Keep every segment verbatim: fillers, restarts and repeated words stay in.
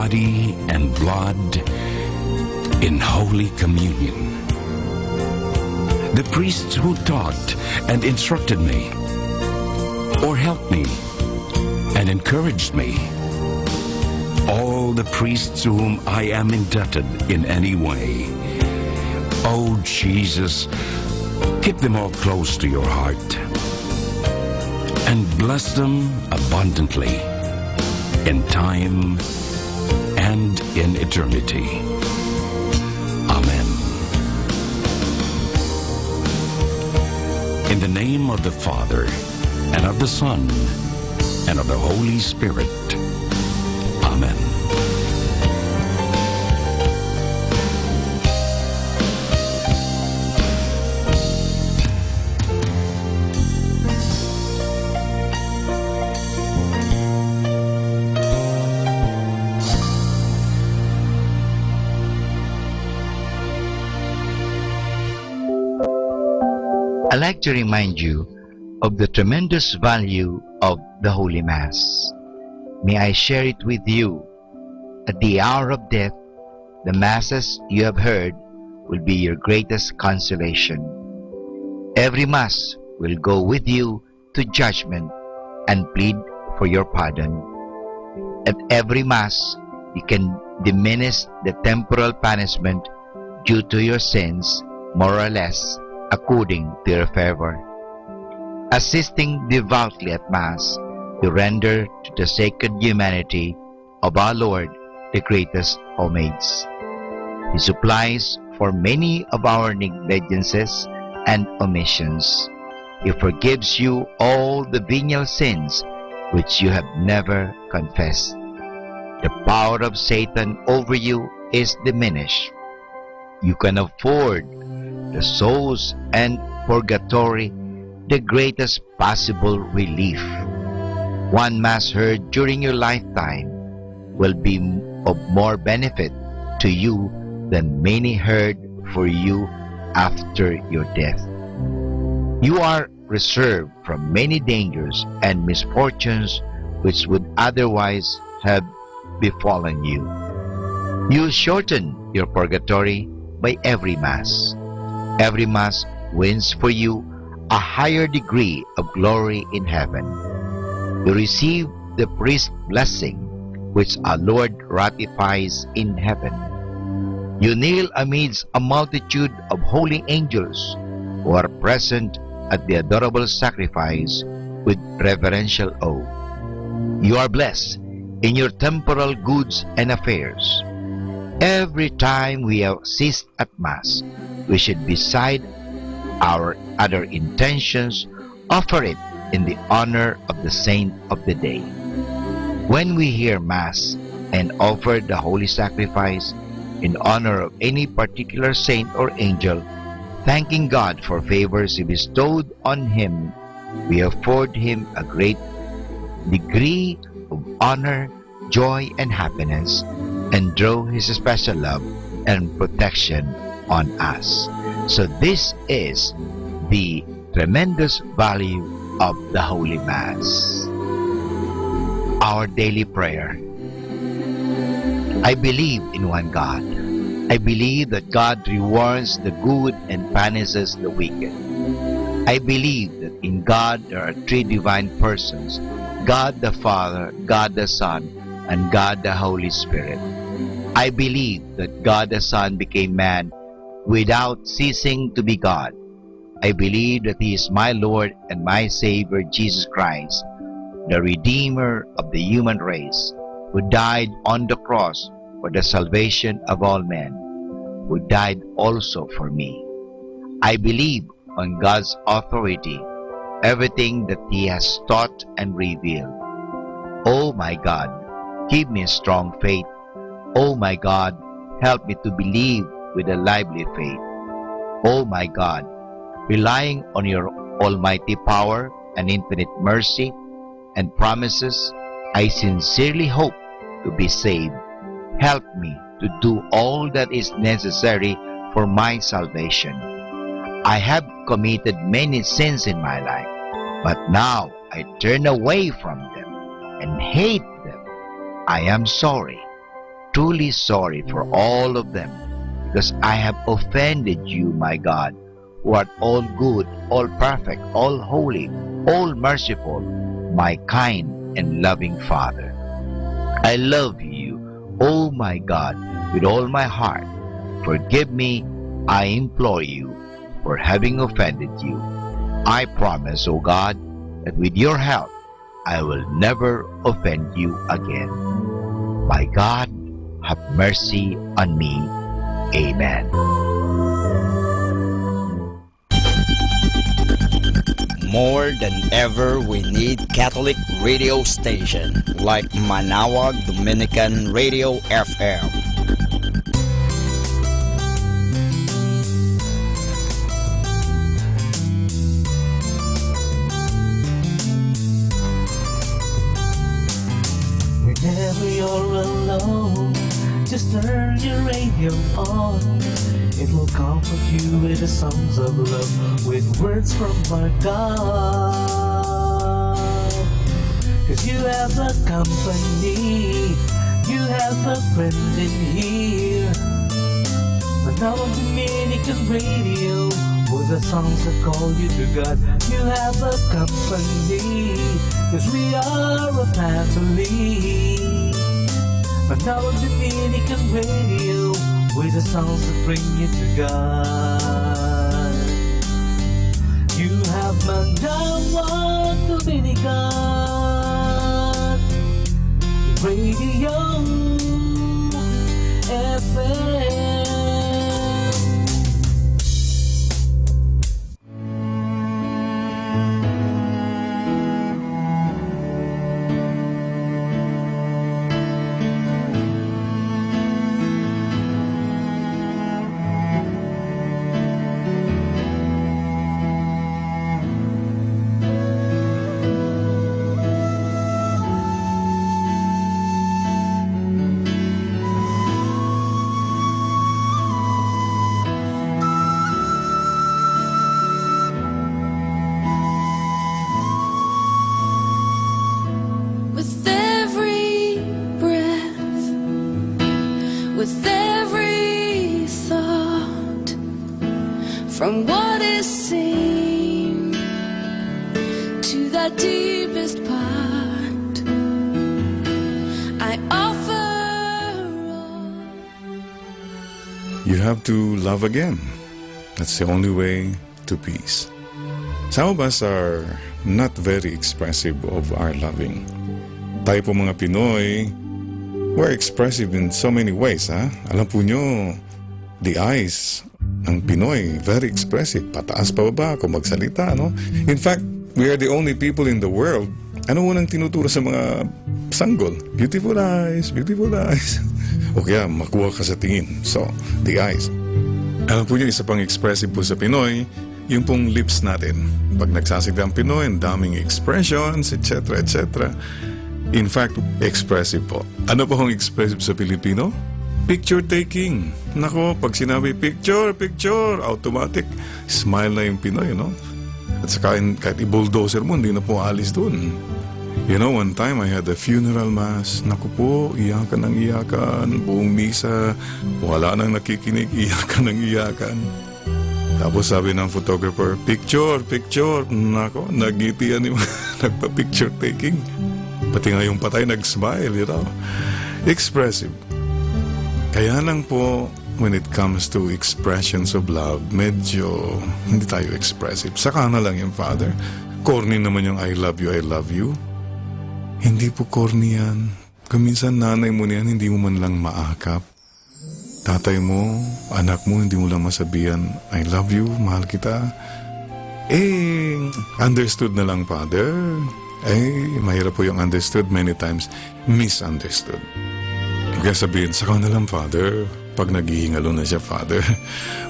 body and blood in Holy Communion. The priests who taught and instructed me, or helped me and encouraged me, all the priests to whom I am indebted in any way. Oh Jesus, keep them all close to your heart and bless them abundantly in time and in eternity. Amen. In the name of the Father, and of the Son, and of the Holy Spirit. Amen. I'd like to remind you of the tremendous value of the Holy Mass. May I share it with you? At the hour of death, the Masses you have heard will be your greatest consolation. Every Mass will go with you to judgment and plead for your pardon. At every Mass, you can diminish the temporal punishment due to your sins, more or less, according to your favor. Assisting devoutly at Mass, you render to the sacred humanity of our Lord the greatest homage. He supplies for many of our negligences and omissions. He forgives you all the venial sins which you have never confessed. The power of Satan over you is diminished. You can afford the souls in purgatory the greatest possible relief. One Mass heard during your lifetime will be of more benefit to you than many heard for you after your death. You are preserved from many dangers and misfortunes which would otherwise have befallen you. You shorten your purgatory by every Mass. Every Mass wins for you a higher degree of glory in heaven. You receive the priest's blessing, which our Lord ratifies in heaven. You kneel amidst a multitude of holy angels who are present at the adorable sacrifice with reverential awe. You are blessed in your temporal goods and affairs. Every time we assist at Mass, we should, beside our other intentions, offer it in the honor of the saint of the day. When we hear Mass and offer the holy sacrifice in honor of any particular saint or angel, thanking God for favors He bestowed on him, we afford him a great degree of honor, joy, and happiness, and draw His special love and protection on us. So this is the tremendous value of the Holy Mass. Our daily prayer. I believe in one God. I believe that God rewards the good and punishes the wicked. I believe that in God there are three divine persons, God the Father, God the Son, and God the Holy Spirit. I believe that God the Son became man without ceasing to be God. I believe that He is my Lord and my Savior, Jesus Christ, the Redeemer of the human race, who died on the cross for the salvation of all men, who died also for me. I believe on God's authority, everything that He has taught and revealed. Oh my God, give me a strong faith. Oh my God, help me to believe with a lively faith. Oh my God, relying on your almighty power and infinite mercy and promises, I sincerely hope to be saved. Help me to do all that is necessary for my salvation. I have committed many sins in my life, but now I turn away from them and hate them. I am sorry. truly sorry for all of them, because I have offended you, my God, who art all good, all perfect, all holy, all merciful, my kind and loving Father. I love you, oh my God, with all my heart. Forgive me, I implore you, for having offended you. I promise, O God, that with your help, I will never offend you again. My God, have mercy on me. Amen. More than ever, we need Catholic radio station like Manaoag Dominican Radio F M. Whenever you're alone, just turn your radio on. It will comfort you with the songs of love, with words from our God. 'Cause you have a company, you have a friend in here. Manaoag Dominican Radio, with the songs that call you to God. You have a company, 'cause we are a family. Manaoag Dominican Radio, with the songs that bring you to God. You have Manaoag Dominican Radio F M. With every breath, with every thought, from what is seen to the deepest part, I offer all. You have to love again. That's the only way to peace. Some of us are not very expressive of our loving. Tayo po mga Pinoy, we're expressive in so many ways, ha? Alam po nyo, the eyes ng Pinoy, very expressive. Pataas pababa kung magsalita, no? In fact, we are the only people in the world, ano unang tinuturo sa mga sanggol? Beautiful eyes, beautiful eyes. O kaya, makuha ka sa tingin. So, the eyes. Alam po nyo, isa pang expressive po sa Pinoy, yung pong lips natin. Pag nagsasalita ang Pinoy, ang daming expressions, et cetera, et cetera. In fact, expressive po. Ano po ang expressive sa Pilipino? Picture taking. Nako, pag sinabi, "Picture, picture," automatic, smile na yung Pinoy, no? At saka, in-, kahit i-bulldozer mo, hindi na po alis doon. You know, one time I had a funeral mass. Naku po, iyakan ng iyakan. Buong misa, wala nang nakikinig, iyakan ng iyakan. Tapos sabi ng photographer, "Picture, picture." Nako, nagngiti yan yung nagpa-picture taking. Pati nga yung patay nag-smile, you know. Expressive. Kaya lang po, when it comes to expressions of love, medyo hindi tayo expressive. Saka na lang yung Father. Corny naman yung "I love you, I love you." Hindi po corny yan. Kaminsan nanay mo niyan, hindi mo man lang maakap. Tatay mo, anak mo, hindi mo lang masabihan, "I love you, mahal kita." Eh, understood na lang, Father. Eh, mahirap po yung understood, many times misunderstood. Kaya sabihin, "Saka na lang, Father. Pag naghihingalo na siya, Father.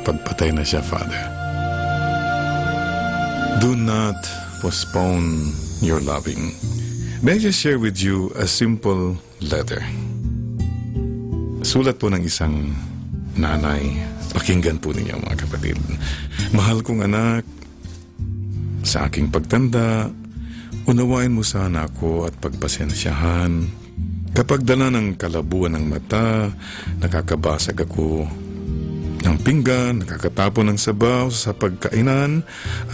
Pag patay na siya, Father." Do not postpone your loving. May I just share with you a simple letter. Sulat po ng isang nanay. Pakinggan po ninyo, mga kapatid. "Mahal kong anak, sa aking pagtanda, unawain mo sana ako at pagpasensyahan. Kapag dala ng kalabuan ng mata, nakakabasag ako ng pinggan, nakakatapon ng sabaw sa pagkainan,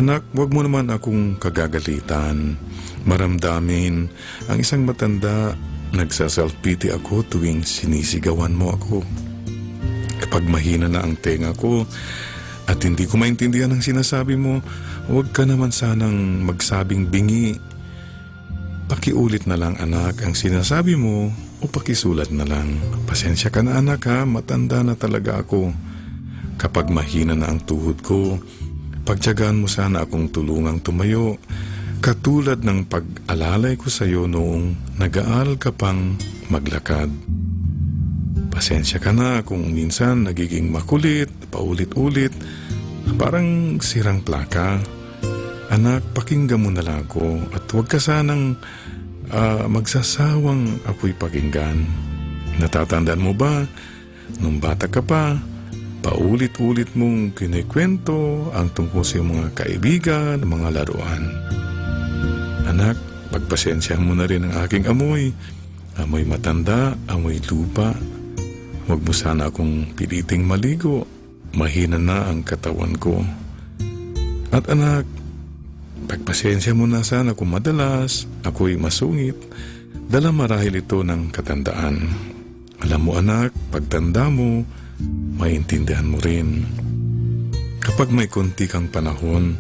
anak, wag mo naman akong kagagalitan. Maramdamin ang isang matanda, nagsasalpiti ako tuwing sinisigawan mo ako. Kapag mahina na ang tenga ko at hindi ko maintindihan ang sinasabi mo, huwag ka naman sanang magsabing bingi. Pakiulit na lang, anak, ang sinasabi mo o pakisulat na lang. Pasensya ka na, anak, ha? Matanda na talaga ako. Kapag mahina na ang tuhod ko, pagtiyagaan mo sana akong tulungang tumayo, katulad ng pag-alalay ko sa'yo noong nag-aaral ka pang maglakad. Pasensya ka na kung minsan nagiging makulit, paulit-ulit, parang sirang plaka. Anak, pakinggan mo na lang ako at huwag ka sanang, ah, magsasawang ako'y pakinggan. Natatandaan mo ba, nung bata ka pa, paulit-ulit mong kinikwento ang tungkol sa iyong mga kaibigan, mga laruan. Anak, pagpasensyahan mo na rin ang aking amoy. Amoy matanda, amoy lupa. Huwag mo sana akong piliting maligo. Mahina na ang katawan ko. At anak, pagpasensya mo na sana kung madalas ako'y masungit, dala marahil ito ng katandaan. Alam mo, anak, pagtanda mo, maintindihan mo rin. Kapag may konti kang panahon,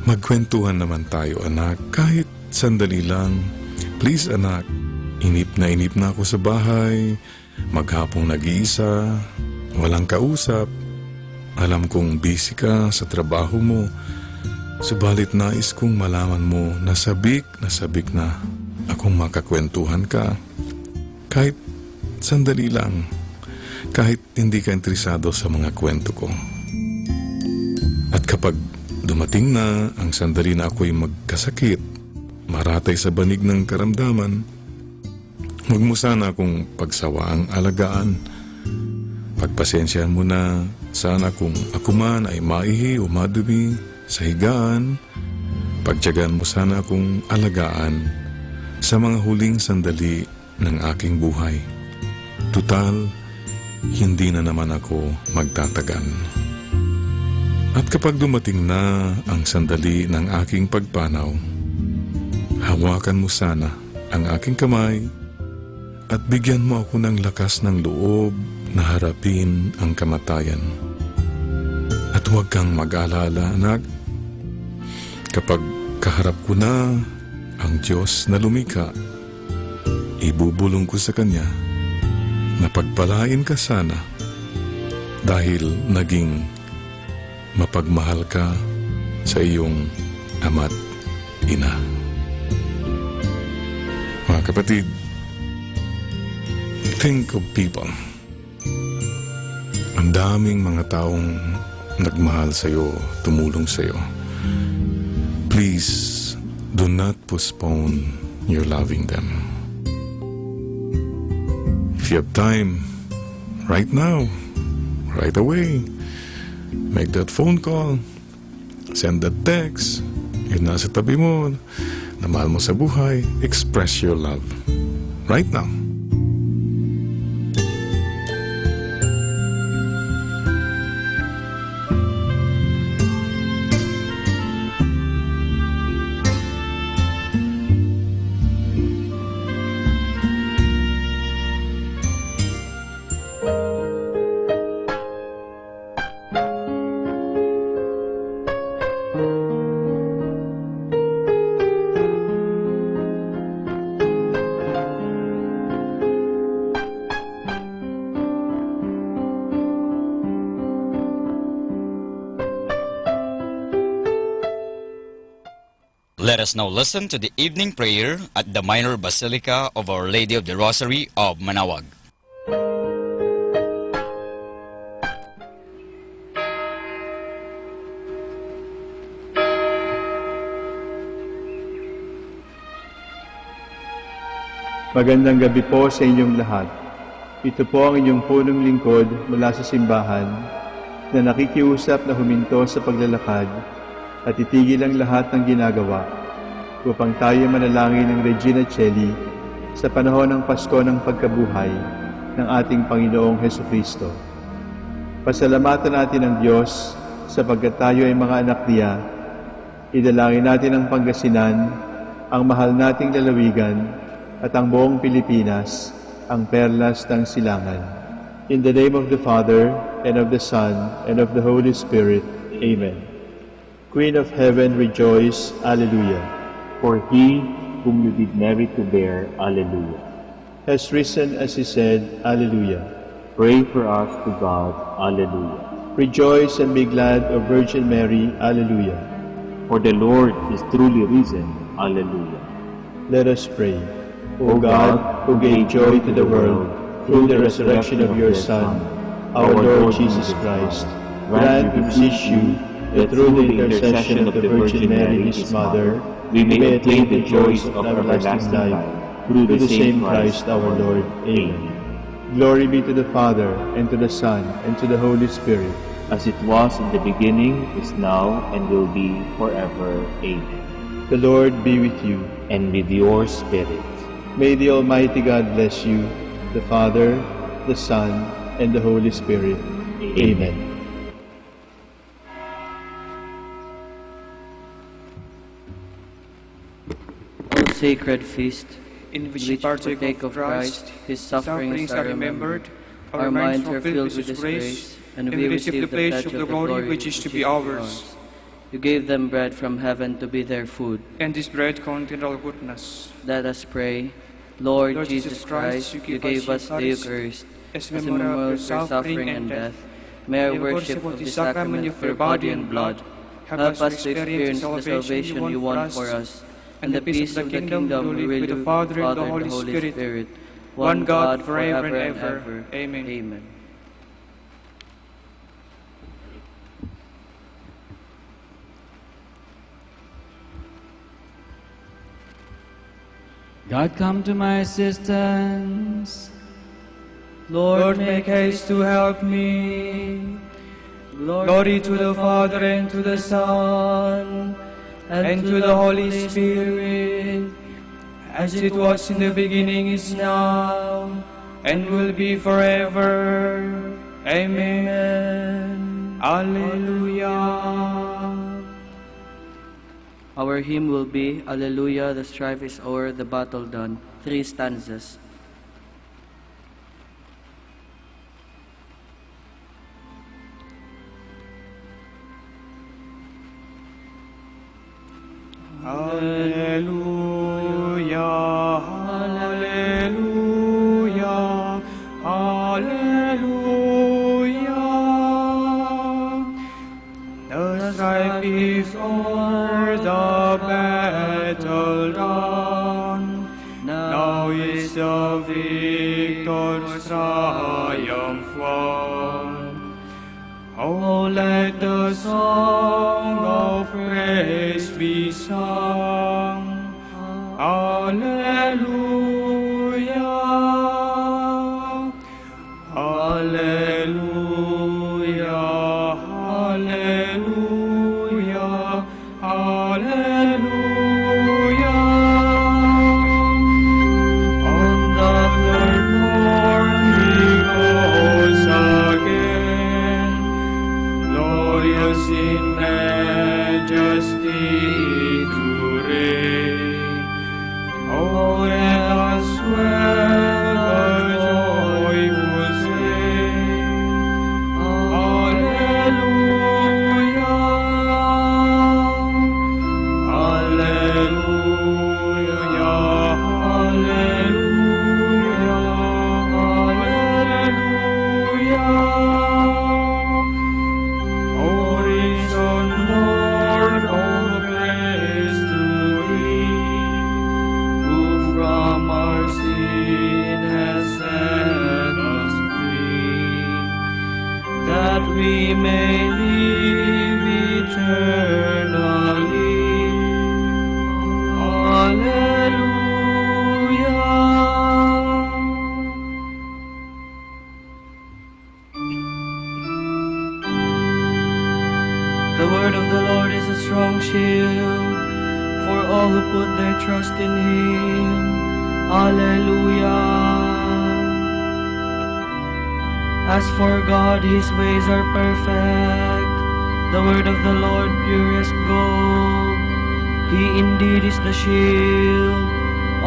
magkwentuhan naman tayo, anak, kahit sandali lang. Please, anak, inip na inip na ako sa bahay. Maghapong nag-iisa, walang kausap. Alam kong busy ka sa trabaho mo, subalit nais kong malaman mo na sabik na sabik na akong makakwentuhan ka. Kahit sandali lang, kahit hindi ka interesado sa mga kwento ko. At kapag dumating na ang sandali na ako'y magkasakit, maratay sa banig ng karamdaman, huwag mo sana akong pagsawaang alagaan. Pagpasensyahan mo na sana kung ako man ay maihi o madumi sa higaan. Pagtiyagaan mo sana akong alagaan sa mga huling sandali ng aking buhay. Tutal, hindi na naman ako magtatagal. At kapag dumating na ang sandali ng aking pagpanaw, hawakan mo sana ang aking kamay at bigyan mo ako ng lakas ng loob na harapin ang kamatayan. At huwag kang mag-alala, anak. Kapag kaharap ko na ang Diyos na lumikha, ibubulong ko sa Kanya na pagpalain ka sana dahil naging mapagmahal ka sa iyong ama't ina. Mga kapatid, think of people. Ang daming mga taong nagmahal sa'yo, tumulong sa'yo. Please, do not postpone your loving them. If you have time, right now, right away, make that phone call, send that text, yun nasa tabi mo, na mahal mo sa buhay, express your love right now. Let us now listen to the evening prayer at the Minor Basilica of Our Lady of the Rosary of Manaoag. Magandang gabi po sa inyong lahat. Ito po ang inyong punong lingkod mula sa simbahan na nakikiusap na huminto sa paglalakad at itigil ang lahat ng ginagawa upang tayo manalangin ng Regina Caeli Sa panahon ng Pasko ng pagkabuhay ng ating Panginoong Jesucristo. Pasalamatan natin ang Diyos sapagkat tayo ay mga anak niya. Idalangin natin ang Pangasinan, ang mahal nating lalawigan, at ang buong Pilipinas, ang perlas ng silangan. In the name of the Father, and of the Son, and of the Holy Spirit. Amen. Queen of Heaven, rejoice. Alleluia. For he whom you did merit to bear. Alleluia. Has risen as he said. Alleluia. Pray for us to God. Alleluia. Rejoice and be glad, O Virgin Mary. Alleluia. For the Lord is truly risen. Alleluia. Let us pray. O God, who gave joy to the world through the resurrection of your Son, our Lord Jesus Christ, grant, we beseech you, that through the intercession of the Virgin Mary, his Mother, we may obtain the joys of everlasting life through the same Christ our Lord. Amen. Glory be to the Father, and to the Son, and to the Holy Spirit. As it was in the beginning, is now, and will be forever. Amen. The Lord be with you. And with your spirit. May the Almighty God bless you, the Father, the Son, and the Holy Spirit. Amen. O sacred feast, in which we partake of Christ, his sufferings are remembered, our minds are filled with his grace, and we receive the pledge of the glory which is to be ours. You gave them bread from heaven to be their food. And this bread contained all goodness. Let us pray. Lord Jesus Christ, you gave us the Eucharist as a memorial of your suffering and death. May our worship of this sacrament of your body and blood help us to experience the salvation you won for us and the peace of the kingdom you live with the Father and the Holy Spirit, one God, forever and ever. Amen. God, come to my assistance. Lord, make haste to help me. Glory to the Father, and to the Son, and to the Holy Spirit, as it was in the beginning, is now, and will be forever. Amen. Alleluia. Our hymn will be Alleluia, the strife is o'er, the battle done. Three stanzas. Alleluia, alleluia, alleluia. The strife is o'er, the battle done. Now is the victor's triumph won. Oh, let the song of praise be sung. Alleluia. Alleluia, alleluia, alleluia. On the third morn he rose again, glorious in majesty to reign. Oh, let us swell a joyful strain. Alleluia, alleluia, alleluia, alleluia. O risen Lord, all praise to thee, who from our sin has set us free, that we may live eternally. Alleluia. The word of the Lord is a strong shield for all who put their trust in him. Alleluia. As for God, his ways are perfect. The word of the Lord, purest gold. He indeed is the shield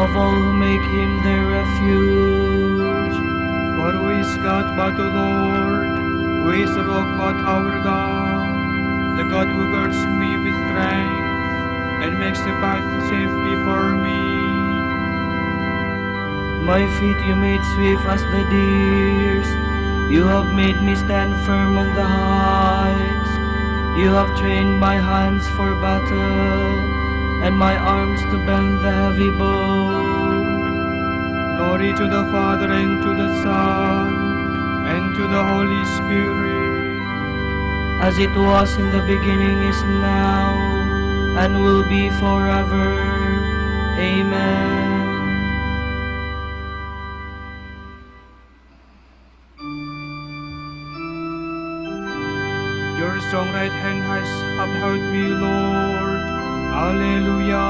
of all who make him their refuge. For who is God but the Lord? Who is the rock but our God? The God who girds me with strength and makes a path safe before me. My feet you made swift as the deer's. You have made me stand firm on the heights. You have trained my hands for battle, and my arms to bend the heavy bow. Glory to the Father, and to the Son, and to the Holy Spirit. As it was in the beginning, is now, and will be forever. Amen. Your strong right hand has upheld me, Lord. Alleluia.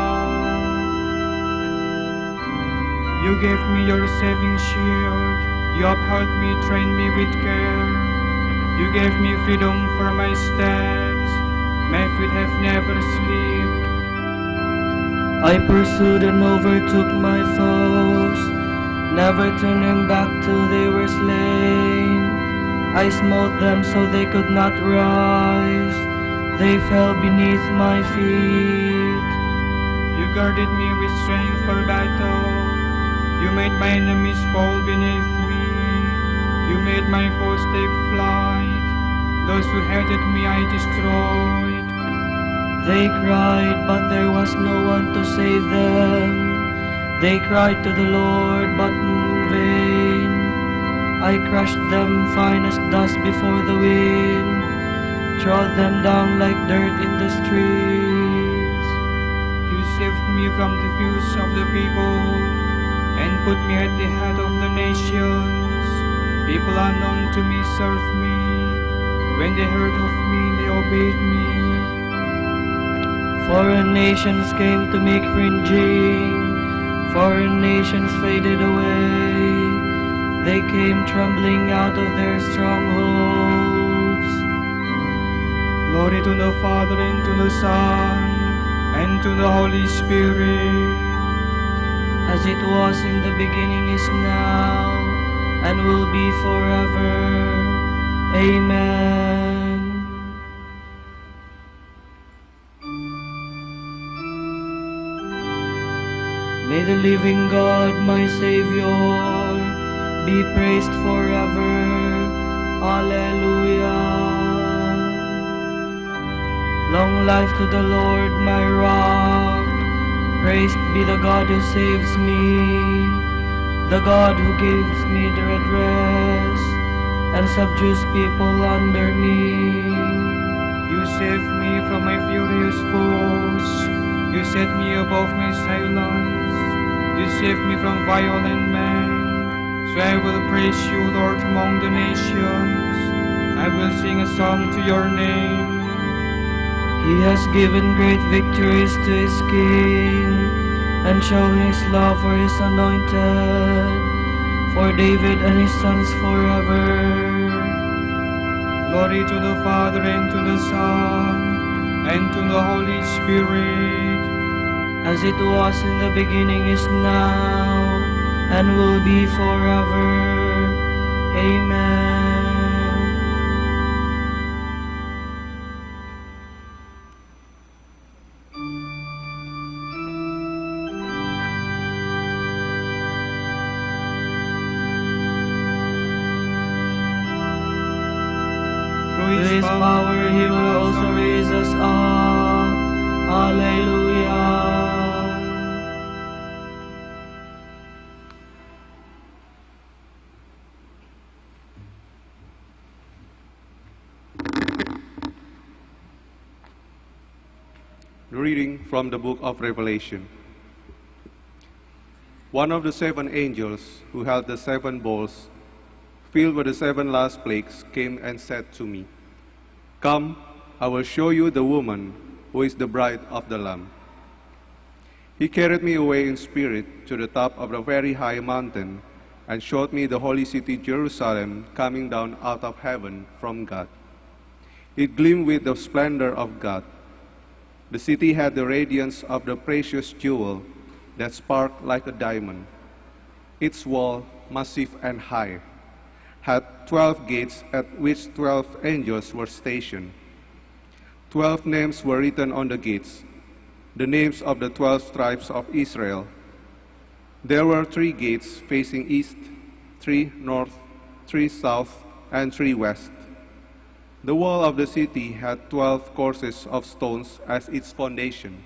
You gave me your saving shield. You upheld me, trained me with care. You gave me freedom for my steps. My feet have never slipped. I pursued and overtook my foes, never turning back till they were slain. I smote them so they could not rise. They fell beneath my feet. You guarded me with strength for battle. You made my enemies fall beneath me. You made my foes take flight. Those who hated me I destroyed. They cried, but there was no one to save them. They cried to the Lord, but in vain. I crushed them fine as dust before the wind, trod them down like dirt in the streets. You saved me from the views of the people and put me at the head of the nations. People unknown to me served me. When they heard of me, they obeyed me. Foreign nations came to me cringing. Foreign nations faded away. They came trembling out of their strongholds. Glory to the Father, and to the Son, and to the Holy Spirit. As it was in the beginning, is now, and will be forever. Amen. May the living God, my Savior, be praised forever. Alleluia. Long life to the Lord, my rock. Praise be the God who saves me, the God who gives me the redress and subdues people under me. You saved me from my furious foes. You set me above my assailants. You saved me from violent men. So I will praise you, Lord, among the nations. I will sing a song to your name. He has given great victories to his king and shown his love for his anointed, for David and his sons forever. Glory to the Father, and to the Son, and to the Holy Spirit. As it was in the beginning, is now, and will be forever. Amen. Through his power, he will also raise us up. Alleluia. Reading from the book of Revelation. One of the seven angels who held the seven bowls filled with the seven last plagues came and said to me, "Come, I will show you the woman who is the bride of the Lamb." He carried me away in spirit to the top of a very high mountain and showed me the holy city Jerusalem coming down out of heaven from God. It gleamed with the splendor of God. The city had the radiance of the precious jewel that sparkled like a diamond. Its wall, massive and high, had twelve gates at which twelve angels were stationed. Twelve names were written on the gates, the names of the twelve tribes of Israel. There were three gates facing east, three north, three south, and three west. The wall of the city had twelve courses of stones as its foundation,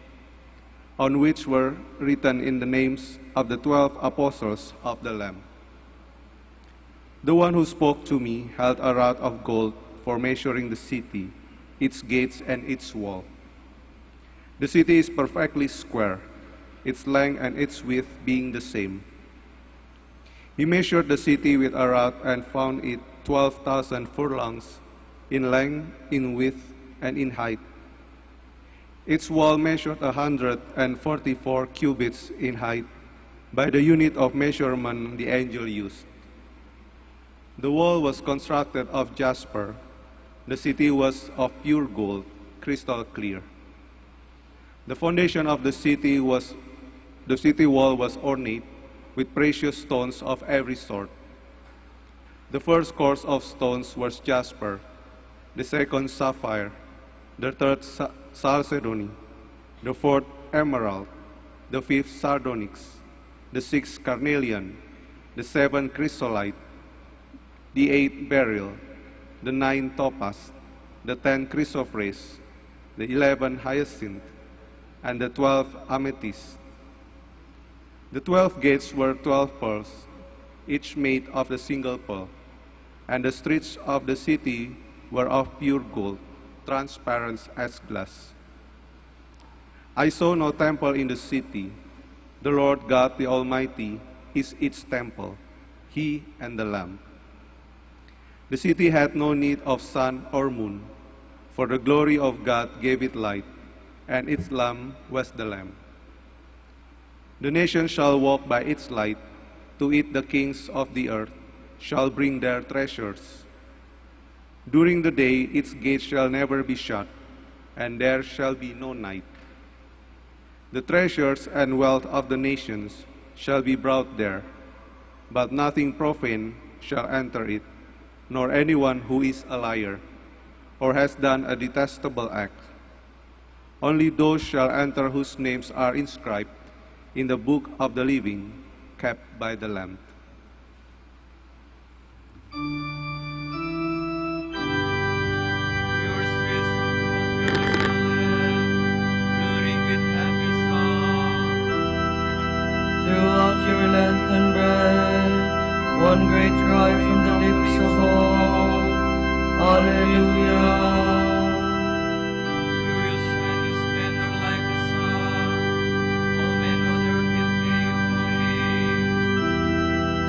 on which were written in the names of the twelve apostles of the Lamb. The one who spoke to me held a rod of gold for measuring the city, its gates, and its wall. The city is perfectly square, its length and its width being the same. He measured the city with a rod and found it twelve thousand furlongs in length, in width, and in height. Its wall measured a hundred and forty-four cubits in height by the unit of measurement the angel used. The wall was constructed of jasper. The city was of pure gold, crystal clear. The foundation of the city was, the city wall was ornate with precious stones of every sort. The first course of stones was jasper, the second sapphire, the third sa-, chalcedony, the fourth emerald, the fifth sardonyx, the sixth carnelian, the seventh chrysolite, the eighth beryl, the ninth topaz, the tenth chrysoprase, the eleventh hyacinth, and the twelfth amethyst. The twelve gates were twelve pearls, each made of a single pearl, and the streets of the city were of pure gold, transparent as glass. I saw no temple in the city. The Lord God the Almighty is its temple, He and the Lamb. The city had no need of sun or moon, for the glory of God gave it light, and its lamp was the Lamb. The nations shall walk by its light. To it the kings of the earth shall bring their treasures. During the day its gates shall never be shut, and there shall be no night. The treasures and wealth of the nations shall be brought there, but nothing profane shall enter it, nor anyone who is a liar, or has done a detestable act. Only those shall enter whose names are inscribed in the book of the living, kept by the Lamb. Yours is the throne, yours is the land, glory with happy song. Throughout your length and breadth, one great cry from the lips of all. Alleluia. You will shine your splendor like the sun. All men on earth will pay you homage.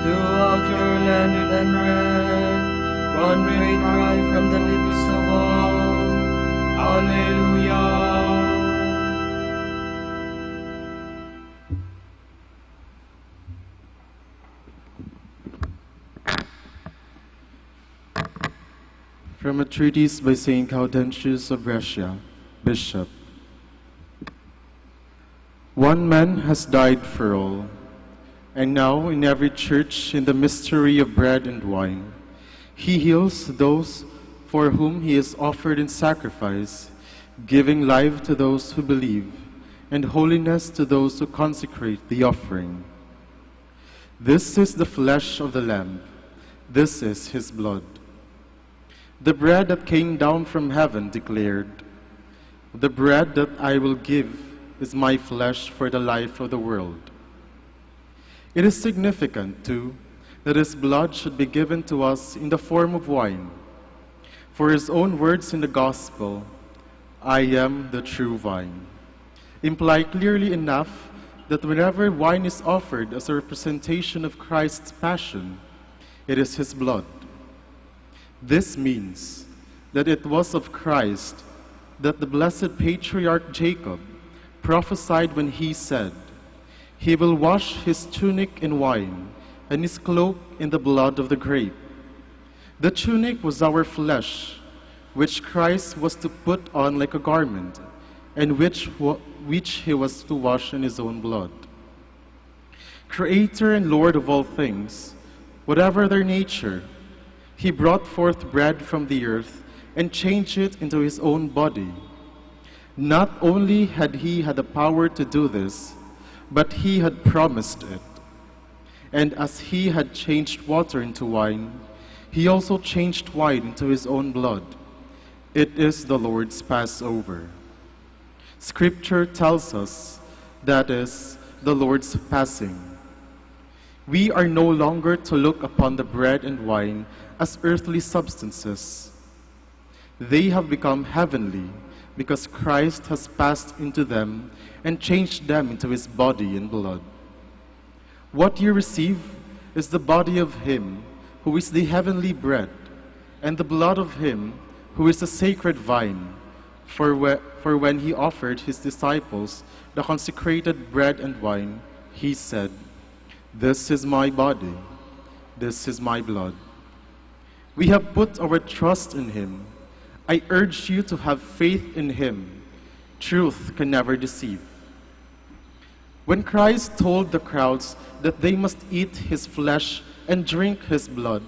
Throughout your land and breadth, one great cry from the lips of all. Alleluia. From a treatise by Saint Gaudentius of Brescia, Bishop. One man has died for all, and now in every church, in the mystery of bread and wine, he heals those for whom he is offered in sacrifice, giving life to those who believe, and holiness to those who consecrate the offering. This is the flesh of the Lamb. This is his blood. The bread that came down from heaven declared, "The bread that I will give is my flesh for the life of the world." It is significant, too, that his blood should be given to us in the form of wine. For his own words in the gospel, "I am the true vine," imply clearly enough that whenever wine is offered as a representation of Christ's passion, it is his blood. This means that it was of Christ that the blessed patriarch Jacob prophesied when he said, He will wash his tunic in wine, and his cloak in the blood of the grape. The tunic was our flesh, which Christ was to put on like a garment, and which, wa- which he was to wash in his own blood. Creator and Lord of all things, whatever their nature, he brought forth bread from the earth and changed it into his own body. Not only had he had the power to do this, but he had promised it. And as he had changed water into wine, he also changed wine into his own blood. It is the Lord's Passover. Scripture tells us that is the Lord's passing. We are no longer to look upon the bread and wine as earthly substances. They have become heavenly because Christ has passed into them and changed them into his body and blood. What you receive is the body of him who is the heavenly bread, and the blood of him who is the sacred vine. For, whe- for when he offered his disciples the consecrated bread and wine, he said, "This is my body, this is my blood." We have put our trust in him. I urge you to have faith in him. Truth can never deceive. When Christ told the crowds that they must eat his flesh and drink his blood,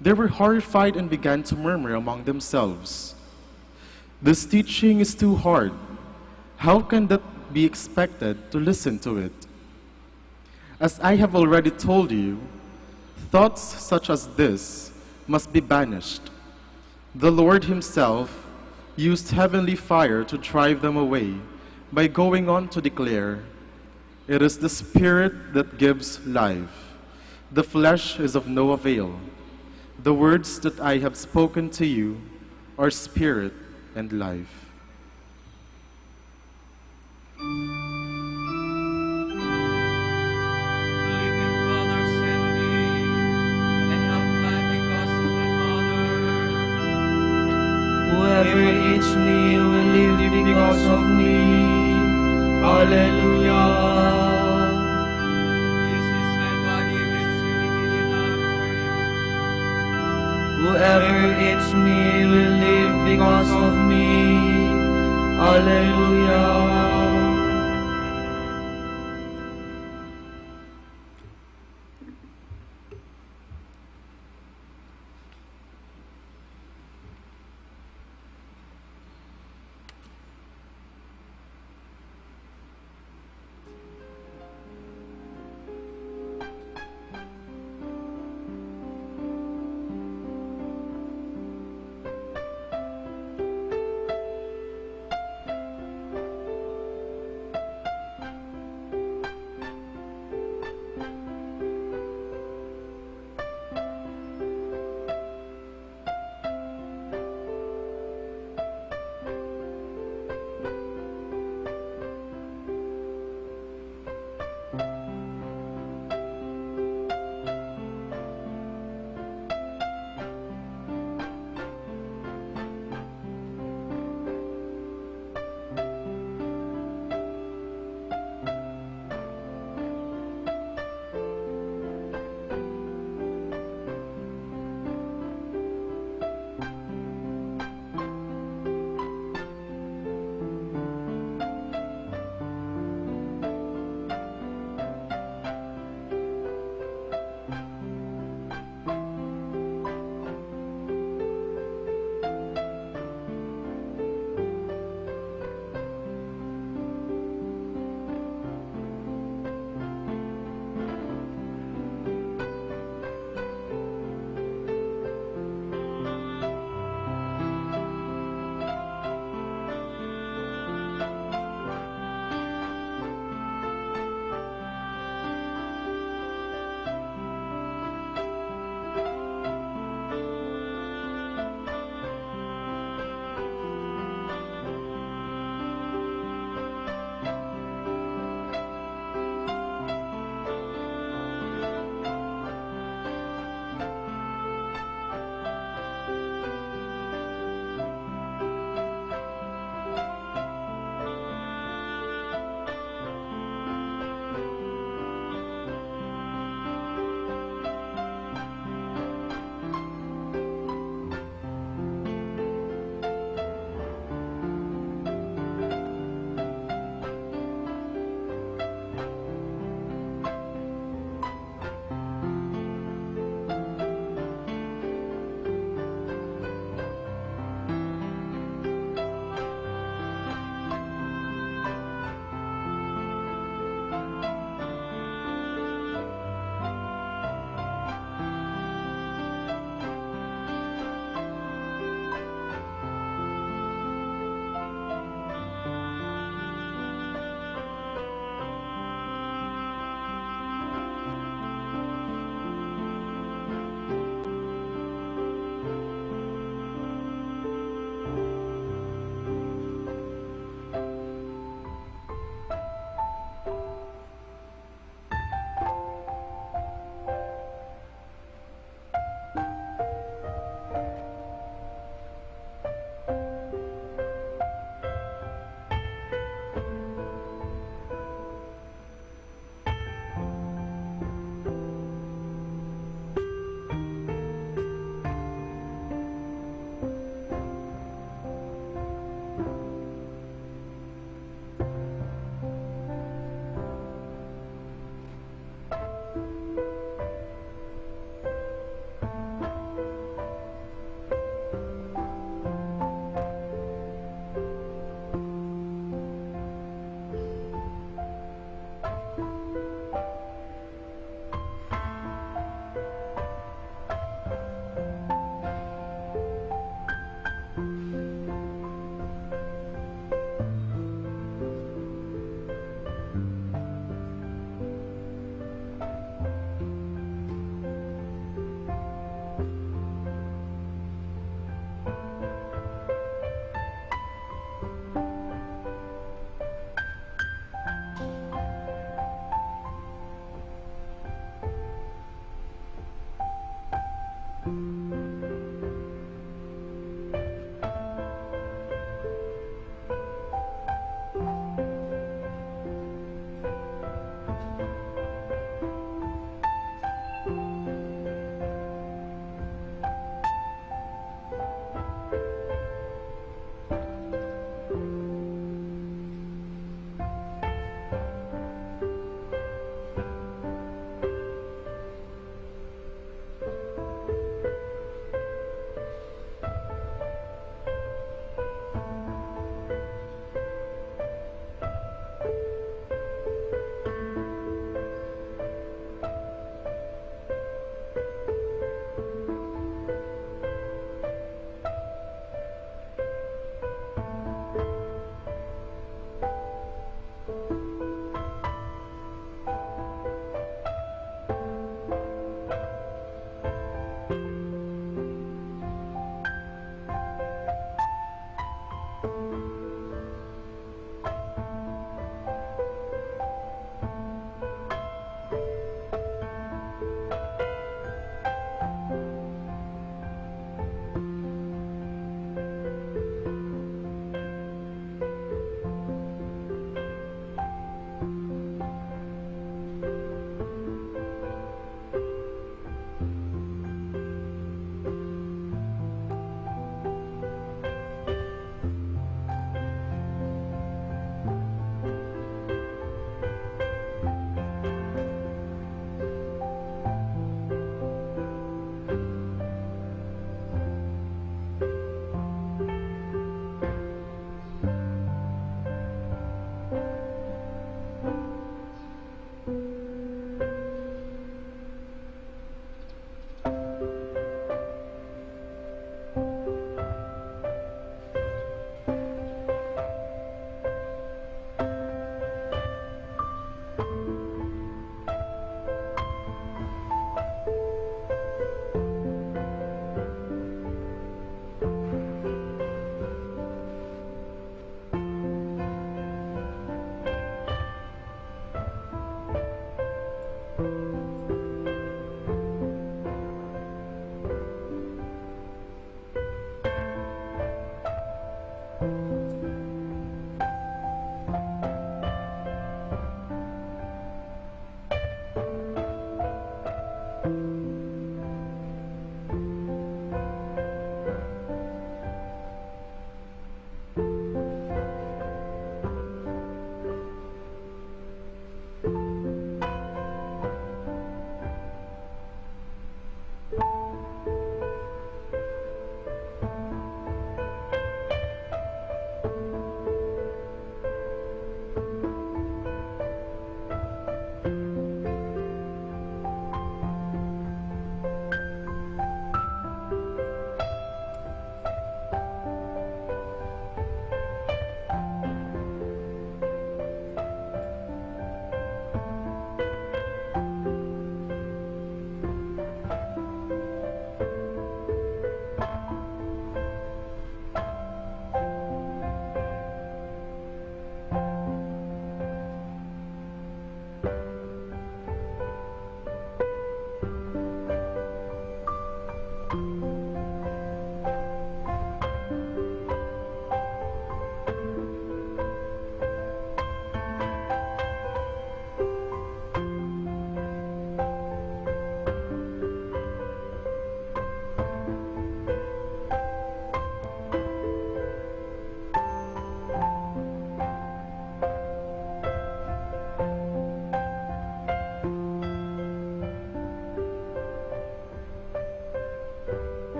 they were horrified and began to murmur among themselves, "This teaching is too hard. How can that be expected to listen to it?" As I have already told you, thoughts such as this must be banished. The Lord himself used heavenly fire to drive them away by going on to declare, "It is the Spirit that gives life. The flesh is of no avail. The words that I have spoken to you are spirit and life." Believing brother, send me and help life because of my mother. Whoever eats me will live because of me. Hallelujah. This is my body which will be given up for you. Whoever eats me will live because of me. Hallelujah.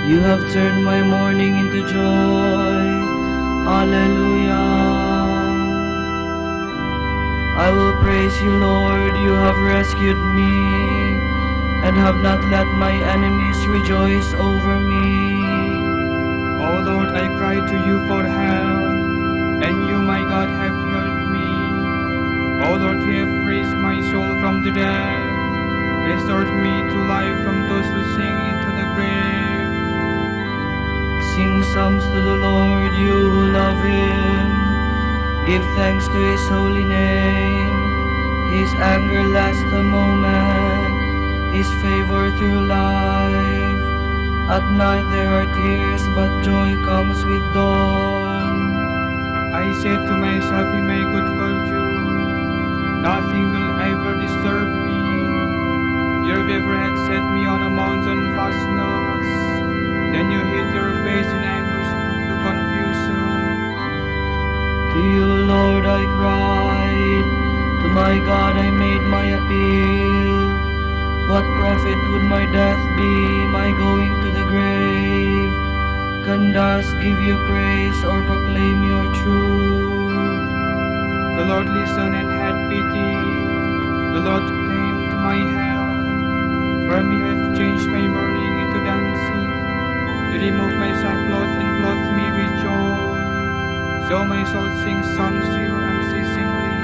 You have turned my mourning into joy. Alleluia. I will praise you, Lord. You have rescued me and have not let my enemies rejoice over me. O Lord, I cried to you for help, and you, my God, have healed me. O Lord, you have raised my soul from the dead, restored me to life from those who sink into the grave. Sing psalms to the Lord, you who love him. Give thanks to his holy name. His anger lasts a moment, his favor through life. At night there are tears, but joy comes with dawn. I said to myself in my good fortune, nothing will ever disturb me. Your favor had set me on a mountain fastness. Then you hid your face in ambush to confusion. To you, Lord, I cried. To my God, I made my appeal. What profit would my death be, my going to the grave? Can dust give you praise or proclaim your truth? The Lord listened and had pity. The Lord came to my help. From you have changed my mourning into dancing. You remove my sackcloth and clothe me with joy. So my soul sings songs to you unceasingly.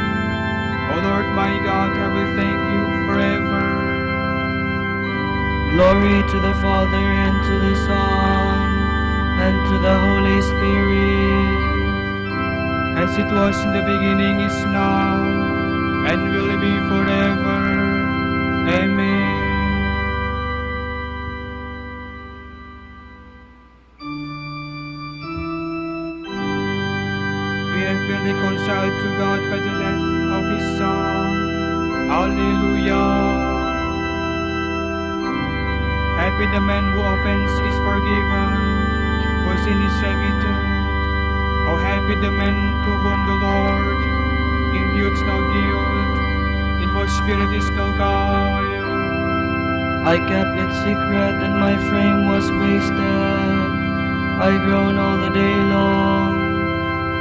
O Lord my God, I will thank you forever. Glory to the Father, and to the Son, and to the Holy Spirit. As it was in the beginning, is now, and will be forever. Amen. We have been reconciled to God by the death of His Son. Alleluia. Happy the man who offense is forgiven, whose sin is remitted. Oh, happy the man to whom the Lord imputes no guilt, in whose spirit is no guile. I kept it secret and my frame was wasted. I groaned all the day long,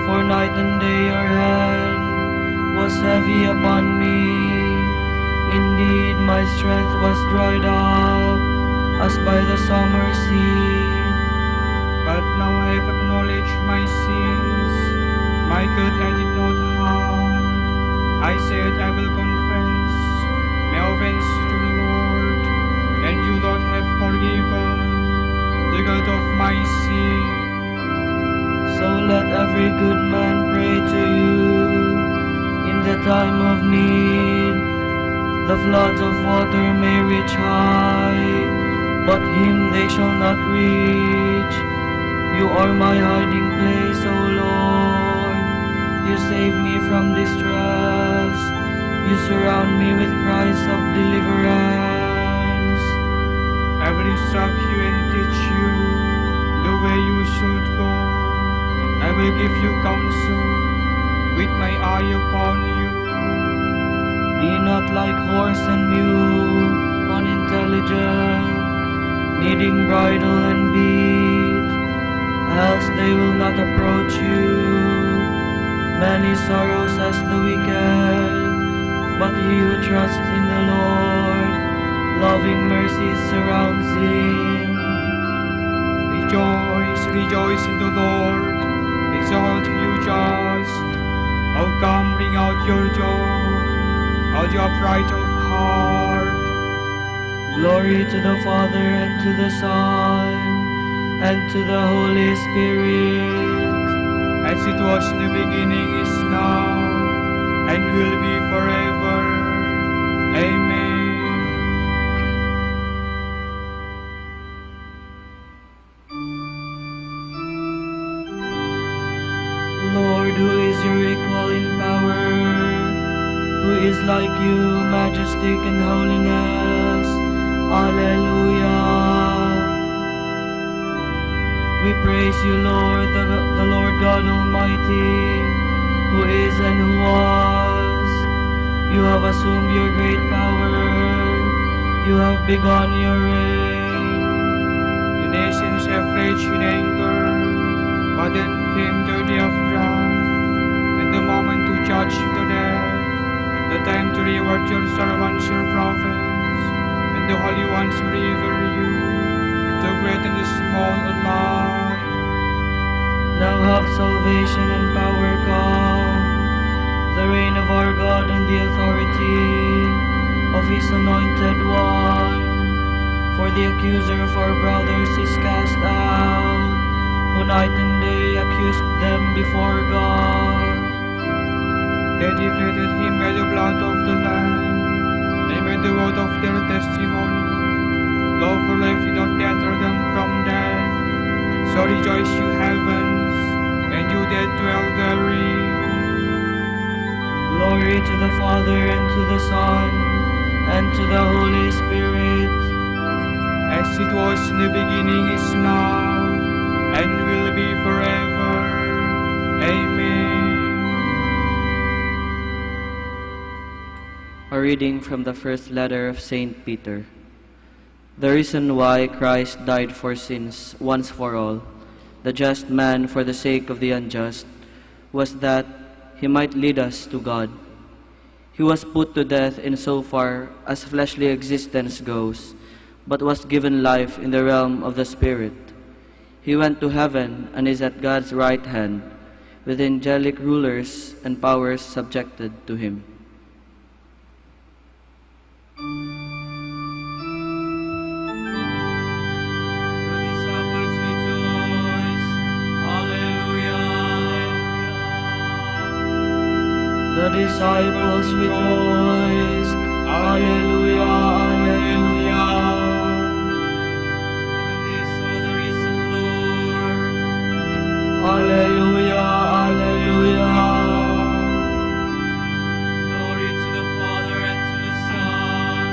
for night and day your hand was heavy upon me. Indeed, my strength was dried up as by the summer's heat. But now I have acknowledged my sins, my guilt I did not hide. I said, I will confess my offense to the Lord, and you, Lord, have forgiven the guilt of my sin. So let every good man pray to you in the time of need. The floods of water may reach high, but him they shall not reach. You are my hiding place, O Lord. You save me from distress. You surround me with cries of deliverance. I will instruct you and teach you the way you should go. I will give you counsel with my eye upon you. Be not like horse and mule, unintelligent, needing bridle and bit, else they will not approach you. Many sorrows has the wicked, but he who trusts in the Lord, loving mercy surrounds him. Rejoice, rejoice in the Lord. Exult, you just. Oh, come, bring out your joy, all you upright of heart. Glory to the Father, and to the Son, and to the Holy Spirit. As it was in the beginning, is now, and will be forever. Amen. Lord, who is your equal in power, who is like you, majestic in holiness. Alleluia. We praise you, Lord, the, the Lord God Almighty, who is and who was. You have assumed your great power. You have begun your reign. You nation have raged in anger, but then came the day of wrath, and the moment to judge the dead, the time to reward your servants, your prophets, and the holy ones who revere you, and to great and the small alike. Thou hast salvation and power come, the reign of our God and the authority of his anointed one. For the accuser of our brothers is cast out, who night and day accused them before God. They defeated him by the blood of the Lamb and by the word of their testimony. Love for life did not deter them from death. So rejoice, you heavens, and you that dwell therein. Glory to the Father, and to the Son, and to the Holy Spirit. As it was in the beginning, is now, and will be forever. Amen. A reading from the first letter of Saint Peter. The reason why Christ died for sins once for all, the just man for the sake of the unjust, was that he might lead us to God. He was put to death in so far as fleshly existence goes, but was given life in the realm of the Spirit. He went to heaven and is at God's right hand, with angelic rulers and powers subjected to him. The disciples rejoiced. Alleluia. The disciples rejoiced. Alleluia, alleluia. This is the risen Lord. Alleluia, alleluia. Glory to the Father, and to the Son,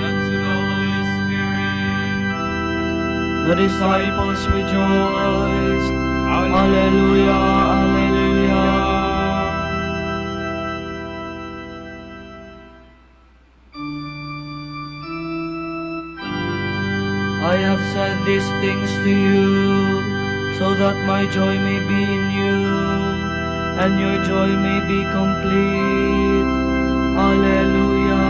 and to the Holy Spirit. The disciples rejoiced. Alleluia, alleluia. I have said these things to you, so that my joy may be in you, and your joy may be complete. Alleluia.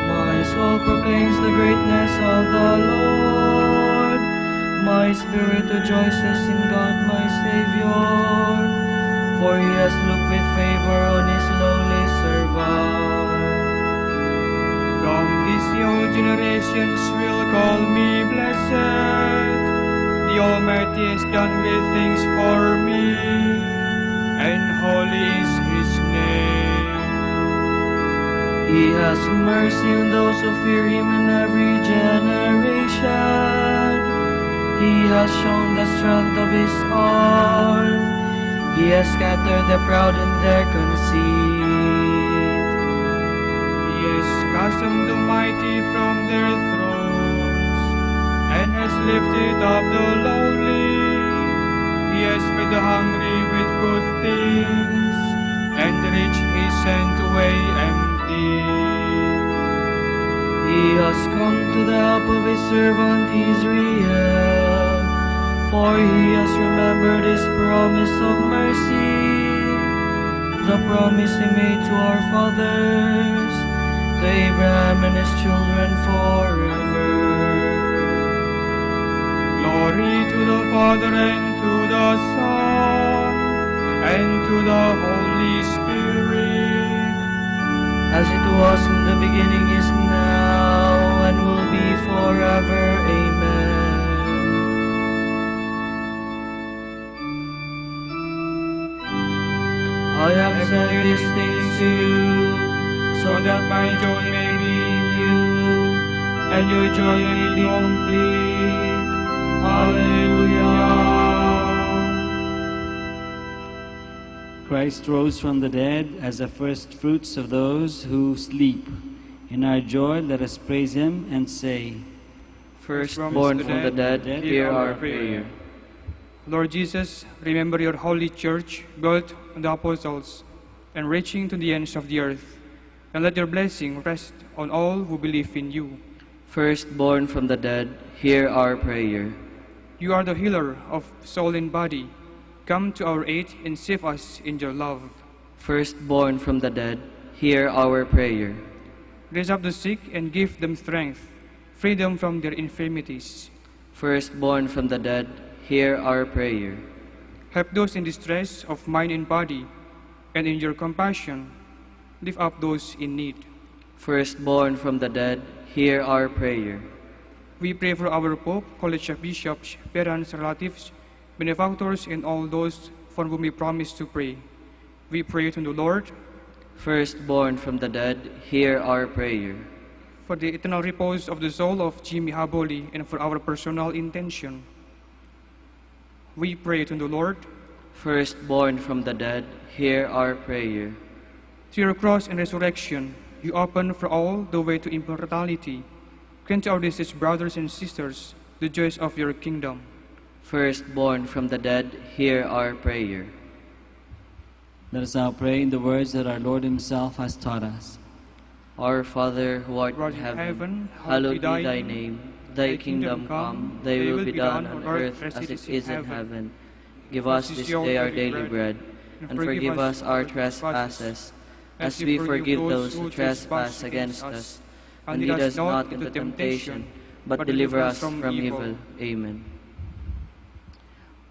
My soul proclaims the greatness of the Lord. My spirit rejoices in God my Savior, for he has looked with favor on his lowly servant. From these young generations will call me blessed. The Almighty has done great things for me, and holy is his name. He has mercy on those who fear him in every generation. He has shown the strength of his arm. He has scattered the proud in their conceit. He has cast down the mighty from their thrones, and has lifted up the lowly. He has fed the hungry with good things, and the rich he sent away empty. He has come to the help of his servant Israel, for he has remembered his promise of mercy, the promise he made to our fathers, to Abraham and his children forever. Glory to the Father, and to the Son, and to the Holy Spirit. As it was in the beginning, is now, and will be forever. Amen. I have said these things to you, so that my joy may be in you, and your joy may be complete. Alleluia. Christ rose from the dead as the first fruits of those who sleep. In our joy, let us praise him and say, Firstborn from the dead, hear our prayer. Lord Jesus, remember your holy church built on the apostles and reaching to the ends of the earth. And let your blessing rest on all who believe in you. Firstborn from the dead, hear our prayer. You are the healer of soul and body. Come to our aid and save us in your love. Firstborn from the dead, hear our prayer. Raise up the sick and give them strength, freedom from their infirmities. Firstborn from the dead, hear our prayer. Help those in distress of mind and body, and in your compassion, lift up those in need. Firstborn from the dead, hear our prayer. We pray for our Pope, College of Bishops, parents, relatives, benefactors, and all those for whom we promise to pray. We pray to the Lord. Firstborn from the dead, hear our prayer. For the eternal repose of the soul of Jimmy Haboli and for our personal intention, we pray to the Lord. Firstborn from the dead, hear our prayer. Through your cross and resurrection, you open for all the way to immortality. Grant to our deceased brothers and sisters the joys of your kingdom. Firstborn from the dead, hear our prayer. Let us now pray in the words that our Lord himself has taught us. Our Father, who art in heaven, hallowed be thy name. Thy kingdom come, thy will be done on earth as it is in heaven. Give us this day our daily bread, and forgive us our trespasses, as we forgive those who trespass against us. And lead us not into temptation, but deliver us from evil. Amen.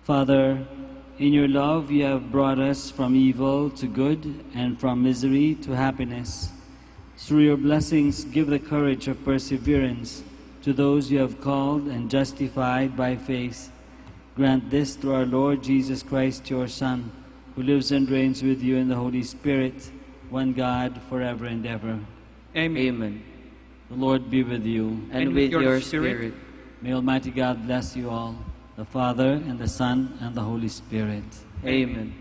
Father, in your love you have brought us from evil to good and from misery to happiness. Through your blessings, give the courage of perseverance to those you have called and justified by faith. Grant this through our Lord Jesus Christ, your Son, who lives and reigns with you in the Holy Spirit, one God, forever and ever. Amen. Amen. The Lord be with you. And with your spirit. May Almighty God bless you all, the Father, and the Son, and the Holy Spirit. Amen.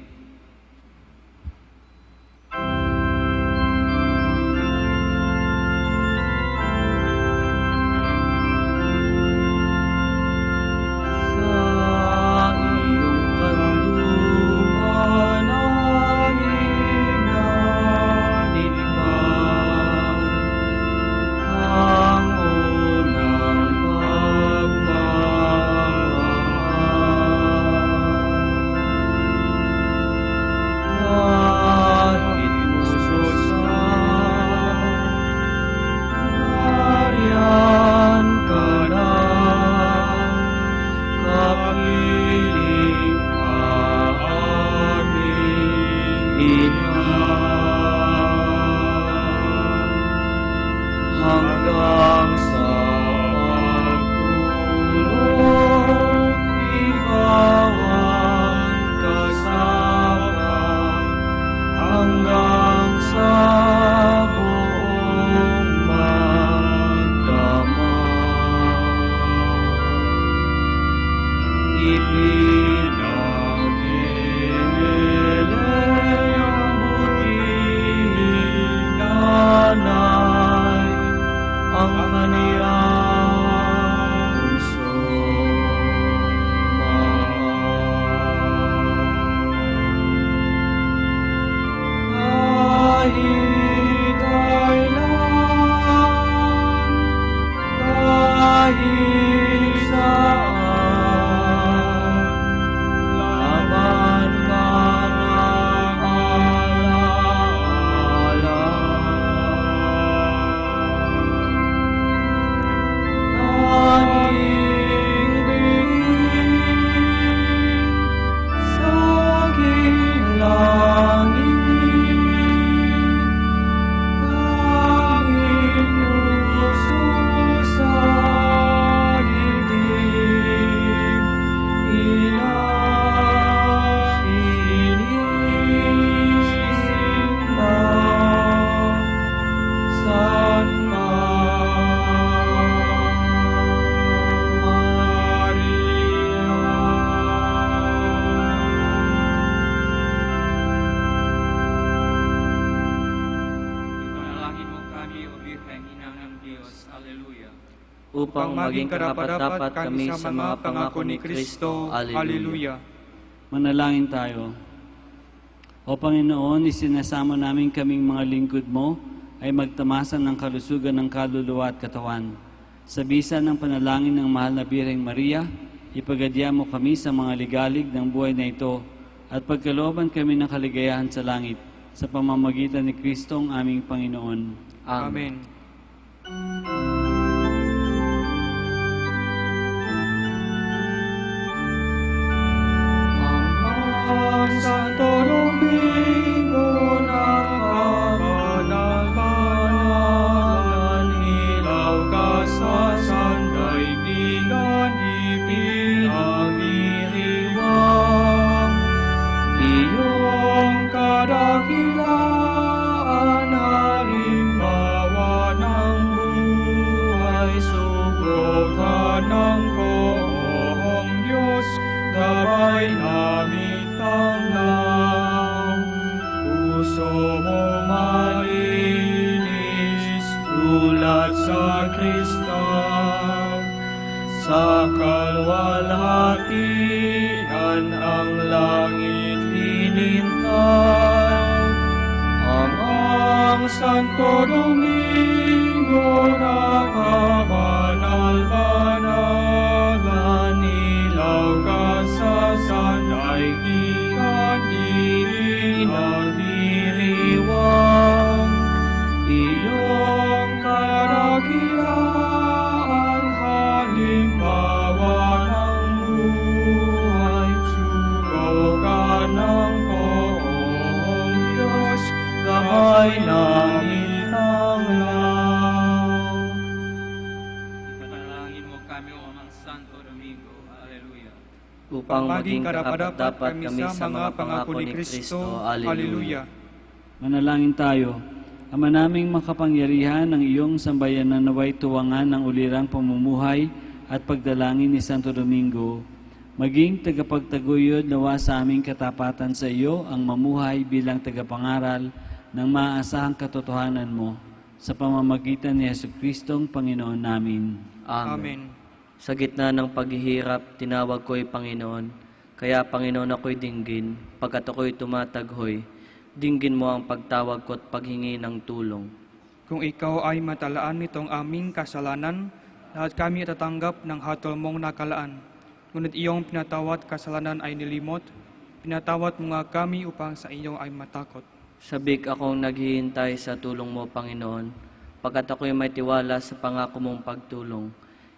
Hanggang sa pagtulong, ikaw ang kasama, hanggang sa buong magdamag. Ipinag- Kahit saan, laman man ang alaala. Kahit Saking langit, tanging puso sa ibig, ila inisip na Santa Maria. Ipanalangin mo kami, O Birhen, Ina ng Diyos. Aleluya. Upang maging karapat-dapat kami sa mga pangako ni Cristo. Aleluya. Manalangin tayo. O Panginoon, isinasamo namin kaming mga lingkod mo ay magtamasan ng kalusugan ng kaluluwa at katawan. Sa bisa ng panalangin ng mahal na Birheng Maria, ipagadya mo kami sa mga ligalig ng buhay na ito at pagkalooban kami ng kaligayahan sa langit sa pamamagitan ni Kristong aming Panginoon. Amen. Amen. Amang Santo Domingo, nakabanal-banal, nilaw ka sa sandaigdigan, ipinagdiriwang. Iyong kadakilaan, halimbawa ng buhay, sugo ka ng poong Diyos, gabay na mitanglaw. Puso mo malinis, sulat sa kristal, sa kaluwalhatian ang langit inintaw. Amang Santo Domingo, nakabanal-banal, nilaw ka sa sandaigdigan, ipinagdiriwang. Iyong kadakilaan, halimbawa ng buhay, sugo ka ng poong Diyos, gabay na mitanglaw. Ipanalangin mo kami, O Amang Santo Domingo. Alleluia. Upang maging karapat-dapat kami sa mga pangako ni Cristo. Alleluia. Manalangin tayo. Ama naming makapangyarihan, ang iyong sambayanan naway tuwangan ang ulirang pamumuhay at pagdalangin ni Santo Domingo. Maging tagapagtaguyod lawa sa aming katapatan sa iyo ang mamuhay bilang tagapangaral ng maaasahang katotohanan mo, sa pamamagitan ni Jesucristong Panginoon namin. Amen. Amen. Sa gitna ng paghihirap, tinawag koy Panginoon. Kaya, Panginoon, akoy dinggin, pagkat akoy tumataghoy. Dinggin mo ang pagtawag ko't paghingi ng tulong. Kung ikaw ay matalaan nitong aming kasalanan, lahat kami atatanggap ng hatol mong nakalaan. Ngunit iyong pinatawad kasalanan ay nilimot, pinatawad mo nga kami upang sa iyo ay matakot. Sabik akong naghihintay sa tulong mo, Panginoon, pagkat akoy may tiwala sa pangako mong pagtulong.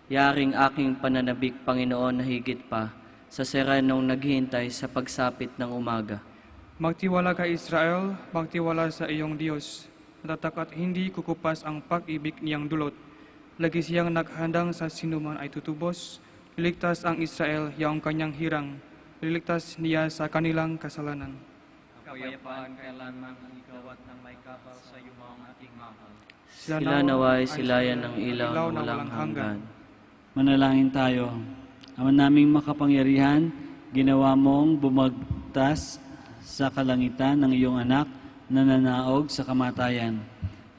Yaring aking pananabik, Panginoon, na higit pa sa serenong naghihintay sa pagsapit ng umaga. Magtiwala ka, Israel, magtiwala sa iyong Dios. Matatak at hindi kukupas ang pag-ibig niyang dulot. Lagi siyang nakahandang sa sinoman ay tutubos. Liligtas ang Israel ya angkanyang hirang. Liligtas niya sa kanilang kasalanan. Kapayapaan kailanman igawad ng may kapal sa yumawang ating mahal. Sila naway silayan ng ilaw na walang hanggan. Manalangin tayo. Ama naming makapangyarihan, ginawa mong bumagtas sa kalangitan ng iyong Anak na nanaog sa kamatayan.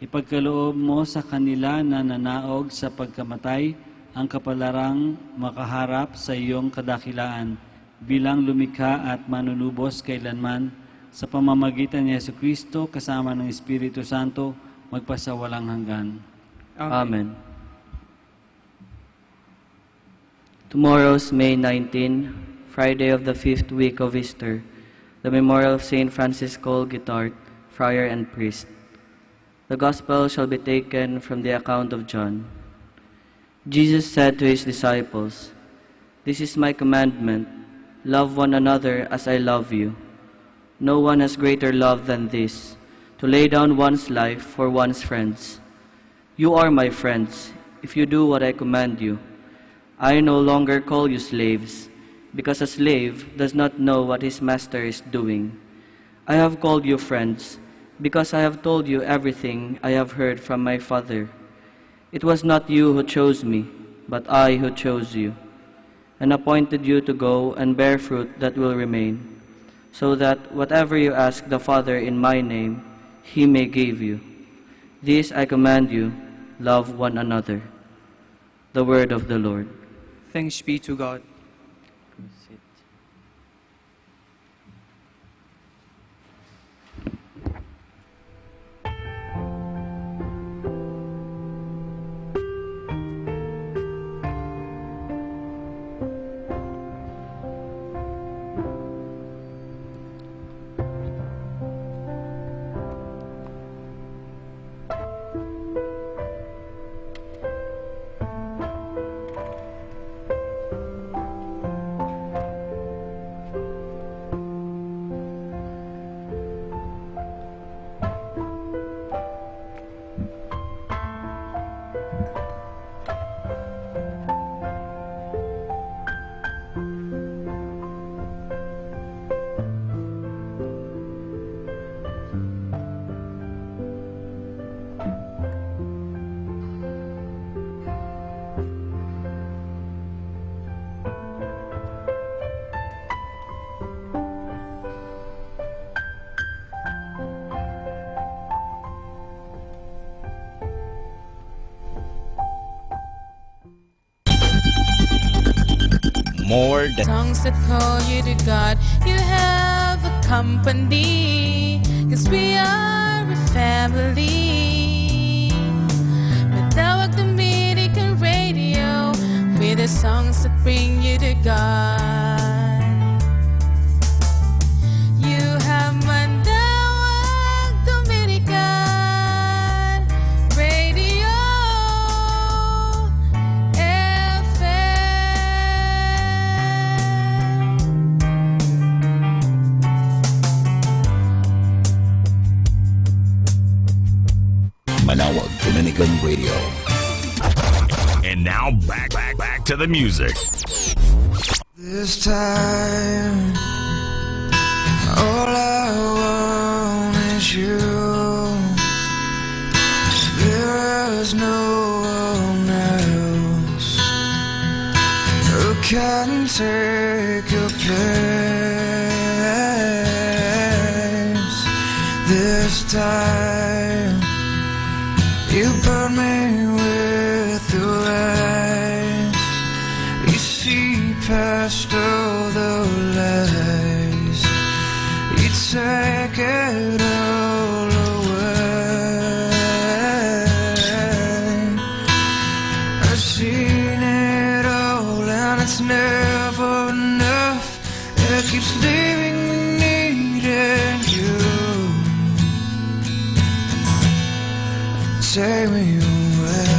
Ipagkaloob mo sa kanila na nanaog sa pagkamatay ang kapalarang makaharap sa iyong kadakilaan bilang lumikha at manunubos kailanman, sa pamamagitan ni Jesucristo kasama ng Espiritu Santo, magpasawalang hanggan. Amen. Amen. Tomorrow's May nineteen, Friday of the fifth week of Easter, the memorial of Saint Francisco Guitart, friar and priest. The Gospel shall be taken from the account of John. Jesus said to his disciples, "This is my commandment, love one another as I love you. No one has greater love than this, to lay down one's life for one's friends. You are my friends, if you do what I command you. I no longer call you slaves, because a slave does not know what his master is doing. I have called you friends, because I have told you everything I have heard from my Father. It was not you who chose me, but I who chose you, and appointed you to go and bear fruit that will remain, so that whatever you ask the Father in my name, he may give you. This I command you, love one another." The word of the Lord. Thanks be to God. More than songs that call you to God, you have a company, 'cause we are a family. Mandawag Dominican Radio, with the songs that bring you to God. You have Mandawag Dominican Radio F M. Manawag Dominican Radio. And now back, back, back to the music. This time, all I want is you. There is no one else who can take your place. This time, you burn me with your eyes. You see past all the lies. You take it all away. I've seen it all and it's never enough. It keeps leaving me needing you. Take me away.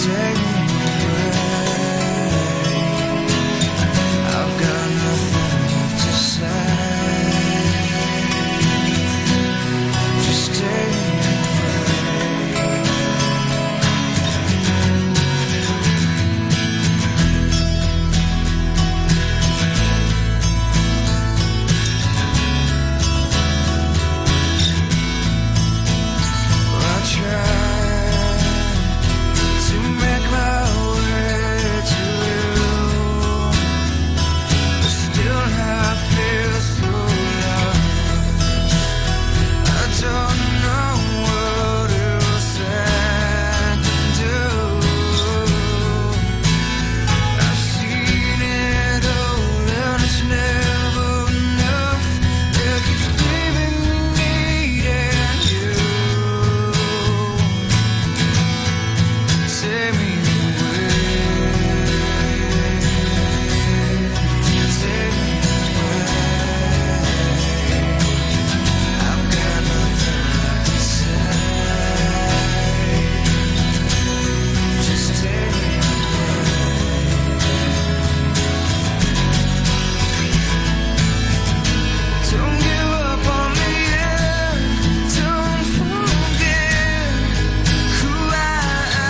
Take me away. I've got nothing left to say. Just take me away. I try to make my way to you. Still I feel so lost. I don't know what else I can do. I've seen it all and it's never enough. It keeps leaving me needing you. Take me away. Take me away. I've got nothing left to say. Just take me away. Don't give up on me yet. Don't forget who I am.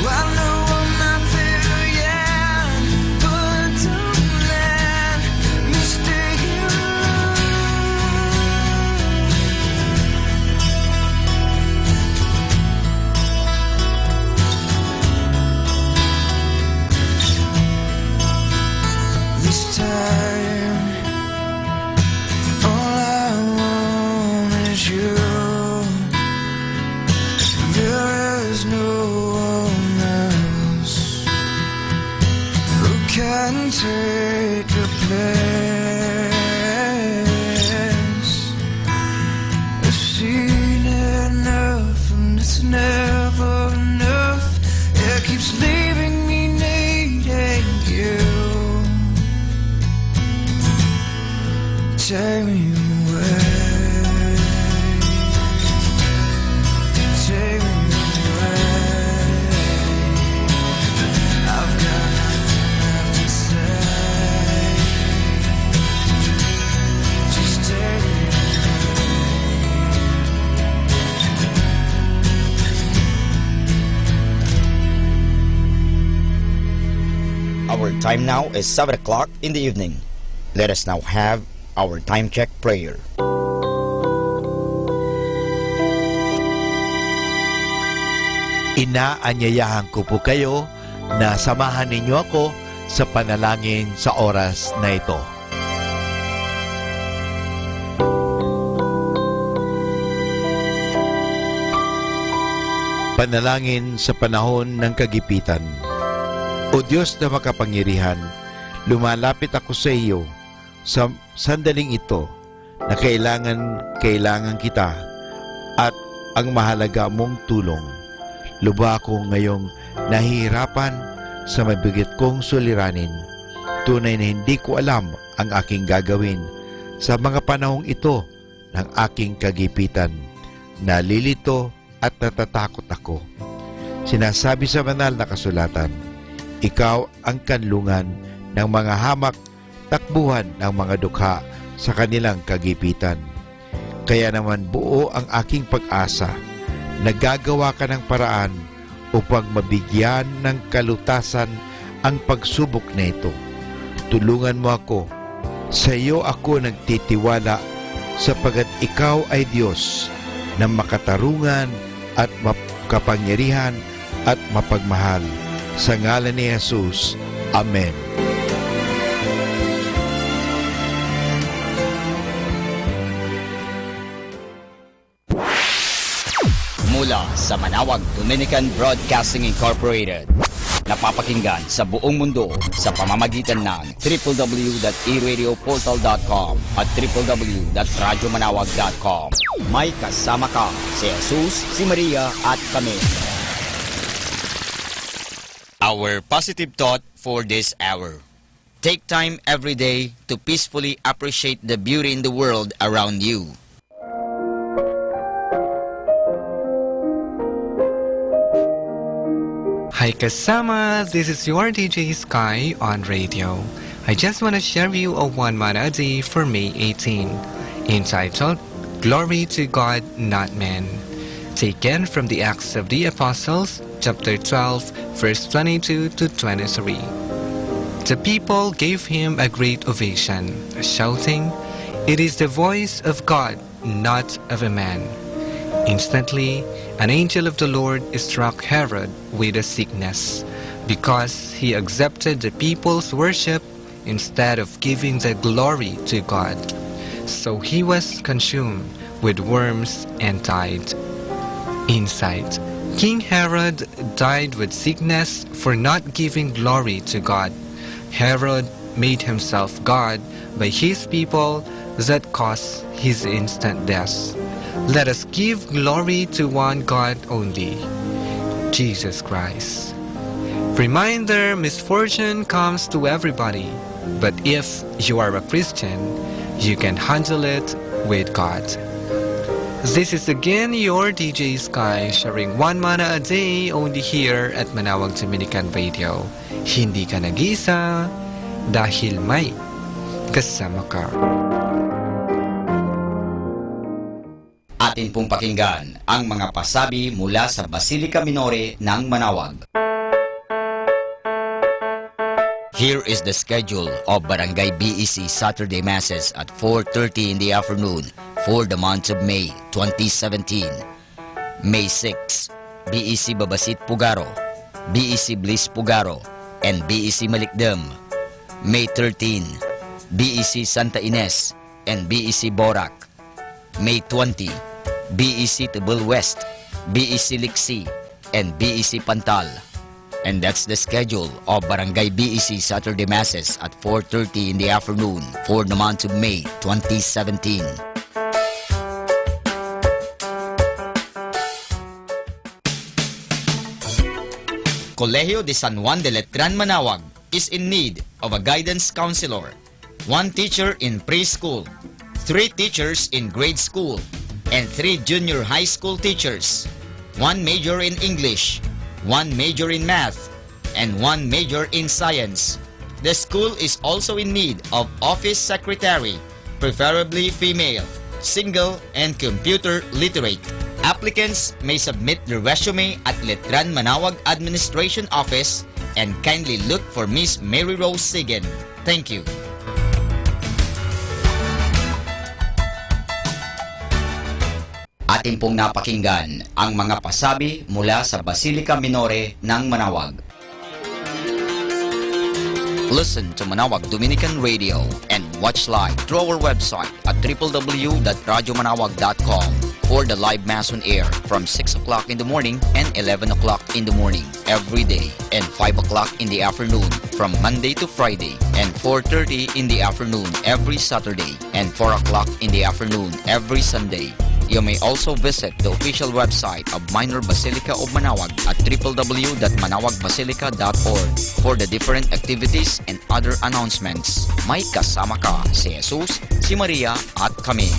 I know I'm not there yet, but don't let me stay here. This time, all I want is you. There is no one else who can take your place. I've seen enough, and it's never enough. It keeps leaving me needing you. Take me away. Take me away. I've got nothing left to say. Just take me away. Our time now is seven o'clock in the evening. Let us now have our time check prayer. Ina, anyayahan ko po kayo na samahan ninyo ako sa panalangin sa oras na ito. Panalangin sa panahon ng kagipitan. O Dios na makapangyarihan, lumalapit ako sa iyo sa sandaling ito na kailangan, kailangan kita at ang mahalaga mong tulong. Lubha ako ngayong nahihirapan sa mabigat kong suliranin. Tunay na hindi ko alam ang aking gagawin sa mga panahong ito ng aking kagipitan. Nalilito at natatakot ako. Sinasabi sa Banal na Kasulatan, "Ikaw ang kanlungan ng mga hamak, takbuhan ng mga dukha sa kanilang kagipitan." Kaya naman buo ang aking pag-asa. Nagagawa ka ng paraan upang mabigyan ng kalutasan ang pagsubok na ito. Tulungan mo ako. Sa iyo ako nagtitiwala, sapagat ikaw ay Dios na makatarungan at makapangyarihan at mapagmahal. Sa ngalan ni Jesus, amen. Mula sa Manawag Dominican Broadcasting Incorporated, napapakinggan sa buong mundo sa pamamagitan ng triple w dot e radio portal dot com at triple w dot radyo manawag dot com. May kasama ka, si Jesus, si Maria, at kami. Our positive thought for this hour. Take time every day to peacefully appreciate the beauty in the world around you. Hi kasama, this is your D J Sky on radio. I just want to share you a one mana a day for May eighteen, entitled Glory to God, Not Man. Taken from the Acts of the Apostles, chapter twelve, verse twenty-two to twenty-three. The people gave him a great ovation, shouting, "It is the voice of God, not of a man." Instantly, an angel of the Lord struck Herod with a sickness, because he accepted the people's worship instead of giving the glory to God. So he was consumed with worms and died. Insight. King Herod died with sickness for not giving glory to God. Herod made himself God by his people that caused his instant death. Let us give glory to one God only, Jesus Christ. Reminder, misfortune comes to everybody, but if you are a Christian, you can handle it with God. This is again your D J Sky, sharing one mana a day only here at Manawag Dominican Radio. Hindi ka nag-iisa dahil may kasama ka. Atin pong pakinggan ang mga pasabi mula sa Basilica Minore ng Manawag. Here is the schedule of Barangay B E C Saturday Masses at four thirty in the afternoon for the month of May twenty seventeen. May six, B E C Babasit Pugaro, B E C Bliss Pugaro, and B E C Malikdem. May thirteen, B E C Santa Ines and B E C Borac. May twenty, B E C Tebel West, B E C Liksi, and B E C Pantal. And that's the schedule of Barangay B E C Saturday Masses at four thirty in the afternoon for the month of May twenty seventeen. Colegio de San Juan de Letran, Manawag is in need of a guidance counselor, one teacher in preschool, three teachers in grade school, and three junior high school teachers, one major in English, one major in math, and one major in science. The school is also in need of office secretary, preferably female, single, and computer literate. Applicants may submit their resume at Letran Manawag Administration Office and kindly look for Miss Mary Rose Sigen. Thank you. Atin pong napakinggan ang mga pasabi mula sa Basilica Minore ng Manawag. Listen to Manawag Dominican Radio and watch live through our website at triple w dot radyo manawag dot com. or the live mass on air from six o'clock in the morning and eleven o'clock in the morning every day, and five o'clock in the afternoon from Monday to Friday, and four thirty in the afternoon every Saturday, and four o'clock in the afternoon every Sunday. You may also visit the official website of Minor Basilica of Manaoag at triple W dot manaoagbasilica dot org for the different activities and other announcements. May kasama ka, si Jesus, si Maria, at kami.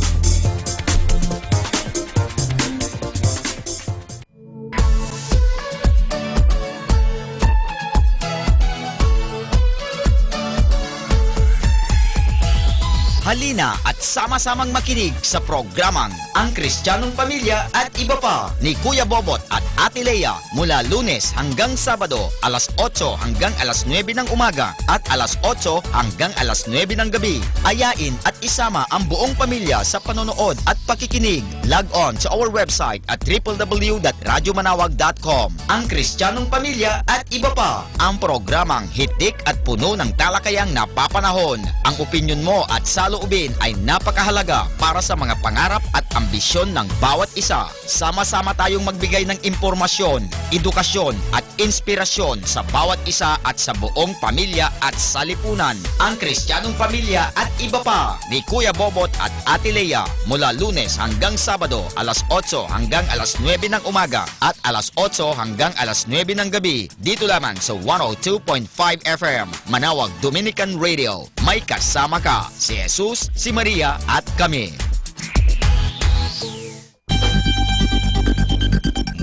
Halina at sama-samang makinig sa programang Ang Kristiyanong Pamilya at Iba Pa ni Kuya Bobot at Ate Lea mula Lunes hanggang Sabado, alas otso hanggang alas nuebe ng umaga at alas otso hanggang alas nuebe ng gabi. Ayain at isama ang buong pamilya sa panonood at pakikinig. Log on to our website at triple W dot radyo manawag dot com. Ang Kristiyanong Pamilya at Iba Pa, ang programang hitik at puno ng talakayang napapanahon. Ang opinyon mo at saloobin ay napakahalaga para sa mga pangarap at ambisyon ng bawat isa. Sama-sama tayong magbigay ng impormasyon, edukasyon, at inspirasyon sa bawat isa at sa buong pamilya at salipunan. Ang Kristiyanong Pamilya at Iba Pa ni Kuya Bobot at Ate Lea, mula Lunes hanggang Sabado, alas otso hanggang alas nuebe ng umaga at alas otso hanggang alas nuebe ng gabi, dito lamang sa one oh two point five F M, Manawag Dominican Radio. May kasama ka, si Jesus, si Maria, at kami.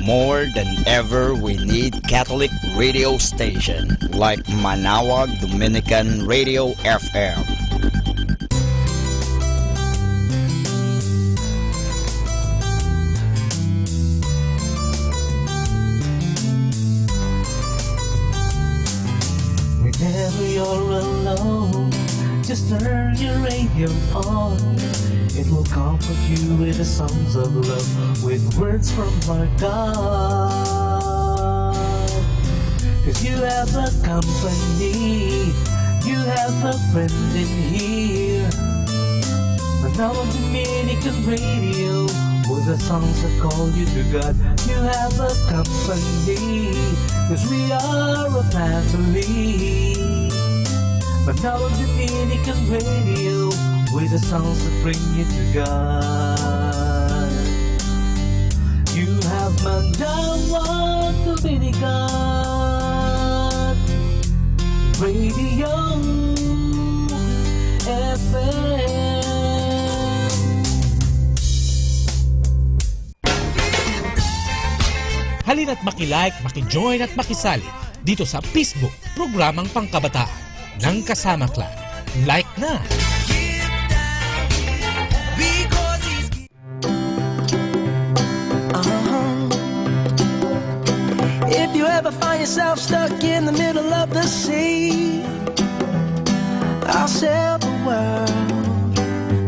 More than ever, we need Catholic radio station like Manawag Dominican Radio F M. Whenever you're alone, just turn your radio on. It will comfort you with the songs of love, with words from our God. Cause you have a company, you have a friend in here. Manawag Dominican Radio, with the songs that call you to God. You have a company, cause we are a family. Manawag Dominican Radio, with the songs that bring you to God. You have Manawag Dominican Radio F M. Halina't maki-like, maki-join at makisali dito sa Facebook, Programang Pangkabataan ng Kasama Clan. Like na! If you ever find yourself stuck in the middle of the sea, I'll sail the world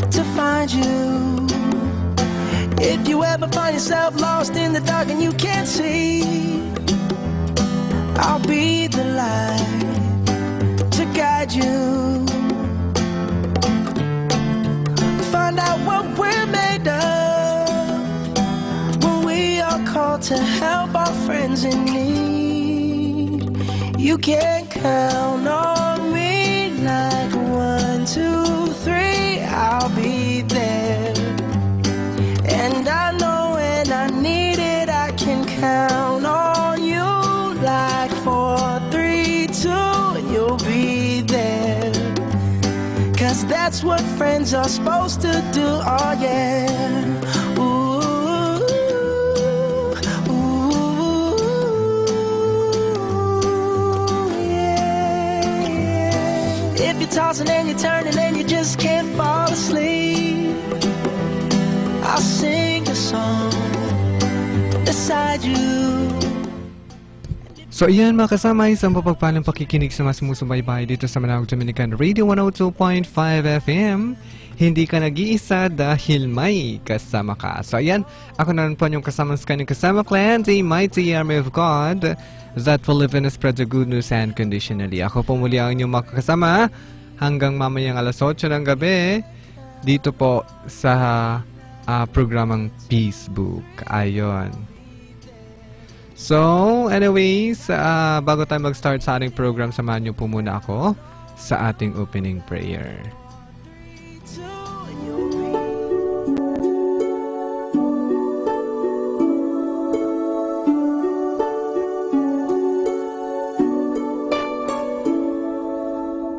to find you. If you ever find yourself lost in the dark and you can't see, I'll be the light to guide you. Find out what we're made of when we are called to help our friends in need. You can count on me like one, two, three, I'll be there. And I know when I need it, I can count on you like four, three, two, and you'll be there. Cause that's what friends are supposed to do, oh yeah. Ooh, ooh, yeah, yeah. If you're tossing and you're turning and you just can't fall asleep, I'll sing a song beside you. So, iyan, mga kasama, isang mapagpalang pakikinig sa mga sumusubaybay dito sa Manawag Dominican Radio one oh two point five F M. Hindi ka nag-iisa dahil may kasama ka. So, ayan, ako na naman po inyong kasama sa kanyang kasama, Clan, the mighty army of God that will live and spread the good news unconditionally. Ako po muli ang inyong makakasama hanggang mamayang alas otso ng gabi dito po sa ah, programang Facebook. Ayon. So, anyways, ah, bago tayo mag-start sa ating program, samahan niyo po muna ako sa ating opening prayer.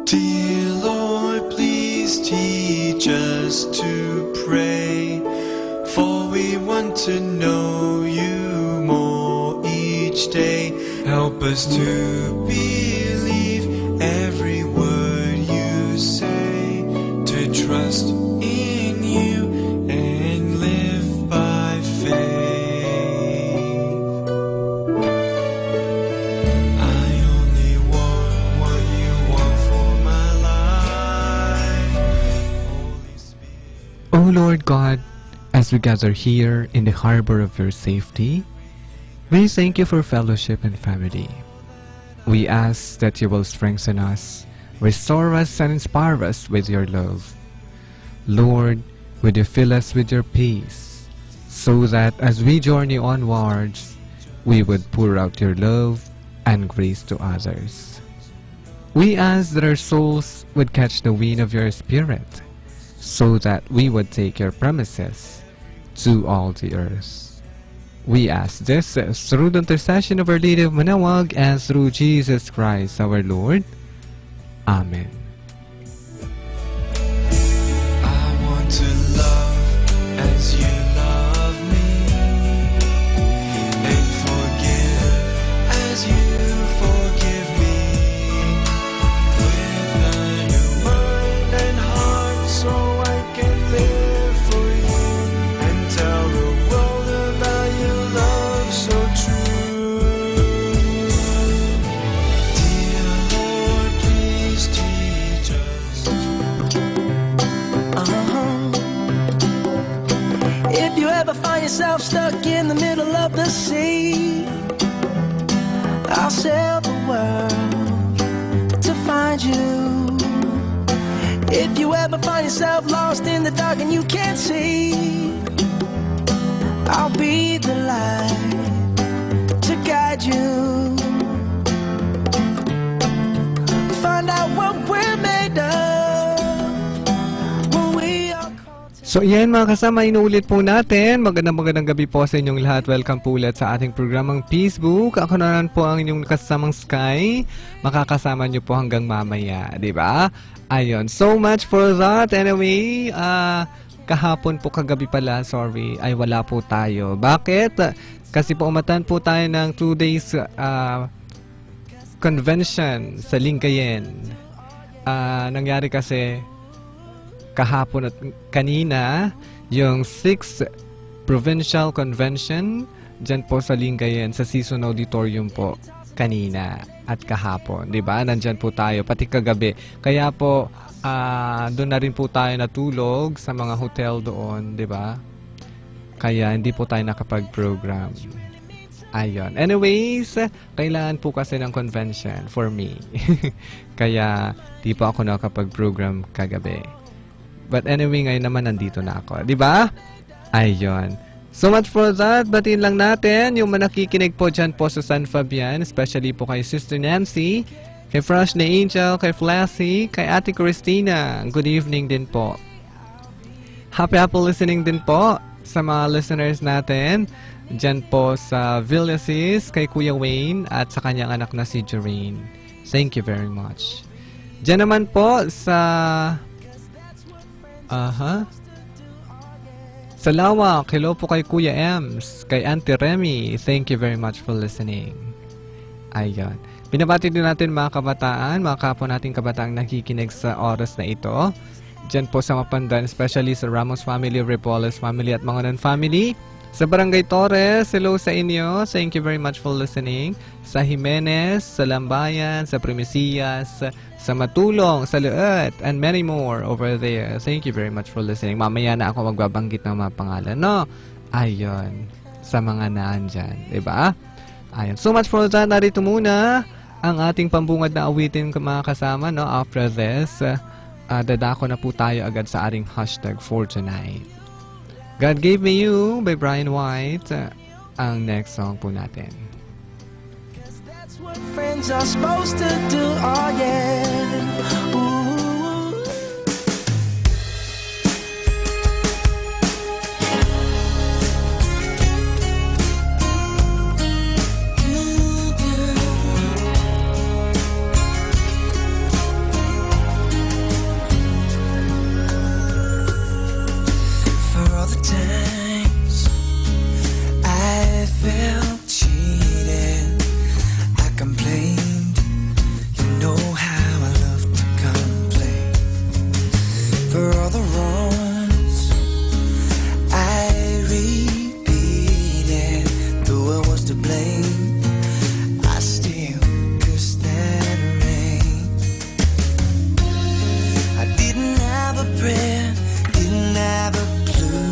Dear Lord, please teach us to pray, for we want to know you more each day. Help us to believe every word you say, to trust in you and live by faith. I only want what you want for my life. Holy Spirit. O Lord God, as we gather here in the harbor of your safety, we thank you for fellowship and family. We ask that you will strengthen us, restore us, and inspire us with your love. Lord, would you fill us with your peace, so that as we journey onwards, we would pour out your love and grace to others. We ask that our souls would catch the wind of your Spirit, so that we would take your promises to all the earth. We ask this through the intercession of Our Lady of Manaoag and through Jesus Christ our Lord. Amen. I want to love as you love me, and forgive as you forgive me. With a new mind and heart, so I can live for you and tell the world about your love so true. Dear Lord, please teach us. Uh-huh. If you ever find yourself stuck in the middle of the sea, I'll sail the world to find you. If you ever find yourself lost in the dark and you can't see, I'll be the light to guide you. Find out what we're made of when we are called to. So, yan, mga kasama, inuulit po natin. Magandang, magandang gabi po sa inyong lahat. Welcome po ulit sa ating programang Peace Book. Ako na naman po ang inyong kasamang Sky. Makakasama niyo po hanggang mamaya, di ba? Ayun. So much for that. Anyway, ah, kahapon po, kagabi pala, sorry, ay wala po tayo. Bakit? Kasi po umatan po tayo ng two days, ah, convention sa Lingayen. Ah, nangyari kasi kahapon at kanina yung sixth Provincial Convention diyan po sa Lingayen, sa Sison Auditorium po, kanina at kahapon, di ba? Nandiyan po tayo, pati kagabi. Kaya po, ah, doon na rin po tayo natulog sa mga hotel doon, di ba? Kaya hindi po tayo nakapag-program. Ayun. Anyways, kailangan po kasi ng convention for me. Kaya di po ako nakapag-program kagabi. But anyway, ngayon naman nandito na ako. Di ba? Ayun. So much for that. Batiin lang natin yung mga nakikinig po dyan po sa San Fabian, especially po kay Sister Nancy, kay Fresh na Angel, kay Flashy, kay Ate Christina. Good evening din po. Happy, happy listening din po sa mga listeners natin dyan po sa Villasis, kay Kuya Wayne, at sa kanyang anak na si Joreen. Thank you very much. Diyan naman po sa, aha, sa Lawak, hello po kay Kuya Ems, kay Auntie Remy, thank you very much for listening. Ayun. Binabati din natin mga kabataan, mga kapwa nating kabataang nakikinig sa oras na ito. Diyan po sa Mapandan, especially sa Ramos family, Repoles family, at Mangonan family. Sa Barangay Torres, hello sa inyo. Thank you very much for listening. Sa Jimenez, sa Lambayan, sa Primicias, sa Matulong, sa Leet, and many more over there. Thank you very much for listening. Mamaya na ako magbabanggit ng mga pangalan, no? Ayun. Sa mga naan dyan, di ba? Ayun. So much for that. Narito muna ang ating pambungad na awitin, mga kasama, no? After this, uh, uh, dadako na po tayo agad sa ating hashtag for tonight. God Gave Me You by Bryan White, uh, ang next song po natin. 'Cause that's what friends are supposed to do, oh yeah. Ooh. For all the times I felt cheated, I complained. You know how I love to complain. For all the wrongs I repeated, though I was to blame, I still cursed that rain. I didn't have a prayer, didn't have a clue.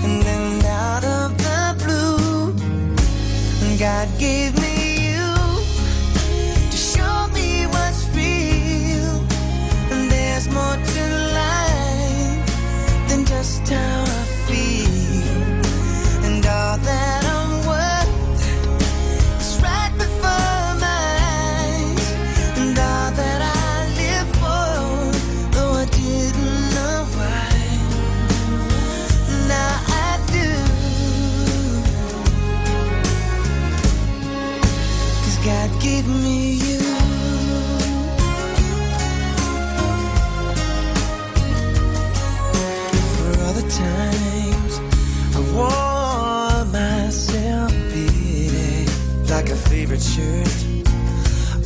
And then out of the blue, God gave me you to show me what's real. And there's more to life than just how I feel. And all that I'm worth is right before my eyes. And all that I live for, though I didn't know why, now I do. 'Cause God gave me you. For all the times I wore myself beating like a favorite shirt,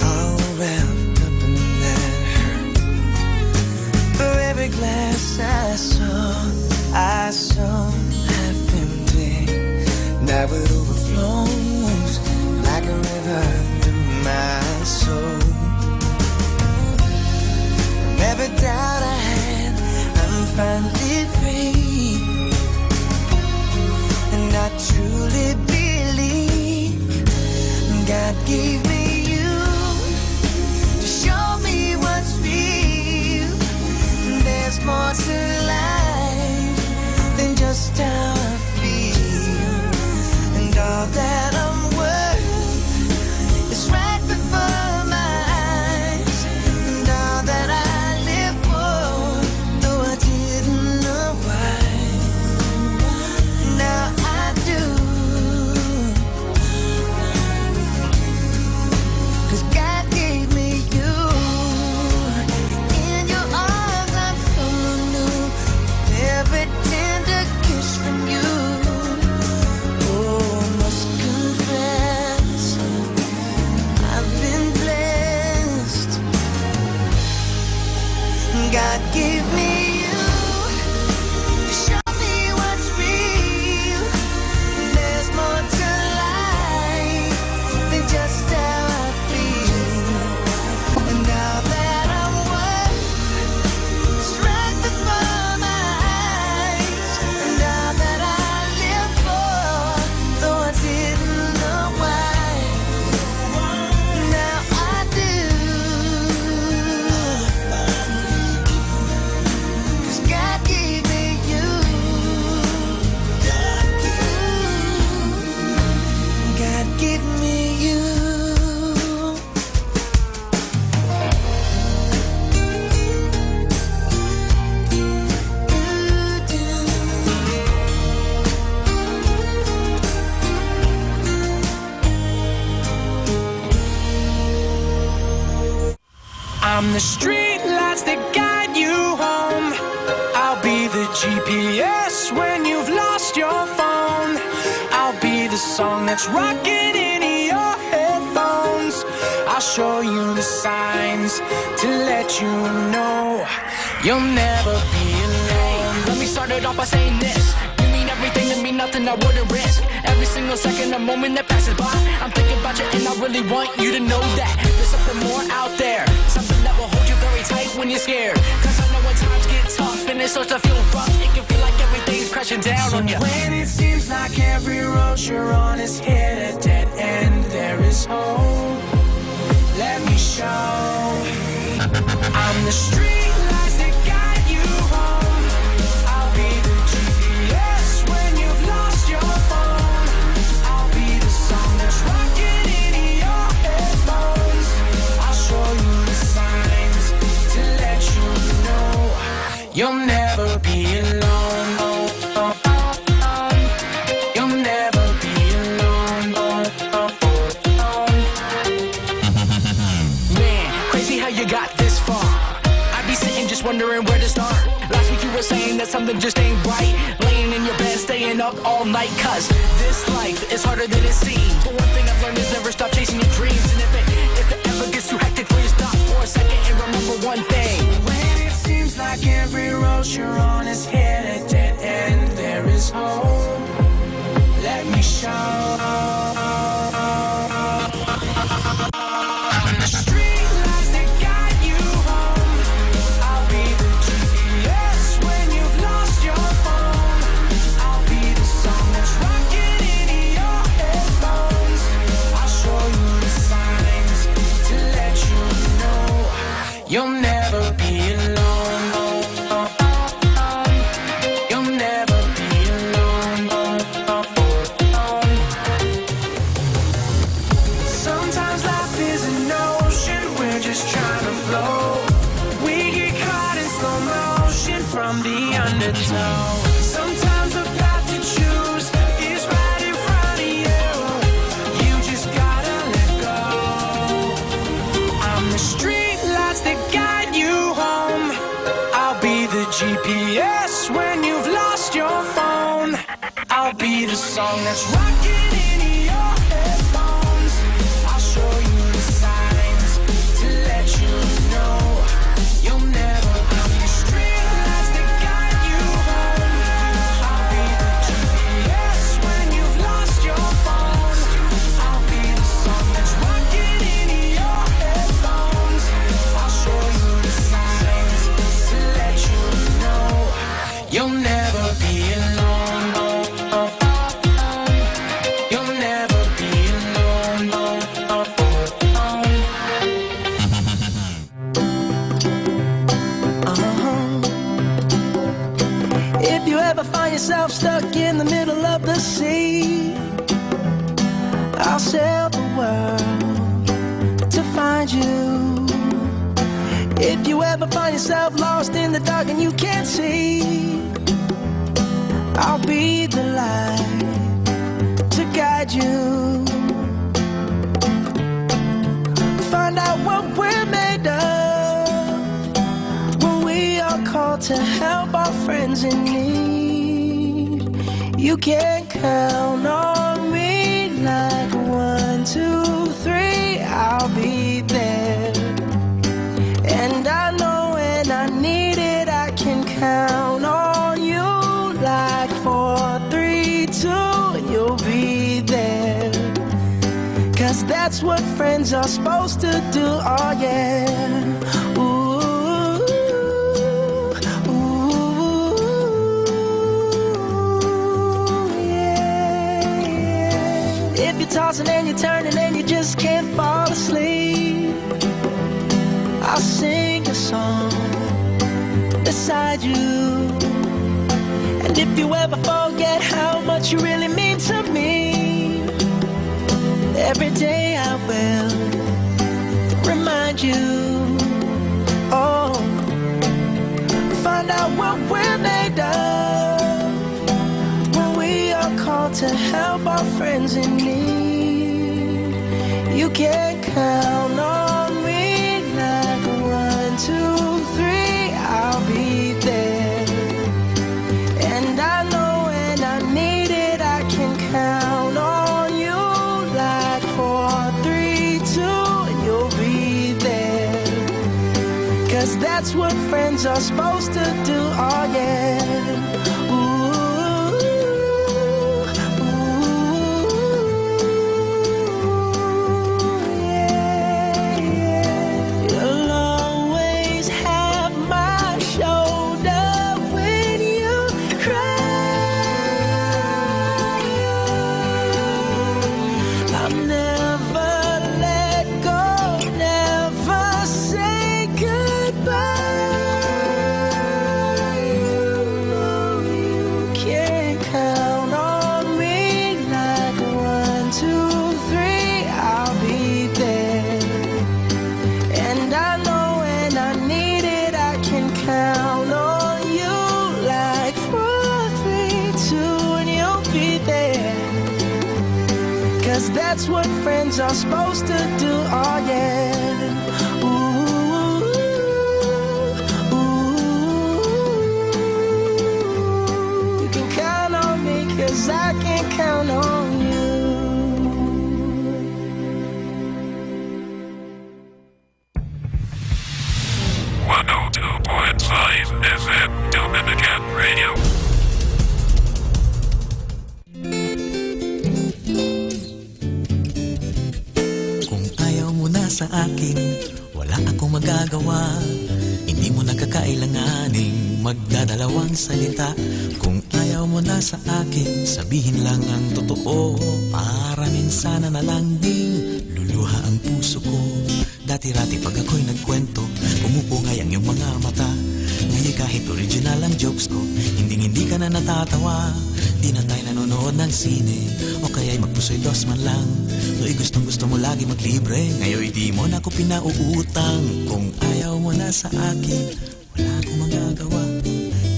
all wrapped up in that hurt. For every glass I saw, I saw half empty. Now it overflows like a river through my soul. From every doubt I had, I'm finally free. And I truly believe God gave me you to show me what's real. There's more to life than just how I feel. And all that I'm worth is right before my eyes. And all that I live for, though I didn't know why, now I do. 'Cause God gave me you. In your arms I'm someone new. Every tender kiss from you. Oh, must confess, I've been blessed. God gave me you to show me what's real. There's more to life than just how I feel. And now that I'm worth is right before my eyes. And all that I live for, though I didn't know why, now I do. 'Cause God gave me you. God gave me you. I'm the street lights that guide you home. I'll be the G P S when you've lost your phone. I'll be the song that's rocking in your headphones. I'll show you the signs to let you know you'll never be alone. Let me start it off by saying this. You mean everything to me, nothing I wouldn't risk. Every single second, a moment that passes by, I'm thinking about you and I really want you to know that there's something more out there. Something that will hold you very tight when you're scared. 'Cause I know when times get tough and it starts to feel rough, it can feel like everything's crashing down on you. When it seems like every road you're on is hit a dead end, there is hope. Let me show. I'm the street lights that guide you home. I'll Saying that something just ain't right. Laying in your bed, staying up all night. 'Cause this life is harder than it seems. But one thing I've learned is never stop chasing your dreams. And if it, if it ever gets too hectic for you, stop for a second and remember one thing. When it seems like every road you're on is hit a dead end, there is hope. Let me show. I'm the streetlights that guide you home. I'll be the G P S when you've lost your phone. I'll be the song that's rocking in your headphones. I'll show you the signs to let you know you'll never be alone. You'll never be alone. Sometimes life is an ocean, we're just trying to float. We get caught in slow motion from the undertow. Sometimes the path to choose is right in front of you. You just gotta let go. I'm the street lights that guide you home. I'll be the G P S when you've lost your phone. I'll be the song that's rocking in your headphones. I'll show you the signs to let you know you'll never be. I'm the street lights that guide you home. I'll be the G P S when you've lost your phone. I'll be the song that's rocking in your headphones. I'll show you the signs to let you know you'll never be alone. You'll never be alone. Uh-huh. If you ever find yourself stuck in the middle of the sea, I'll sail the world to find you. If you ever find yourself lost in the dark and you can't see, I'll be the light to guide you. Find out what we're made of when we are called to help our friends in need. You can count on me like one, two, three, I'll be there. And I know when I need it, I can count on you like four, three, two, and you'll be there. 'Cause that's what friends are supposed to do, oh yeah. Ooh, ooh, yeah, yeah. If you're tossing and you're turning and you just can't fall asleep, I'll sing a song beside you. And if you ever forget how much you really mean to me, every day I will remind you. Oh, find out what we're made of when we are called to help our friends in need. You can count on me like one, two, three, I'll be there. And I know when I need it, I can count on you like four, three, two, and you'll be there. 'Cause that's what friends are supposed to do, oh yeah. Ooh, ooh, yeah, yeah. You'll always have my shoulder when you cry. I'll never let go, never say goodbye. You know you can count on me like one, two, three, I'll be there. And I know when I need it, I can count on you like four, three, two, and you'll be there. 'Cause that's what friends are supposed to do, oh yeah. Ooh, ooh, ooh, 'Cause I can't count on you. One oh two point five F M Dominican Radio. Kung ayaw mo na sa akin, wala akong magagawa. Hindi mo na kakailanganing magdadalawang salita. Kung ayaw mo na sa akin, sabihin lang ang totoo. Para minsan na lang ding luluha ang puso ko. Dati-rati pag ako'y nagkwento, pumupungay ang iyong mga mata. Ngayon kahit original ang jokes ko, hinding-hindi ka na natatawa. Di na tayo nanonood ng sine, o kaya'y magpusoy dos man lang. Noy gustong-gusto mo lagi maglibre, ngayon di mo na ako pinauutang. Kung ayaw mo na sa akin, wala akong magagawa.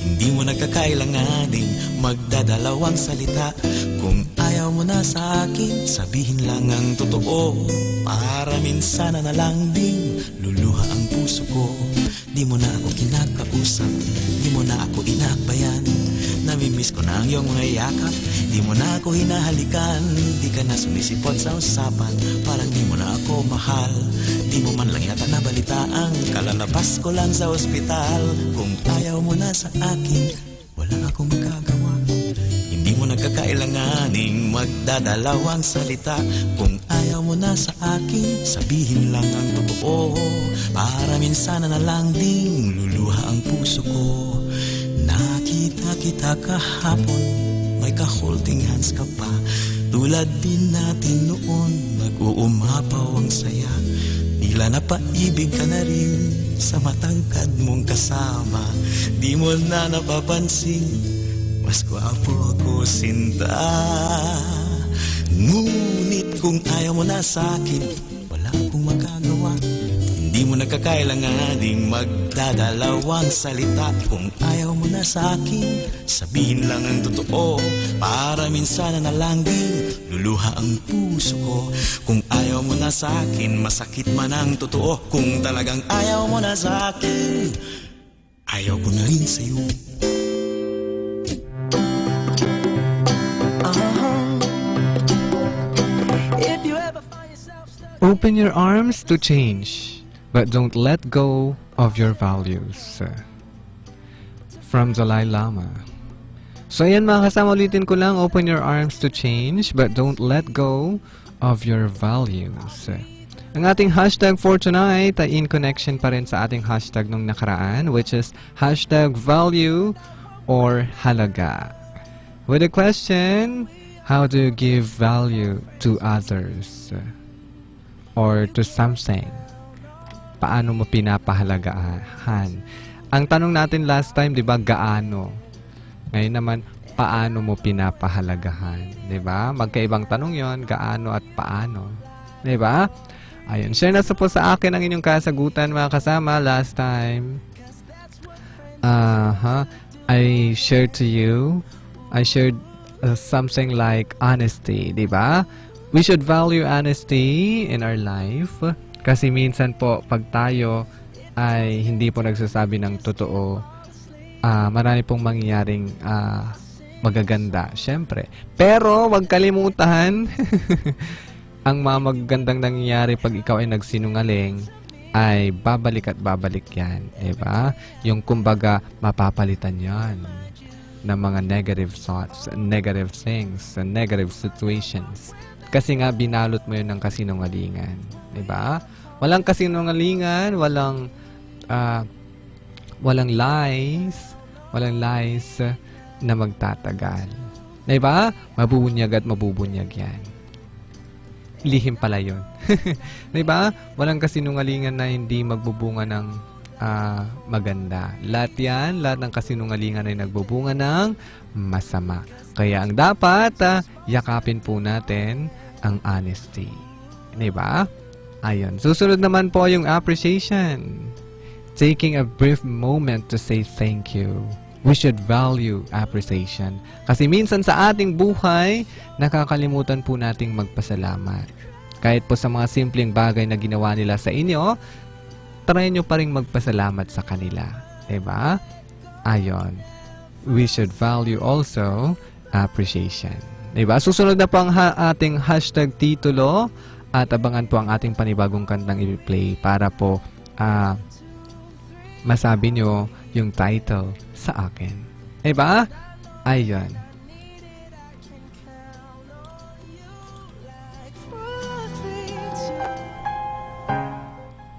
Hindi mo na kakailanganing magdadalawang salita. Kung ayaw mo na sa akin, sabihin lang ang totoo. Para minsan na lang ding luluha ang puso ko. Di mo na ako kinakausap, di mo na ako inaakbayan. Namimiss ko na ang iyong mga yakap, di mo na ako hinahalikan. Di ka na sumisipot sa usapan, parang di mo na ako mahal. Di mo man lang yata nabalita ang kalalabas ko lang sa ospital. Kung ayaw mo na sa akin, wala akong magagawa. Hindi mo na kakailanganing magdadalawang salita. Kung ayaw mo na sa akin, sabihin lang ang totoo. Para minsan na lang ding luluha ang puso ko. Nakita kita kahapon, may ka-holding hands ka pa. Tulad din natin noon, nag-uumapaw ang saya. Tila napaibig ka na rin sa matangkad mong kasama. Di mo na napapansin, mas gwapo ako, sinta. Ngunit kung ayaw mo na sa akin, wala akong magagawa. Hindi mo na kakailanganing magdadalawang salita. Kung ayaw mo na sa akin, sabihin lang ang totoo. Para minsan na lang din luluha ang puso ko. Kung ayaw mo na sa akin, masakit man ang totoo. Kung talagang ayaw mo na sa akin, ayaw ko na rin sa'yo. Uh-huh. If you ever find yourself stuck Open your arms to change, but don't let go of your values. From Dalai Lama. So ayan mga kasama, ulitin ko lang, open your arms to change, but don't let go of your values. Ang ating hashtag for tonight ay in connection pa rin sa ating hashtag nung nakaraan, which is hashtag value or halaga. With the question, how do you give value to others? Or to something? Paano mo pinapahalagahan? Ang tanong natin last time, di ba, gaano? Ngayon naman, paano mo pinapahalagahan? Di ba? Magkaibang tanong yon, gaano at paano. Di ba? Ayun, share na sa po sa akin ang inyong kasagutan, mga kasama, last time. Aha. I shared to you, I shared, uh, something like honesty, di ba? We should value honesty in our life. Kasi minsan po, pag tayo ay hindi po nagsasabi ng totoo, ah, marami pong mangyayaring, ah, magaganda, syempre. Pero, wag kalimutan, ang mga magagandang nangyayari pag ikaw ay nagsinungaling, ay babalik at babalik yan, di ba? Yung kumbaga, mapapalitan yan ng mga negative thoughts, negative things, negative situations. Kasi nga, binalot mo yun ng kasinungalingan, di ba? Walang kasinungalingan, walang, ah, walang lies, walang lies na magtatagal. Di ba? Mabubunyag at mabubunyag yan. Lihim pala yun. Di ba? Walang kasinungalingan na hindi magbubunga ng, ah, maganda. Lahat yan, lahat ng kasinungalingan ay nagbubunga ng masama. Kaya ang dapat, ah, yakapin po natin ang honesty. Di ba? Ayun. Susunod naman po yung appreciation. Taking a brief moment to say thank you. We should value appreciation. Kasi minsan sa ating buhay, nakakalimutan po nating magpasalamat. Kahit po sa mga simpleng bagay na ginawa nila sa inyo, try nyo pa rin magpasalamat sa kanila. Diba? Ayon. We should value also appreciation. Diba? Susunod na po ang ha-, ating hashtag titulo at abangan po ang ating panibagong kantang i-play para po, ah, masabi nyo yung title sa akin. Diba? Ayun.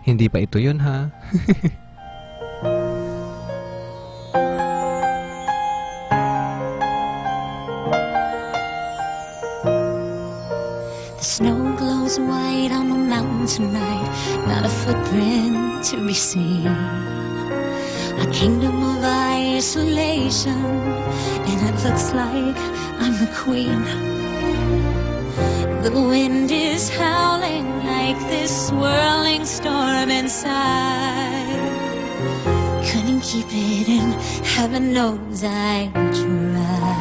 Hindi pa ito yun, ha? The snow glows white on the mountain tonight, not a footprint to be seen. A kingdom of isolation, and it looks like I'm the queen. The wind is howling like this swirling storm inside. Couldn't keep it in, heaven knows I tried.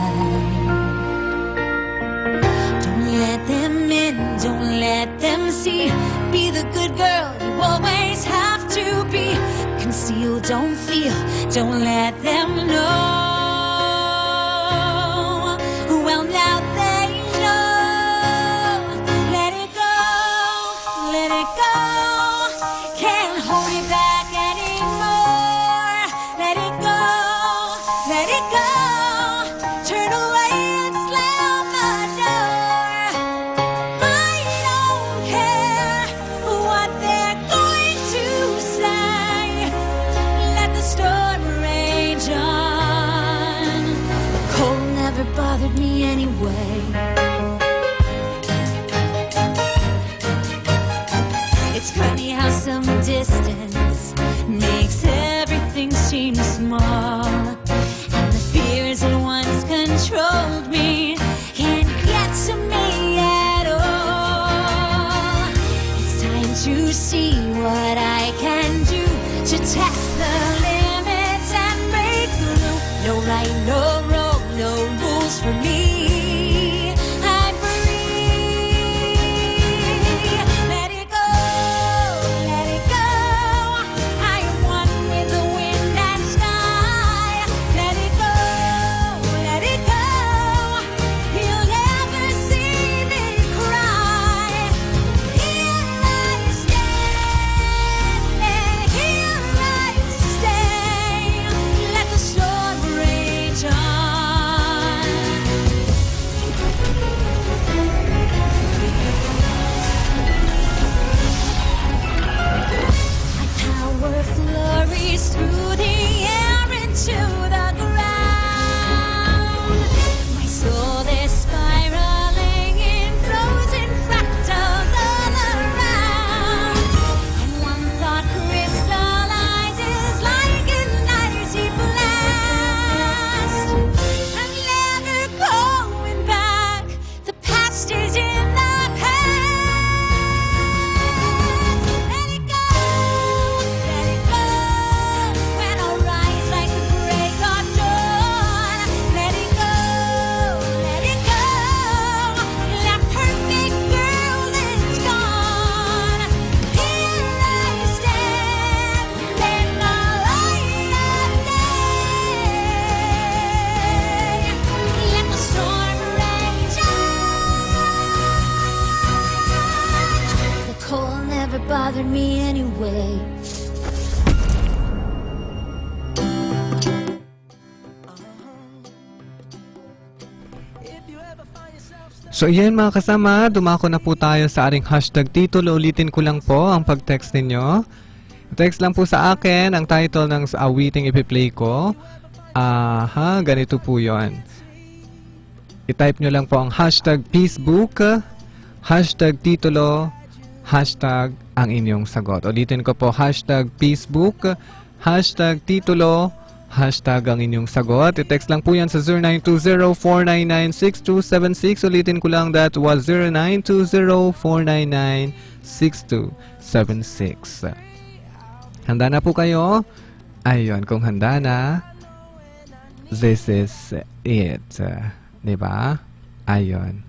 Don't let them in, don't let them see. Be the good girl you always have to be. Conceal, don't feel, don't let them know. Well, now they know. Let it go, let it go. Can't hold it back anymore. Let it go, let it go. Turn away and slam the door. I don't care what they're going to say. Let the storm rage on. The cold never bothered me anyway. It's funny how some distance makes everything seem small. And the fears that once controlled me can't get to me at all. It's time to see what I can do to test the limits and break through. No right, no wrong, no rules for me. I'm free. Let it go, let it go. I am one with the wind and sky. Let it go, let it go. You'll never see me cry. Here I stand, here I stay. Let the storm rage on. My power flurries through the air into the ground. My soul is spiraling in frozen fractals all around. And one thought crystallizes like an icy blast. I'm never going back. The past is in the past. Let it go, let it go. When I'll rise like the break of dawn. Let it go, let it go. That perfect girl is gone. Here I stand. The cold never bothered me anyway. So, iyan, mga kasama, dumako na po tayo sa ating hashtag titulo. Ulitin ko lang po ang pag-text ninyo. Text lang po sa akin ang title ng s-, awiting ipi-play ko. Aha, ganito po yon. I-type nyo lang po ang hashtag Facebook, hashtag titulo, hashtag ang inyong sagot. Ulitin ko po, hashtag Facebook, hashtag titulo, hashtag ang inyong sagot. I-text lang po yan sa zero nine two zero four nine nine six two seven six. Ulitin ko lang, that was zero nine two zero four nine nine six two seven six. Handa na po kayo? Ayun, kung handa na, this is it. Di ba? Ayun.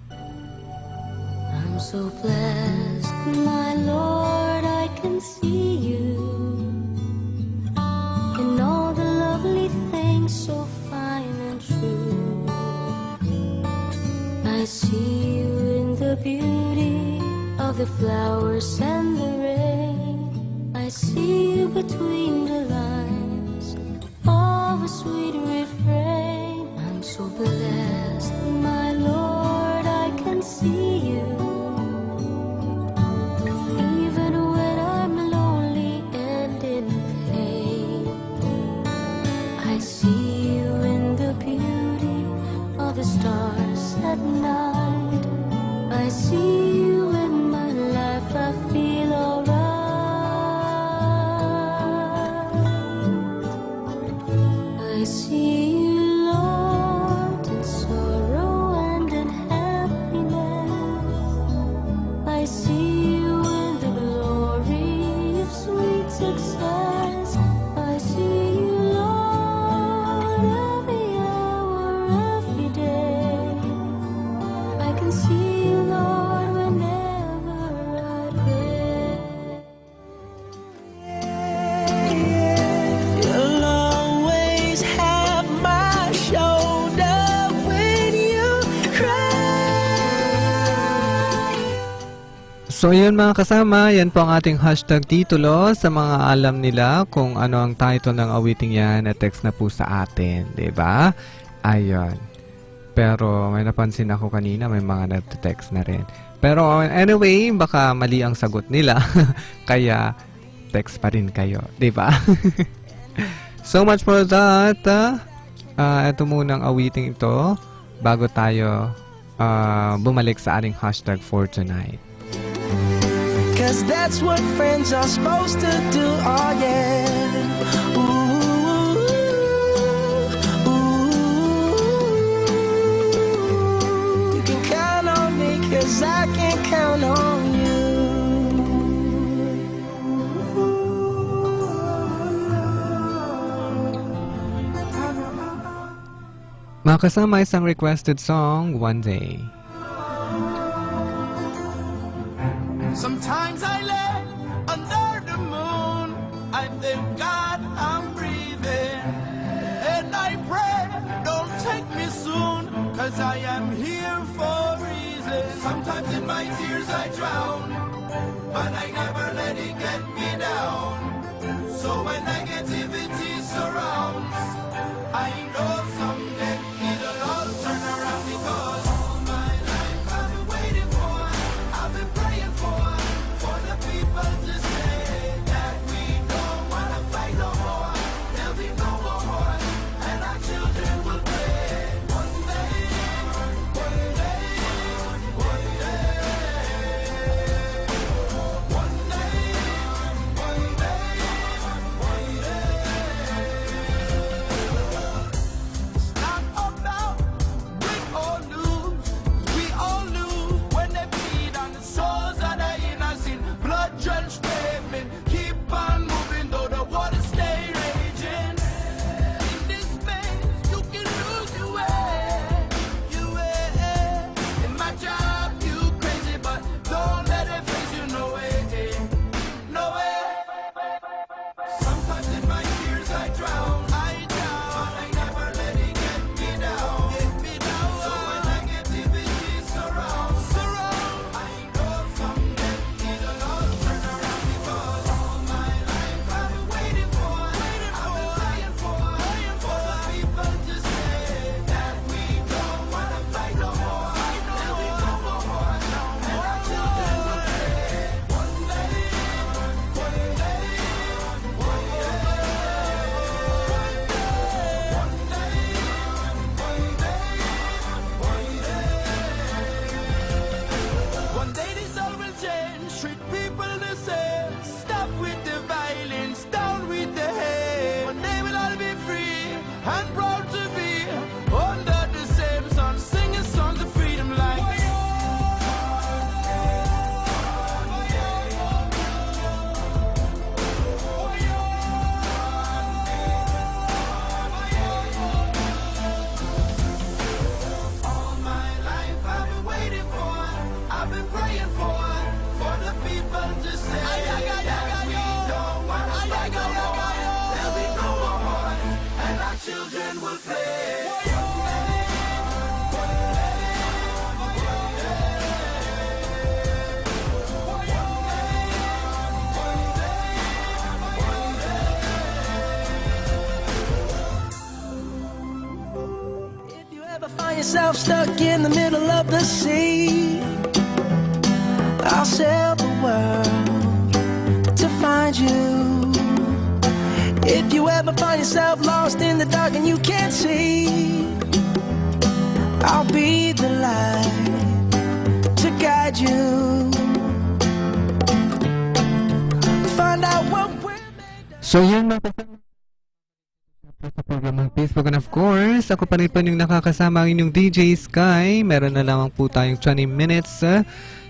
I'm so blessed, my Lord, I can see you in all the lovely things so fine and true. See you in the beauty of the flowers and the rain. I see you between the lines of a sweet refrain. I'm so blessed, my Lord, I can see you. Even when I'm lonely and in pain, I see you in the beauty of the stars at night. I see you in my life, I feel alright. I see you, Lord, in sorrow and in happiness. I see you in the glory of sweet success. I see you, Lord, every hour, every day. I can see you, Lord, whenever I pray. You'll always have my shoulder when you cry. So yun, mga kasama, yan po ang ating hashtag titulo. Sa mga alam nila kung ano ang title ng awiting yan, e-text na po sa atin, di ba? Ayun. Pero may napansin ako kanina, may mga nagte-text na rin. Pero anyway, baka mali ang sagot nila. Kaya text pa rin kayo, di ba? So much for that. Ah, ah, ito munang awiting ito bago tayo, ah, bumalik sa ating hashtag for tonight. 'Cause that's what friends are supposed to do, oh yeah. Ooh, ooh, ooh. You can count on me 'cause I can count on you. Mga kasama, isang requested song, One Day. Sometimes I lay under the moon. I thank God I'm breathing. And I pray, don't take me soon, 'cause I am here for a reason. Sometimes in my tears I drown, but I never let it get me down. So when negativity surrounds, I know someday it'll all turn around, because all my life I've been waiting for, I've been praying for, for the people to say that we don't wanna fight no more. There'll be no more war, and our children will play. One day, one day, one day, one day, one day, one day. Stand up now, bring all news. We all knew when they bleed on the souls of the innocent. Blood drenched pavement, keep on moving though the waters stay raging. In this space, you can lose your way, your way. In my job, you crazy, but don't let it phase you, no way, no way. Sometimes in my tears I drown, I drown. But I never let it get me down, get me down. So when negativity surrounds, surrounds, I know someday it'll all turn around, because all my life I've been waiting for, waiting I've been for, praying for, praying for the people to say that we don't wanna fight no more. There'll be no more war, and our children will play. One day, one day, one day this all will change. Treat people the same. Stop with the violence. Down with the hate. One day we'll all be free and proud to be under the same sun, singing songs of freedom like. All my life I've been waiting for, I've been praying for, for the people to say that we don't wanna fight no more. There'll be no more war, and our children will play. One day, one day, one day. Self stuck in the middle of the sea. I'll sail the world to find you. If you ever find yourself lost in the dark and you can't see, I'll be the light to guide you. Find out what we're made of. So yun, mga kasama sa programang Facebook. And of course, ako pa rin po yung nakakasama ang inyong D J Sky. Meron na lamang po tayong twenty minutes uh,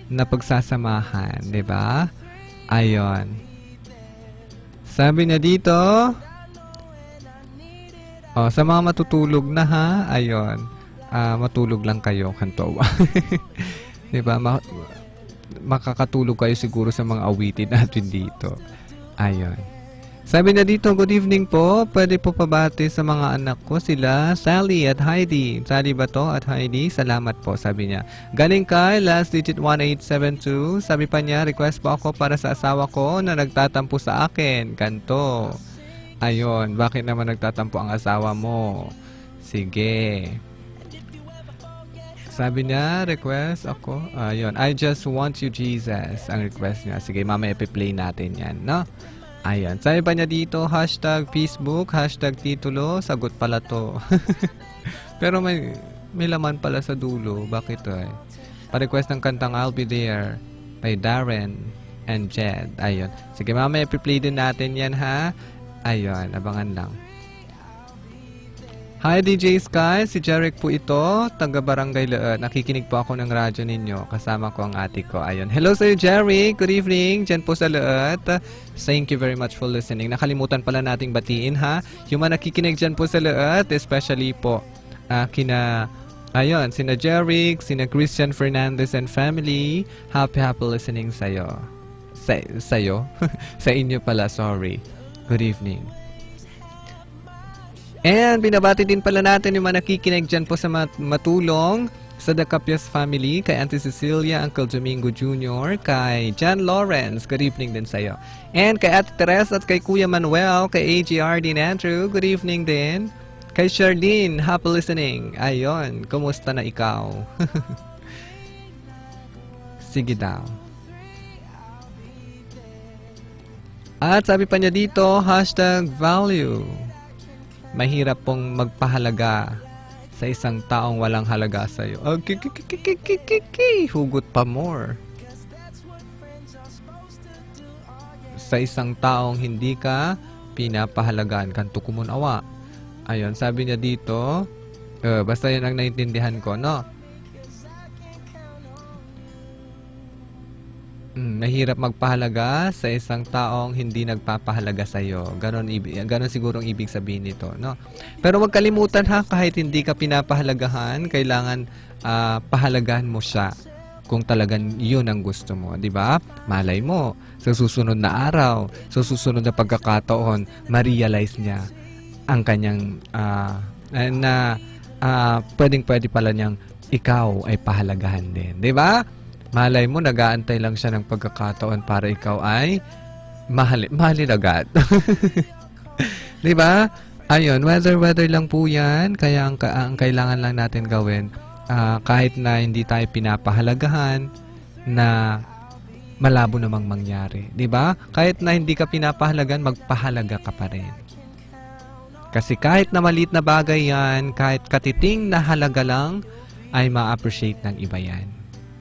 na pagsasamahan, di ba? Ayon. Sabi niya dito, oh, sa mga matutulog na ha, ayon. Ah, matulog lang kayo, kanto. Di ba? Ma- makakatulog kayo siguro sa mga awitin natin dito. Ayon. Sabi niya dito, "Good evening po. Pwede po pabati sa mga anak ko sila, Sally at Heidi." Sally ba to at Heidi? Salamat po, sabi niya. Galing kay last digit one eight seven two. Sabi pa niya, "Request po ako para sa asawa ko na nagtatampo sa akin." Kanto. Ayon, bakit naman nagtatampo ang asawa mo? Sige. Sabi niya, "Request ako." Ayun, "I just want you, Jesus." Ang request niya. Sige, mamaya i-play natin yan, no? Ayun. Sabi pa niya dito, hashtag Facebook, hashtag titulo, sagot pala to. Pero may, may laman pala sa dulo. Bakit to eh? Pa-request ng kantang I'll Be There by Darren and Jed. Ayun. Sige, mamaya i-play din natin yan, ha? Ayun, abangan lang. Hi, D J Sky. Si Jeric po ito, taga Barangay Leet. Nakikinig po ako ng radyo ninyo. Kasama ko ang ate ko. Ayun. Hello sa'yo, Jeric. Good evening. Diyan po sa Leet. Thank you very much for listening. Nakalimutan pala nating batiin, ha? Yung mga nakikinig diyan po sa Leet, especially po ah, kina, ayun, sina Jeric, sina Christian Fernandez and family. Happy, happy listening sa'yo. Sa, sa'yo? Sa inyo pala, sorry. Good evening. And binabati din pala natin yung mga nakikinig dyan po sa mat- matulong sa The Capias family, kay Auntie Cecilia, Uncle Domingo Junior, kay Jan Lawrence. Good evening din sa'yo. And kay Ate Teresa at kay Kuya Manuel, kay A G R din Andrew. Good evening din. Kay Charlene, happy listening. Ayun, kumusta na ikaw? Sige daw. At sabi pa niya dito, hashtag value. Mahirap pong magpahalaga sa isang taong walang halaga sa'yo. Oh, ki, ki, ki, hugot pa more. Sa isang taong hindi ka pinapahalagaan, kanto komon awa. Ayun, sabi niya dito, eh, basta yan ang naintindihan ko, no? Mm, mahirap magpahalaga sa isang taong hindi nagpapahalaga sa'yo. Ganon, ibi- ganon siguro ang ibig sabihin nito, no? Pero huwag kalimutan ha, kahit hindi ka pinapahalagahan, kailangan ah, pahalagahan mo siya kung talagan yun ang gusto mo, di ba? Malay mo, sa susunod na araw, sa susunod na pagkakataon, ma-realize niya ang kanyang, ah, na, ah, pwedeng-pwede pala niyang ikaw ay pahalagahan din, di ba? Malay mo, nag-aantay lang siya ng pagkakataon para ikaw ay mahali, mahalin agad. Di ba? Ayun, weather, weather lang po yan. Kaya ang, ka- ang kailangan lang natin gawin, ah, kahit na hindi tayo pinapahalagahan, na malabo namang mangyari. Di ba? Kahit na hindi ka pinapahalagahan, magpahalaga ka pa rin. Kasi kahit na maliit na bagay yan, kahit katiting na halaga lang, ay ma-appreciate ng iba yan.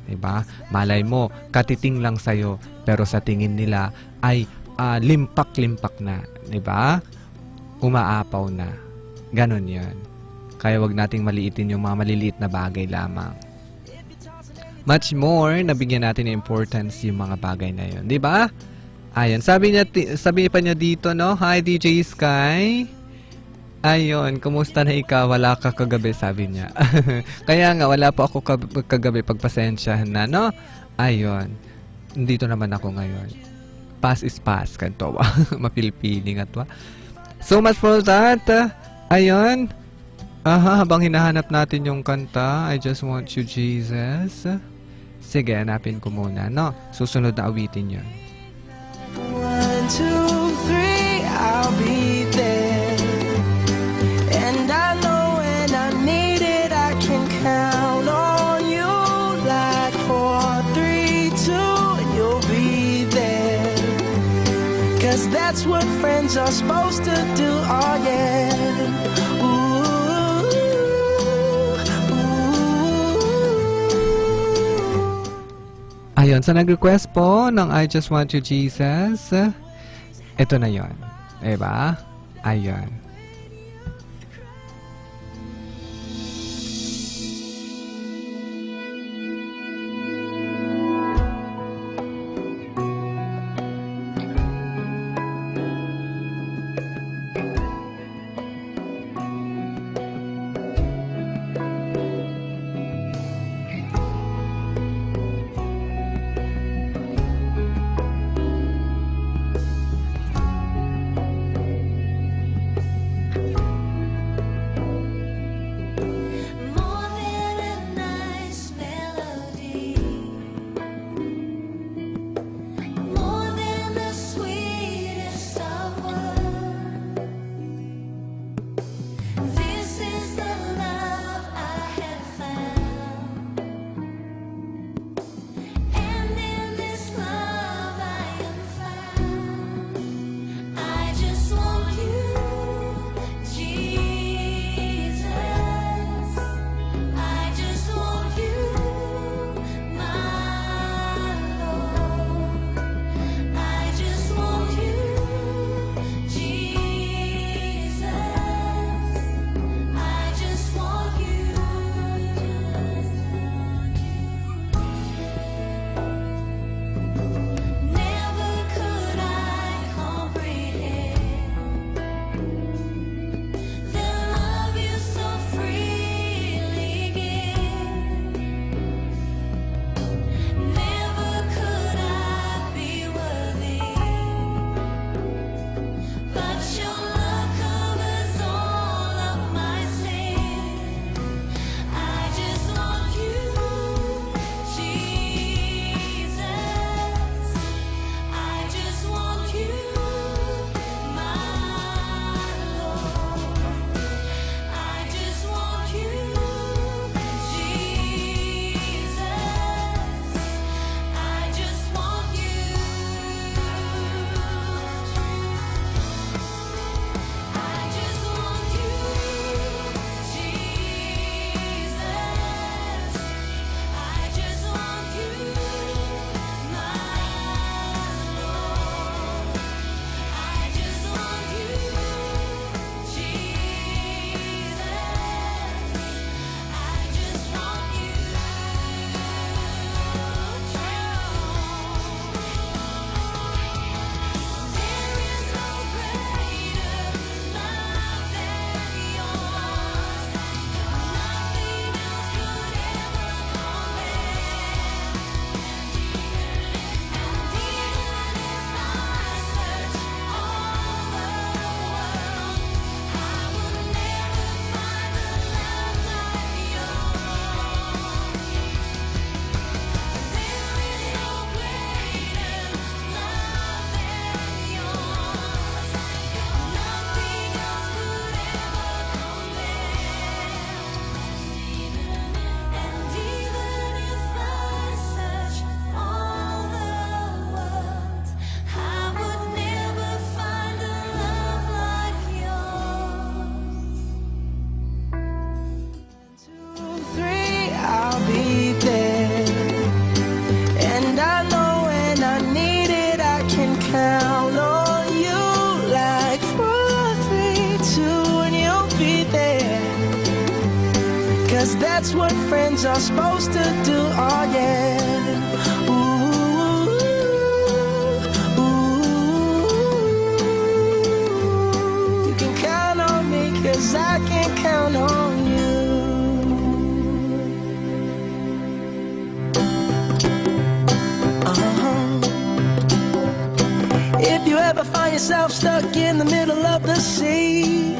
Di ba? Malay mo, katiting lang sa'yo, pero sa tingin nila ay ah, limpak-limpak na. Di ba? Umaapaw na. Ganon yan. Kaya wag nating maliitin yung mga maliliit na bagay lamang. Much more, nabigyan natin ng importance yung mga bagay na yun. Di ba? Ayan, sabi niya, ti- sabi pa niya dito, no? "Hi, D J Sky." Ayun, kumusta na ikaw? Wala ka kagabi, sabi niya. Kaya nga, wala po ako kab- kagabi, pagpasensyahan na, no? Ayun, dito naman ako ngayon. Past is past, kanto. Mapilpiling at wa. So much for that. Ayun. Aha, habang hinahanap natin yung kanta, I Just Want You, Jesus. Sige, hanapin ko muna, no? Susunod na awitin yun. One, two, three, I'll be there. And I know when I need it, I can count That's what friends are supposed to do, oh yeah. Ooh, ooh. Ayun, sa nag-request po ng I Just Want You, Jesus, ito na yon. Diba? Ayun. More than a nice melody, more than the sweetest of words. This is the love I have found, and in this love I am found. I just want you, Jesus. I just want you, my Lord. I just want you, Jesus. I just want you. Never could I comprehend the love you so freely give. Never could I be worthy, but your love covers all of my sin. I just want you, Jesus. I just want you, my Lord. I just want you, Jesus. I just want you. I just want you, Jesus. I just want you, my Lord. I just want you, Jesus. I just want you. There is no greater love than yours. Nothing else could ever compare. And even if I search all the world, I will never find a love like yours. There is no greater love than yours. Nothing else could ever compare. And even if I search all the world, I would never find a love like yours. Two, three, I'll be there. And I know when I need it, I can count on you. Like four, three, two, and you'll be there. 'Cause that's what friends are supposed to do, oh yeah. Ooh, ooh, ooh. You can count on me, 'cause I can count on you. Uh-huh. If you ever find yourself stuck in the middle of the sea,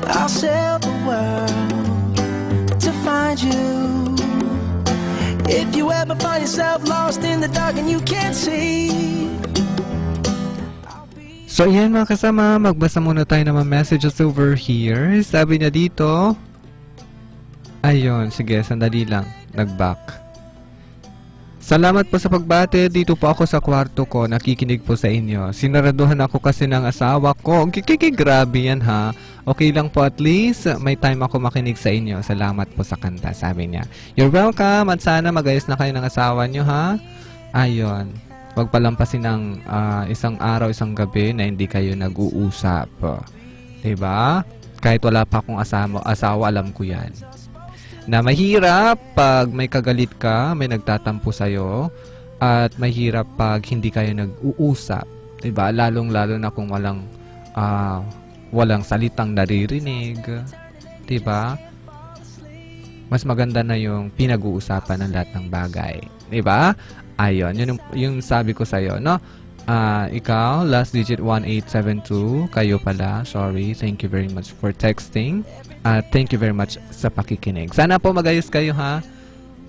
I'll sail the world to find you. If you ever find yourself lost in the dark and you can't see, So, ayan, mga kasama, magbasa muna tayo ng mga messages over here. Sabi niya dito, ayun, sige, sandali lang. Nag-back. Salamat po sa pagbati. Dito po ako sa kwarto ko, nakikinig po sa inyo. Sinaraduhan ako kasi ng asawa ko. Kikiki, grabe yan, ha. Okay lang po, at least may time ako makinig sa inyo. Salamat po sa kanta, sabi niya. You're welcome, at sana magayos na kayo ng asawa niyo, ha. Ayun. Wag palampasin ang, ah, isang araw, isang gabi na hindi kayo nag-uusap. Diba? Kahit wala pa akong asama, asawa, alam ko yan. Na mahirap pag may kagalit ka, may nagtatampo sa'yo, at mahirap pag hindi kayo nag-uusap. Diba? Lalong-lalo na kung walang, ah, walang salitang naririnig. Diba? Mas maganda na yung pinag-uusapan ng lahat ng bagay. Diba? Ayun, yun yung, yung sabi ko sa'yo, no? Ah, ikaw, last digit one eight seven two, kayo pala, sorry. Thank you very much for texting. At thank you very much sa pakikinig. Sana po magayos kayo, ha?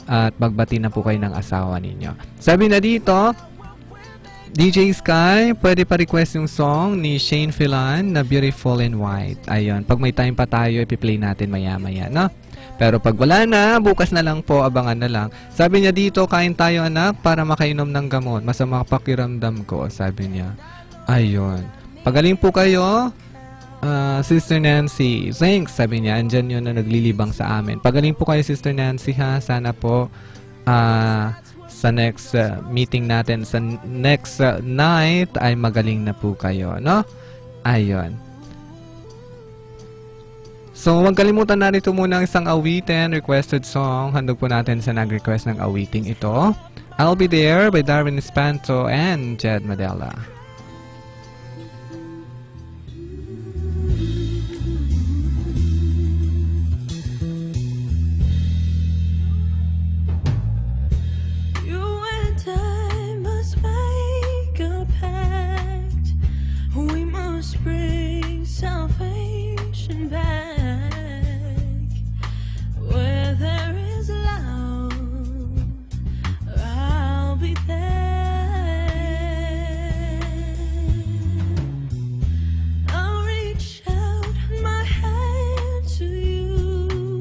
At magbati na po kayo ng asawa ninyo. Sabi na dito, D J Sky, pwede pa request yung song ni Shane Filan na Beautiful in White. Ayun, pag may time pa tayo, ipi-play natin maya-maya, no? Pero pag wala na, bukas na lang po, abangan na lang. Sabi niya dito, "Kain tayo, anak, para makainom ng gamot. Masama pakiramdam ko," sabi niya. Ayun. Pagaling po kayo, ah, Sister Nancy. Thanks, sabi niya. Andyan yun na naglilibang sa amin. Pagaling po kayo, Sister Nancy, ha? Sana po, ah, sa next, ah, meeting natin, sa n-, next, ah, night, ay magaling na po kayo, no? Ayun. So, huwag kalimutan, narito muna ang isang awitin, requested song. Handog po natin sa nag-request ng awiting ito, "I'll Be There" by Darwin Espanto and Jed Madela. You and I must make a pact. We must bring salvation back. Where there is love, I'll be there. I'll reach out my hand to you.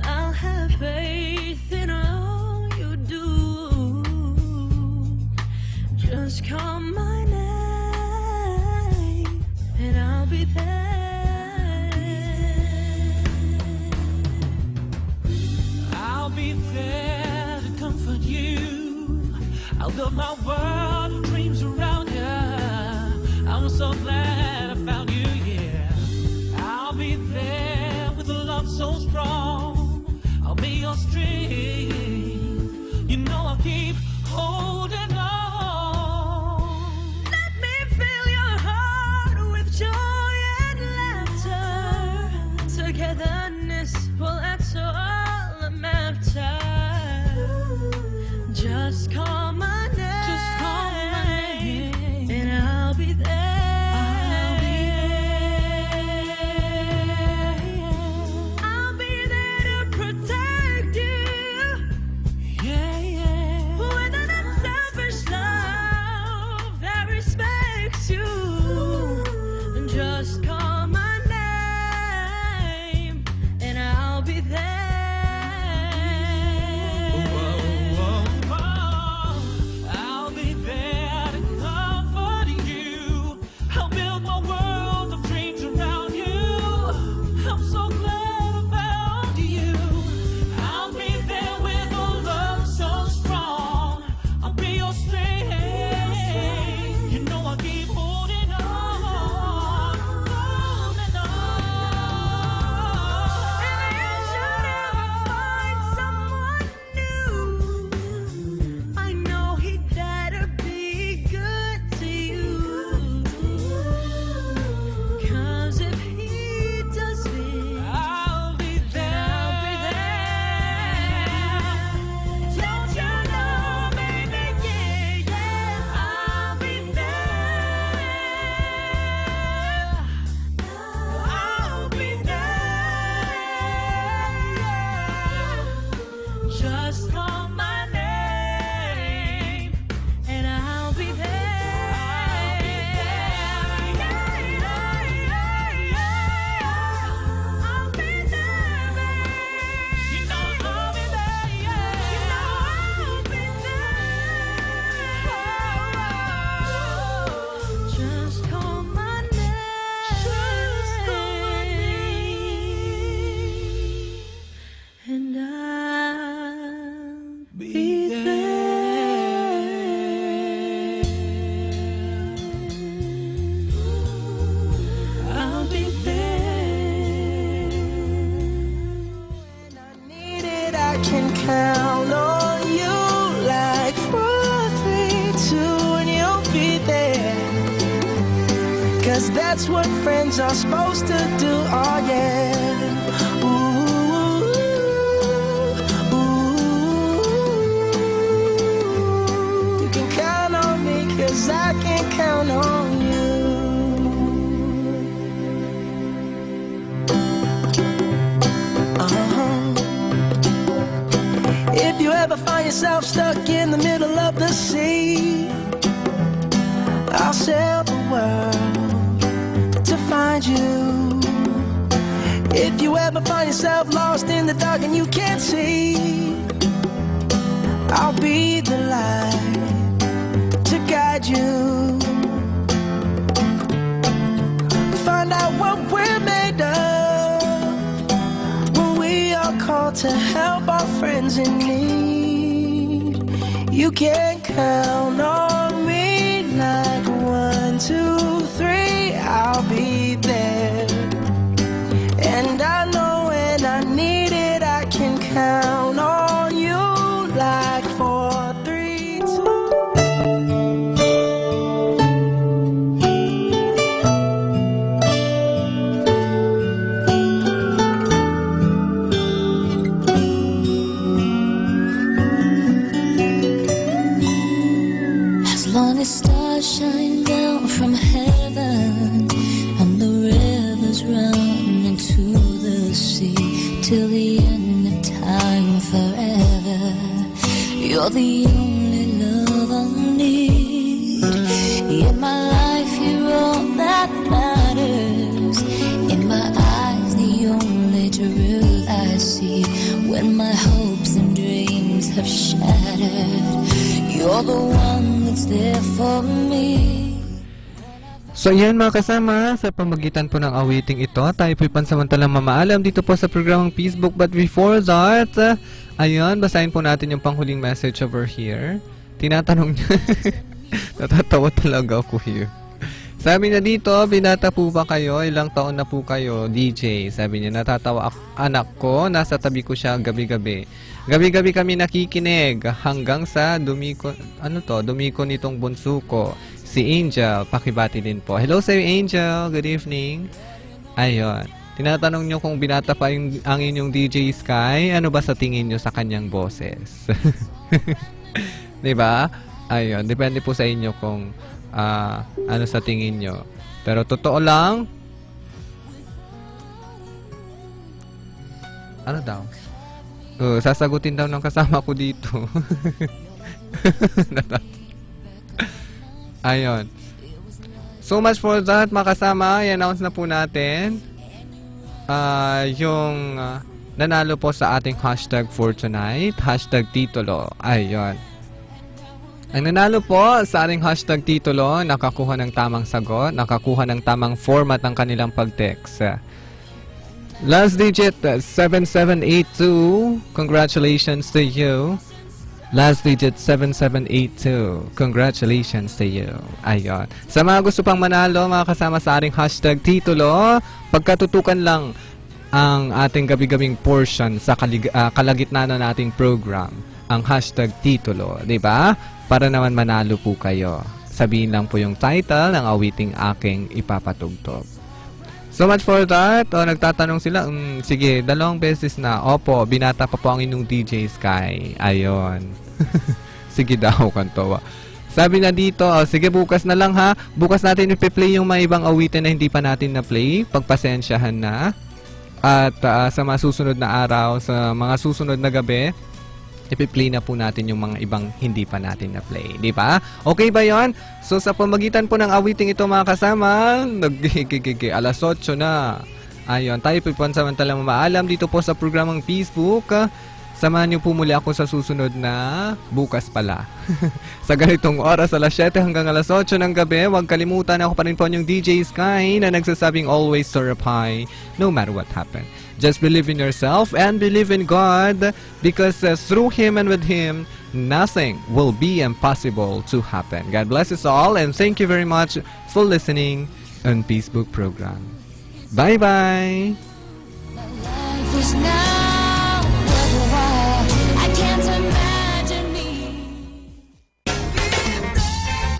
I'll have faith in all you do. Just call my name and I'll be there. I'll be there to comfort you. I'll build my world of dreams around you. I'm so glad I found you, yeah. I'll be there with a love so strong. I'll be your strength. You know I'll keep holding on. Let me fill your heart with joy and laughter. Togetherness, well, that's all that matters. Just call my name. Just call my name. And I'll be there. I'll be there. I'll be there to protect you. That's what friends are supposed to do, oh yeah. Ooh, ooh. You can count on me, 'cause I can count on you. Uh-huh. If you ever find yourself stuck in the middle of the sea, I'll sail the world to find you. If you ever find yourself lost in the dark and you can't see, I'll be the light to guide you. Find out what we're made of when we are called to help our friends in need. You can count on me like one, two, three, I'll be there. And I know when I need it, I can count on you like four, three, two. As long as stars shine down from heaven and the rivers run into the sea till the end of time forever, you're the only love I need. In my life, you're all that matters. In my eyes, the only truth I see. When my hopes and dreams have shattered, you're the one that's there for me. So yan, mga kasama, sa pamagitan po ng awiting ito, tayo po'y pansamantalang mamaalam dito po sa programang Facebook. But before that, uh, ayun, basahin po natin yung panghuling message over here. Tinatanong niya, natatawa talaga ako here. Sabi niya dito, "Binata po ba kayo? Ilang taon na po kayo, D J?" Sabi niya, "Natatawa ak-, anak ko, nasa tabi ko siya gabi-gabi. Gabi-gabi kami nakikinig hanggang sa dumiko," ano to, "dumiko nitong bunso ko, si Angel." Pakibati din po. Hello sa'yo, Angel. Good evening. Ayun. Tinatanong niyo kung binata pa yung, ang inyong D J Sky, ano ba sa tingin niyo sa kanyang boses? Di ba? Ayun, depende po sa inyo kung, ah, ano sa tingin nyo. Pero totoo lang, ano daw? Oh, sasagutin daw ng kasama ko dito. Ayun. So much for that, mga kasama. I-announce na po natin, ah, yung, ah, nanalo po sa ating hashtag for tonight, hashtag titulo. Ayun. Ang nanalo po sa ating hashtag titulo, nakakuha ng tamang sagot, nakakuha ng tamang format ng kanilang pag-text. Last digit, uh, seven seven eight two. Congratulations to you. Last digit, seven seven eight two. Congratulations to you. Ayun. Sa mga gusto pang manalo, mga kasama, sa ating hashtag titulo, pagkatutukan lang ang ating gabi-gabing portion sa kalig-, ah, kalagitnaan ng ating program, ang hashtag titulo, di ba? Para naman manalo po kayo. Sabihin lang po yung title ng awiting aking ipapatugtog. So much for that. O, nagtatanong sila, "Mm, sige, dalawang beses na." Opo, binata pa po ang inyong D J Sky. Ayun. Sige daw, kantawa. Sabi na dito, "O, sige, bukas na lang, ha. Bukas natin ipi-play yung mga ibang awitin na hindi pa natin na-play. Pagpasensyahan na." At, ah, sa mga susunod na araw, sa mga susunod na gabi, ipi-play na po natin yung mga ibang hindi pa natin na-play, di ba? Okay ba yon? So, sa pamagitan po ng awiting ito, mga kasama, nag-, alas otso na. Ayun, tayo po pansamantalang mamaalam dito po sa programang Facebook. Samahan niyo po muli ako sa susunod na bukas pala. Sa ganitong oras, alas siyete hanggang alas otso ng gabi, huwag kalimutan, ako pa rin po inyong D J Sky na nagsasabing always soar up high, no matter what happen. Just believe in yourself and believe in God, because, uh, through Him and with Him, nothing will be impossible to happen. God bless us all, and thank you very much for listening on Facebook program. Bye-bye! My life is now worthwhile. I can't imagine me.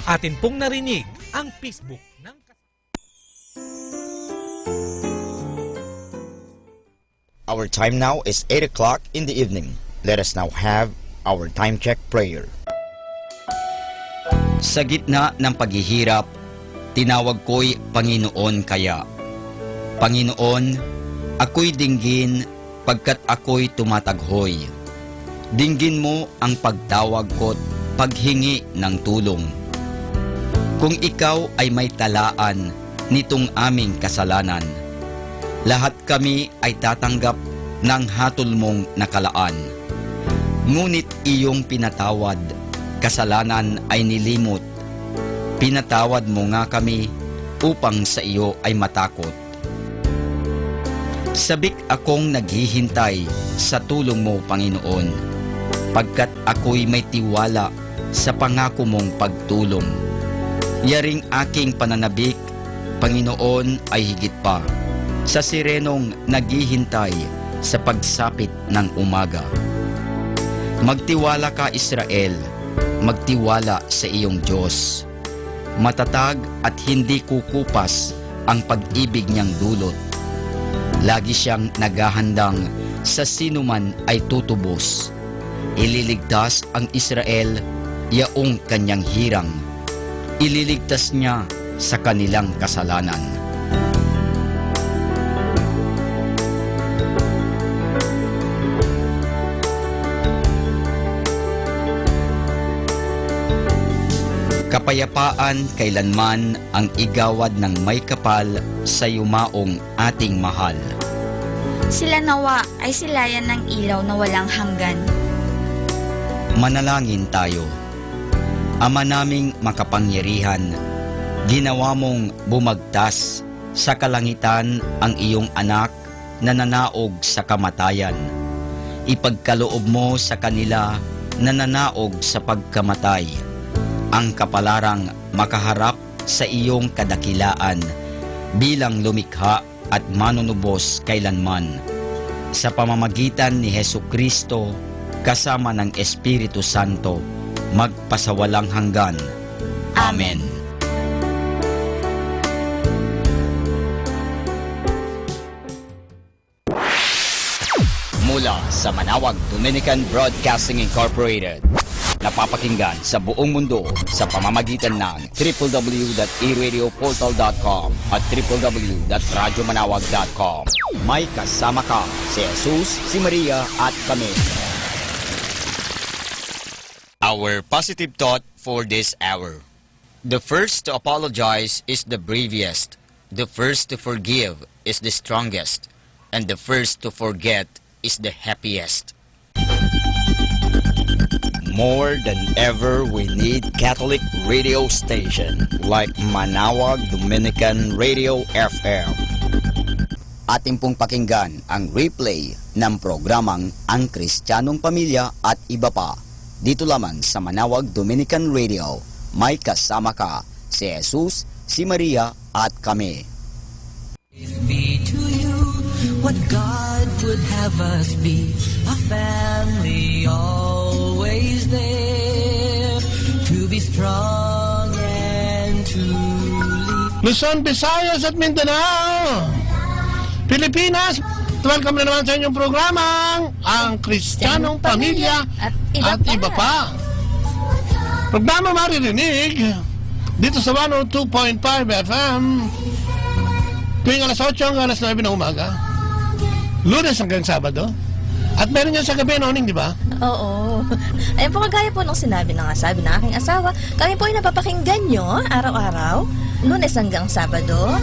Atin pong narinig ang Facebook ng Our time now is eight o'clock in the evening. Let us now have our time check prayer. Sa gitna ng paghihirap, tinawag ko'y Panginoon kaya. Panginoon, ako'y dinggin pagkat ako'y tumataghoy. Dinggin mo ang pagtawag ko't paghingi ng tulong. Kung ikaw ay may talaan nitong aming kasalanan, lahat kami ay tatanggap ng hatol mong nakalaan. Ngunit iyong pinatawad, kasalanan ay nilimot. Pinatawad mo nga kami upang sa iyo ay matakot. Sabik akong naghihintay sa tulong mo, Panginoon, pagkat ako'y may tiwala sa pangako mong pagtulong. Yaring aking pananabik, Panginoon, ay higit pa sa sirenong naghihintay sa pagsapit ng umaga. Magtiwala ka, Israel, magtiwala sa iyong Dios. Matatag at hindi kukupas ang pag-ibig niyang dulot. Lagi siyang naghahandang sa sinoman ay tutubos. Ililigtas ang Israel, yaong kanyang hirang. Ililigtas niya sa kanilang kasalanan. Kapayapaan kailanman ang igawad ng may kapal sa yumaong ating mahal. Sila nawa ay silayan ng ilaw na walang hanggan. Manalangin tayo. Ama naming makapangyarihan, ginawa mong bumagtas sa kalangitan ang iyong Anak na nanaog sa kamatayan. Ipagkaloob mo sa kanila na nanaog sa pagkamatay ang kapalarang makaharap sa iyong kadakilaan bilang lumikha at manunubos kailanman. Sa pamamagitan ni Jesu-Cristo, kasama ng Espiritu Santo, magpasawalang hanggan. Amen. Mula sa Manawag Dominican Broadcasting Incorporated, napapakinggan sa buong mundo sa pamamagitan ng triple w dot e radio portal dot com at triple w dot radyo manawag dot com. May kasama ka, si Jesus, si Maria, at kami. Our positive thought for this hour. The first to apologize is the bravest. The first to forgive is the strongest. And the first to forget is the happiest. More than ever, we need Catholic radio station like Manawag Dominican Radio F M. Atin pong pakinggan ang replay ng programang Ang Kristiyanong Pamilya at Iba Pa, dito lamang sa Manawag Dominican Radio. May kasama ka, si Jesus, si Maria, at kami. Be to you what God would have us be, a family always there to be strong and to lead. Luzon, Visayas at Mindanao, Pilipinas, welcome na naman sa inyong programang Ang Kristiyanong Pamilya at Iba Pa. Programa maririnig dito sa one oh two point five F M tuwing alas otso hanggang alas nuebe ng umaga, Lunes hanggang Sabado. At meron yan sa gabi, Noning, di ba? Oo. Ayan po, kagaya po ng sinabi ng, sabi ng aking asawa, kami po ay napapakinggan nyo araw-araw, Lunes hanggang Sabado,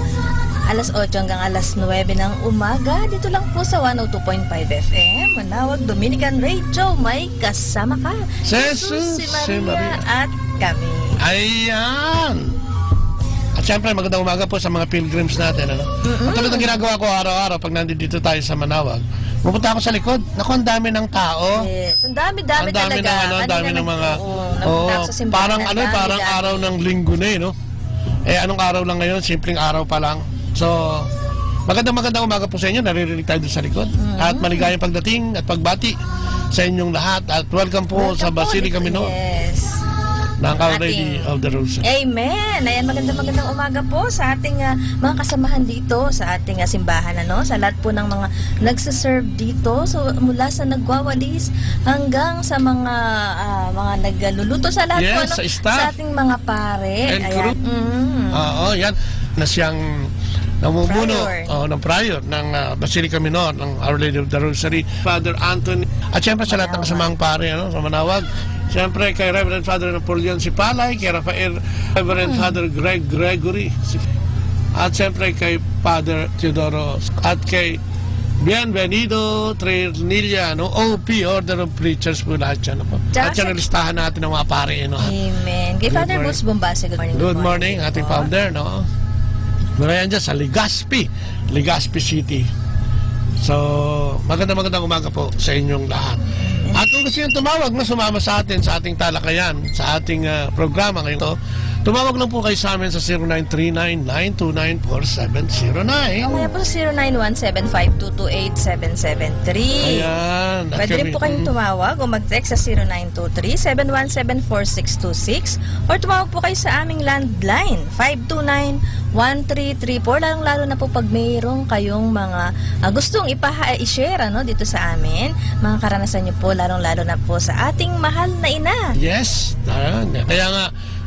alas otso hanggang alas nuebe ng umaga, dito lang po sa one oh two point five F M, Manawag Dominican Radio, may kasama ka. Jesus, si Maria, at kami. Ayan! At syempre, magandang umaga po sa mga pilgrims natin, ano? Mm-mm. Katulad ng ginagawa ko araw-araw pag nandito tayo sa Manawag, pupunta ako sa likod. Naku, ang dami ng tao. Yes. Ang dami-dami talaga. Ang dami ng, ano, ang dami ng mga, oo, nagpunta ako sa simbahan, parang, ano, parang araw ng Linggo na, eh, no? Eh, anong araw lang ngayon? Simpleng araw pa lang. So, magandang, magandang umaga po sa inyo. Naririnig tayo doon sa likod. Mm. At maligayang pagdating at pagbati sa inyong lahat. At welcome po sa Basilica Minor. Yes. ng Our Lady ating of the Rosary. Amen. Ayan, magandang, magandang umaga po sa ating, ah, mga kasamahan dito sa ating, ah, simbahan, ano, sa lahat po ng mga nagse-serve dito. So, mula sa nagwawalis hanggang sa mga, ah, mga nagluluto, sa lahat po, yes, ano, sa staff, sa ating mga pare. And ayan, crew. Mm. Oo, yan. Na siyang namumuno, prior, oh, ng prior ng, ah, Basilica Minor ng Our Lady of the Rosary, Father Anthony. At siyempre sa lahat ng, Manawag, kasamang pare, ano, sa Manawag. Siyempre kay Reverend Father Napoleon Sipalay, kay Rafael, Reverend, hmm, Father Greg Gregory, at siyempre kay Father Teodoro at kay Bienvenido Trinilla, no? O P, Order of Preachers po lahat yan, ano po. Tsaka at yan sa ang listahan natin ng mga pare, no? Amen. Kay Father Boots Bombase, good morning, good morning, good morning, ating po, founder, no? Mula yan dyan sa Legazpi, Legazpi City. So, maganda, magandang umaga po sa inyong lahat. At kung gusto nyo tumawag, no, sumama sa atin, sa ating talakayan, sa ating, ah, programa ngayon, to, tumawag lang po kayo sa amin sa zero nine three nine nine two nine four seven zero nine. O kaya po sa zero nine one seven five two two eight seven seven three. Ayan. Pwede rin po kayong tumawag o mag-text sa zero nine two three seven one seven four six two six or tumawag po kayo sa aming landline, five two nine one three three four. Lalong-lalo na po pag mayroon kayong mga, ah, gustong ipaha-, i-share, ano, dito sa amin, mga karanasan nyo po, lalong-lalo na po sa ating mahal na ina. Yes. Ah, kaya nga,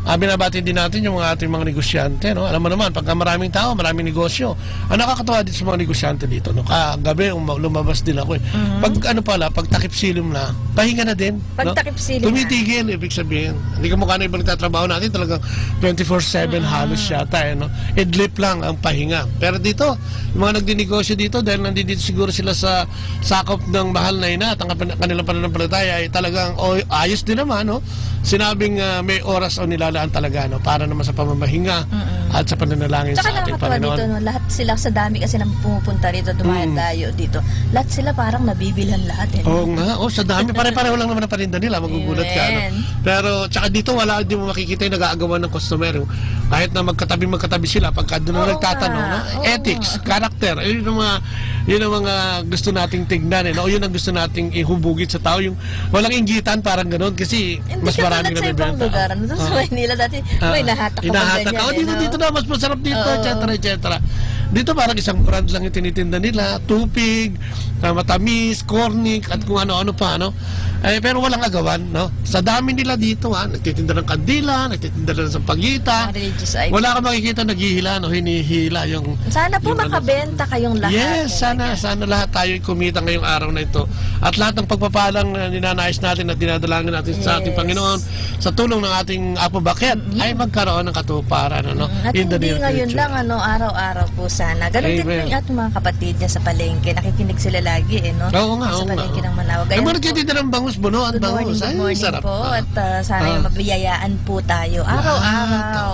ah, binabati din natin yung mga ating mga negosyante, no? Alam mo naman, pagka maraming tao, maraming negosyo. Ang nakakatawa dito sa mga negosyante dito, no? Kagabi, um-, lumabas din ako, eh. Mhm. Pag ano pala, pag takip silim na, pahinga na din, no? Pag takip silim na. Tumitigil, ibig sabihin. Hindi ka mukha na ibang nagtatrabaho natin, talagang twenty-four seven, mhm, halos yata, eh, no? Idlip lang ang pahinga. Pero dito, yung mga nagninegosyo dito, dahil nandito siguro sila sa sakop ng mahal na ina at ang kapan-, kanilang pananampalataya ay talagang, o, ayos din naman, no? Sinabing, ah, may oras o nilalaan talaga, no, para naman sa pamamahinga, mm-mm, at sa pananalangin sa ating Panginoon. Tsaka nakakatuwa dito, no, lahat sila, sa dami kasi ng pumupunta rito, dumadayo dito. Mm. Lahat sila parang nabibilhan lahat, eh, no? Oo nga, oh, sa dami, pare-pareho lang naman ang paninda nila, magugulat ka, no? Amen. Pero, tsaka dito, wala, di mo makikita yung nag-aagawan ng customer. Kahit na magkatabi-magkatabi sila, pagka doon na nagtatanong, no? Oo nga, oo nga. Ethics, character, eh, yun ang mga, yun ang mga gusto nating tignan, eh, no? O yun ang gusto nating ihubugit sa tao, yung walang inggitan, parang ganun, kasi mas marami na bebenta. Hindi katulad sa ibang lugar, ano? Sa Maynila dati, may nahatak ka pa ganyan, eh, no? Ah. Hinahatak ka. Oh, dito, dito na, mas masarap dito, et cetera, et cetera. Oo. Dito parang isang brand lang yung tinitinda nila, tupig, ah, matamis, cornic, at kung ano-ano pa, no? Eh, pero walang agawan, no? Sa dami nila dito, ha? Nagtitinda ng kandila, nagtitinda ng sampagita. Mga religious items. Wala kang makikita naghihila, no? Hinihila yung, yung ano. Sana po makabenta kayong lahat, talaga. Yes, sana, sana lahat tayo kumita ngayong araw na ito. At lahat ng pagpapalang, uh, ninanais natin at dinadalangin natin sa ating Panginoon, sa tulong ng ating Apo Baket, ay magkaroon ng katuparan, ano, in the near future. Mm, at hindi ngayon lang, ano, araw-araw po sana. Amen. Ganun din po yung ating mga kapatid niya sa palengke. Nakikinig sila lagi, eh, no? Oo nga, oo nga. Sa palengke ng Manawag. Ayan po. Ang mga nagtitinda ng bangus, buno at bangus. Ay, sarap. Good morning, good morning po. At, ah, sana ay mabiyayaan po tayo araw-araw.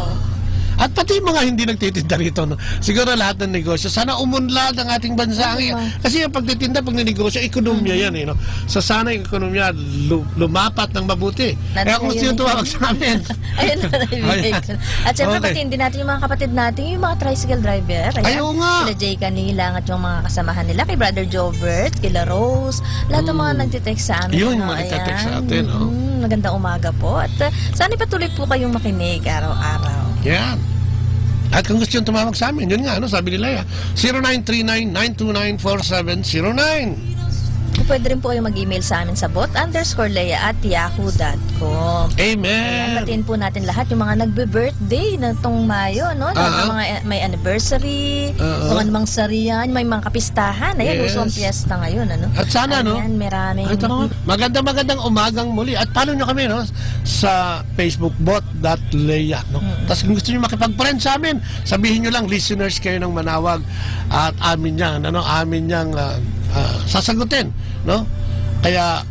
At pati yung mga hindi nagtitinda rito, no? Siguro lahat ng negosyo. Sana umunlad ang ating bansa. Oo. Kasi yung pagtitinda, pagninegosyo, ekonomiya yan, eh, no? So, sana yung ekonomiya lu-, lumapat ng mabuti. Kaya kung gusto nyo tumawag sa amin. Ayun na, naibigay ko. Ayan. At syempre, okay, batiin din natin yung mga kapatid natin, yung mga tricycle driver. Ayan. Ay, oo nga. Sila Jay Canilang at yung mga kasamahan nila, kay Brother Jobert, kila Rose, lahat ng mga nagtitext sa amin, no? Mm. Yun, mga nagtitext sa atin, no? Ayan. Mm, magandang umaga po. At, uh, sana patuloy po kayong makinig araw-araw. Yan. At kung gusto yung tumawag sa amin, yun nga, ano, sabi nila, ah, zero nine three nine nine two nine four seven zero nine. Pwede rin po kayong mag-email sa amin sa bot underscore lea at yahoo dot com. Amen. Ayan, batiin po natin lahat yung mga nagbe-birthday na tong Mayo, no? Lahat ng mga, eh, may anniversary, kung anumang sarian, may mga kapistahan. Ayan, uso ang piyesta ngayon, ano? At sana, no? Ayan, maraming magandang, magandang umagang muli. At follow nyo kami, no? Sa Facebook, bot dot lea, no? Mm. Tas kung gusto nyo makipag-friend sa amin, sabihin nyo lang, listeners kayo ng Manawag at amin yan, ano, amin yang, ah, ah, sasagutin, no? Kaya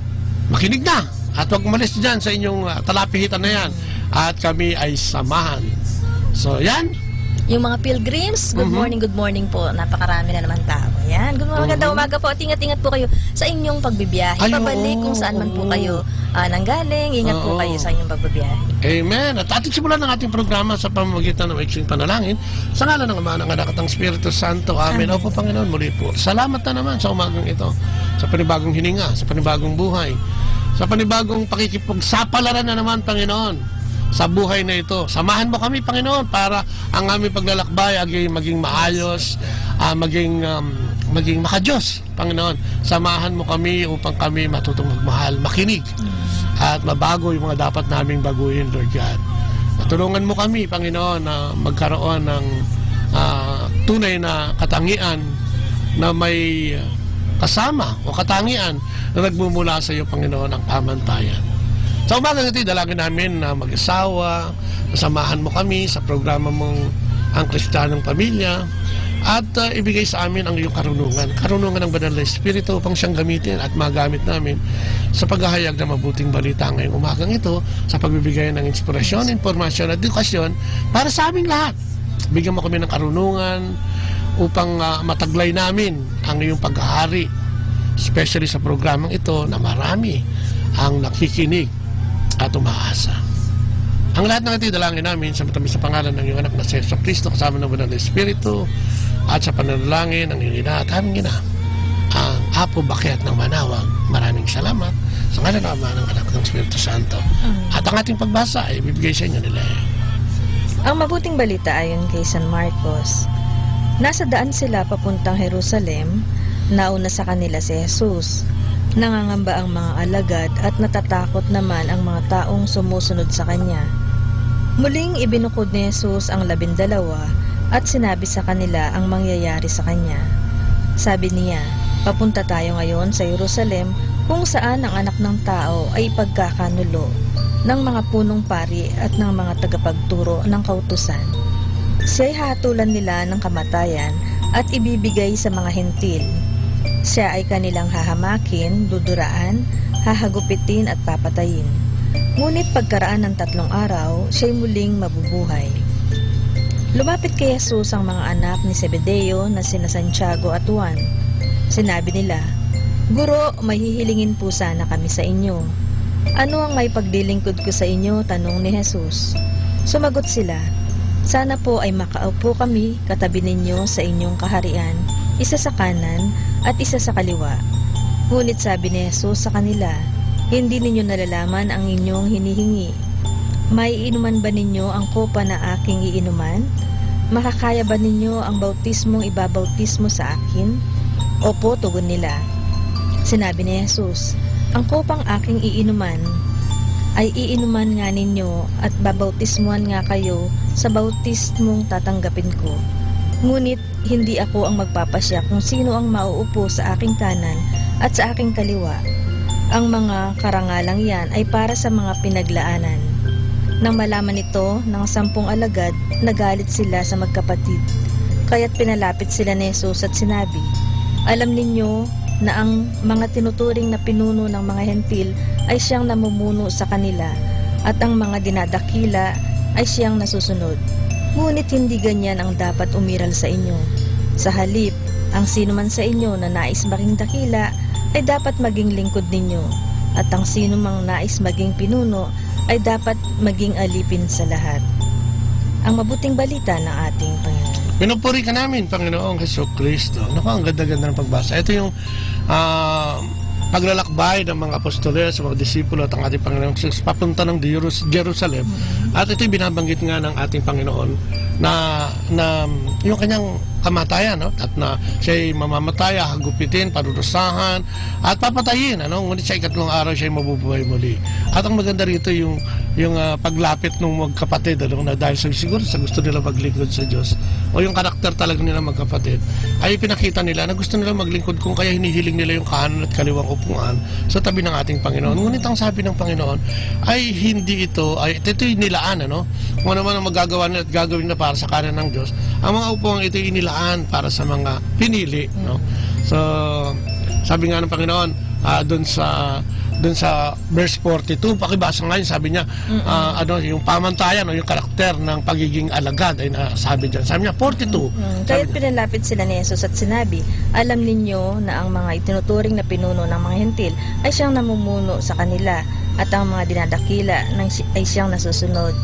makinig na at huwag umalis dyan sa inyong, ah, talapihitan na yan at kami ay samahan. So, yan. Yung mga pilgrims, good morning, good morning po. Napakarami na naman tao. Yan. Good morning, magandang umaga po. At ingat-ingat po kayo sa inyong pagbibiyahe. Ay, oo, pabalik kung saan man po kayo, ah, nanggaling. Ingat po kayo sa inyong pagbibiyahe. Amen. At ating simulan ang ating programa sa pamamagitan ng maiksing panalangin. Sa ngalan ng Ama, ng Anak, at ng Espiritu Santo. Amen. Amen. Opo, Panginoon, muli po, salamat na naman sa umagang ito. Sa panibagong hininga, sa panibagong buhay, sa panibagong pakikipagsapalaran na naman, Panginoon. sa buhay na ito. Samahan mo kami, Panginoon, para ang aming paglalakbay ay maging maayos, ah, maging, um, maging makadios, Panginoon. Samahan mo kami upang kami matutong magmahal, makinig, at mabago yung mga dapat naming baguhin, Lord God. Tulungan mo kami, Panginoon, na magkaroon ng, ah, tunay na katangian na may kasama o katangian na nagmumula sa iyo, Panginoon, ang pamantayan. Sa umagang ito, idalangin namin na mag-asawa, samahan mo kami sa programa mong Ang Kristiyanong Pamilya, at, ah, ibigay sa amin ang iyong karunungan, karunungan ng Banal na Espiritu upang siyang gamitin at magamit namin sa paghahayag ng mabuting balita ngayong umagang ito, sa pagbibigay ng inspirasyon, impormasyon at edukasyon para sa aming lahat. Bigyan mo kami ng karunungan upang, ah, mataglay namin ang iyong paghahari, especially sa programang ito na marami ang nakikinig at umaasa. Ang lahat ng ito, idalangin namin sa matamis na pangalan ng iyong Anak na si Jesu Cristo, kasama ng Banal na Espiritu, at sa panalangin ng iyong Ina at aming Ina, ang Apo, Baket ng Manawag. Maraming salamat. Sa ngalan ng Ama, ng Anak, ng Espiritu Santo. Amen. At ang ating pagbasa ay ibibigay sa inyo ni Lea. Ang Mabuting Balita ayon kay San Marcos. Nasa daan sila papuntang Jerusalem, nauna sa kanila si Jesus. Nangangamba ang mga alagad at natatakot naman ang mga taong sumusunod sa kanya. Muling ibinukod ni Jesus ang labindalawa at sinabi sa kanila ang mangyayari sa kanya. Sabi niya, "Papunta tayo ngayon sa Jerusalem, kung saan ang Anak ng Tao ay ipagkakanulo ng mga punong pari at ng mga tagapagturo ng kautusan. Siyay hahatulan nila ng kamatayan at ibibigay sa mga Hentil. Siya ay kanilang hahamakin, duduraan, hahagupitin at papatayin. Ngunit pagkaraan ng tatlong araw, siyay muling mabubuhay." Lumapit kay Jesus ang mga anak ni Zebedeo na sina Santiago at Juan. Sinabi nila, "Guro, mahihilingin po sana kami sa inyo." "Ano ang maipaglilingkod ko sa inyo?" tanong ni Jesus. Sumagot sila, "Sana po ay makaupo kami katabi ninyo sa inyong kaharian, isa sa kanan at isa sa kaliwa." Ngunit sabi ni Jesus sa kanila, "Hindi ninyo nalalaman ang inyong hinihingi. Maiinuman ba ninyo ang kopa na aking iinuman? Makakaya ba ninyo ang bautismong ibabautismo sa akin?" "Opo," tugon nila. Sinabi ni Jesus, "Ang kopang aking iinuman ay iinuman nga ninyo at babautismuan nga kayo sa bautismong tatanggapin ko. Ngunit hindi ako ang magpapasya kung sino ang mauupo sa aking kanan at sa aking kaliwa. Ang mga karangalan yan ay para sa mga pinaglaanan." Nang malaman ito ng sampung alagad, nagalit sila sa magkapatid. Kaya't pinalapit sila ni Jesus at sinabi, "Alam ninyo na ang mga tinuturing na pinuno ng mga Hentil ay siyang namumuno sa kanila, at ang mga dinadakila ay siyang nasusunod. Ngunit hindi ganyan ang dapat umiral sa inyo. Sa halip, ang sinoman sa inyo na nais maging dakila ay dapat maging lingkod ninyo, at ang sinomang nais maging pinuno ay dapat maging alipin sa lahat." Ang Mabuting Balita ng ating Panginoon. Pinupuri ka namin, Panginoong Heso Kristo. Naku, ang ganda-ganda ng pagbasa. Ito yung, ah, paglalakbay ng mga apostoles, mga disipulo, at ang ating Panginoong Jesus papunta ng Jerus-, Jerusalem. Mm. At ito'y binabanggit nga ng ating Panginoon na, na yung kanyang kamatayan, no? At na siya'y mamamatay, hagupitin, parurusahan, at papatayin, ano? Ngunit sa ikatlong araw, siya'y mabubuhay muli. At ang maganda rito, yung, yung, ah, paglapit ng magkapatid, ano? Na dahil sa, siguro sa gusto nila maglingkod sa Diyos, o yung karakter talaga nila magkapatid, ay pinakita nila na gusto nila maglingkod, kung kaya hinihiling nila yung kanan at kaliwang upuan sa tabi ng ating Panginoon. Ngunit ang sabi ng Panginoon ay hindi ito, ay, ito, ito'y nilaan, ano? Kung ano man ang magagawa nila at gagawin nila para sa kanan ng Diyos, ang mga upuan ito'y inilaan para sa mga pinili, no? So, sabi nga ng Panginoon, ah, dun sa, dun sa verse forty-two, pakibasa nga yun, sabi niya, ah, ano, yung pamantayan o yung karakter ng pagiging alagad ay nasabi dyan. Sabi niya, forty-two. Mm. Sabi Kaya't niya, pinalapit sila ni Jesus at sinabi, "Alam ninyo na ang mga itinuturing na pinuno ng mga Hentil ay siyang namumuno sa kanila, at ang mga dinadakila ng si-, ay siyang nasusunod.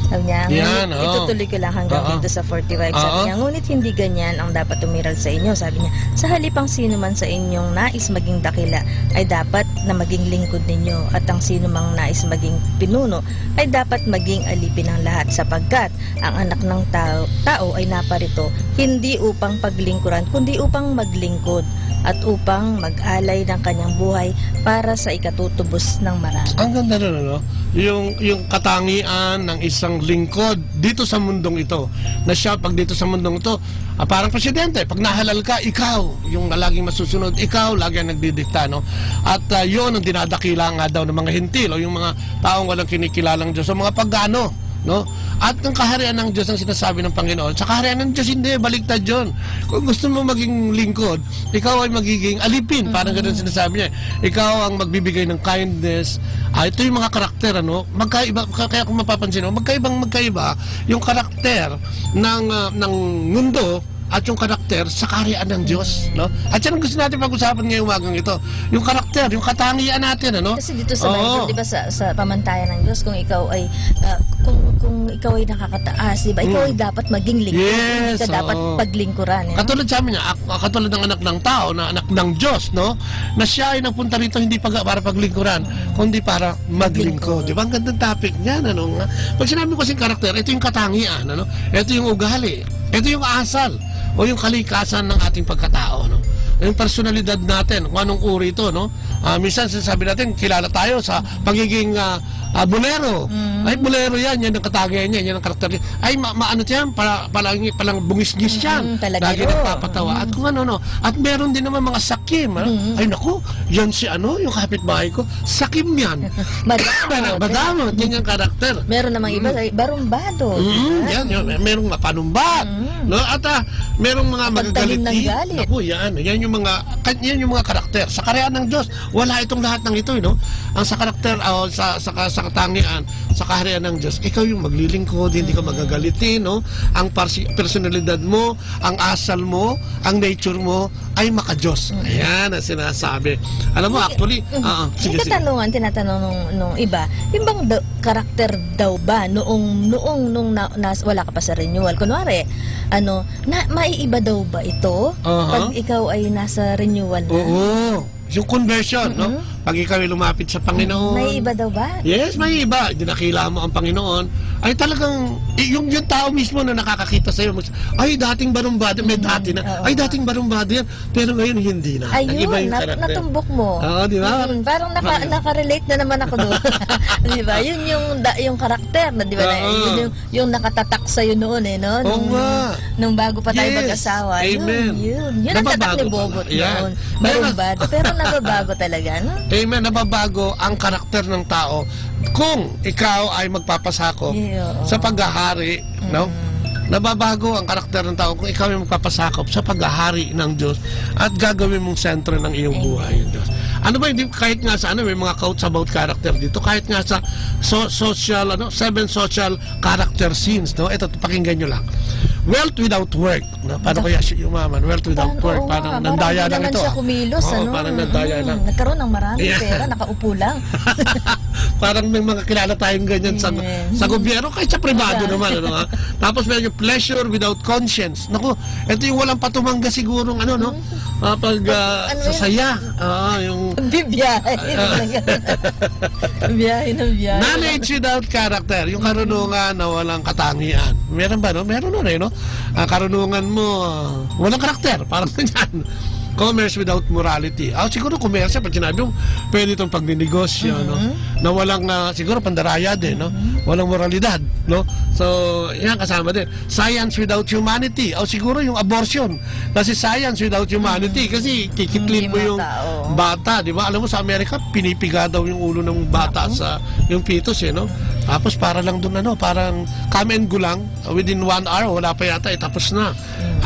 Sabi niya, "Ngunit itutuloy ko lang hanggang dito sa forty-five." Sabi niya, "Ngunit hindi ganyan ang dapat umiral sa inyo." Sabi niya, "Sa halip ang sino man sa inyong nais maging dakila ay dapat na maging lingkod ninyo, at ang sino mang nais maging pinuno ay dapat maging alipin ng lahat, sapagkat ang Anak ng Tao, Tao ay naparito hindi upang paglingkuran, kundi upang maglingkod at upang mag-alay ng kanyang buhay para sa ikatutubos ng marami." Ang ganda nun, ano? Yung, yung katangian ng isang lingkod dito sa mundong ito, na siya, pag dito sa mundong ito, ah, parang presidente, pag nahalal ka, ikaw yung laging masusunod, ikaw lagi ang nagdidikta, no? At, ah, yun ang dinadakila nga daw ng mga Hentil o yung mga taong walang kinikilalang Diyos o mga pagano, no? At ang kaharian ng Diyos ang sinasabi ng Panginoon. Sa kaharian ng Diyos, hindi, baliktad yun. Kung gusto mo maging lingkod, ikaw ay magiging alipin, parang ganun sinasabi niya. Ikaw ang magbibigay ng kindness. Ah, ito yung mga karakter, ano? Magkaiba, ka-, kaya kung mapapansin mo, magkaibang magkaiba yung karakter ng, ah, ng mundo at yung karakter sa kaharian ng Diyos, no? At yan ang gusto natin pag-usapan ngayong umagang ito. Yung karakter, yung katangian natin, ano? Kasi dito sa Bible, di ba, sa, sa pamantayan ng Diyos, kung ikaw ay, ah, kung, kung ikaw ay nakakataas, di ba, ikaw ay dapat maging lingkod, hindi ka dapat paglingkuran, eh, no? Katulad sa amin niya, ak-, katulad ng Anak ng Tao, na Anak ng Diyos, no? Na siya ay nagpunta rito hindi pag-, para paglingkuran, kundi para maglingkod. Maglingkod. Di ba? Ang gandang topic niyan, ano nga? Pag sinabi ko kasing karakter, ito yung katangian, ano? Ito yung ugali. Ito yung asal o yung kalikasan ng ating pagkatao, no? Yung personalidad natin, kung anong uri ito, no? Ah, minsan sinasabi natin, kilala tayo sa pagiging, ah, ah, bolero. Mm. Ay, bolero yan, yan ang katangian niya, yan ang karakter niya. Ay, ma-, maano yan, pala-, palang-, palang bungis-ngis yan. Mm, palagero. Lagi nagpapatawa. Mm. At kung ano, no? At meron din naman mga sakim, ah. Mm. Ay, naku, yan si ano, yung kapitbahay ko. Sakim yan. Madamot. Madamot, yan yung karakter. Meron namang iba, ay, barumbado. Mm, yan, yun. Merong mapanumbat. Mm. No? At, ah, merong mga magagalitin. Pagtanim ng galit. Naku, yan. Yan yung mga, kan-, yan yung mga karakter. Sa kaharian ng Diyos, wala itong lahat ng ito, eh, no? Ang sa karakter, ah, sa, sa, ka-, sa katangian, sa kaharian ng Diyos, ikaw yung maglilingkod, hindi ka magagalitin, no? Ang parsi-, personalidad mo, ang asal mo, ang nature mo, ay maka-Diyos. Mm. Ayan ang sinasabi. Alam mo, actually, ah, ah, sige, sige. May katanungan, tinatanong nung, nung iba, yung bang da-, karakter daw ba noong, noong nung na-, nas-, wala ka pa sa renewal? Kunwari, ano, na, maiiba daw ba ito pag ikaw ay nasa renewal na? Oo. Yung conversion, no? Mm-hmm. Pag ikaw ay lumapit sa Panginoon. May iba daw ba? Yes, may iba. Dinakila mo ang Panginoon. Ay talagang, y-, yung, yung tao mismo na nakakakita sa'yo, mas, "Ay, dating barumbado, may dati na. Mm, oo. Ay, dating barumbado yan. Pero ngayon, hindi na." Ayun, nag-iba yung na-, karakter. Natumbok mo. Oo, di ba? Mm, parang naka-, nakarelate na naman ako doon. Di ba? Yun yung da-, yung karakter na, di ba? Na, yun yung, yung nakatatak sa'yo noon eh, no? Oo nga. Nung, nung bago pa tayo mag-asawa. Yes. Amen. Yun, yun. Yun ang tatak ni Bogot noon. Nababago pala. Yan. Barumbado. Pero nababago talaga, no? Amen. Nababago ang karakter ng tao kung ikaw ay magpapasakop sa paghahari, no? Mm. Nababago ang karakter ng tao kung ikaw ay magpapasakop sa paghahari ng Diyos at gagawin mong sentro ng iyong buhay yung Diyos. Ano ba, hindi, kahit nga sa ano, may mga quotes about character dito, kahit nga sa so-, social, ano, seven social character sins, no? Ito, pakinggan nyo lang. Wealth without work, no? Paano kaya siya yumaman? Wealth without work, parang nandaya lang ito, ah. Parang, oo nga, parang hindi naman siya kumilos, ano? Oo, parang nandaya lang. Mm, nagkaroon ng maraming pera, nakaupo lang. Parang may mga kilala tayong ganyan sa, sa gobyerno, kahit sa pribado naman, ano, ha? Tapos may pleasure without conscience. Naku, ito yung walang patumangga sigurong ano, no? Ah, pag, ah, ano yun? Sasaya. Ah, yung pagbibiyahe. Biyahe ng biyahe. Knowledge without character. Yung karunungan na walang katangian. Meron ba, no? Meron nun eh, no? Ah, karunungan mo, ah, walang karakter. Parang ganyan. Commerce without morality. Ah, siguro komersyo, pag sinabi mo, pwede itong pagninegosyo, no? Mm-hmm. Na walang, ah, siguro pandaraya din, no? Mm-hmm. Walang moralidad, no? So, yan, kasama din. Science without humanity. O siguro yung abortion. Kasi science without humanity. Mm. Kasi kikitlin mo yung bata, di ba? Alam mo, sa Amerika, pinipiga daw yung ulo ng bata sa, yung fetus, eh, no? Tapos para lang dun, ano, parang come and go lang. Within one hour, wala pa yata, eh, tapos na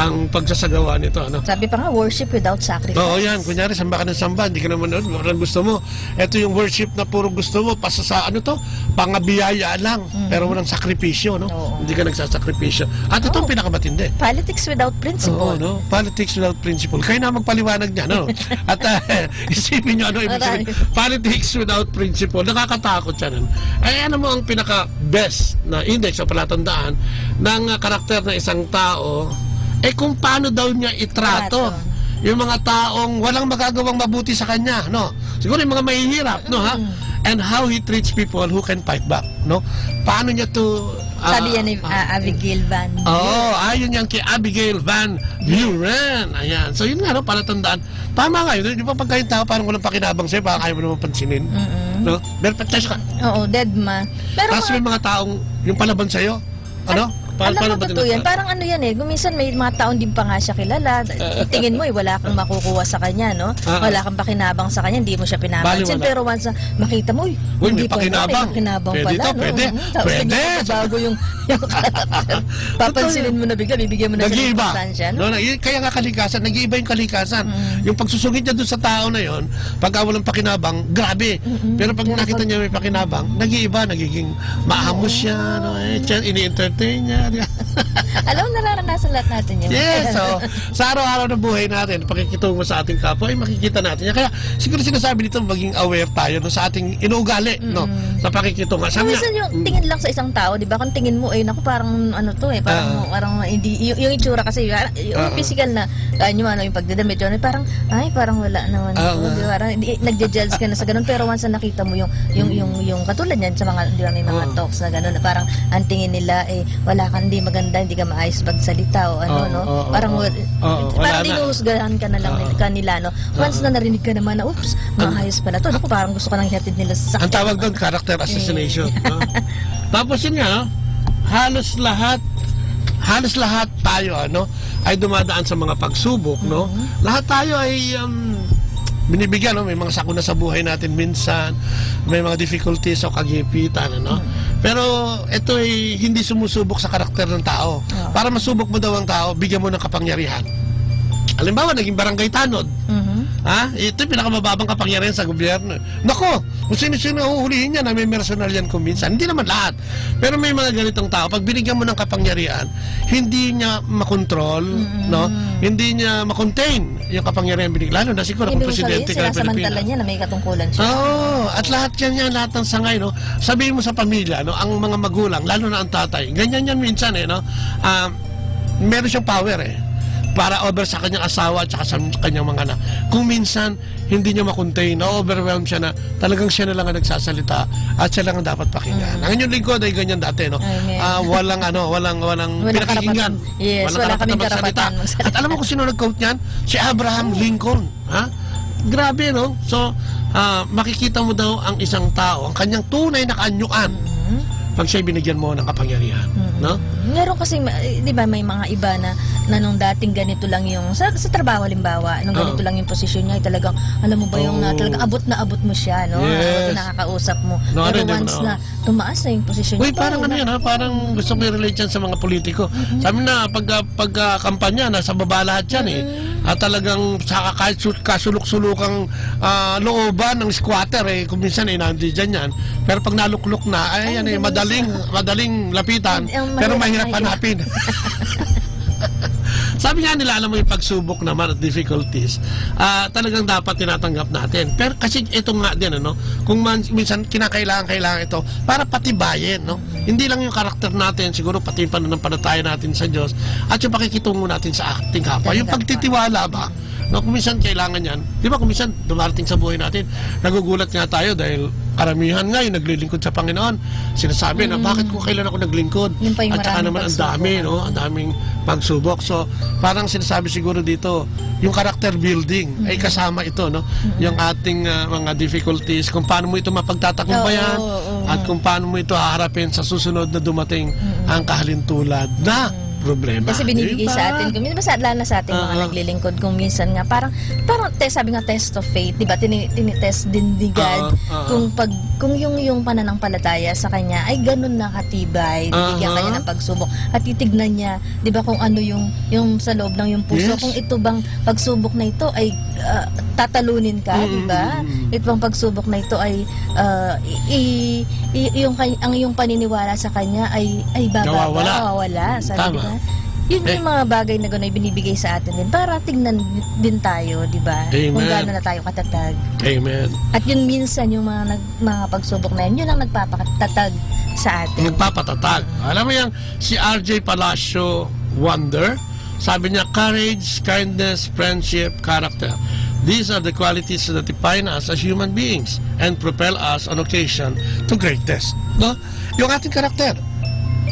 ang pagsasagawa nito, ano? Sabi pa nga, worship without sacrifice. Oo, yan. Kunyari, samba ka ng samba, hindi ka naman, ano, walang gusto mo. Ito yung worship na puro gusto mo, pasa sa, ano to, pangabiyaya lang, Mhm. pero walang sakripisyo, no? Oo. Hindi ka nagsasakripisyo. At ito ang Oo. pinakamatindi. Politics without principle. Oo, no? Politics without principle. Kayo na magpaliwanag niya, no? At, ah, isipin nyo, ano ibig sabihin? Aray. Politics without principle. Nakakatakot yan, ano? Ay, ano mo ang pinaka-best na index o palatandaan ng, ah, karakter ng isang tao? Eh, kung paano daw niya itrato Trato. yung mga taong walang magagawang mabuti sa kanya, no? Siguro yung mga mahihirap, no, ha? Mm. And how he treats people who can fight back, no? Paano niya to, ah, Sabi yan ni, ah, ah, Abigail Van Oo, Buren. ayon yan kay Abigail Van Buren. Ayan. So, yun nga, no, palatandaan. Tama nga yun. Di ba pagka yung tao parang walang pakinabang sa'yo, parang ayaw mo naman pansinin? Mm-mm. No? Pero patas ka. Oo, dead ma. Pero Tapos mga may mga taong yung palaban sa'yo, ano? At Pa-, alam mo, paano ba totoo yan. tinatawag? Parang ano yan eh, kung minsan may mga taong di pa nga siya kilala, Eh. tingin mo eh, wala kang makukuha sa kanya, no? Ah, ah. Wala kang pakinabang sa kanya, hindi mo siya pinapansin. Baliwala. Pero once na makita mo, uy, Uy, hindi may pala, may pakinabang. pakinabang Pwede pala, to, no? pwede. Mm, tapos Pwede. biglang nagbabago yung, yung character. Totoo Papansinin yun. mo na bigla, bibigyan mo na siya ng Nag-iiba. importansya, no? No, na-, yun, kaya nga kalikasan, nag-iiba yung kalikasan. Mm. Yung pagsusungit niya doon sa tao na yun, pagka walang pakinabang, grabe. Mm-mm. Pero pag Pero nakita pag niya may pakinabang, nag-iiba, nagiging maamo Oo. siya, no? Eh, siya, ini-entertain niya, di ba? Alam mo, nararanasan lahat natin yun. Yes, so, sa araw-araw na buhay natin, pakikitungo sa ating kapwa, ay makikita natin yan. Kaya, siguro sinasabi dito, maging aware tayo, no, sa ating inuugali, no? Mm. Sa pakikitungo. Sabi Minsan niya, yung mm. tingin lang sa isang tao, di ba? Kung tingin mo, eh, naku, parang ano to, eh, parang, Ah. parang hindi, yung, yung itsura kasi, yung, yung Ah. physical na, ano, yung ano, yung pagdadamit, yun, parang, ay, parang wala naman Ah, to, nga. di ba? Parang, di, nagja-judge ka na sa ganun, pero once na nakita mo yung, yung, Mm. yung, yung katulad niyan sa mga, di ba, may mga Oo. talks na ganun, na parang ang tingin nila, eh, wala kang, hindi maganda, hindi ka maayos magsalita o ano, Oo, no? oo, Parang oo. wal-, Oo, wala parang na. dinuhusgahan ka na lang Oo. nil-, kanila, no? Once Oo. na narinig ka naman na, "Oops, Ang maayos pala to." Naku, parang gusto ka nang ihatid nila sa Ang sakyan. tawag doon, character assassination, Eh. no? Tapos yun nga, no? Halos lahat, halos lahat tayo, ano, ay dumadaan sa mga pagsubok, no? Mhm. Lahat tayo ay, um, binibigyan, no? May mga sakuna sa buhay natin minsan, may mga difficulties o kagipitan, ano? Mhm. Pero ito ay hindi sumusubok sa karakter ng tao. Oo. Para masubok mo daw ang tao, bigyan mo ng kapangyarihan. Halimbawa, naging barangay tanod. Mhm. Ha? Ito yung pinakamababang kapangyarihan sa gobyerno. Nako, kung sino-sino ang huhulihin niya na may mersenal yan kung minsan. Hindi naman lahat. Pero may mga ganitong tao, pag binigyan mo ng kapangyarihan, hindi niya makontrol, Mm. no? Hindi niya makontain yung kapangyarihan binigyan. Lalo na siguro kung Ibig mo sabihin, presidente ka ng sinasamantala Pilipinas. niya na may katungkulan siya. Oo, at lahat yan, yan, lahat ng sangay, no? Sabihin mo sa pamilya, no? Ang mga magulang, lalo na ang tatay. Ganyan yan minsan, eh, no? Ah, meron siyang power, eh. Para over sa kanyang asawa at saka sa kanyang mga anak. Kung minsan, hindi niya makontain, na-overwhelm siya na talagang siya na lang ang nagsasalita at siya lang ang dapat pakinggan. Mm. Ang inyong lingkod ay ganyan dati, no? Amen. Ah, walang ano, walang, walang Walang pinakikinggan. karapatan. Yes, Walang wala kaming karapatan magsalita. karapatan magsalita. At alam mo kung sino nag-quote niyan? Si Abraham Oh. Lincoln. Ha? Grabe, no? So, ah, makikita mo daw ang isang tao, ang kanyang tunay na kaanyuan, Mm. pag siya'y binigyan mo ng kapangyarihan, Mm. no? Meron kasi, ma-, eh, di ba, may mga iba na, na nung dating ganito lang yung, sa, sa trabaho, halimbawa, nung Oo. ganito lang yung posisyon niya, ay talagang, alam mo ba yung na, Oo. talagang abot na abot mo siya, no? Yes. Abot na nakakausap mo. No, Pero ano, hindi mo once na, na tumaas na yung posisyon Uy, niya, parang ano na yan, ha? Parang gusto ko i-relate yan sa mga politiko. Mm-mm. Sabi na, pag, ah, pag, ah, kampanya, nasa baba lahat yan, eh. Mm-mm. Ah, talagang sa kahit su-, kasulok-sulokang, ah, looban ng squatter, eh, kung minsan, eh, nandiyan yan. Pero pag naluklok na, ay, Ay, yan, eh, hindi mo madaling, siya madaling lapitan, Ang pero mahirap mahirap na hanapin. Sabi nga nila, alam mo, yung pagsubok naman at difficulties, ah, talagang dapat tinatanggap natin. Pero kasi ito nga din, ano, kung man, minsan kinakailangan, kailangan ito para patibayin, no? Hindi lang yung karakter natin, siguro pati yung pananampalataya natin sa Diyos at yung pakikitungo natin sa ating kapwa. Yung Talagang pagtitiwala ba? No, kung minsan kailangan yan. Di ba, kung minsan dumarating sa buhay natin, nagugulat nga tayo dahil karamihan nga yung naglilingkod sa Panginoon. Sinasabi na, Mm. "Bakit ko kailan ako naglingkod?" Yun pa yung At saka maraming naman ang pagsubok, dami, ano? no? Ang daming pagsubok. So, parang sinasabi siguro dito, yung character building ay Mm. kasama ito, no? Mm. Yung ating, ah, mga difficulties, kung paano mo ito mapagtatakbuyan Oo, oo, at oo. kung paano mo ito haharapin sa susunod na dumating Mm. ang kahalintulad na Mm. problema, Kasi binibigay di ba? sa atin, kung minsan, lalo na sa ating mga Ah, ah. naglilingkod, kung minsan nga, parang, parang, te-, sabi nga, test of faith, di ba? Tini-, tinitest din ni God Oo, oo. kung pag, kung yung, yung pananampalataya sa kanya ay ganun na katibay, bibigyan ka niya Aha. ng pagsubok. At titignan niya, di ba, kung ano yung, yung sa loob ng yung puso, Yes. kung ito bang pagsubok na ito ay, ah, tatalunin ka, Mm, di ba? mm, mm. Ito bang pagsubok na ito ay, ah, i-, i-, i-, yung kay-, ang iyong paniniwala sa kanya ay, ay bababa, Nawawala. nawawala, sabi, Tama. di ba? Yun Eh. yung mga bagay na gano'n ay binibigay sa atin din para tignan din tayo, di ba? Kung Amen. gaano na tayo katatag. Amen. At yun minsan yung mga nag-, mga pagsubok na yun, yun ang nagpapatatag sa atin. Nagpapatatag. Alam mo yan, si R J Palacio Wonder, sabi niya, "Courage, kindness, friendship, character. These are the qualities that define us as human beings and propel us on occasion to greatness." No? Yung ating karakter,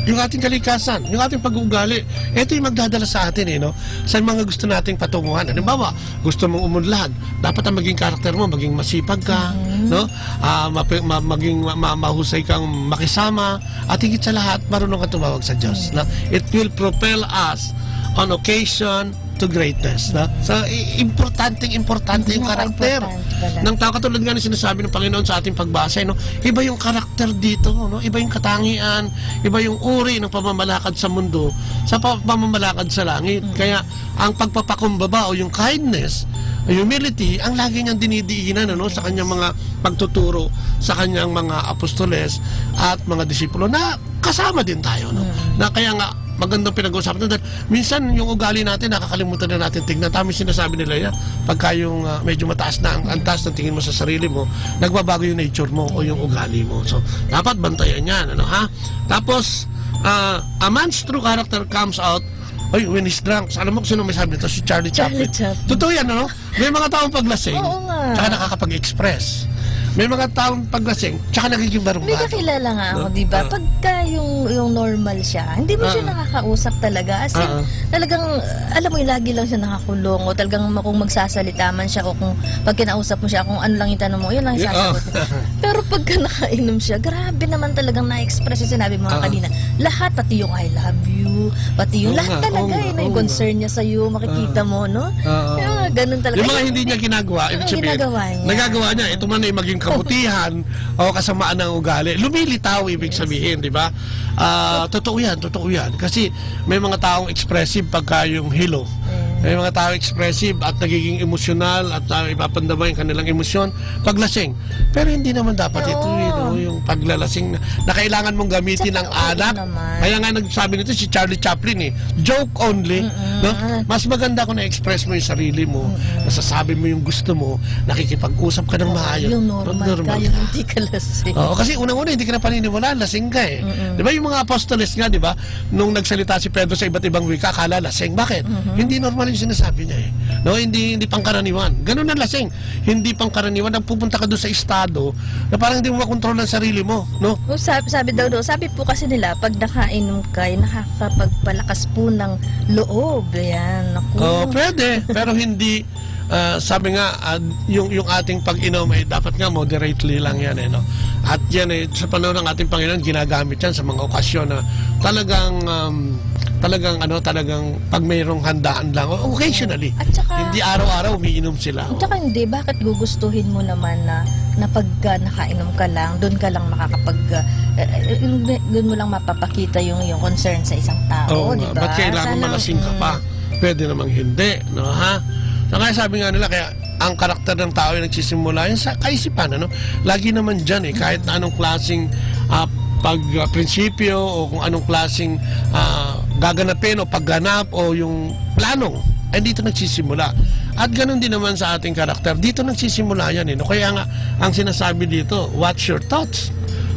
yung ating kalikasan, yung ating pag-uugali, ito yung magdadala sa atin, eh, no? Sa mga gusto nating patunguhan. Halimbawa, gusto mong umunlad, dapat ang maging karakter mo, maging masipag ka, Mhm. no? Ah, mapi-, ma-, maging ma-, ma-, mahusay kang makisama, at higit sa lahat, marunong kang tumawag sa Diyos, Mhm. no? It will propel us on occasion to greatness, no? So, i-, importanteng importante yung karakter Napaka-importante pala. ng tao. Katulad nga ng sinasabi ng Panginoon sa ating pagbasa, no? Iba yung karakter dito, no? Iba yung katangian, iba yung uri ng pamamalakad sa mundo, sa pa-, pamamalakad sa langit. Mm. Kaya, ang pagpapakumbaba o yung kindness, humility, ang lagi niyang dinidiinan, ano, sa kanyang mga pagtuturo, sa kanyang mga apostoles at mga disipulo na kasama din tayo, no? Mm. Na kaya nga, magandang pinag-uusapan natin. Dahil minsan, yung ugali natin, nakakalimutan na natin tignan. Tama yung sinasabi nila yan. Pagka yung, ah, medyo mataas na ang, ang taas ng tingin mo sa sarili mo, nagbabago yung nature mo o yung ugali mo. So, dapat bantayan yan, ano, ha? Tapos, ah, a man's true character comes out, ay, when he's drunk. Alam mo kung sino may sabi nito? Si Charlie Charlie Chaplin. Chaplin. Totoo yan, ano? May mga taong paglasing, Oo nga. tsaka nakakapag-express. May mga taong paglasing, tsaka nagiging May barungado. kakilala nga ako, No? di ba? Ah. Pagka yung, yung normal siya, hindi mo siya Ah. nakakausap talaga. As in, Ah, ah. talagang, alam mo yun, lagi lang siya nakakulong. O talagang ma-, kung magsasalita man siya o kung pag kinausap mo siya, kung ano lang yung tanong mo, yun lang yung Yeah, oh. sasagot niya. Pero pagka nakainom siya, grabe naman talagang na-express yung sinabi mo nga Ah, ah. kanina. Lahat, pati yung "I love you", pati yung Oo lahat nga, talaga oo nga, eh, na yung oo nga. concern niya sa'yo, makikita Ah. mo, no? Ah, ah. Yung mga ganun talaga. Yung mga Ay, hindi niya ginagawa, ibig yung sabihin, ginagawa niya. nagagawa niya, ito man ay maging kabutihan o kasamaan ng ugali. Lumilitaw, ibig Yes. sabihin, di ba? Ah, totoo yan, totoo yan. Kasi may mga taong expressive pagka yung hilo. Mm. May mga taong expressive at nagiging emosyonal at, ah, ipapandama yung kanilang emosyon paglasing. Pero hindi naman dapat ito, Oo. eh, no, yung paglalasing na, na kailangan mong gamitin Tsaka, ang oo alak. naman. Kaya nga nagsabi nito si Charlie Chaplin, eh, "Joke only." Mm-mm. No? Mas maganda kung na-express mo yung sarili mo, Mm-mm. nasasabi mo yung gusto mo, nakikipag-usap ka ng Oo, maayos. yung normal Normal ka, yung ka. hindi ka lasing. Oo, kasi unang-una, hindi ka na paniniwalaan, lasing ka eh. Mm-mm. Di ba yung mga apostoles nga, di ba? Nung nagsalita si Pedro sa iba't ibang wika, akala lasing. Bakit? Mm-hmm. Hindi normal yung sinasabi niya eh. No, hindi, hindi pangkaraniwan. Ganun ang lasing. Hindi pangkaraniwan. Nagpupunta ka doon sa estado na parang hindi mo makontrol ang sarili mo, no? O, sab-, sabi daw doon, sabi po kasi nila, pag nakainom ka, eh, nakakapagpalakas po ng loob. Ayan, naku. Oh, pwede, pero hindi, ah, sabi nga, ah, yung, yung ating pag-inom ay dapat nga moderately lang yan eh, no? At yan eh, sa panahon ng ating Panginoon, ginagamit yan sa mga okasyon na talagang, um, talagang, ano, talagang pag mayroong handaan lang, o occasionally. At saka, Hindi araw-araw umiinom sila. At saka hindi, bakit gugustuhin mo naman na, na pagka nakainom ka lang, doon ka lang makakapag-, eh, eh, eh, doon mo lang mapapakita yung, yung concern sa isang tao, Oo di nga. ba? Ba't kailangan Sana, malasing ka mm. pa? Pwede namang hindi, no, ha? So, kaya sabi nga nila, kaya ang karakter ng tao ay nagsisimula yan sa kaisipan, ano? Lagi naman dyan, eh, kahit na anong klaseng, ah, pag, ah, prinsipyo o kung anong klaseng, ah, gaganapin o pagganap o yung plano, ay dito nagsisimula. At ganun din naman sa ating karakter, dito nagsisimula yan, eh, no? Kaya nga, ang sinasabi dito, "Watch your thoughts,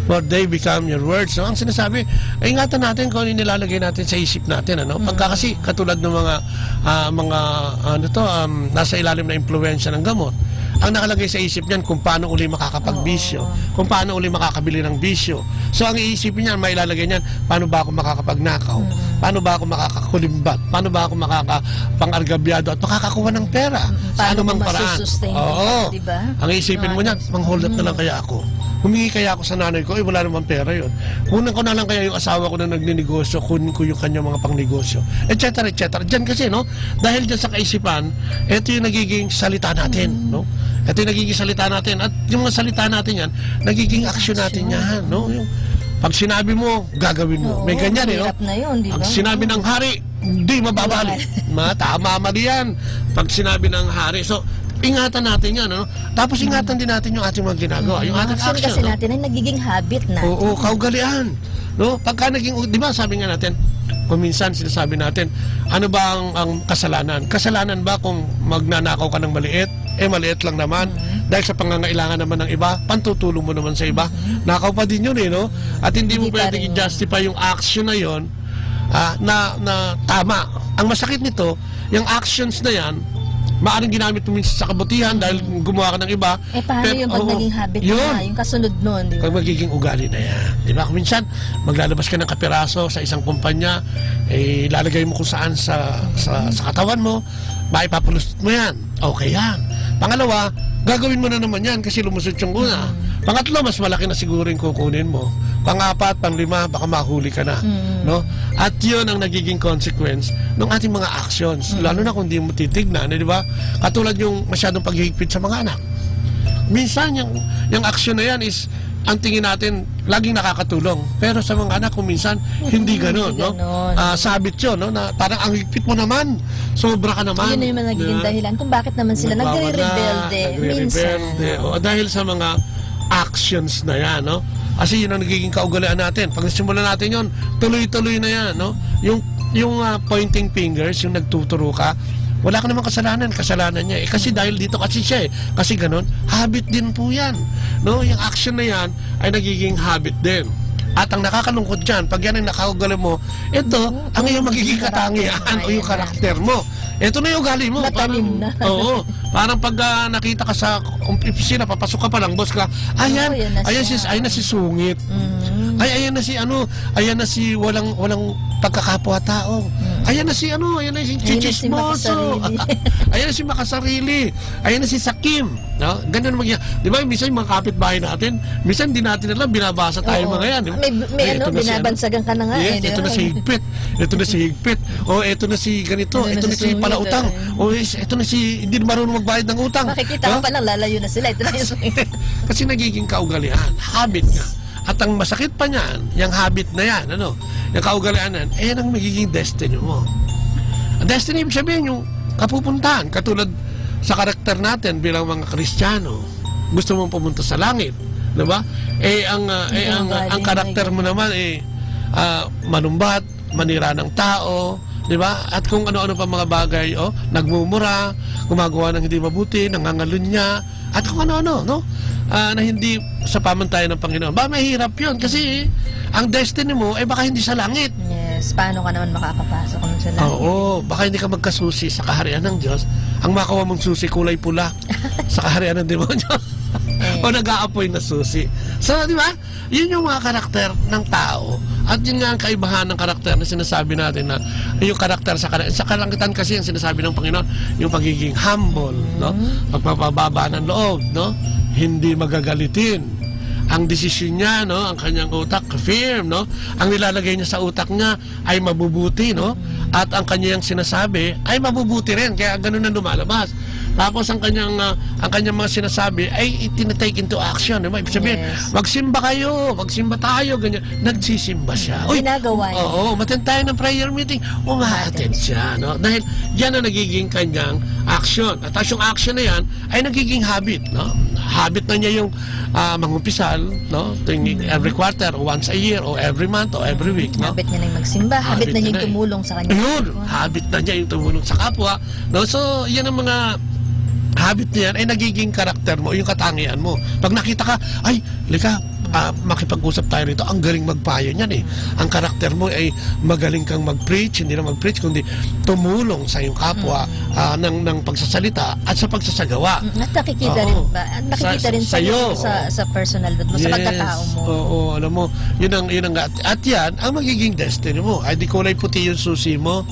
for they become your words." So, ang sinasabi, ay ingatan natin kung ano yung nilalagay natin sa isip natin, ano? Pagka Mm. kasi, katulad ng mga, ah, mga, ano to, um, nasa ilalim na impluwensya ng gamot, ang nakalagay sa isip niyan kung paano uli makakapagbisyo, Oo. kung paano uli makakabili ng bisyo. So, ang iisipin niyan, mailalagay niyan, "Paano ba ako makakapagnakaw? Mm. Paano ba ako makakakulimbat? Paano ba ako makakapang-argabyado at makakakuha ng pera?" Mm. Sa Paano anumang ko paraan. masusustain Oo. ito, di ba? Ang iisipin mo Mga niyan, "Mang-hold up na lang Mm. kaya ako? Humingi kaya ako sa nanay ko, eh, wala namang pera yun. Kunan ko na lang kaya yung asawa ko na nagnenegosyo, kunin ko yung kanyang mga pangnegosyo, et cetera, et cetera. Diyan kasi, no? Dahil dyan sa kaisipan, ito yung nagiging salita natin, Mm. no? Ito yung nagiging salita natin. At yung mga salita natin yan, nagiging Nagiging aksyon natin aksyon. yan, no? Yung, pag sinabi mo, gagawin mo. Oo, May ganyan, eh, no? mahirap na yun, di Pag ba? sinabi ng hari, di mababalik. Mababalik. Ma, tama, mali yan. Pag sinabi ng hari. So, ingatan natin yan, ano? Tapos Mm. ingatan din natin yung ating mga ginagawa, Mm. yung ating Action kasi action, no? natin ay nagiging habit natin. Oo, kaugalian. No? Pagka naging, di ba, sabi nga natin, kung minsan sinasabi natin, "Ano ba ang, ang kasalanan? Kasalanan ba kung magnanakaw ka ng maliit? Eh, maliit lang naman. Mm. Dahil sa pangangailangan naman ng iba, pantutulong mo naman sa iba." Mm. Nakaw pa din yun, eh, no? At hindi mo Hindi pa pwedeng rin. i-justify yung action na yun ah, na, na tama. Ang masakit nito, yung actions na yan, maaaring ginamit mo minsan sa kabutihan dahil gumawa ka ng iba. Eh, paano Pero, yung pag oo, naging habit yun. na, yung kasunod nun, di ba? Pag magiging ugali na yan, di ba? Kung minsan, maglalabas ka ng kapiraso sa isang kumpanya, eh, ilalagay mo kung saan sa, sa, sa katawan mo, maipapalusot mo yan. Okay yan. Pangalawa, gagawin mo na naman yan kasi lumusot yung una. Mm. Pangatlo, mas malaki na siguro yung kukunin mo. Pangapat, panglima, baka mahuli ka na. Mm. No? At yun ang nagiging consequence ng ating mga actions. Mm. Lalo na kung di mo titignan, eh, di ba? Katulad yung masyadong paghihigpit sa mga anak. Minsan, yung, yung action na yan is, ang tingin natin, laging nakakatulong. Pero sa mga anak, kung minsan, hindi Mm, ganun, hindi no? ganun. Ah, sabit yun, no? Na parang ang higpit mo naman, sobra ka naman. Yun na yung nagiging Di ba? dahilan kung bakit naman sila Nagwawa na, nagre-rebelde. nagre-rebelde. Minsan. O, dahil sa mga actions na yan, no? Kasi yun ang nagiging kaugalian natin. Pag nasimulan natin yun, tuloy-tuloy na yan, no? Yung, yung, ah, pointing fingers, yung nagtuturo ka, wala ka namang kasalanan, kasalanan niya. Eh, kasi dahil dito kasi siya eh. Kasi ganun, habit din po yan. No? Yung action na yan ay nagiging habit din. At ang nakakalungkot dyan, pag yan ang nakaugali mo, ito, Oo, ang iyong magiging magiging katangian karakter o yung na yan. karakter mo. Ito na yung ugali mo. Matalim Parang, na. oo. Parang pag, ah, nakita ka sa um, opisina, papasok ka pa lang, boss ka, "Ayan, Oo, yan na ayan si, siya. ayan na si Sungit. Mm. Ay, ayan na si ano, ayan na si walang, walang pagkakapwa-tao. Mm. Ayan na si ano, ayan na si Ayan na si chichismoso. Makasarili. Ayan na si Makasarili. Ayan na si Sakim." No? Ganun mag-, di ba, minsan yung mga kapitbahay natin, minsan di natin alam, binabasa tayo Oo. mga yan, di ba? May, may Ay, ano, ito na si ano. binabansagan ka na nga Yes, eh, di ito ba? na si Higpit. Ito na si Higpit. O, ito na si ganito. Ito na Ito si na si Sungit, Palautang. eh. O, is-, ito na si hindi marunong magbayad ng utang. Makikita Ha? ka pa lang, lalayo na sila. Ito na yung Kasi nagiging kaugalian. Habit nga. At ang masakit pa niyan, yung habit na yan, ano, yung kaugalian na yan, ayan ang magiging destiny mo. Ang destiny, ibig sabihin, yung kapupuntahan, katulad sa karakter natin bilang mga Kristiyano, gusto mong pumunta sa langit, di ba? Eh, ang, ah, eh, Yung ang, ugali ang na karakter yun. mo naman, eh, ah, manumbat, manira ng tao, di ba? At kung ano-ano pa mga bagay, oh, nagmumura, gumagawa ng hindi mabuti, nangangalunya, at kung ano-ano, no? Ah, na hindi sa pamantayan ng Panginoon. Ba, mahirap yun kasi ang destiny mo, eh, baka hindi sa langit. Yes, paano ka naman makakapasok kung sa langit? Oo, baka hindi ka magkasusi sa kaharian ng Diyos. Ang makuha mong susi, kulay pula sa kaharian ng demonyo. Eh. O nag-aapoy na susi. So, di ba? Yun yung mga karakter ng tao. At yun nga ang kaibahan ng karakter na sinasabi natin na yung karakter sa kala-, sa kalangitan kasi ang sinasabi ng Panginoon, yung pagiging humble, no? Mm. Pagpapababa ng loob, no? Hindi magagalitin. Ang desisyon niya, no? Ang kanyang utak, firm, no? Ang nilalagay niya sa utak niya ay mabubuti, no? Mm. At ang kanyang sinasabi ay mabubuti rin, kaya ganun ang lumalabas. Tapos ang kanyang, ah, ang kanyang mga sinasabi ay itinatake into action, di ba? Ibig sabihin, Yes. "Magsimba kayo, magsimba tayo," ganyan. Nagsisimba siya. Uy, Ginagawa niya. oo, umattend tayo ng prayer meeting. Umattend Umattend. siya, no? Dahil yan ang nagiging kanyang action. At as yung action na yan, ay nagiging habit, no? Habit na niya yung, ah, mangumpisal, no? Tuwing Mm. every quarter, o once a year, o every month, o every week, no? Habit niya na yung magsimba, habit Habit na niya niya yung na eh. tumulong sa kanya. Ayun, habit na niya yung tumulong sa kapwa, no? So, yan ang mga habit na yan ay nagiging karakter mo, yung katangian mo. Pag nakita ka, "Ay, lika, ah, makipag-usap tayo rito, ang galing magpayo niyan eh." Ang karakter mo ay magaling kang mag-preach, hindi lang mag-preach, kundi tumulong sa iyong kapwa, Mm. ah, ng, ng pagsasalita at sa pagsasagawa. Mm, at nakikita Oo. rin ba? At nakikita Sa, rin sa sa'yo, sa, oo. sa personal mo, sa Yes. pagkatao mo. Oo, alam mo, yun ang, yun ang, at, at yan ang magiging destiny mo. Ay, di kulay puti yung susi mo,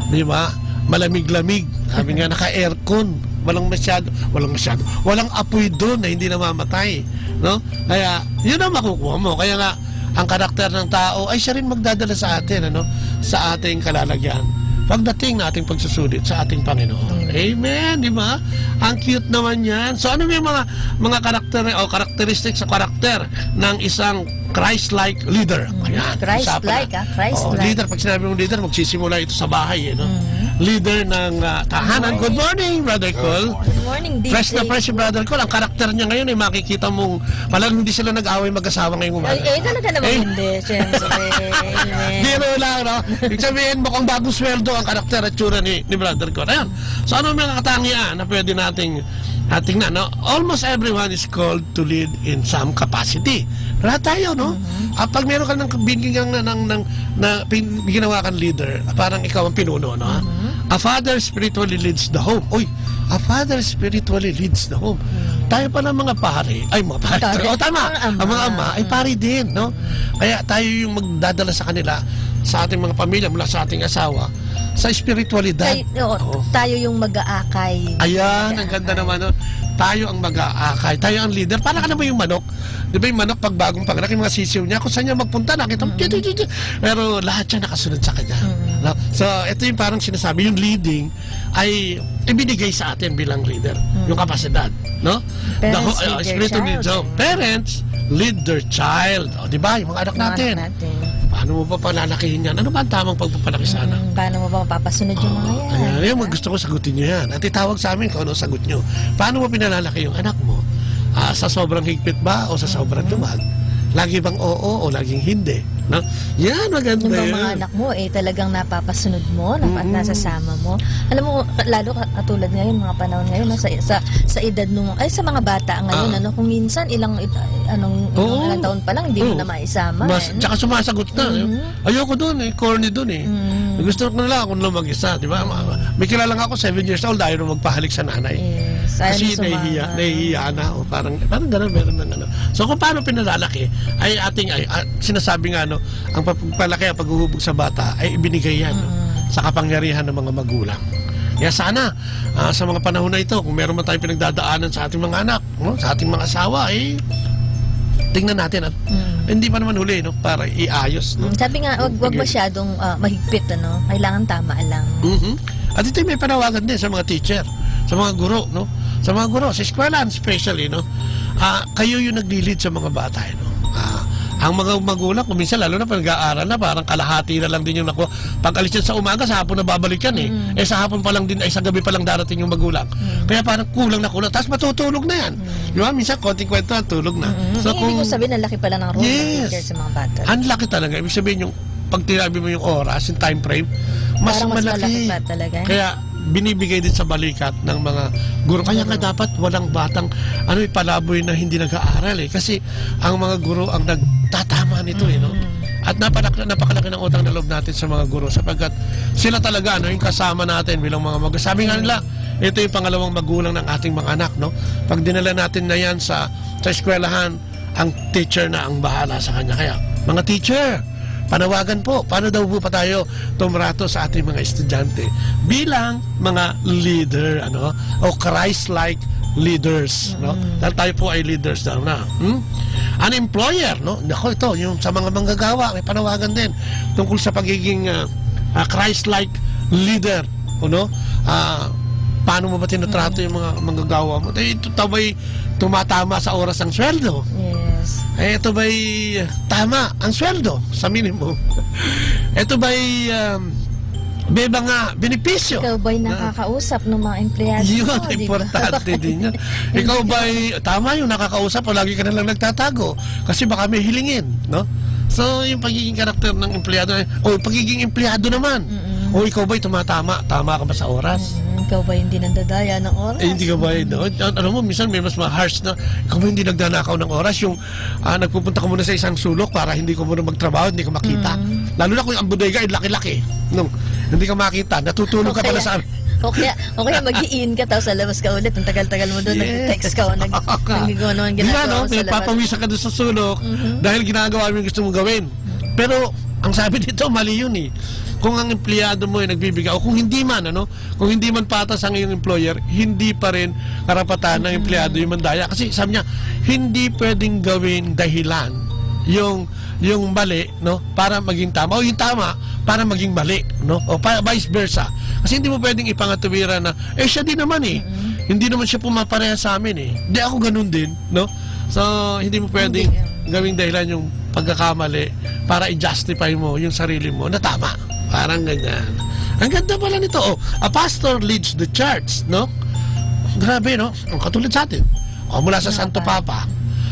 di ba? Malamig-lamig. Sabi nga, naka-aircon. Walang masyado, walang masyado. Walang apoy doon na hindi namamatay. no? Kaya, yun ang makukuha mo. Kaya nga, ang karakter ng tao ay siya rin magdadala sa atin, ano, sa ating kalalagyan pagdating na ating pagsusulit sa ating Panginoon. Amen. Amen, di ba? Ang cute naman yan. So, ano yung mga, mga karakter o characteristics sa karakter ng isang Christ-like leader? Mm. Ayan, isa pala. Christ-like, ah, Christ-like. Oo, leader. Pag sinabi mong leader, magsisimula ito sa bahay, eh, no? Mm. Leader ng, ah, tahanan. Good morning, Brother Col. Good morning, D J. Fresh na fresh si Brother Col. Ang karakter niya ngayon, eh, makikita mong, pala hindi sila nag-away mag-asawa ngayong umaga. Ay, eh, talaga naman hindi, siyempre. Amen. Biro lang, no? Ibig sabihin, mukhang bagong sweldo ang karakter at tsura ni, ni Brother Col. Ayan. So, ano ang mga katangian na pwede nating, ah, tingnan, no? Almost everyone is called to lead in some capacity. Lahat tayo, no? Mhm. Ah, pag meron ka ng binigyan ng, ng, ng, na pin-, ginawa kang leader, parang ikaw ang pinuno, no? Mhm. A father spiritually leads the home. Uy, a father spiritually leads the home. Mhm. Tayo pala mga pare, ay, mga pare. Pare. O, tama. Ang ama. Ang mga ama ay pare din, no? Mhm. Kaya tayo yung magdadala sa kanila, sa ating mga pamilya, mula sa ating asawa, sa espiritualidad. Tay-, oo, Oo. tayo yung mag-aakay. Ayan, ang ganda Mag-aakay. naman, no? Tayo ang mag-aakay. Tayo ang leader. Para ka naman yung manok. Di ba yung manok, pag bagong panganak, yung mga sisiw niya, kung saan niya magpunta, nakita mo, Mm. titi, titi. Pero lahat siya nakasunod sa kanya. Mm. No? So, ito yung parang sinasabi, yung leading ay ibinigay sa atin bilang leader, Mm. yung kapasidad, no? Parents The ho-, lead uh, their Espiritu child. So, parents lead their child. O, di ba? Yung mga anak Mga anak natin. natin. Paano mo pa palalakihin yan? Ano ba ang tamang pagpapalaki sana? Mm, paano mo ba mapapasunod yung mga Oo, yan, ayan. di Yan, ba? gusto ko sagutin niyo yan. At itawag sa amin kung ano sagot niyo. Paano mo pinalalaki yung anak mo? Ah, sa sobrang higpit ba o sa sobrang Mm. luwag? Lagi bang oo o laging hindi? No? Yan, maganda Yung bang yun. mga anak mo, eh, talagang napapasunod mo, napa-, Mm. nasasama mo? Alam mo, ka-, lalo ka-, katulad ngayon, mga panahon ngayon, no, sa, sa, sa edad nung, ay, sa mga bata ngayon, Ah. ano, kung minsan, ilang, ed-, anong, Oo. ilang taon pa lang, hindi mo Oo. na maisama, Mas, eh, no? tsaka sumasagot na, eh. Mhm. Ayoko dun, eh, corny dun, eh. Mm. Gusto ko na lang ako lang mag-isa, di ba? Ma-, may kilala nga ako, seven years old, ayaw na magpahalik sa nanay. Yes, ayaw Kasi na sumama. nahihiya, nahihiya na, o parang, parang ganun, meron ng ano. So, kung paano pinalalaki, ay ating, ay, ah, sinasabi nga, no, ang pagpalaki at paghuhubog sa bata ay ibinigay yan, no, Mm. sa kapangyarihan ng mga magulang. Kaya sana, ah, sa mga panahon na ito, kung meron man tayong pinagdadaanan sa ating mga anak, no, sa ating mga asawa, eh, tingnan natin at Mm. hindi pa naman huli, no, para iayos, no? Mm, sabi nga, wag, wag Okay. masyadong, ah, mahigpit, ano? Kailangan tama lang. Mhm. At ito may panawagan din sa mga teacher, sa mga guro, no? Sa mga guro, sa eskwelahan especially, no? Ah, kayo yung naglilid sa mga bata, eh, no? Ah, ang mga magulang, kung minsan, lalo na pag nag-aaral na, parang kalahati na lang din yung nakuha. Pag alis yan sa umaga, sa hapon na babalikan, eh. Mm. Eh, sa hapon pa lang din, ay sa gabi pa lang darating yung magulang. Mm. Kaya parang kulang na kulang. Tapos matutulog na yan. Mm. Di ba? Minsan, konting kwento, tulog na. Mm. So, Eh, hindi kung ko sabihin, ang laki pala ng role ng Yes. teacher sa mga bata. Ang laki talaga. Ibig sabihin, yung pag tinabi mo yung oras, yung time frame, mas Parang mas malaki. malaki pa talaga. Kaya, binibigay din sa balikat ng mga guro. Kaya nga Guro. dapat walang batang, ano, ipalaboy na hindi nag-aaral, eh. Kasi ang mga guro ang nagtatama nito, eh, no? Mm. At napanak-, napakalaki ng utang na loob natin sa mga guro sapagkat sila talaga, ano, yung kasama natin bilang mga mag-, sabi nga nila, ito yung pangalawang magulang ng ating mga anak, no? Pag dinala natin na yan sa, sa eskwelahan, ang teacher na ang bahala sa kanya. Kaya, mga teacher, panawagan po, paano daw po pa tayo tumrato sa ating mga estudyante bilang mga leader, ano, o Christ-like leaders, no? Mm. Dahil tayo po ay leaders daw na, hmm? An employer, no? Nako, ito, yung sa mga manggagawa, may panawagan din tungkol sa pagiging, ah, ah, Christ-like leader, ano? Ah, paano mo ba tinatrato Mm. yung mga manggagawa mo? Eh, ito, tabay tumatama sa oras ang sweldo. Yes. Eh, ito ba'y tama ang sweldo sa minimum? Ito ba'y, um, may mga benepisyo? Ikaw ba'y Na- nakakausap ng mga empleyado Yun, mo, di ba? importante din yun. Hindi Ikaw ka ba'y, tama yung nakakausap o lagi ka na lang nagtatago? Kasi baka may hilingin, no? So, yung pagiging karakter ng empleyado, o pagiging empleyado naman, Mm-mm. o ikaw ba'y tumatama? Tama ka ba sa oras? Mm, ikaw ba hindi nandadaya ng oras? Eh, hindi ka ba, no? Al-, alam mo, minsan may mas ma-harsh na, ikaw ba hindi nagnanakaw ng oras? Yung, ah, nagpupunta ka muna sa isang sulok para hindi ka muna magtrabaho, hindi ka makita. Mm. Lalo na kung ang bodega ay laki-laki, no? Hindi ka makita, natutulog ka O pala kaya, sa o kaya, o kaya mag-i-in ka, tapos sa labas ka ulit, ang tagal-tagal mo doon, Yes. nag-text ka o nag-, Oo ka. nag-, ano, ang Di ba, ginagawa no? mo sa labas. Pinapawisan ka doon sa sulok Mhm. dahil ginagawa mo yung gusto mong gawin. Pero, Ang sabi dito, mali yun eh. Kung ang empleyado mo ay nagbibigay, o kung hindi man, ano, kung hindi man patas ang iyong employer, hindi pa rin karapatan ng empleyado yung mandaya. Kasi sabi niya, hindi pwedeng gawing dahilan yung, yung mali, no, para maging tama, o yung tama para maging mali, no, o pa, vice versa. Kasi hindi mo pwedeng ipangatuwiran na, "Eh, siya din naman eh. Hindi naman siya pumapareha sa amin eh. Di ako ganun din," no? So, hindi mo pwedeng Hindi, ah. gawing dahilan yung pagkakamali para i-justify mo yung sarili mo na tama. Parang ganyan. Ang ganda pala nito. Oh, a pastor leads the church, no? Grabe, no? Ang katulad sa atin. Oh, mula sa Tama Santo pa. Papa.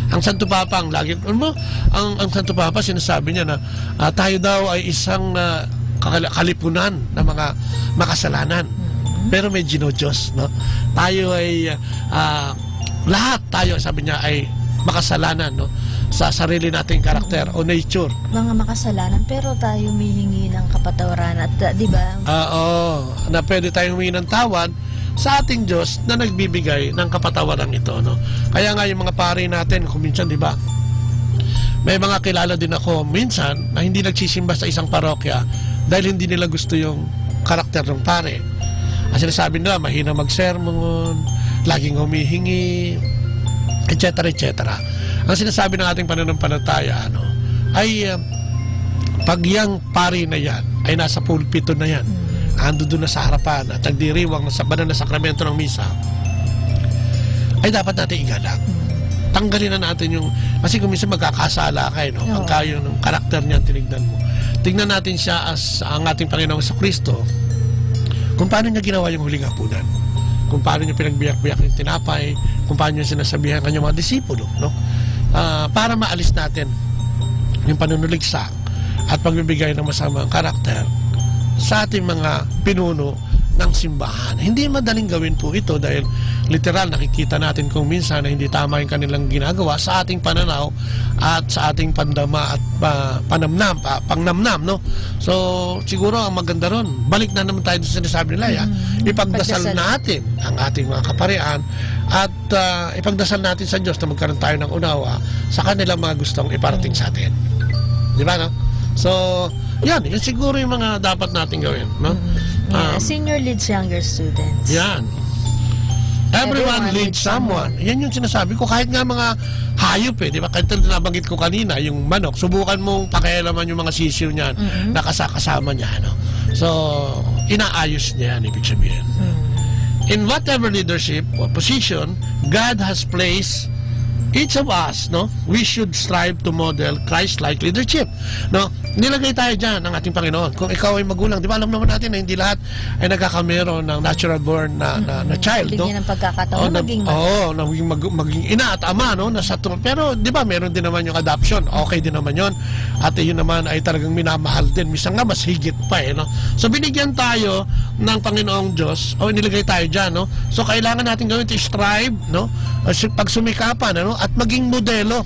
Ang Santo Papa, ang lagi, alam mo, ang, ang Santo Papa, sinasabi niya na, ah, tayo daw ay isang, ah, kakala-, kalipunan ng mga makasalanan. Mm. Pero may Gino Diyos, no? Tayo ay, ah, lahat tayo, sabi niya, ay makasalanan, no? Sa sarili nating karakter o nature. Mga makasalanan, pero tayo mihingi ng kapatawaran at, ah, di ba? Ah, oo, na pwede tayong humingi ng tawad sa ating Diyos na nagbibigay ng kapatawaran ito, no? Kaya nga yung mga pari natin, kung minsan, di ba, may mga kilala din ako minsan na hindi nagsisimba sa isang parokya dahil hindi nila gusto yung karakter ng pare. Ang sinasabi nila, mahina magsermon, laging humihingi, et cetera, et cetera. Ang sinasabi ng ating pananampalataya, ano, ay, ah, pag yang pari na yan ay nasa pulpito na yan, Mm. ando doon na sa harapan at nagdiriwang sa banal na sakramento ng misa, ay dapat natin igalang. Mm. Tanggalin na natin yung, kasi kung minsan magkakasala ka, eh, no? Oo. Pagka yung karakter niya tinignan mo. Tignan natin siya as ang ating Panginoong Kristo, kung paano niya ginawa yung huling hapunan, kung paano niya pinagbiyak-biyak yung tinapay, kung paano niya sinasabihan kanyang mga disipulo, no? Ah, para maalis natin yung panunuligsa at pagbibigay ng masamang karakter sa ating mga pinuno ng simbahan. Hindi madaling gawin po ito dahil literal nakikita natin kung minsan na hindi tama yung kanilang ginagawa sa ating pananaw at sa ating pandama at, ah, panamnam, ah, pangnamnam, no? So, siguro ang maganda ron, balik na naman tayo sa sinasabi nila, ya. Mm. Ipagdasal Pagdasal. natin ang ating mga kaparian at, ah, ipagdasal natin sa Diyos na magkaroon tayo ng unawa sa kanilang mga gustong iparating sa atin. Di ba, no? So, yan, yun siguro yung mga dapat nating gawin, no? Mm. Yeah, Ah, senior leads younger students. Yan. Everyone Everyone leads leads someone. someone. Yan yung sinasabi ko. Kahit nga mga hayop, eh, di ba? Kahit na nabanggit ko kanina, yung manok, subukan mong pakialaman yung mga sisiw niyan, Mm-mm. nakasakasama niya, ano? So, inaayos niya yan, ibig sabihin. Mm. In whatever leadership or position God has placed each of us, no, we should strive to model Christ-like leadership, no? Nilagay tayo dyan ng ating Panginoon. Kung ikaw ay magulang, di ba, alam naman natin na hindi lahat ay nagkakameron ng natural born na, na, na Mm-mm. child, no? Bigyan ng pagkakataon Oh, na na, maging mag- oo, na maging mag-, maging ina at ama, no? Nasa tro-, pero, di ba, meron din naman yung adoption. Okay din naman yon. At yun naman ay talagang minamahal din. Minsan nga, mas higit pa, eh, no? So, binigyan tayo ng Panginoong Diyos, o inilagay tayo dyan, no? So, kailangan natin gawin to strive, no? Uh, si-, pagsumikapan, ano? At maging modelo.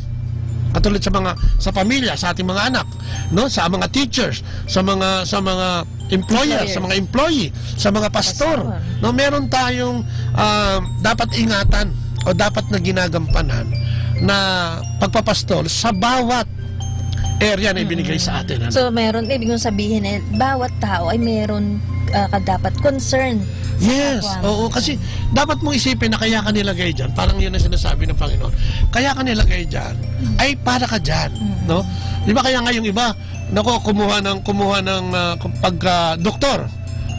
Katulad sa mga, sa pamilya, sa ating mga anak, no? Sa mga teachers, sa mga, sa mga employer, Employers. sa mga employee, sa mga pastor, Pastor. no? Meron tayong, ah, dapat ingatan o dapat na ginagampanan na pagpapastor sa bawat area na ibinigay Mm. sa atin, ano? So, meron, ibig kong sabihin, eh, bawat tao ay meron, ah, ka-, dapat concern sa Yes, kapwa mo. oo, kasi dapat mong isipin na kaya ka nilagay dyan, parang yun ang sinasabi ng Panginoon. Kaya ka nilagay dyan, Mm. ay para ka dyan, Mm. no? Di ba kaya nga yung iba, nako, kumuha ng, kumuha ng, ah, pagka doktor.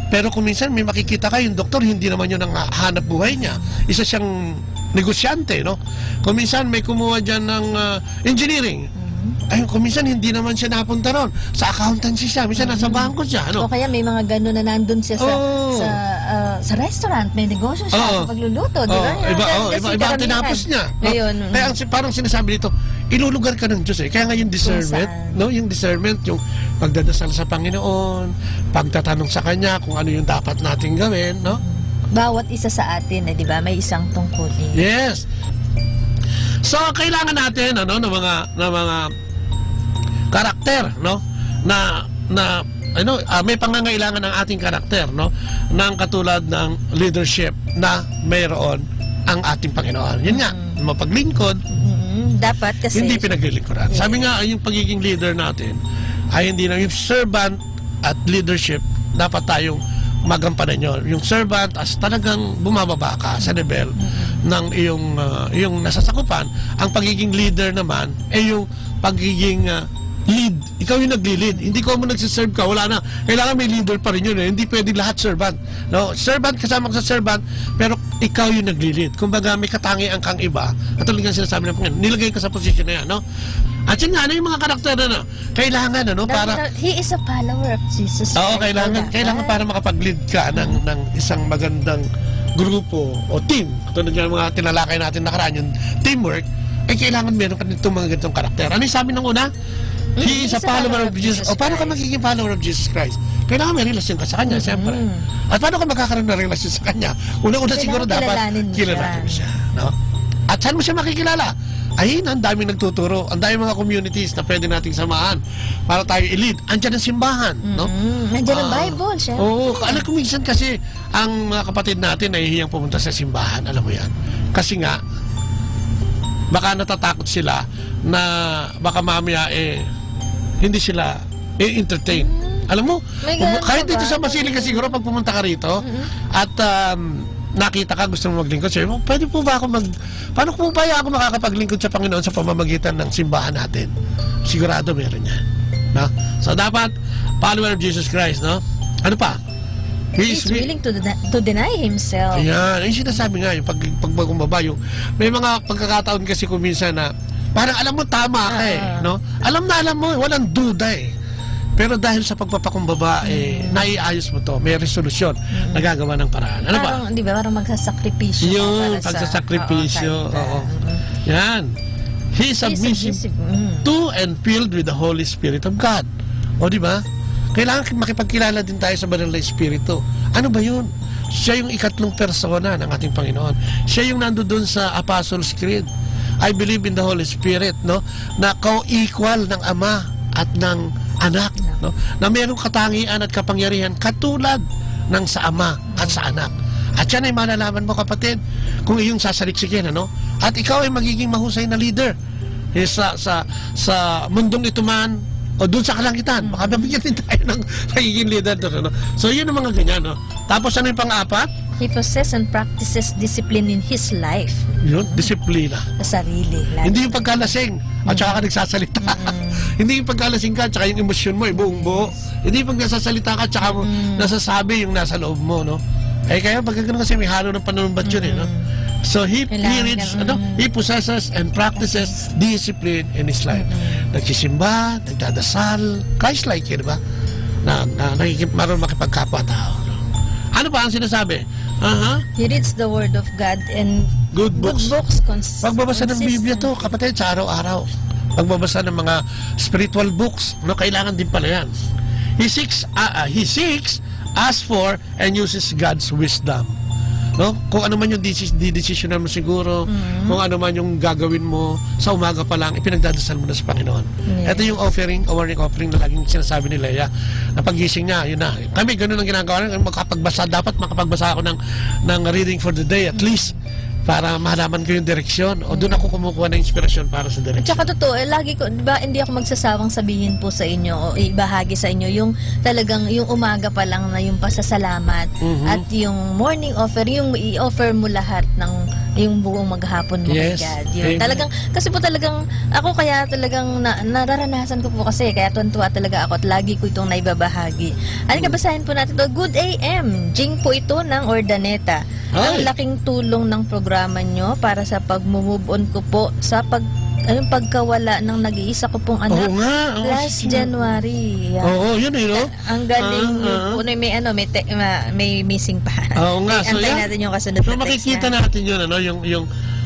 Pero kung minsan may makikita ka, yung doktor, hindi naman yun ang ha-, hanap buhay niya. Isa siyang negosyante, no? Kung minsan may kumuha dyan ng, ah, engineering, Mhm. ay, kung minsan hindi naman siya napunta ron. Sa accountancy siya, minsan nasa Mhm. bangko siya, ano? O kaya may mga ganun na nandun siya sa, Oo. sa, ah, sa restaurant, may negosyo siya, Oo. sa pagluluto, di ba? Oo, Yan, iba, yan, oo, kasi iba, iba ang karamihan. tinapos niya, no? Ngayon, Kaya mm. ang si-, parang sinasabi dito, ilulugar ka ng Diyos, eh. Kaya nga yung Kung discernment, saan. no? Yung discernment, yung pagdadasal sa Panginoon, pagtatanong sa Kanya kung ano yung dapat nating gawin, no? Bawat isa sa atin, eh, di ba, may isang tungkulin. Yes. So, kailangan natin, ano, ng mga, ng mga karakter, no? Na, na, ano, ah, may pangangailangan ng ating karakter, no? Ng katulad ng leadership na mayroon ang ating Panginoon. Yun nga, Mm. mapaglingkod, Mm, dapat kasi hindi pinaglilingkuran. Yes. Sabi nga, yung pagiging leader natin, ay hindi na, yung servant at leadership, dapat tayong magampanan yun. Yung servant, as talagang bumababa ka sa level ng iyong, ah, iyong nasasakupan. Ang pagiging leader naman, eh, yung pagiging, ah, lead. Ikaw yung nagli-lead. Hindi ko mo nagsiserve ka, wala na. Kailangan may leader pa rin yun, eh. Hindi pwede lahat servant. No? Servant kasama ka sa servant, pero ikaw yung nagli-lead. Kumbaga, may katangian kang iba. At talagang sinasabi ng Panginoon, nilagay ka sa posisyon na yan, no? At yun nga, ano yung mga karakter na, no? Kailangan, ano, para Dapat, he is a follower of Jesus Oo, Christ. kailangan, Dapat. kailangan para makapag-lead ka ng, ng isang magandang grupo o team. Katulad nga ng mga tinalakay natin nakaraan, yung teamwork, eh, kailangan meron ka nitong mga ganitong karakter. Ano yung sabi ng una? Mm, He is a follower of Jesus. O, paano ka magiging follower of Jesus Christ? Kailangan may relasyon ka sa Kanya, Mm. siyempre. At paano ka magkakaroon ng relasyon sa Kanya? Una-una Kailangan siguro dapat kilalanin mo siya. kilalanin mo siya, no? At saan mo siya makikilala? Ayun, ang daming nagtuturo. Ang daming mga communities na pwede nating samahan para tayo i-lead. Andiyan ang simbahan, no? Mm. Andiyan ang Ah, Bible, syempre. Oo, alam ko minsan kasi ang mga kapatid natin nahihiyang pumunta sa simbahan, alam mo yan. Kasi nga, baka natatakot sila na baka mamaya, eh, hindi sila i-entertain. Mm. Alam mo, May ganun kahit pa dito ba? sa Basilica siguro, pag pumunta ka rito, Mm-mm. at, um, nakita ka, gusto mo maglingkod, sabi mo, "Pwede po ba ako mag-, paano po ba ako makakapaglingkod sa Panginoon sa pamamagitan ng simbahan natin?" Sigurado meron yan. No? So, dapat, follower of Jesus Christ, no? Ano pa? He He is is wi- willing to, deny, to deny himself. Ayan, yung sinasabi nga, yung pag-, pagpakumbaba, yung may mga pagkakataon kasi kung minsan na, parang alam mo, tama ka eh, Ah. no? Alam na alam mo, walang duda eh. Pero dahil sa pagpapakumbaba, eh, Mm. naiayos mo to, may resolusyon, Mm. nagagawa ng paraan. Ano ba? Parang, di ba, parang magsasakripisyo ka Yun, para sa pagsasakripisyo, oo, kaida. oo. Mm. Yan. He is He is submissive submissive, mm. to and filled with the Holy Spirit of God. O, di ba? Kailangan makipagkilala din tayo sa Banal na Espiritu. Ano ba yun? Siya yung ikatlong persona ng ating Panginoon. Siya yung nando doon sa Apostles' Creed. "I believe in the Holy Spirit," no? Na co-equal ng Ama at ng Anak, no? Na mayroong katangian at kapangyarihan katulad ng sa Ama at sa Anak. At yan ay malalaman mo, kapatid, kung iyong sasaliksikin, ano? At ikaw ay magiging mahusay na leader. Eh, sa, sa, sa mundong ito man, o dun sa kalangitan, baka mabigyan din tayo ng magiging leader doon, ano? So, yun ang mga ganyan, no? Tapos, ano yung pang-apat? He possesses and practices discipline in his life. Yun, disiplina. Sa sarili, lalo. Hindi yung pagkalasing, at saka ka nagsasalita. Mm. Hindi yung pagkalasing ka, at saka yung emosyon mo, eh, buong buo. Hindi yung pagkasasalita ka, at saka mo Mm. nasasabi yung nasa loob mo, no? Eh, kaya pag ganun kasi may halo ng pananumbat yun, eh, no? Mm. So, he, he Kailangan reads, ka, ano, mm. he possesses and practices discipline in his life. Mm. Nagsisimba, nagdadasal, Christ-like, eh, di ba? Na, na, nakikip-, marunong makipagkapwa-tao, no? Ano pa ang sinasabi? Aha. He reads the Word of God and Good good books. books cons-, Pagbabasa ng Biblia to, consistent. kapatid, sa araw-araw. Pagbabasa ng mga spiritual books, no, kailangan din pala yan. He seeks, ah, ah, he seeks, asks for, and uses God's wisdom. No? Kung ano man yung desis-, didesisyonan mo siguro, Mm. kung ano man yung gagawin mo, sa umaga pa lang, ipinagdadasal mo na sa Panginoon. Yes. Ito yung offering, a warning offering na laging sinasabi ni Lea, na pagising niya, yun na. Kami, ganun ang ginagawa namin. Makapagbasa, dapat makapagbasa ako ng, ng reading for the day, at Mm. least, para malaman ko yung direksyon. O doon Mm. ako kumukuha ng inspirasyon para sa At direksyon. saka totoo, eh, lagi ko, di ba, hindi ako magsasawang sabihin po sa inyo o ibahagi sa inyo yung talagang yung umaga pa lang na yung pasasalamat Mhm. at yung morning offer, yung i-offer mo lahat ng yung buong maghapon mo kay Yes. God. Yun. Amen. Talagang, kasi po talagang, ako kaya talagang na, nararanasan ko po kasi, kaya tuwan-tuwa talaga ako at lagi ko itong naibabahagi. Ano, Mm. kabasahin po natin to? Good A M, Jing po ito ng Urdaneta. Ay. Ang laking tulong ng programa nyo para sa pagmo-move on ko po sa pag-, ayun, pagkawala ng nag-iisa ko pong anak Oo nga, oo, last sige. January. Yeah. Oo, yun eh, no? Ang galing Ah, niyo ah. po, no, may ano, may te-, ma-, may missing pa. Oo nga, Eh, so antayin yan. natin yung kasunod So, na text makikita na. natin yun, ano, yung, yung,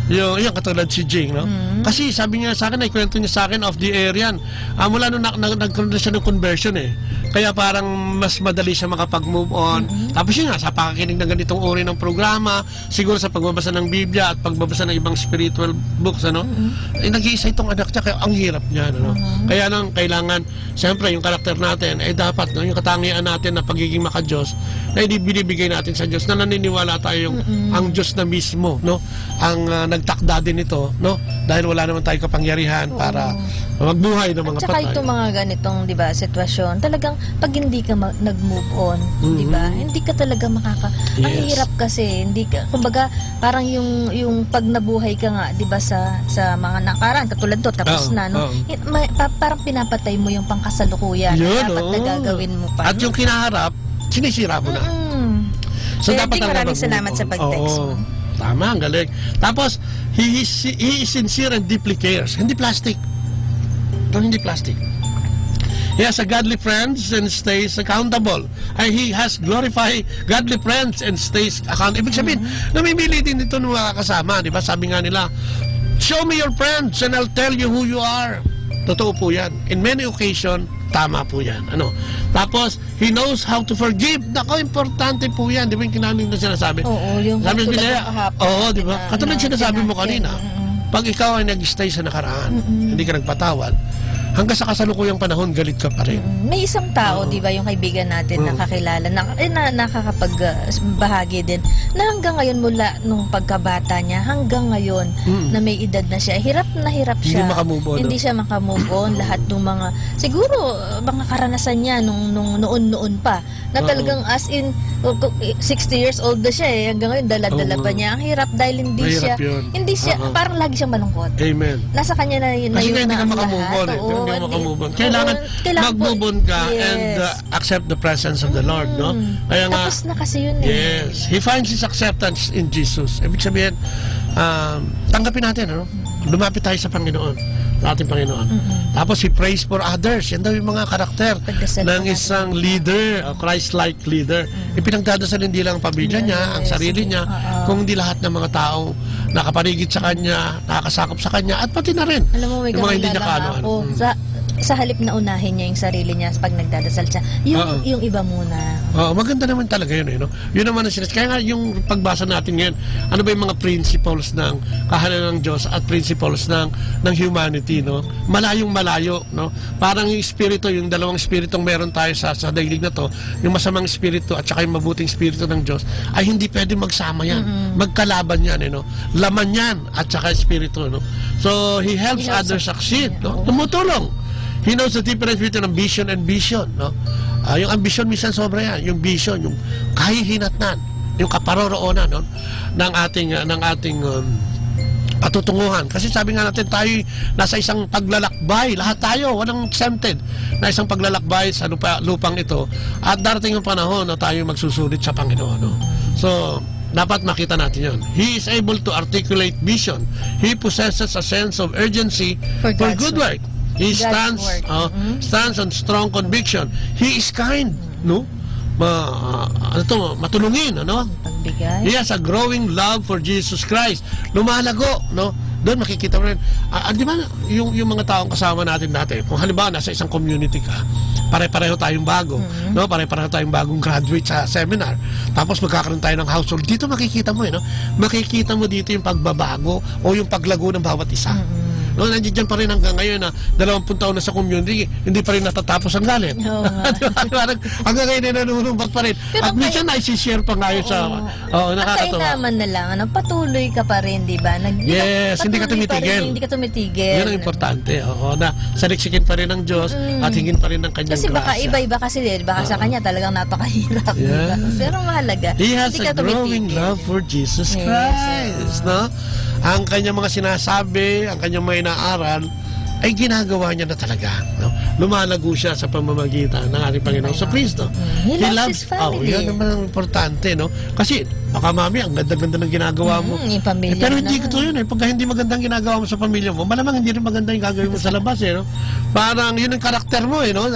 yung, yung katulad si Jing, no? Mm. Kasi sabi niya sa akin, naikwento niya sa akin off the air yan. Ah, mula nung na-, na-, nagkaroon na siya ng conversion eh. Kaya parang mas madali siya makapag-move on. Mm-hmm. Tapos yun nga, sa pakakinig ng ganitong uri ng programa, siguro sa pagbabasa ng Biblia at pagbabasa ng ibang spiritual books, ano, Mm-hmm. eh, nag-iisa itong anak niya, kaya ang hirap niya, ano. Mm-hmm. Kaya nang kailangan, siyempre, yung karakter natin, eh, dapat, no, yung katangian natin na pagiging makadiyos, na binibigay natin sa Diyos, na naniniwala tayo yung Mm-hmm. ang Diyos na mismo, no, ang, ah, nagtakda din ito, no, dahil wala naman tayong kapangyarihan Oo. para Magbuhay ng mga patay. At saka itong mga ganitong, di ba, sitwasyon, talagang pag hindi ka ma-, nag-move on, di ba? Mm-hmm. Hindi ka talaga makaka-, ang hirap kasi, hindi ka, kumbaga, parang yung, yung pag nabuhay ka nga, di ba, sa, sa mga nakaraan, katulad to, tapos na, no? Oo, oo. Hi-, may, pa-, parang pinapatay mo yung pangkasalukuyan na dapat na gagawin mo pa, no? At yung kinaharap, sinisira mo na. Mm-mm. So, dapat talaga mag-move on. Kuya Edwin, maraming salamat sa pag-text mo. Oo. Tama, ang galing. Tapos, he, he, he is sincere and deeply cares. Hindi plastic. Ito, hindi plastic. He has a godly friends and stays accountable. Ay, he has glorified godly friends and stays account-, ibig sabihin, namimili din ito ng mga kasama, di ba? Sabi nga nila, "Show me your friends and I'll tell you who you are." Totoo po yan. In many occasion, tama po yan. Ano? Tapos, he knows how to forgive. Nako, importante po yan. Di ba yung kinamin na sinasabi? Oo, yung katulad ng kahapon, oo, di ba? Katulad sinasabi mo kanina, pag ikaw ay nag-stay sa nakaraan, hindi ka nagpatawad, hanggang sa kasalukuyang panahon, galit ka pa rin. Mm. May isang tao, di ba, yung kaibigan natin na kakilala, na, eh, na, nakakapag, ah, bahagi din, na hanggang ngayon mula nung pagkabata niya, hanggang ngayon na may edad na siya, hirap na hirap siya. Hindi maka-move on, no? Hindi siya maka-move on. Lahat ng mga, siguro, ah, mga karanasan niya nung, nung noon-noon pa, na talagang as in, oh, ko-, eh, sixty years old na siya eh, hanggang ngayon dala-dala pa niya. Ang hirap dahil hindi siya, hindi siya, parang lagi siyang malungkot. Amen. Nasa kanya na yun, na yun na ang lahat. Kasi hindi ka maka-move on eh. Oo, hindi ka maka-move on. Kailangan mag-move on ka and, uh, accept the presence of the Lord, no? Kaya nga, tapos na kasi yun eh. Yes. He finds his acceptance in Jesus. Ibig sabihin, um, tanggapin natin, ano? Lumapit tayo sa Panginoon, sa ating Panginoon. Tapos, he prays for others. Yan daw yung mga karakter ng isang leader, a Christ-like leader. Ipinagdadasal hindi lang ang pamilya niya, ang sarili niya, kung hindi lahat ng mga taong nakapaligid sa kanya, nakakasakop sa kanya, at pati na rin yung mga hindi niya kaano-ano. Sa, sa halip na unahin niya yung sarili niya pag nagdadasal siya, yung, yung iba muna. Oo, maganda naman talaga yun eh, no? Yun naman ang sinas-, kaya nga yung pagbasa natin ngayon, ano ba yung mga principles ng kahanan ng Diyos at principles ng, ng humanity, no? Malayong malayo, no? Parang yung espiritu, yung dalawang espiritong meron tayo sa, sa daigdig na 'to, yung masamang espiritu at saka yung mabuting espiritu ng Diyos, ay hindi pwede magsama yan. Magkalaban yan, eh, no? Laman yan at saka espiritu, no? So, he helps others succeed, no? Tumutulong. He knows the difference between ambition and vision, no? Ah, yung ambition minsan sobra yan. Yung vision, yung kahihinatnan, yung kaparoroonan, no? Ng ating, ah, ng ating, um, patutunguhan. Kasi sabi nga natin, tayo nasa isang paglalakbay. Lahat tayo, walang exempted, na isang paglalakbay sa lupa, lupang ito. At darating ang panahon na tayo magsusulit sa Panginoon, no? So, dapat makita natin yun. He is able to articulate vision. He possesses a sense of urgency for good work. He stands, uh, stands on strong conviction. He is kind, no? Ma-, ano to, matulungin, ano? He has a growing love for Jesus Christ. Lumalago, no? Doon makikita mo rin. Ah, ah, di ba, yung, yung mga taong kasama natin dati, kung halimbawa, nasa isang community ka, pare-pareho tayong bago, no? Pare-pareho tayong bagong graduate sa seminar. Tapos magkakaroon tayo ng household. Dito makikita mo, eh, no? Makikita mo dito yung pagbabago o yung paglago ng bawat isa. No, nandiyan pa rin hanggang ngayon na dalawampung taon na sa community, hindi pa rin natatapos ang galit. Oo nga. Di ba? Parang hanggang ngayon ay nanunumbat pa rin. At minsan naisishare pa nga yun sa, oo, nakakatawa. At kainaman na lang, ano, patuloy ka pa rin, di ba? Yes, hindi ka tumitigil. Hindi ka tumitigil. Yun ang importante, oo, na saliksikin pa rin ng Diyos at hingin pa rin ng kanyang grasya. Kasi baka iba-iba kasi, di ba? Baka sa kanya talagang napakahirap, di ba? Pero mahalaga, hindi ka tumitigil. He has a growing love for Jesus Christ, no? Ang kanyang mga sinasabi, ang kanyang mga inaaral, ay ginagawa niya na talaga, no? Lumalago siya sa pamamagitan ng ating Panginoon sa Kristo. He loves his family. Yun naman ang importante, no? Kasi baka mami, ang ganda-ganda ng ginagawa mo. Pero hindi totoo yun eh. Pagka hindi maganda ang ginagawa mo sa pamilya mo, malamang hindi rin maganda yung gagawin mo sa labas eh, no? Parang yun ang karakter mo eh, no?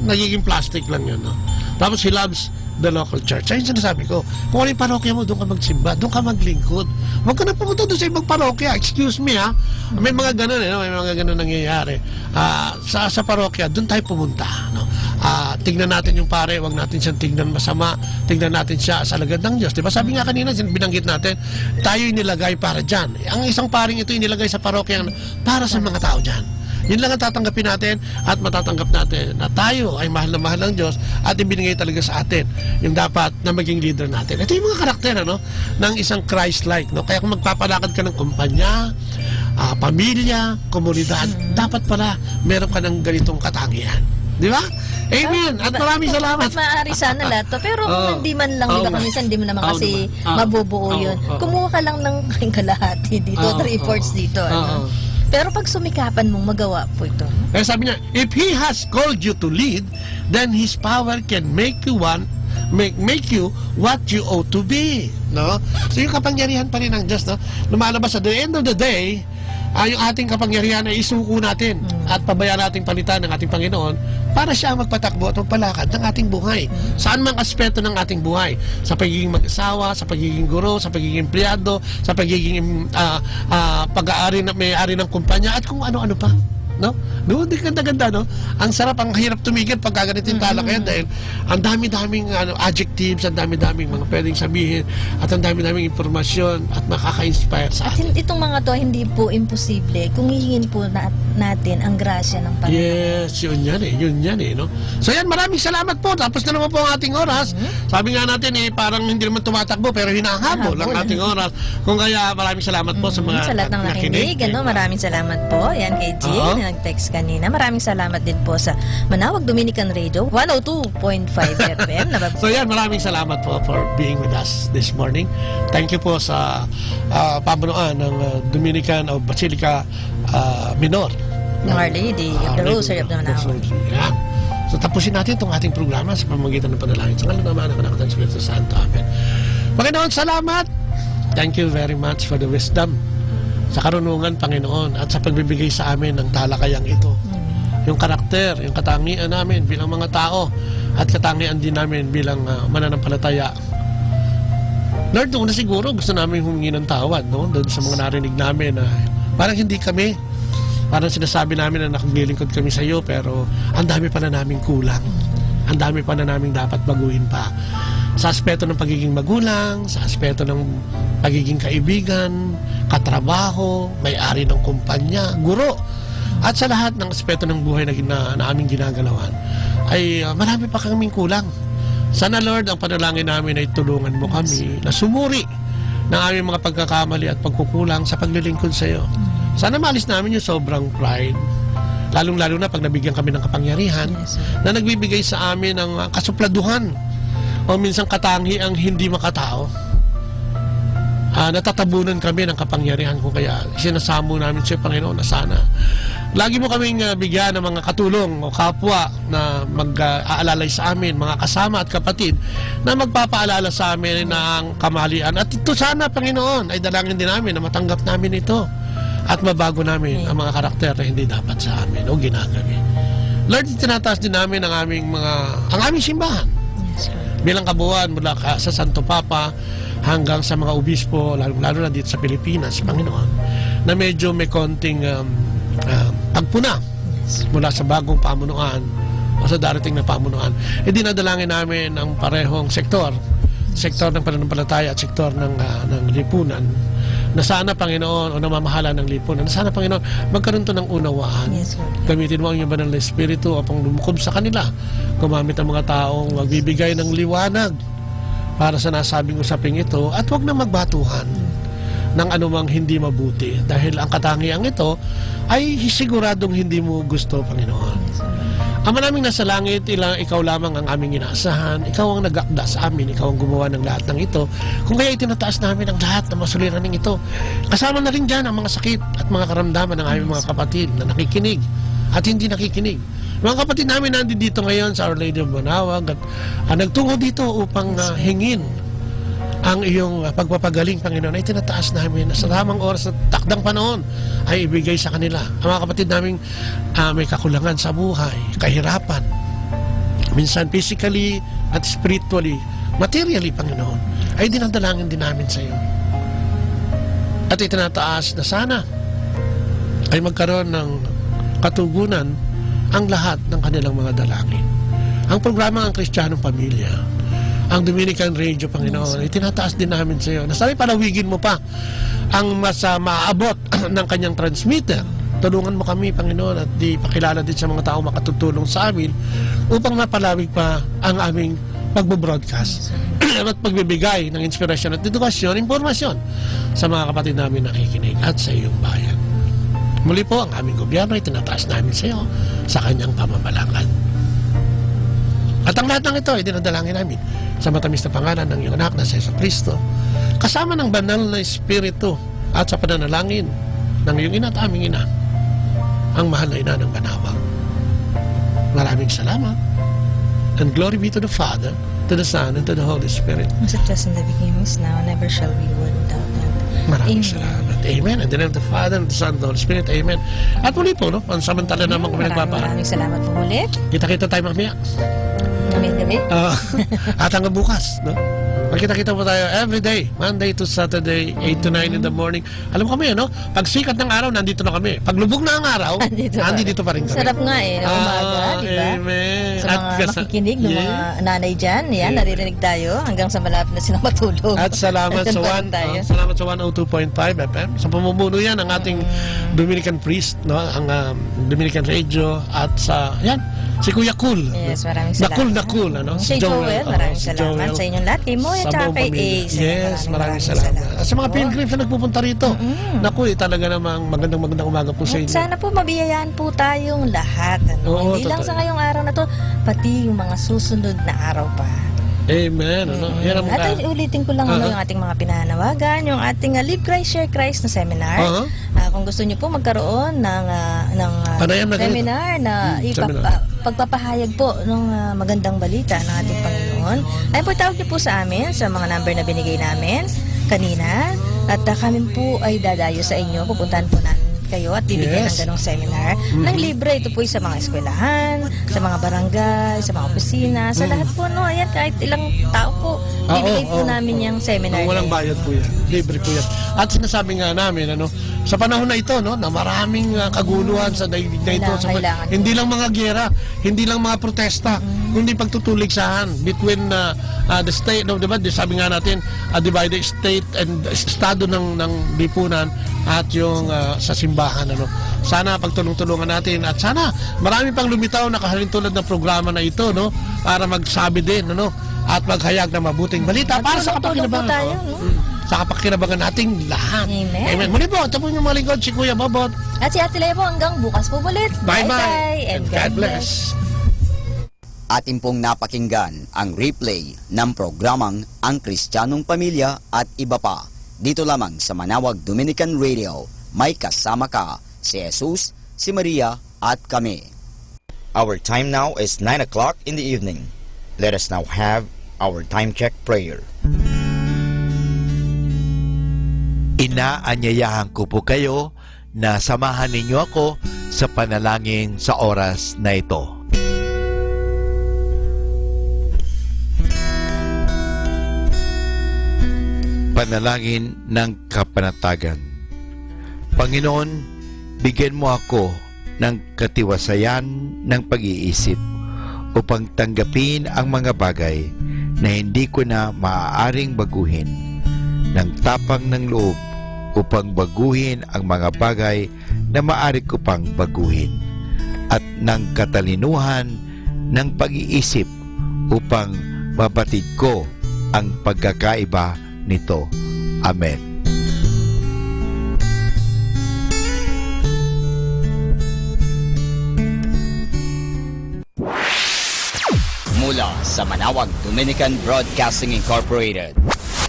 Nagiging plastic lang yun, no? Tapos he loves the local church. Ayun sinasabi ko, kung ano yung parokya mo, doon ka magsimba, doon ka maglingkod. Huwag ka na pumunta doon sa ibang parokya. Excuse me, ha? May mga ganun, eh, no? May mga ganun nangyayari. Ah, sa, sa parokya, doon tayo pumunta, no? Ah, tignan natin yung pare, huwag natin siyang tignan masama. Tignan natin siya sa lagad ng Diyos. Di ba? Sabi nga kanina, sin-, binanggit natin, tayo inilagay para dyan. Ang isang paring ito inilagay sa parokya para sa mga tao dyan. Yun lang ang tatanggapin natin at matatanggap natin na tayo ay mahal na mahal ng Diyos at ibinigay talaga sa atin yung dapat na maging leader natin. Ito yung mga karakter, ano, ng isang Christ-like, no? Kaya kung magpapalakad ka ng kumpanya, ah, pamilya, komunidad, Mm. dapat pala meron ka ng ganitong katangian. Di ba? Amen. Ah, At di ba? Maraming salamat. Maaari sana lahat to. Pero Oo. hindi man lang, di Oo ba, nga. Minsan hindi mo naman Oo kasi naman. Oo. mabubuo Oo, yun. oo. Kumuha ka lang ng kalahati dito, Oo, three-fourths oo. dito, ano? Oo. Pero pag sumikapan mong magawa po ito. Kaya sabi niya, "If he has called you to lead, then his power can make you one, make, make you what you ought to be." No? So, yung kapangyarihan pa rin ng Diyos, no? Lumalabas at the end of the day, ah, yung ating kapangyarihan ay isuko natin Mm. at pabayaan nating palitan ng ating Panginoon para siya ang magpatakbo at magpalakad ng ating buhay. Mm. Saan mang aspeto ng ating buhay, sa pagiging mag-asawa, sa pagiging guro, sa pagiging empleyado, sa pagiging, ah, ah, pag-aari na, may-ari ng kumpanya, at kung ano-ano pa. No? No, di ganda-ganda, no? Ang sarap, ang hirap tumigil pag ganito yung Mm-mm. talakayan dahil ang dami-daming, ano, adjectives, ang dami-daming mga pwedeng sabihin, at ang dami-daming impormasyon at makaka-inspire sa At atin. hin-, itong mga to, hindi po imposible kung hihingin po na-, natin ang grasya ng Panginoon. Yes, yun yan eh, yun yan eh, no? So yan, maraming salamat po. Tapos na naman po ang ating oras. Mhm. Sabi nga natin eh, parang hindi naman tumatakbo, pero hinahabol ang Hahabol. ating oras. Kung kaya, maraming salamat po sa Mm, mga sa lahat ng nakinig, nakinig. Ano, maraming salamat po. Yan kay Jing Oo. na nag-text kanina. Maraming salamat din po sa Manawag Dominican Radio, one oh two point five F M. Nabab- So yan, maraming salamat po for being with us this morning. Thank you po sa, ah, pamunuan ng, ah, Dominican of Basilica, ah, Minor. Ng Our Lady of the Our Lady Rosary of the Manawag. Rosary. Yan. So, tapusin natin itong ating programa sa pamamagitan ng panalangin. Sa ngalan ng Ama, ng Anak, at ng Espiritu Santo. Amen. Panginoon, salamat. Thank you very much for the wisdom, sa karunungan, Panginoon, at sa pagbibigay sa amin ng talakayang ito. Amen. Yung karakter, yung katangian namin bilang mga tao, at katangian din namin bilang, ah, mananampalataya. Lord, una siguro gusto namin humingi ng tawad, no? Doon sa mga narinig namin na parang hindi kami, parang sinasabi namin na naglilingkod kami sa iyo, pero ang dami pa na naming kulang. Ang dami pa na naming dapat baguhin pa. Sa aspeto ng pagiging magulang, sa aspeto ng pagiging kaibigan, katrabaho, may-ari ng kumpanya, guro, at sa lahat ng aspeto ng buhay na gina-, na aming ginagalawan, ay, ah, marami pa kaming kulang. Sana, Lord, ang panalangin namin ay tulungan mo kami na sumuri ng aming mga pagkakamali at pagkukulang sa paglilingkod sa iyo. Sana maalis namin yung sobrang pride, lalong-lalo na pag nabigyan kami ng kapangyarihan Yes, sir. na nagbibigay sa amin ng, ah, kasupladuhan o minsan katangiang hindi makatao. Ah, natatabunan kami ng kapangyarihan ko, kaya sinasamo namin sa Panginoon na sana lagi mo kaming, ah, bigyan ng mga katulong o kapwa na mag, ah, aalalay sa amin, mga kasama at kapatid na magpapaalala sa amin ng kamalian. At ito sana, Panginoon, ay dalangin din namin na matanggap namin ito at mabago namin Amen. ang mga karakter na hindi dapat sa amin o ginagawa. Lord, itinataas din namin ang aming mga, ang aming simbahan. Yes, Lord. Bilang kabuuan, mula ka, sa Santo Papa hanggang sa mga obispo, lalo, lalo na dito sa Pilipinas, Panginoon, na medyo may konting, um, ah, pagpuna Yes. mula sa bagong pamunuan o sa darating na pamunuan. Idinadalangin namin ang parehong sektor, sektor ng pananampalataya at sektor ng, ah, ng lipunan, na sana, Panginoon, o namamahala ng lipunan, na sana, Panginoon, magkaroon to ng unawaan. Yes, Lord. Gamitin mo ang iyong banal na Espiritu upang lumukob sa kanila. Gumamit ang mga taong magbibigay ng liwanag para sa nasabing usaping ito at huwag na magbatuhan ng anumang hindi mabuti, dahil ang katangiang ito ay siguradong hindi mo gusto, Panginoon. Ama naming nasa langit, ila-, ikaw lamang ang aming inaasahan, ikaw ang nagakda sa amin, ikaw ang gumawa ng lahat ng ito. Kung kaya itinataas namin ang lahat ng mga suliraning ito. Kasama na rin dyan ang mga sakit at mga karamdaman ng aming mga kapatid na nakikinig at hindi nakikinig. Mga kapatid namin nandito ngayon sa Our Lady of Manawag at, ah, nagtungo dito upang, ah, hingin ang iyong, ah, pagpapagaling, Panginoon, ay tinataas namin na sa tamang oras at takdang panahon ay ibigay sa kanila. Ang mga kapatid naming, ah, may kakulangan sa buhay, kahirapan, minsan physically at spiritually, materially, Panginoon, ay dinadalangin din namin sa iyo. At itinataas na sana ay magkaroon ng katugunan ang lahat ng kanilang mga dalangin. Ang programa Ang Kristiyanong Pamilya, ang Dominican Radio, Panginoon, itinataas din namin sa iyo na sana palawigin mo pa ang mas, ah, maabot ng kanyang transmitter. Tulungan mo kami, Panginoon, at di pakilala din sa mga tao makatutulong sa amin upang mapalawig pa ang aming pagbo-broadcast at pagbibigay ng inspirasyon at edukasyon, impormasyon sa mga kapatid namin nakikinig at sa iyong bayan. Muli po, ang aming gobyerno itinataas namin sa iyo sa kanyang pamamalakad. At ang lahat ng ito ay dinadalangin namin sa matamis na pangalan ng iyong anak na si Yesu Cristo, kasama ng banal na Espiritu at sa pananalangin ng iyong ina at aming ina, ang mahal na ina ng Manawag. Maraming salamat. And glory be to the Father, to the Son, and to the Holy Spirit. As it was in the beginning, is now, and ever shall be, world without end. Maraming Amen. salamat. Amen. In the name of the Father, and the Son, and the Holy Spirit. Amen. At muli po, no? Pansamantala naman kami Maraming, nagpapaan. maraming salamat po ulit. Kita-kita tayo mamaya. Mamayang gabi. Ah, at hanggang bukas, no? Magkita-kita po tayo every day, Monday to Saturday, eight to nine in the morning. Alam mo kami, ano? Pag sikat ng araw, nandito na kami. Pag lubog na ang araw, Nandito pa nandito rin. pa rin kami. Sarap nga eh, ng Ah, umaga, di ba? amen. Sa At mga kas-, makikinig, ng mga yes. nanay dyan, yan, Amen. naririnig tayo hanggang sa malapit na silang matulog. At salamat Nandyan sa pa rin one, tayo. ah, salamat sa one oh two point five F M. Sa pamumuno yan ng ating Mm. Dominican priest, no? Ang, um, Dominican Radio at sa, yan, si Kuya Cool. Yes, maraming Na cool, salamat. na cool, ano? Si Si Joel, Joel, oo, maraming si salamat Joel. sa inyong lahat. Kay Moy at Sa saka buong kay pamilya. Ace. Yes, Maraming, maraming maraming salamat. salamat At sa mga po. pilgrims na nagpupunta rito, Mm. naku, eh, talaga namang magandang, magandang umaga po sa At inyo. sana po mabiyayaan po tayong lahat, ano? Oo, Hindi lang totoo. sa ngayong araw na to, pati yung mga susunod na araw pa. Amen, ano? Mm. Yan ang At mga ulitin ko lang, ano, Aha. yung ating mga pinanawagan, yung ating, ah, Live Christ, Share Christ na seminar. Aha. Ah, kung gusto niyo po magkaroon ng, ah, ng, ah, Panayan na ganito. seminar na Hmm, ipap-, seminar. ah, pagpapahayag po ng, ah, magandang balita ng ating Panginoon, ay po tawag niyo po sa amin sa mga number na binigay namin kanina. At, ah, kami po ay dadayo sa inyo. Pupuntahan po namin kayo at bibigyan Yes. ng ganong seminar Mhm. ng libre. Ito po ay sa mga eskwelahan, sa mga barangay, sa mga opisina, sa Mm. lahat po, no? Ayan, kahit ilang tao po, Ah, bibigay oo, po oo. namin yung seminar Nang walang na yan. bayad po yan. Libre po yan. At sinasabi nga namin, ano, sa panahon na ito, no, na maraming, ah, kaguluhan sa daigdig na ito, Kailangan, sa pa-, kailangan. hindi lang mga giyera, hindi lang mga protesta, Mm. kundi pagtutuligsahan between, ah, ah, the state, no, di ba? Di, sabi nga natin, ah, divided state and estado ng, ng lipunan at yung, ah, sa simbahan, ano. Sana pagtulong-tulungan natin at sana marami pang lumitaw na kahalintulad ng programa na ito, no? Para magsabi din, ano? At maghayag ng mabuting balita para sa Magtulong-tulong po kapakinabangan, tayo, oh. no? Mm. Sa kapakinabangan nating lahat. Amen. Amen. Muli po, ito po yung mga lingkod, si Kuya Bobot. At si Ate Lea po, hanggang bukas po ulit. Bye-bye. Bye-bye and And God God bless. bless. Atin pong napakinggan ang replay ng programang Ang Kristiyanong Pamilya at Iba Pa, dito lamang sa Manawag Dominican Radio. May kasama ka, si Jesus, si Maria, at kami. Our time now is nine o'clock in the evening. Let us now have our time check prayer. Inaanyayahan ko po kayo na samahan ninyo ako sa panalangin sa oras na ito. Panalangin ng kapanatagan. Panginoon, bigyan mo ako ng katiwasayan ng pag-iisip upang tanggapin ang mga bagay na hindi ko na maaaring baguhin, ng tapang ng loob upang baguhin ang mga bagay na maaari ko pang baguhin, at ng katalinuhan ng pag-iisip upang mabatid ko ang pagkakaiba nito. Amen. Mula sa Manawag Dominican Broadcasting Incorporated,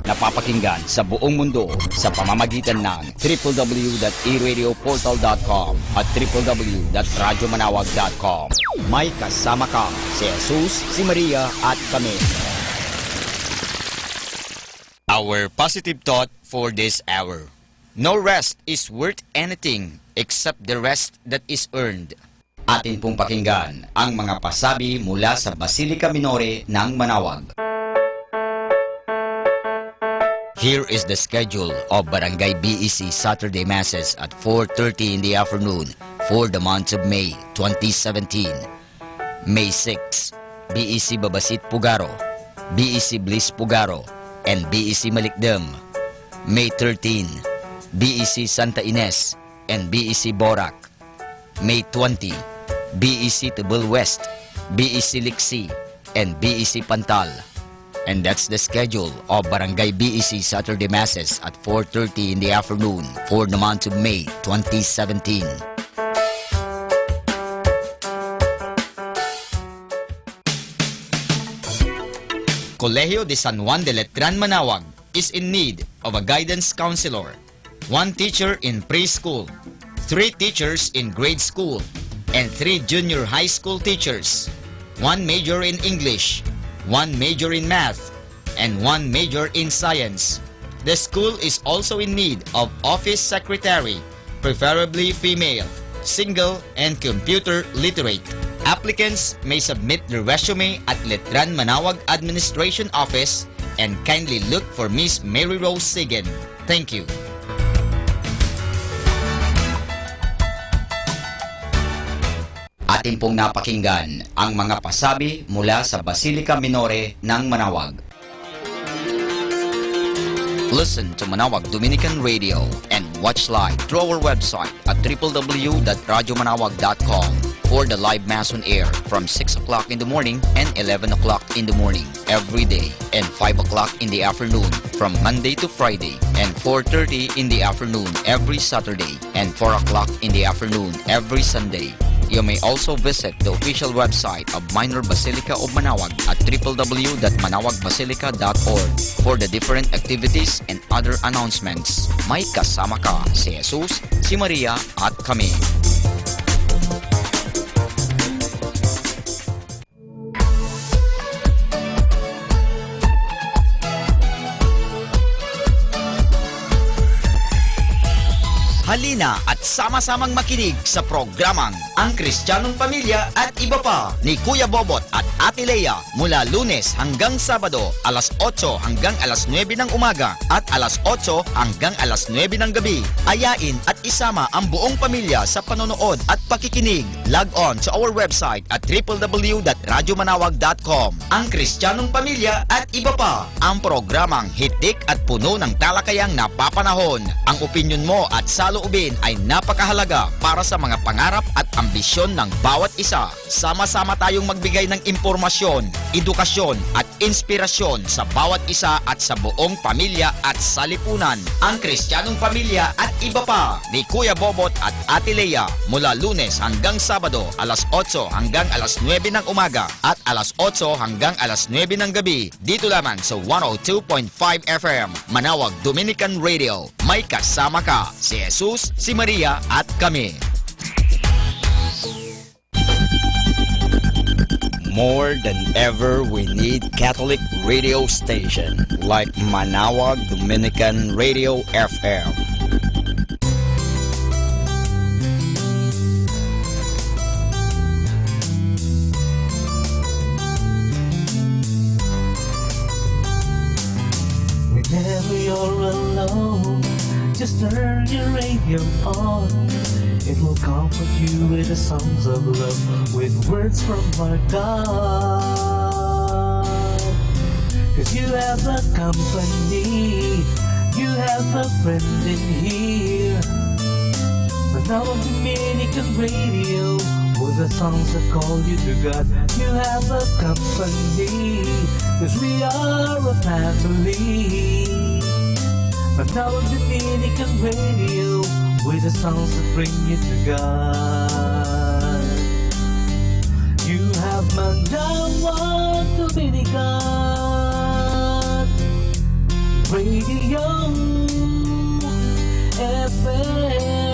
napapakinggan sa buong mundo sa pamamagitan ng triple w dot e radio portal dot com at triple w dot radyo manawag dot com. May kasama ka, si Jesus, si Maria, at kami. Our positive thought for this hour. No rest is worth anything except the rest that is earned. Atin pong pakinggan ang mga pasabi mula sa Basilica Minore ng Manawag. Here is the schedule of Barangay B E C Saturday Masses at four thirty in the afternoon for the month of May twenty seventeen. May six, B E C Babasit Pugaro, B E C Bliss Pugaro, and B E C Malikdem. May thirteen, B E C Santa Ines and B E C Borac. May twenty, B E C Tebel West, B E C Liksi, and B E C Pantal. And that's the schedule of Barangay B E C Saturday Masses at four thirty in the afternoon for the month of May twenty seventeen. Colegio de San Juan de Letran, Manaoag is in need of a guidance counselor, one teacher in preschool, three teachers in grade school, and three junior high school teachers, one major in English, one major in math, and one major in science. The school is also in need of office secretary, preferably female, single, and computer literate. Applicants may submit their resume at Letran Manaoag Administration Office and kindly look for Miss Mary Rose Sigen. Thank you. Atin pong napakinggan ang mga pasabi mula sa Basilica Minore ng Manaoag. Listen to Manaoag Dominican Radio and watch live through our website at triple W dot radyo manaoag dot com for the live mass on air from six o'clock in the morning and eleven o'clock in the morning every day, and five o'clock in the afternoon from Monday to Friday, and four thirty in the afternoon every Saturday, and four o'clock in the afternoon every Sunday. You may also visit the official website of Minor Basilica of Manaoag at triple W dot manaoagbasilica dot org for the different activities and other announcements. May kasama ka, si Jesus, si Maria, at kami. Halina at sama-samang makinig sa programang Ang Kristianong Pamilya at Iba Pa ni Kuya Bobot at Ate Lea mula Lunes hanggang Sabado, alas otso hanggang alas nuebe ng umaga at alas otso hanggang alas nuebe ng gabi. Ayain at isama ang buong pamilya sa panonood at pakikinig. Log on to our website at triple W dot radyo manaoag dot com. Ang Kristianong Pamilya at Iba Pa, ang programang hitik at puno ng talakayang napapanahon. Ang opinyon mo at saloobin ay napakahalaga para sa mga pangarap at ambisyon ng bawat isa. Sama-sama tayong magbigay ng impormasyon, edukasyon, at inspirasyon sa bawat isa at sa buong pamilya at salipunan. Ang Kristianong Pamilya at Iba Pa ni Kuya Bobot at Ate Lea, mula Lunes hanggang Sabado, alas otso hanggang alas nuebe ng umaga at alas otso hanggang alas nuebe ng gabi, dito lamang sa one oh two point five F M, Manaoag Dominican Radio. May kasama ka, si Jesus, si Maria, at kami. More than ever, we need Catholic radio station like Manaoag Dominican Radio F M. Whenever you're alone, just turn your radio on. It will comfort you with the songs of love, with words from our God. 'Cause you have a company, you have a friend in here. Manaoag Dominican Radio, with the songs that call you to God. You have a company, 'cause we are a family. Manaoag Dominican Radio, with the songs that bring you to God. You have Manaoag Dominican Radio F M.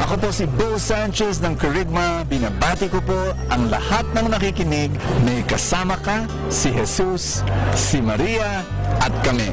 Ako po si Bo Sanchez ng Kerygma. Binabati ko po ang lahat ng nakikinig. May kasama ka, si Jesus, si Maria, at kami.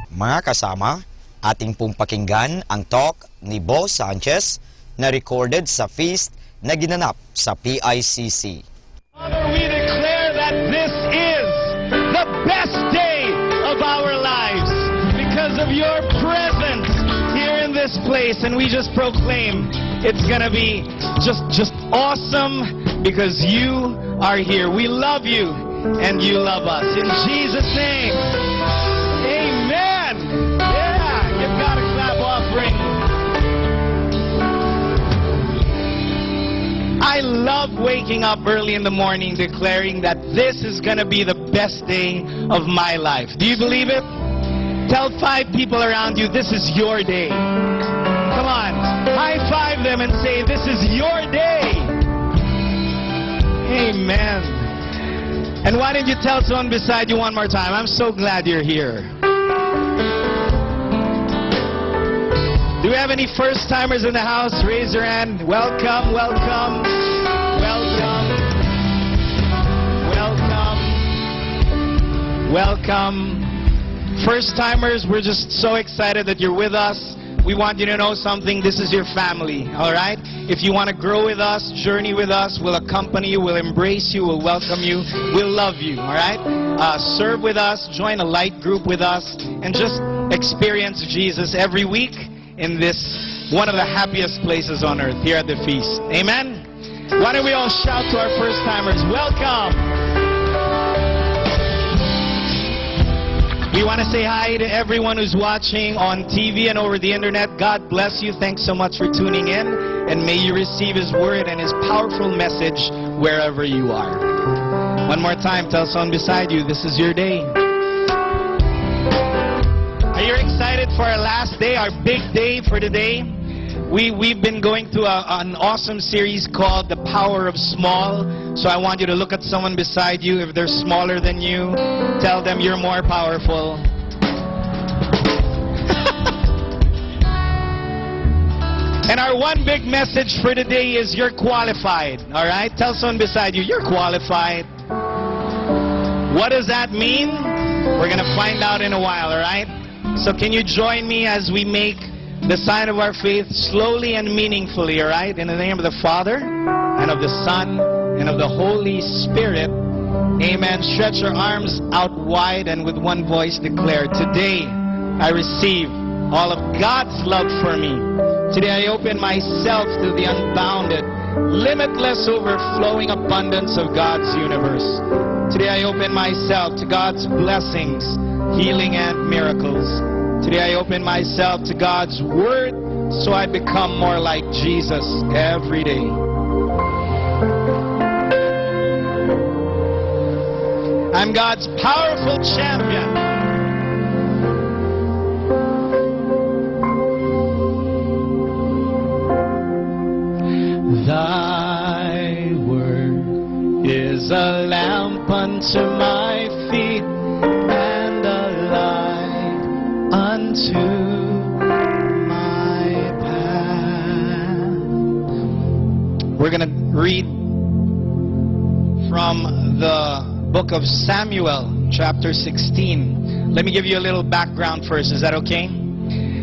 Mga kasama, atin pong pakinggan ang talk ni Bo Sanchez na recorded sa feast na ginanap sa P I C C. Father, we declare that this is the best day of our lives because of your presence here in this place, and we just proclaim it's gonna be just, just awesome because you are here. We love you and you love us. In Jesus' name, amen. Yeah, give God a clap offering. I love waking up early in the morning declaring that this is gonna be the best day of my life. Do you believe it? Tell five people around you, "This is your day." Come on, high five them and say, "This is your day." Amen. And why don't you tell someone beside you one more time, "I'm so glad you're here"? Do we have any first timers in the house? Raise your hand. Welcome, welcome, welcome, welcome, welcome. First timers, we're just so excited that you're with us. We want you to know something. This is your family, all right? If you want to grow with us, journey with us, we'll accompany you, we'll embrace you, we'll welcome you, we'll love you, all right? Uh, serve with us, join a light group with us, and just experience Jesus every week in this one of the happiest places on earth, here at the feast. Amen? Why don't we all shout to our first timers? Welcome! We want to say hi to everyone who's watching on T V and over the internet. God bless you. Thanks so much for tuning in. And may you receive His word and His powerful message wherever you are. One more time, tell someone beside you, this is your day. Are you excited for our last day, our big day for today? We, we've been going through a, an awesome series called The Power of Small. So I want you to look at someone beside you. If they're smaller than you, tell them you're more powerful. And our one big message for today is you're qualified. All right? Tell someone beside you, "You're qualified." What does that mean? We're gonna find out in a while, all right? So can you join me as we make the sign of our faith slowly and meaningfully, all right? In the name of the Father, and of the Son, and of the Holy Spirit. Amen. Stretch your arms out wide and with one voice declare, "Today I receive all of God's love for me. Today I open myself to the unbounded, limitless, overflowing abundance of God's universe. Today I open myself to God's blessings, healing, and miracles. Today I open myself to God's word so I become more like Jesus every day." I'm God's powerful champion. Thy word is a lamp unto my feet and a light unto my path. We're gonna read from the book of Samuel, chapter sixteen. Let me give you a little background first. Is that okay?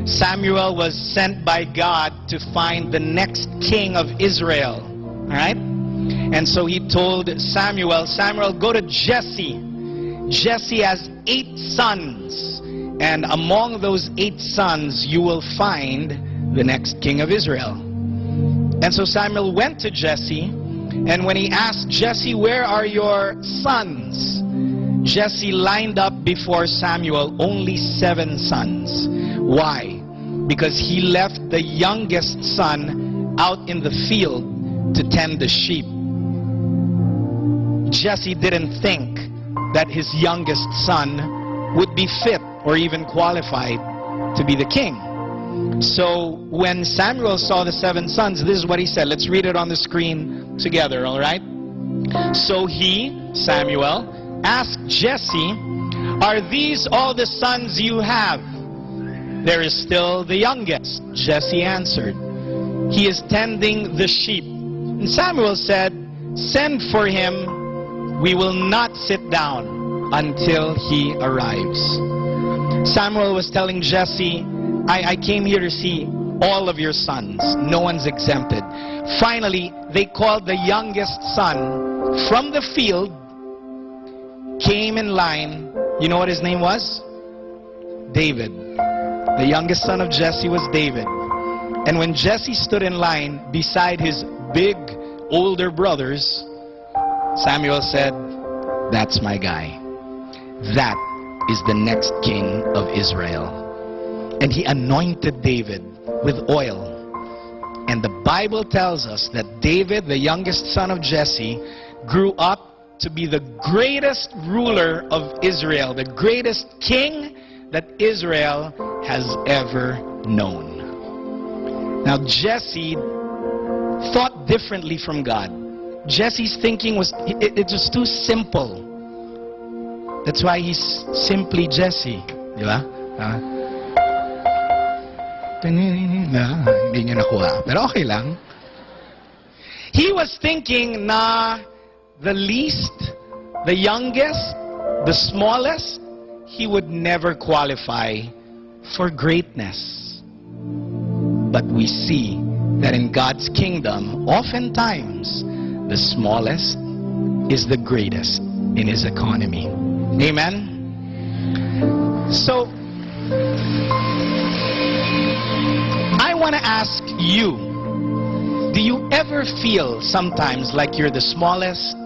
Samuel was sent by God to find the next king of Israel. All right? And so he told Samuel, "Samuel, go to Jesse. Jesse has eight sons, and among those eight sons, you will find the next king of Israel." And so Samuel went to Jesse, and when he asked Jesse, "Where are your sons?" Jesse lined up before Samuel only seven sons. Why? Because he left the youngest son out in the field to tend the sheep. Jesse didn't think that his youngest son would be fit or even qualified to be the king. So when Samuel saw the seven sons, this is what he said. Let's read it on the screen together, all right? So he, Samuel, asked Jesse, "Are these all the sons you have?" "There is still the youngest," Jesse answered. "He is tending the sheep." And Samuel said, "Send for him. We will not sit down until he arrives." Samuel was telling Jesse, "I, I came here to see all of your sons. No one's exempted." Finally, they called the youngest son from the field, came in line. You know what his name was? David. The youngest son of Jesse was David. And when Jesse stood in line beside his big older brothers, Samuel said, "That's my guy. That is the next king of Israel." And he anointed David with oil. And the Bible tells us that David, the youngest son of Jesse, grew up to be the greatest ruler of Israel, the greatest king that Israel has ever known. Now, Jesse thought differently from God. Jesse's thinking was, it, it was too simple. That's why he's simply Jesse. Di ba? Ah. Ah, hindi niya nakuha. Pero okay lang. He was thinking na the least, the youngest, the smallest, he would never qualify for greatness. But we see that in God's kingdom, oftentimes, the smallest is the greatest in his economy. Amen? So, I want to ask you, do you ever feel sometimes like you're the smallest,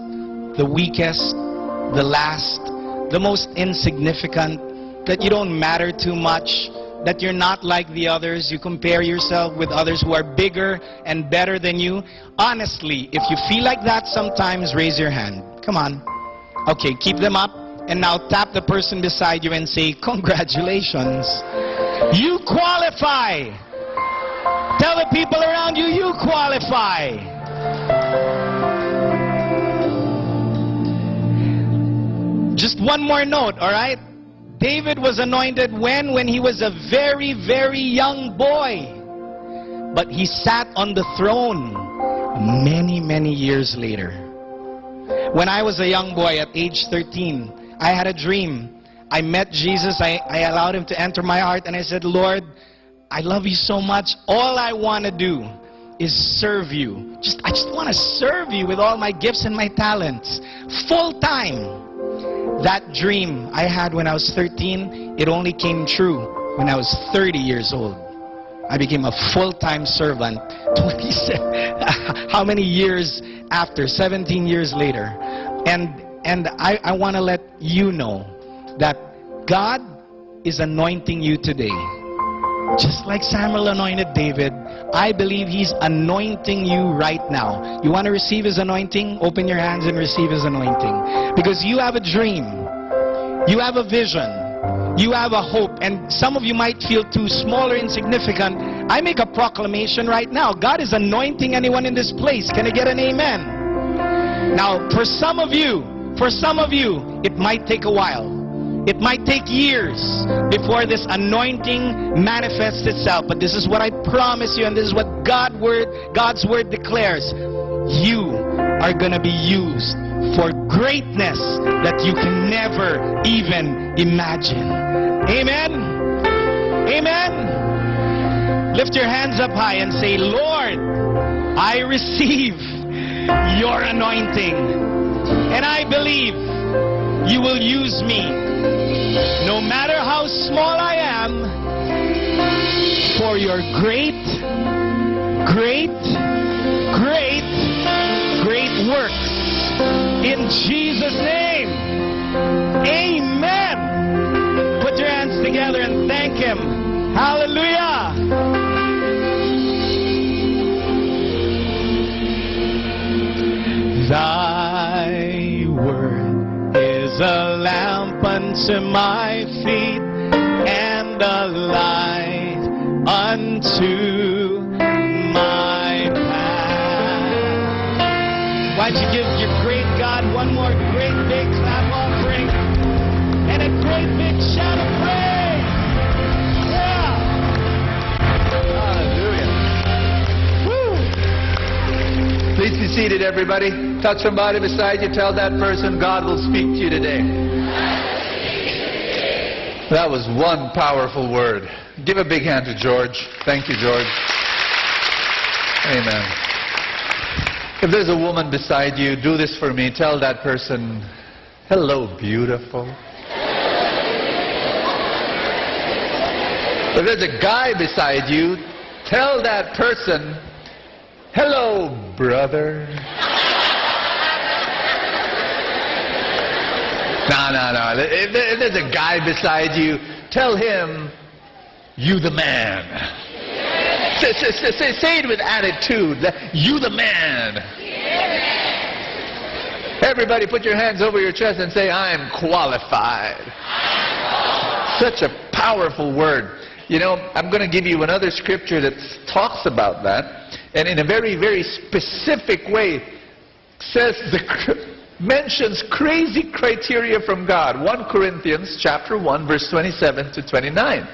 the weakest, the last, the most insignificant, that you don't matter too much, that you're not like the others, you compare yourself with others who are bigger and better than you? Honestly, if you feel like that sometimes, raise your hand. Come on. Okay, keep them up. And now tap the person beside you and say, "Congratulations. You qualify." Tell the people around you, "You qualify." Just one more note, all right? David was anointed when? When he was a very, very young boy. But he sat on the throne many, many years later. When I was a young boy at age thirteen, I had a dream. I met Jesus. I, I allowed him to enter my heart, and I said, "Lord, I love you so much. All I want to do is serve you. Just, I just want to serve you with all my gifts and my talents, full time." That dream I had when I was thirteen, it only came true when I was thirty years old. I became a full-time servant twenty, how many years after? Seventeen years later. And, and I, I want to let you know that God is anointing you today. Just like Samuel anointed David, I believe he's anointing you right now. You want to receive his anointing? Open your hands and receive his anointing. Because you have a dream. You have a vision. You have a hope. And some of you might feel too small or insignificant. I make a proclamation right now. God is anointing anyone in this place. Can I get an amen? Now, for some of you, for some of you, it might take a while. It might take years before this anointing manifests itself, but this is what I promise you, and this is what God word, God's word declares. You are gonna be used for greatness that you can never even imagine. Amen? Amen? Lift your hands up high and say, "Lord, I receive your anointing. And I believe you will use me, no matter how small I am, for your great, great, great, great works." In Jesus' name, amen. Put your hands together and thank Him. Hallelujah. Thy word is a lamp unto my feet and a light unto my path. Why don't you give your great God one more great big clap offering and a great big shout of praise? Yeah. Hallelujah. Woo. Please be seated, everybody. Touch somebody beside you. Tell that person, "God will speak to you today." That was one powerful word. Give a big hand to George. Thank you, George. Amen. If there's a woman beside you, do this for me. Tell that person, "Hello, beautiful." If there's a guy beside you, tell that person, "Hello, brother." No, no, no. If there, if there's a guy beside you, tell him, "You the man." Say, say, say, say, say it with attitude. You the man. Everybody put your hands over your chest and say, "I'm qualified." Such a powerful word. You know, I'm gonna give you another scripture that talks about that, and in a very, very specific way, says the cr-, mentions crazy criteria from God. One Corinthians chapter one, verse twenty-seven to twenty-nine.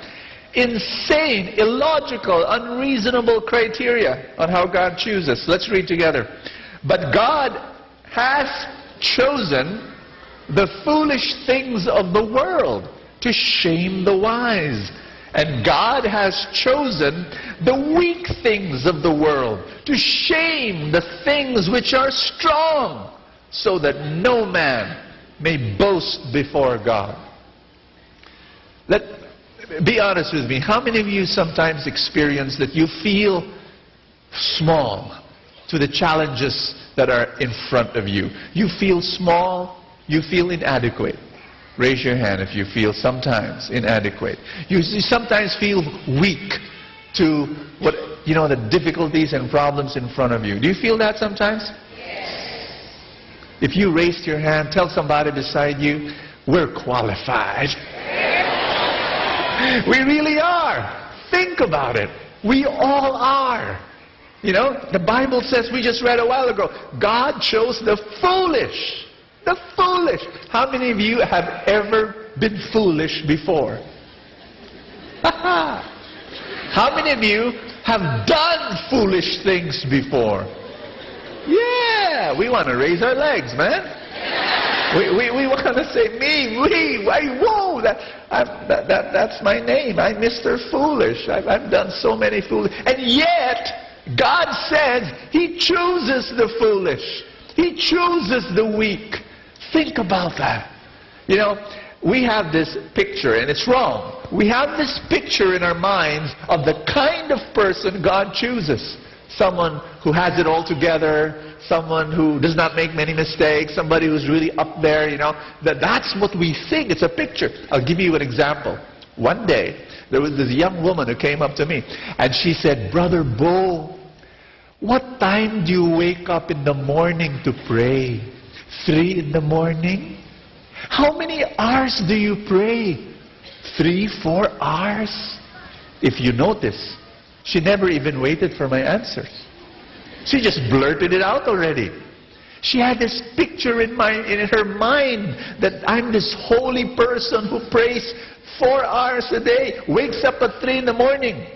Insane, illogical, unreasonable criteria on how God chooses. Let's read together. "But God has chosen the foolish things of the world to shame the wise. And God has chosen the weak things of the world to shame the things which are strong, so that no man may boast before God." Let, be honest with me. How many of you sometimes experience that you feel small to the challenges that are in front of you? You feel small, you feel inadequate. Raise your hand if you feel sometimes inadequate. You, you sometimes feel weak to what, you know, the difficulties and problems in front of you. Do you feel that sometimes? If you raised your hand, tell somebody beside you, "We're qualified." We really are. Think about it. We all are. You know, the Bible says, we just read a while ago, God chose the foolish. The foolish. How many of you have ever been foolish before? How many of you have done foolish things before? Yeah, we want to raise our legs, man. We, we, we want to say, "Me, we, why, whoa, that, I'm, that, that, that's my name. I'm Mister Foolish. I've, I've done so many foolish." And yet, God says He chooses the foolish. He chooses the weak. Think about that. You know, we have this picture, and it's wrong. We have this picture in our minds of the kind of person God chooses. Someone who has it all together, someone who does not make many mistakes, somebody who's really up there, you know. That, that's what we think. It's a picture. I'll give you an example. One day, there was this young woman who came up to me, and she said, "Brother Bo, what time do you wake up in the morning to pray? Three in the morning? How many hours do you pray? Three, four hours?" If you notice, she never even waited for my answers. She just blurted it out already. She had this picture in my, in her mind that I'm this holy person who prays four hours a day, wakes up at three in the morning.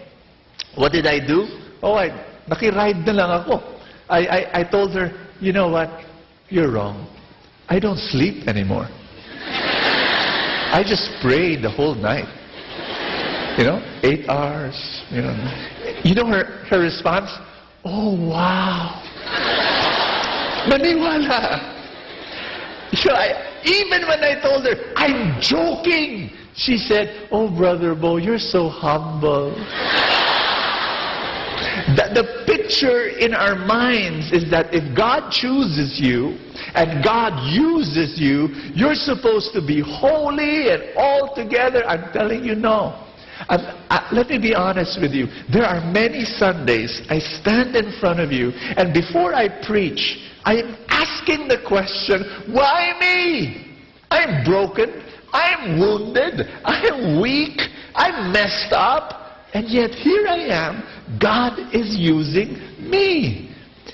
What did I do? Oh, I, nakiride na lang ako. I, I, I told her, "You know what? You're wrong. I don't sleep anymore. I just pray the whole night." You know, eight hours, you know. You know her, her response? "Oh, wow." Maniwala. So I, even when I told her, "I'm joking," she said, "Oh, Brother Bo, you're so humble." That the picture in our minds is that if God chooses you and God uses you, you're supposed to be holy and all together. I'm telling you, no. And, uh, let me be honest with you. There are many Sundays I stand in front of you, and before I preach, I am asking the question, "Why me? I'm broken. I'm wounded. I'm weak. I'm messed up. And yet here I am. God is using me."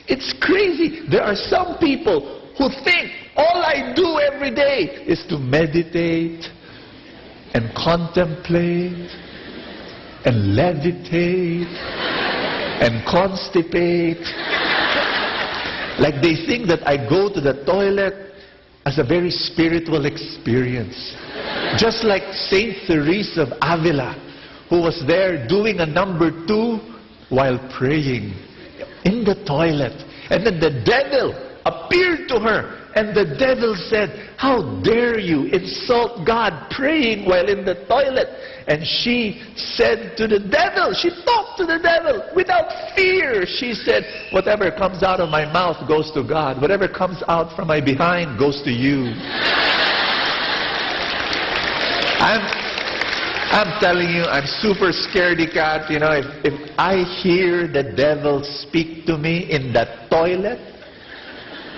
It's crazy. There are some people who think all I do every day is to meditate and contemplate and levitate and constipate. Like, they think that I go to the toilet as a very spiritual experience. Just like Saint Teresa of Avila, who was there doing a number two while praying in the toilet. And then the devil appeared to her, and the devil said, "How dare you insult God praying while in the toilet?" And she said to the devil, she talked to the devil without fear. She said, "Whatever comes out of my mouth goes to God. Whatever comes out from my behind goes to you." I'm, I'm telling you, I'm super scaredy cat. You know, if, if I hear the devil speak to me in the toilet,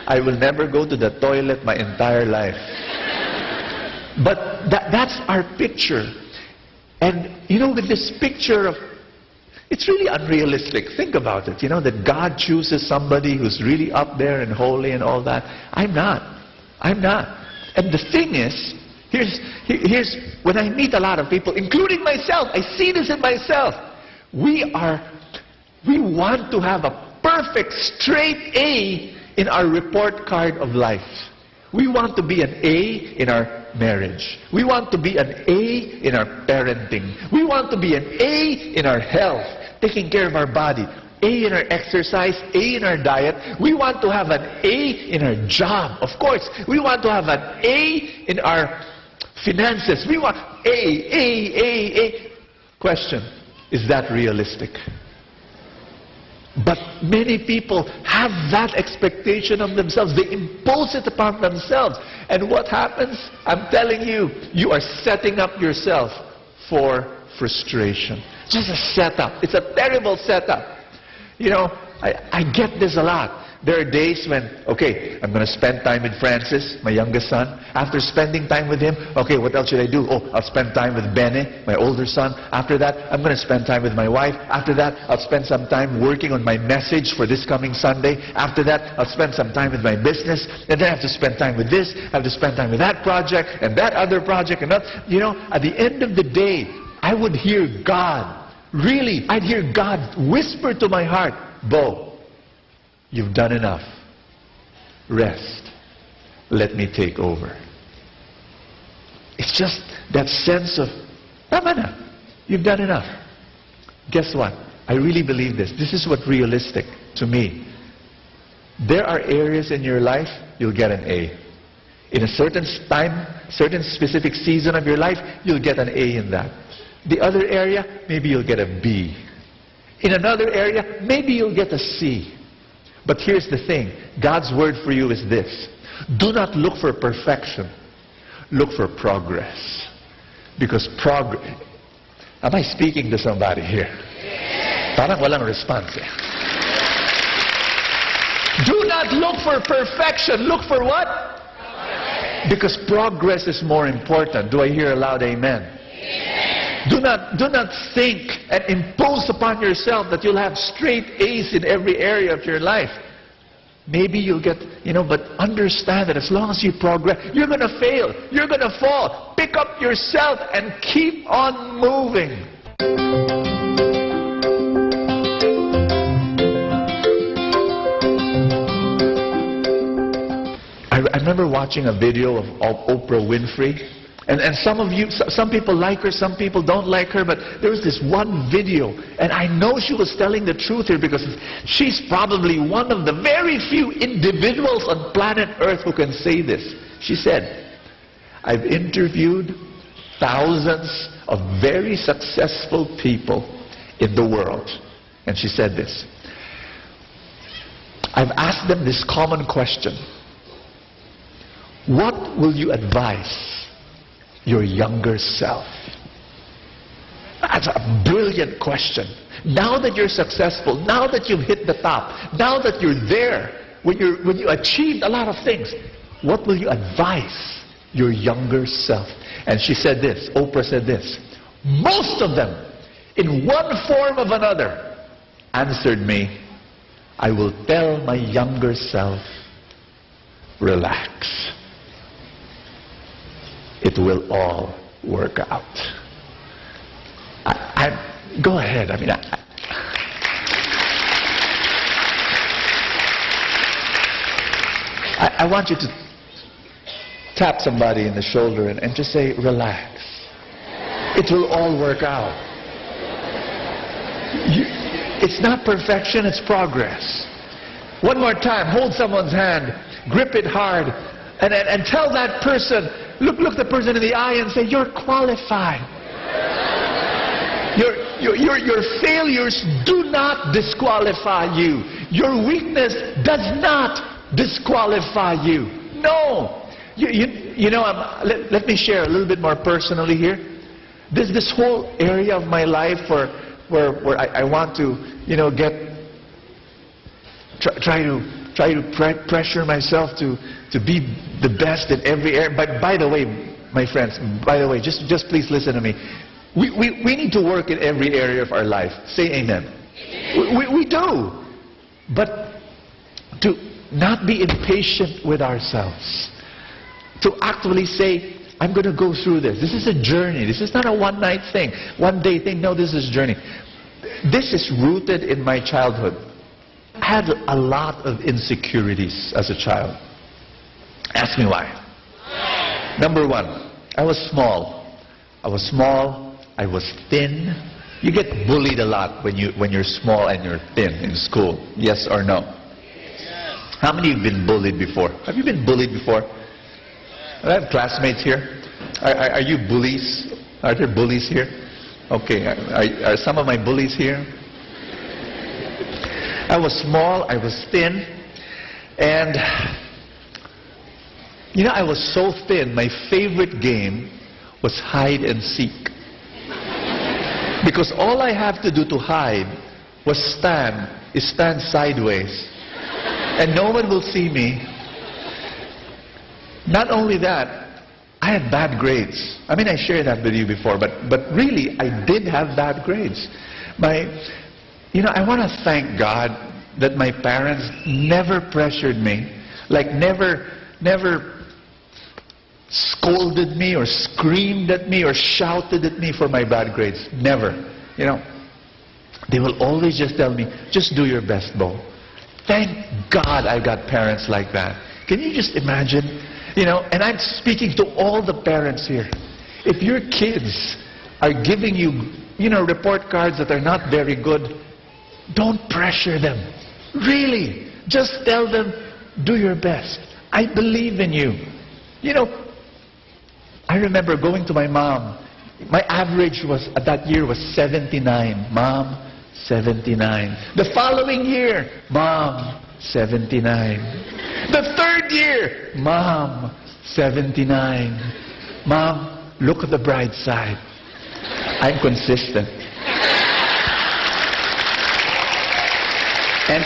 I will never go to the toilet my entire life. But that, that's our picture. And, you know, with this picture of, it's really unrealistic. Think about it, you know, that God chooses somebody who's really up there and holy and all that. I'm not. I'm not. And the thing is, here's, he- here's, when I meet a lot of people, including myself, I see this in myself. We are, we want to have a perfect straight A in our report card of life. We want to be an A in our marriage. We want to be an A in our parenting. We want to be an A in our health, taking care of our body. A in our exercise, A in our diet. We want to have an A in our job, of course. We want to have an A in our finances. We want A, A, A, A. Question, is that realistic? But many people have that expectation of themselves. They impose it upon themselves. And what happens? I'm telling you, you are setting up yourself for frustration. Just a setup. It's a terrible setup. You know, I, I get this a lot. There are days when, okay, I'm gonna spend time with Francis, my youngest son. After spending time with him, okay, what else should I do? Oh, I'll spend time with Benny, my older son. After that, I'm gonna spend time with my wife. After that, I'll spend some time working on my message for this coming Sunday. After that, I'll spend some time with my business. And then I have to spend time with this, I have to spend time with that project, and that other project, and that, you know, at the end of the day, I would hear God, really, I'd hear God whisper to my heart, "Bo, you've done enough. Rest. Let me take over." It's just that sense of, "Tama na. You've done enough." Guess what? I really believe this. This is what realistic to me. There are areas in your life you'll get an A. In a certain s- time, certain specific season of your life, you'll get an A in that. The other area, maybe you'll get a B. In another area, maybe you'll get a C. But here's the thing. God's word for you is this. Do not look for perfection. Look for progress. Because progress... Am I speaking to somebody here? Parang walang response eh. Do not look for perfection. Look for what? Because progress is more important. Do I hear a loud amen? Do not, do not think and impose upon yourself that you'll have straight A's in every area of your life. Maybe you'll get, you know, but understand that as long as you progress, you're gonna fail, you're gonna fall. Pick up yourself and keep on moving. I, I remember watching a video of, of Oprah Winfrey. And, and some of you, so- some people like her, some people don't like her, but there was this one video, and I know she was telling the truth here because she's probably one of the very few individuals on planet Earth who can say this. She said, "I've interviewed thousands of very successful people in the world." And she said this, "I've asked them this common question. What will you advise your younger self?" That's a brilliant question. Now that you're successful, now that you've hit the top, now that you're there, when you're, when you achieved a lot of things, what will you advise your younger self? And she said this, Oprah said this, "Most of them, in one form of another, answered me, 'I will tell my younger self, relax. It will all work out.'" I, I, go ahead. I mean, I, I, I want you to tap somebody in the shoulder and, and just say, "Relax. It will all work out." You, it's not perfection, it's progress. One more time, hold someone's hand, grip it hard, and, and, and tell that person, look, look the person in the eye and say, "You're qualified." Your, your, your, your failures do not disqualify you. Your weakness does not disqualify you. No. You, you, you know, I'm, let, let me share a little bit more personally here. This, this whole area of my life where, where, where I, I want to, you know, get, try, try to, try to pre-, pressure myself to, to be the best in every area. But by the way, my friends, by the way, just, just please listen to me. We, we, we need to work in every area of our life. Say amen. We, we, we do. But to not be impatient with ourselves, to actually say, "I'm gonna go through this. This is a journey. This is not a one-night thing, one-day thing. No, this is a journey." This is rooted in my childhood. I had a lot of insecurities as a child. Ask me why. Number one, I was small. I was small, I was thin. You get bullied a lot when you, when you're small and you're thin in school. Yes or no? How many of you have been bullied before? Have you been bullied before? I have classmates here. Are, are, are you bullies? Are there bullies here? Okay, are, are, are some of my bullies here? I was small, I was thin, and you know, I was so thin, my favorite game was hide and seek. Because all I have to do to hide was stand, is stand sideways. And no one will see me. Not only that, I had bad grades. I mean, I shared that with you before, but, but really, I did have bad grades. My, you know, I wanna thank God that my parents never pressured me, like, never, never scolded me or screamed at me or shouted at me for my bad grades. Never. You know, they will always just tell me, "Just do your best, Bo." Thank God I got parents like that. Can you just imagine? You know, and I'm speaking to all the parents here. If your kids are giving you, you know, report cards that are not very good, don't pressure them. Really, just tell them, "Do your best. I believe in you." You know, I remember going to my mom. My average was, at that year, was seventy-nine. "Mom, seventy-nine." The following year, "Mom, seventy-nine." The third year, "Mom, seventy-nine." "Mom, look at the bright side. I'm consistent." And,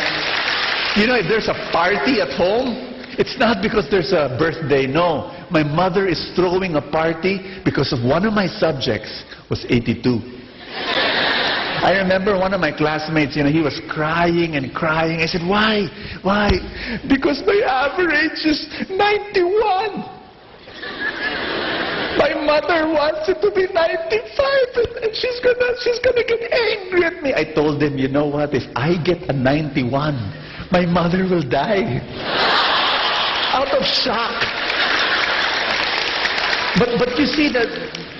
you know, if there's a party at home, it's not because there's a birthday, no. My mother is throwing a party because of one of my subjects was eighty-two. I remember one of my classmates, you know, he was crying and crying. I said, "Why? Why?" "Because my average is ninety-one. My mother wants it to be ninety-five, and, and she's gonna, she's gonna get angry at me." I told him, "You know what? If I get a ninety-one, my mother will die." Out of shock. But, but you see that,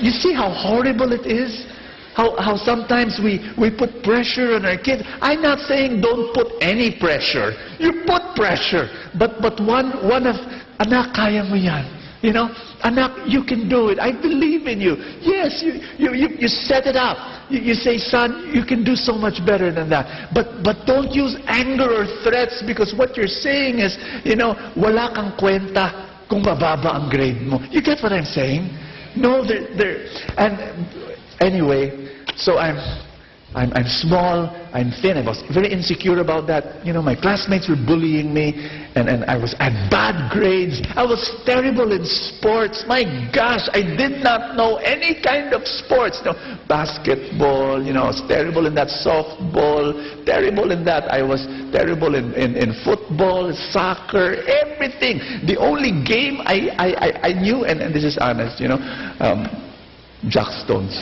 you see how horrible it is? How, how sometimes we, we put pressure on our kids. I'm not saying don't put any pressure. You put pressure. But, but one, one of, "Anak, kaya mo yan. You know, anak, you can do it. I believe in you." Yes, you, you, you, you set it up. You, you say, "Son, you can do so much better than that." But, but don't use anger or threats, because what you're saying is, you know, "Wala kang kwenta kung mababa ang grade mo." You get what I'm saying? No, there, there, and anyway, so I'm, I'm, I'm small, I'm thin, I was very insecure about that. You know, my classmates were bullying me, and, and I was, I had bad grades. I was terrible in sports. My gosh, I did not know any kind of sports. No, basketball, you know, I was terrible in that, softball, terrible in that. I was terrible in, in, in football, soccer, everything. The only game I, I, I, I knew, and, and this is honest, you know, um, jackstones.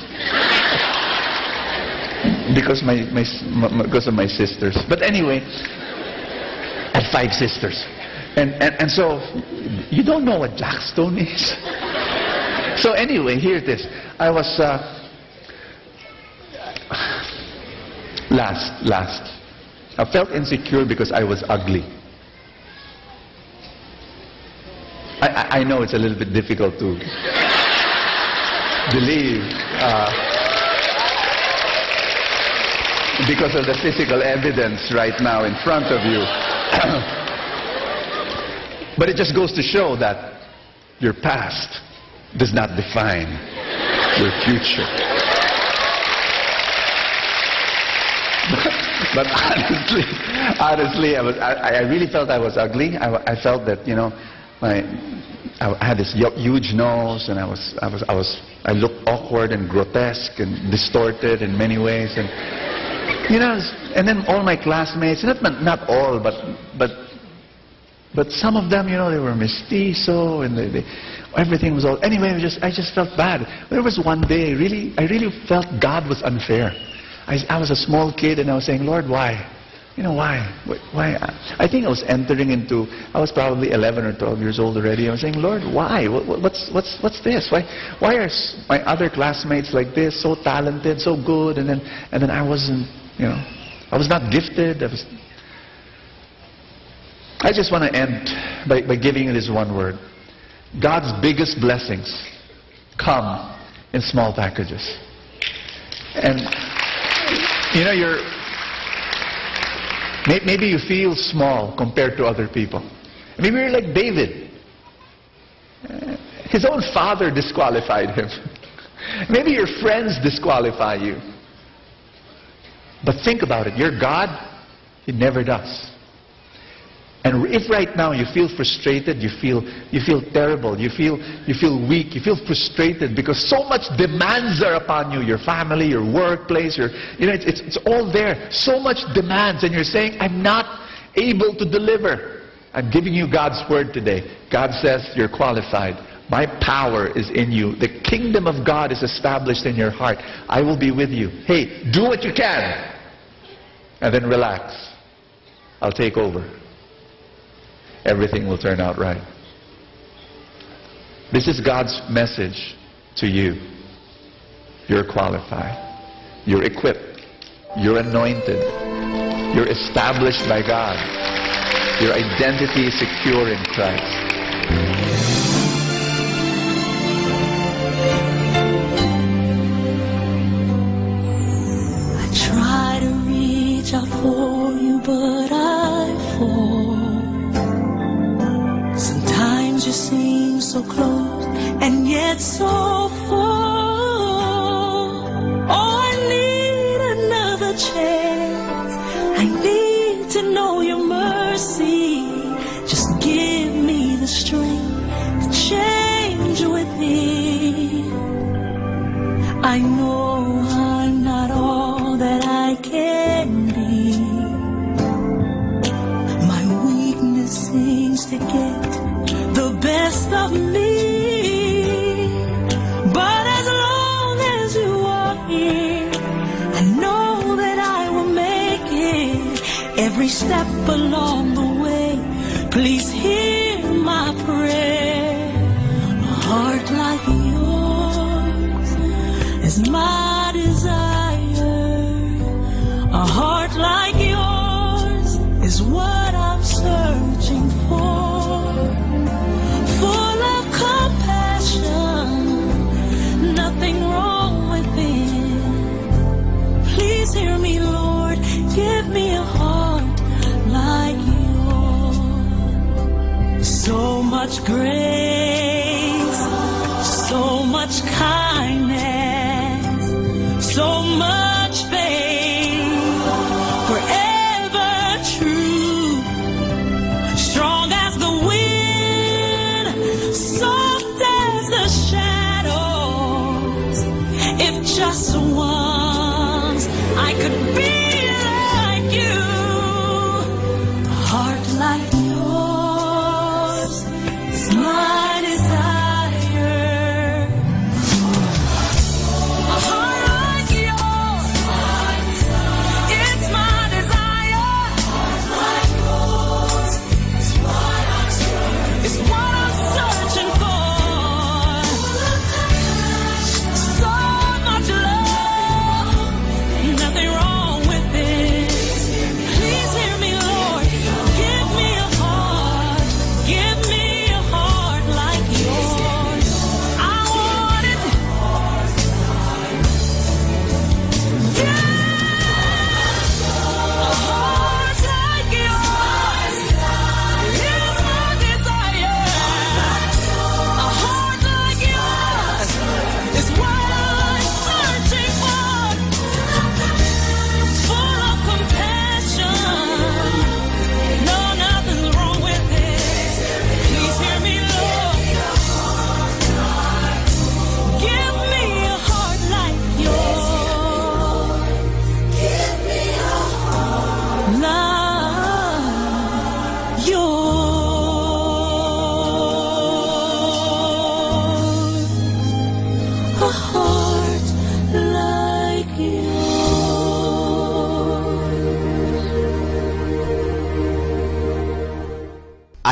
Because my, my s-, m-, m-, because of my sisters. But anyway, I had five sisters. And, and, and so, you don't know what jackstone is? So anyway, here it is. I was, uh, last, last. I felt insecure because I was ugly. I, I, I know it's a little bit difficult to believe, uh, because of the physical evidence right now in front of you. But it just goes to show that your past does not define your future. But honestly, honestly, I was, I, I really felt I was ugly. I, I felt that, you know, my, I had this hu-, huge nose, and I was, I was, I was, I looked awkward and grotesque and distorted in many ways, and, you know, and then all my classmates, not, not all, but, but but some of them, you know, they were mestizo, and they, they, everything was all, anyway, I just, I just felt bad. There was one day, really, I really felt God was unfair. I, I was a small kid, and I was saying, "Lord, why? You know, why? Wh-, why?" I think I was entering into, I was probably eleven or twelve years old already. I was saying, "Lord, why? What, what, what's, what's, what's this? Why, why are s-, my other classmates like this, so talented, so good, and then, and then I wasn't, you know, I was not gifted." I was I just wanna end by, by giving you this one word. God's biggest blessings come in small packages. And, you know, you're, may-, maybe you feel small compared to other people. Maybe you're like David. His own father disqualified him. Maybe your friends disqualify you. But think about it. Your God, He never does. And if right now you feel frustrated, you feel, you feel terrible, you feel, you feel weak, you feel frustrated because so much demands are upon you, your family, your workplace, your, you know, it's, it's, it's all there. So much demands, and you're saying, "I'm not able to deliver." I'm giving you God's word today. God says you're qualified. My power is in you. The kingdom of God is established in your heart. I will be with you. Hey, do what you can. And then relax. I'll take over. Everything will turn out right. This is God's message to you. You're qualified. You're equipped. You're anointed. You're established by God. Your identity is secure in Christ. I try to reach out for you, but I fall. Sometimes you seem so close and yet so far. Oh, I need another chance. I need to know your mercy. Just give me the strength to change within. I know I'm not all that I can be. My weakness seems to get the best of me. But as long as you are here, I know that I will make it. Every step along the way, please hear my prayer. A heart like yours is my desire. A heart like yours is what I'm searching for. Full of compassion, nothing wrong within. Please hear me, Lord. Give me a heart like yours. So much grace, so much kindness, so much faith, forever true, strong as the wind, soft as the shadows. If just once I could be like you, a heart like yours is my desire. A heart like yours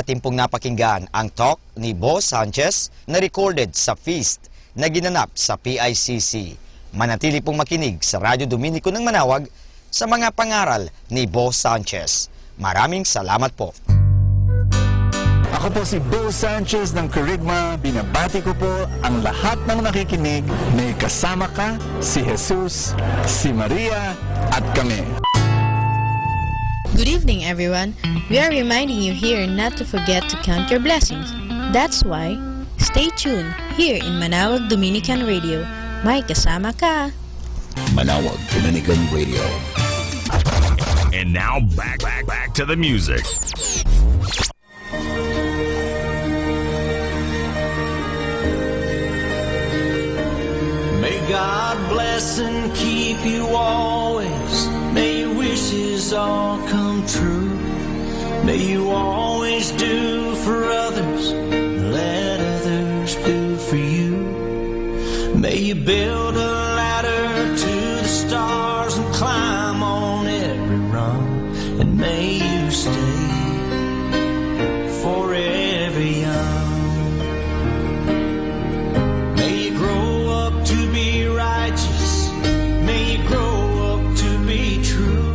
Atin pong napakinggan ang talk ni Boss Sanchez na recorded sa feast na ginanap sa P I C C. Manatili pong makinig sa Radyo Dominico ng Manawag sa mga pangaral ni Boss Sanchez. Maraming salamat po. Ako po si Bo Sanchez ng Kerygma. Binabati ko po ang lahat ng nakikinig. May kasama ka, si Jesus, si Maria, at kami. Good evening, everyone. We are reminding you here not to forget to count your blessings. That's why, stay tuned here in Manawag Dominican Radio. May kasama ka. Manawag Dominican Radio. And now back, back, back to the music. May God bless and keep you always. May your wishes all come true. May you always do for others, let others do for you. May you build a ladder to the stars and climb on every rung, and may you stay forever young. May you grow up to be righteous. May you grow up to be true.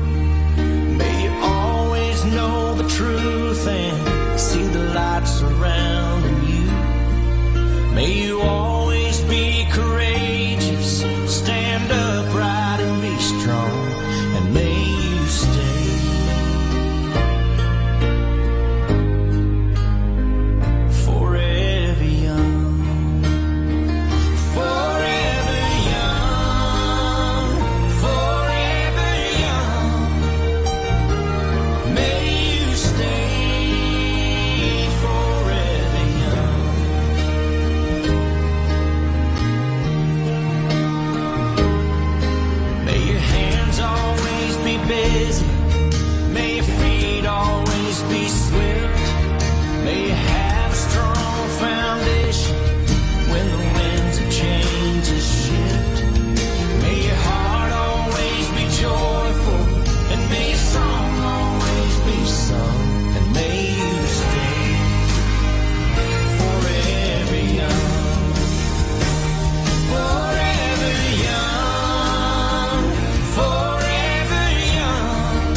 May you always know the truth and see the light surrounding you. May you always be courageous, stand upright and be strong, and may you stay forever young. Forever young, forever young. May you stay forever young. May your hands always be busy. May your feet always be swift. May you have a strong foundation when the winds of change shift. May your heart always be joyful, and may your song always be sung, and may you stay forever young. Forever young, forever young.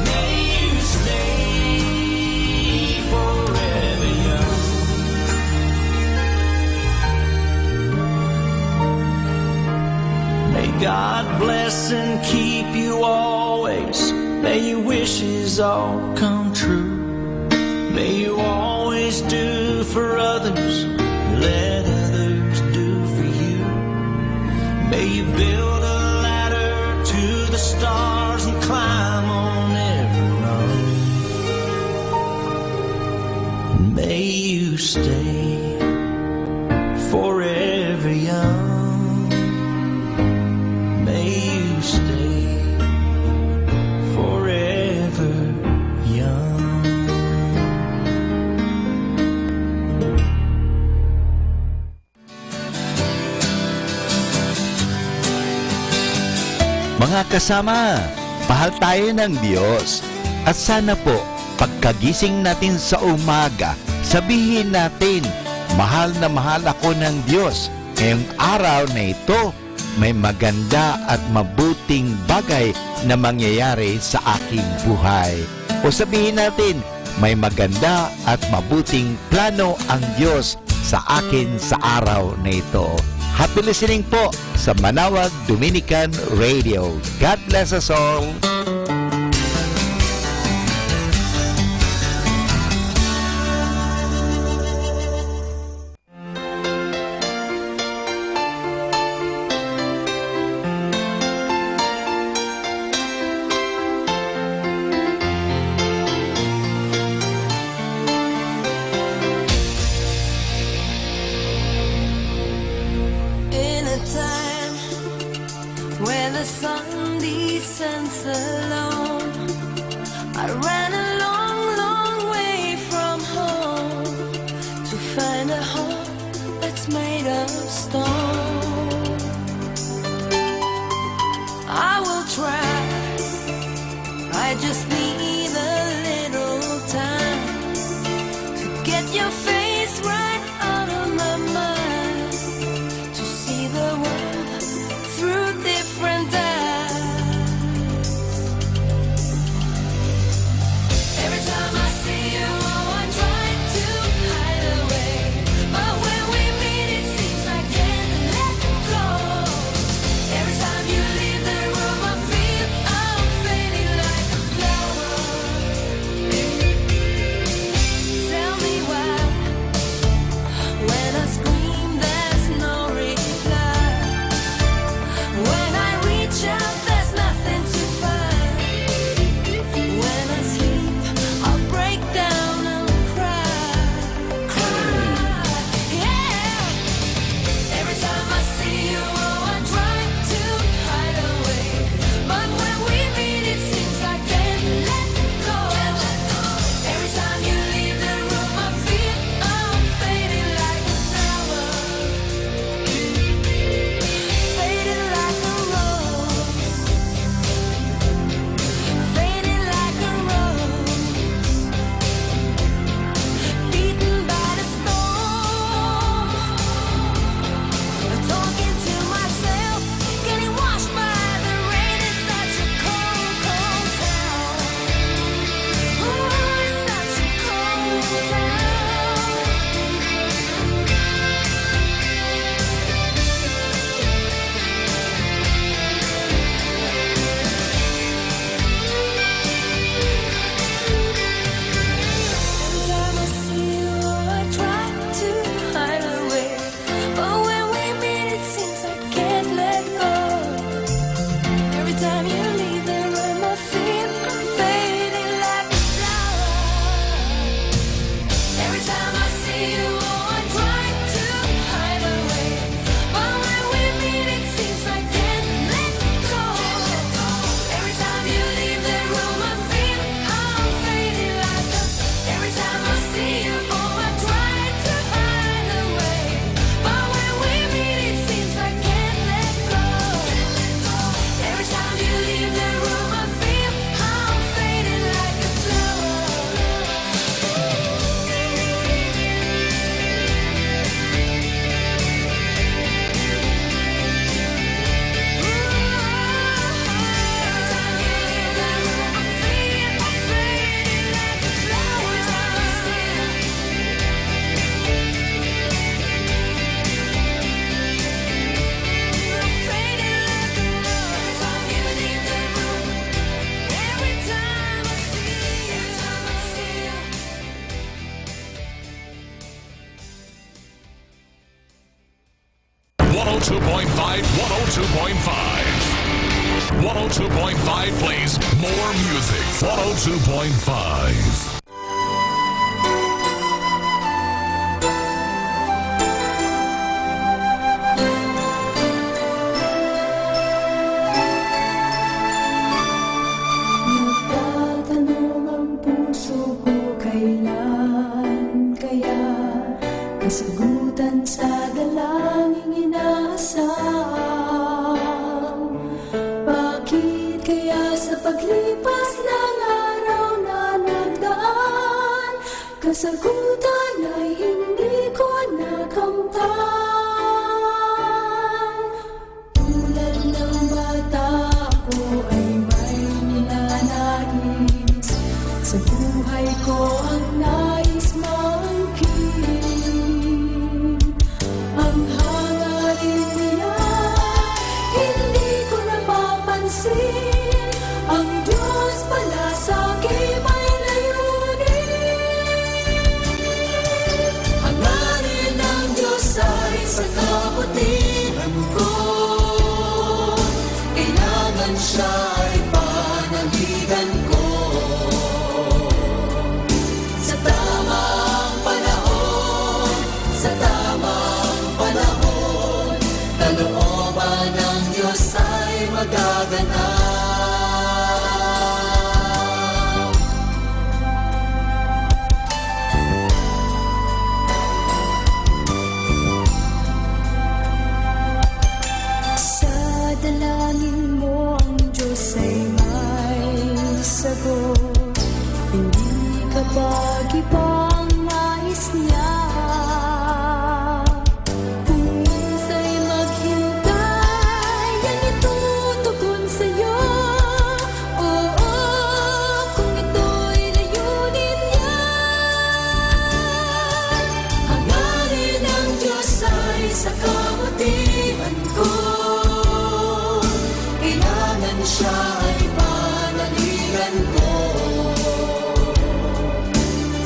May you stay forever young. May God bless and keep you always. May your wishes all come true. May you always do for others, let others do for you. May you build a ladder to the stars and climb on every rung. And may you stay forever young. May you stay forever young. Mga kasama, mahal tayo ng Diyos. At sana po, pagkagising natin sa umaga, sabihin natin, "Mahal na mahal ako ng Diyos. Ngayong araw na ito, may maganda at mabuting bagay na mangyayari sa aking buhay." O sabihin natin, "May maganda at mabuting plano ang Diyos sa akin sa araw na ito." Happy listening po sa Manawag Dominican Radio. God bless us all. In a time when the sun descends Get your face right out of my mind to see the world through different eyes. Every time I see you, oh, I try to hide away. But when we meet, it seems I can't let go. Every time you leave the room, I feel I'm fading like a flower. Tell me why, when I scream, there's no reply. When I reach out, there's nothing to find. When I sleep, I'll break down and cry, cry, yeah. Every time I see you, oh, I try to hide away. But when we meet, it seems I can't let go. Every time you leave the room, I feel I'm fading like a flower. Fading like a rose. Fading like a rose. Beaten by the storm. Talking to myself, getting washed by the rain. It's such a cold, cold town. Ooh, it's such a cold town. Every time I see you, I try to hide away. But when we meet, it seems I can't let go. Every time you leave the room, I feel I'm fading like a flower. Every time I see you, oh, I try to hide away. But when we meet, it seems I can't let go. Every time you leave the room, I feel I'm fading like a. Every time I see you, oh, I try to hide away. But when we meet, it seems I can't let go. Every time you leave the room, I feel I'm fading like a flower. One oh two point five, one oh two point five. One oh two point five plays more music. One oh two point five. Nagtatanong ang puso ko, kailan kaya kasagutan sa dalangin inaasaw? Bakit kaya sa paglipas ng araw na nagdaan, kasagutan ay hindi ko nakamtan? Tulad ng bata ako ay may ninanais, sa buhay ko ang nais maangkin. Ang hangarin niya, hindi ko napapansin. Ang Diyos pala sa akin may layunin. Hangarin ng Diyos ay sa kabutihan ko. Kailangan siya ay panaligan ko. Sa tamang panahon, sa tamang panahon, kalooban ng Diyos ay magaganap. Sa dalangin mo, ang Diyos ay Sa kabutihan ko, kailangan siya ay panaligan ko.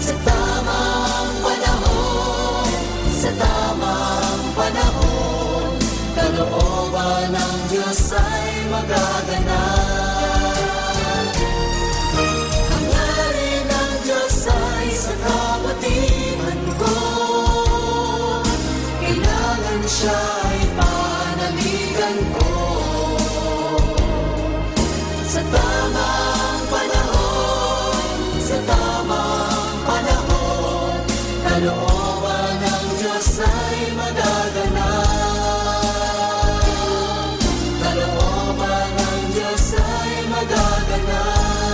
Sa tamang panahon, sa tamang panahon, kalooban ng Diyos ay magaganap. Ang ari ng Diyos ay sa kabutihan ko. Kailangan siya ay panaligan ko. Sa tamang panahon, sa tamang panahon, kalooban ng Diyos ay magaganap. Kalooban ng Diyos ay magaganap.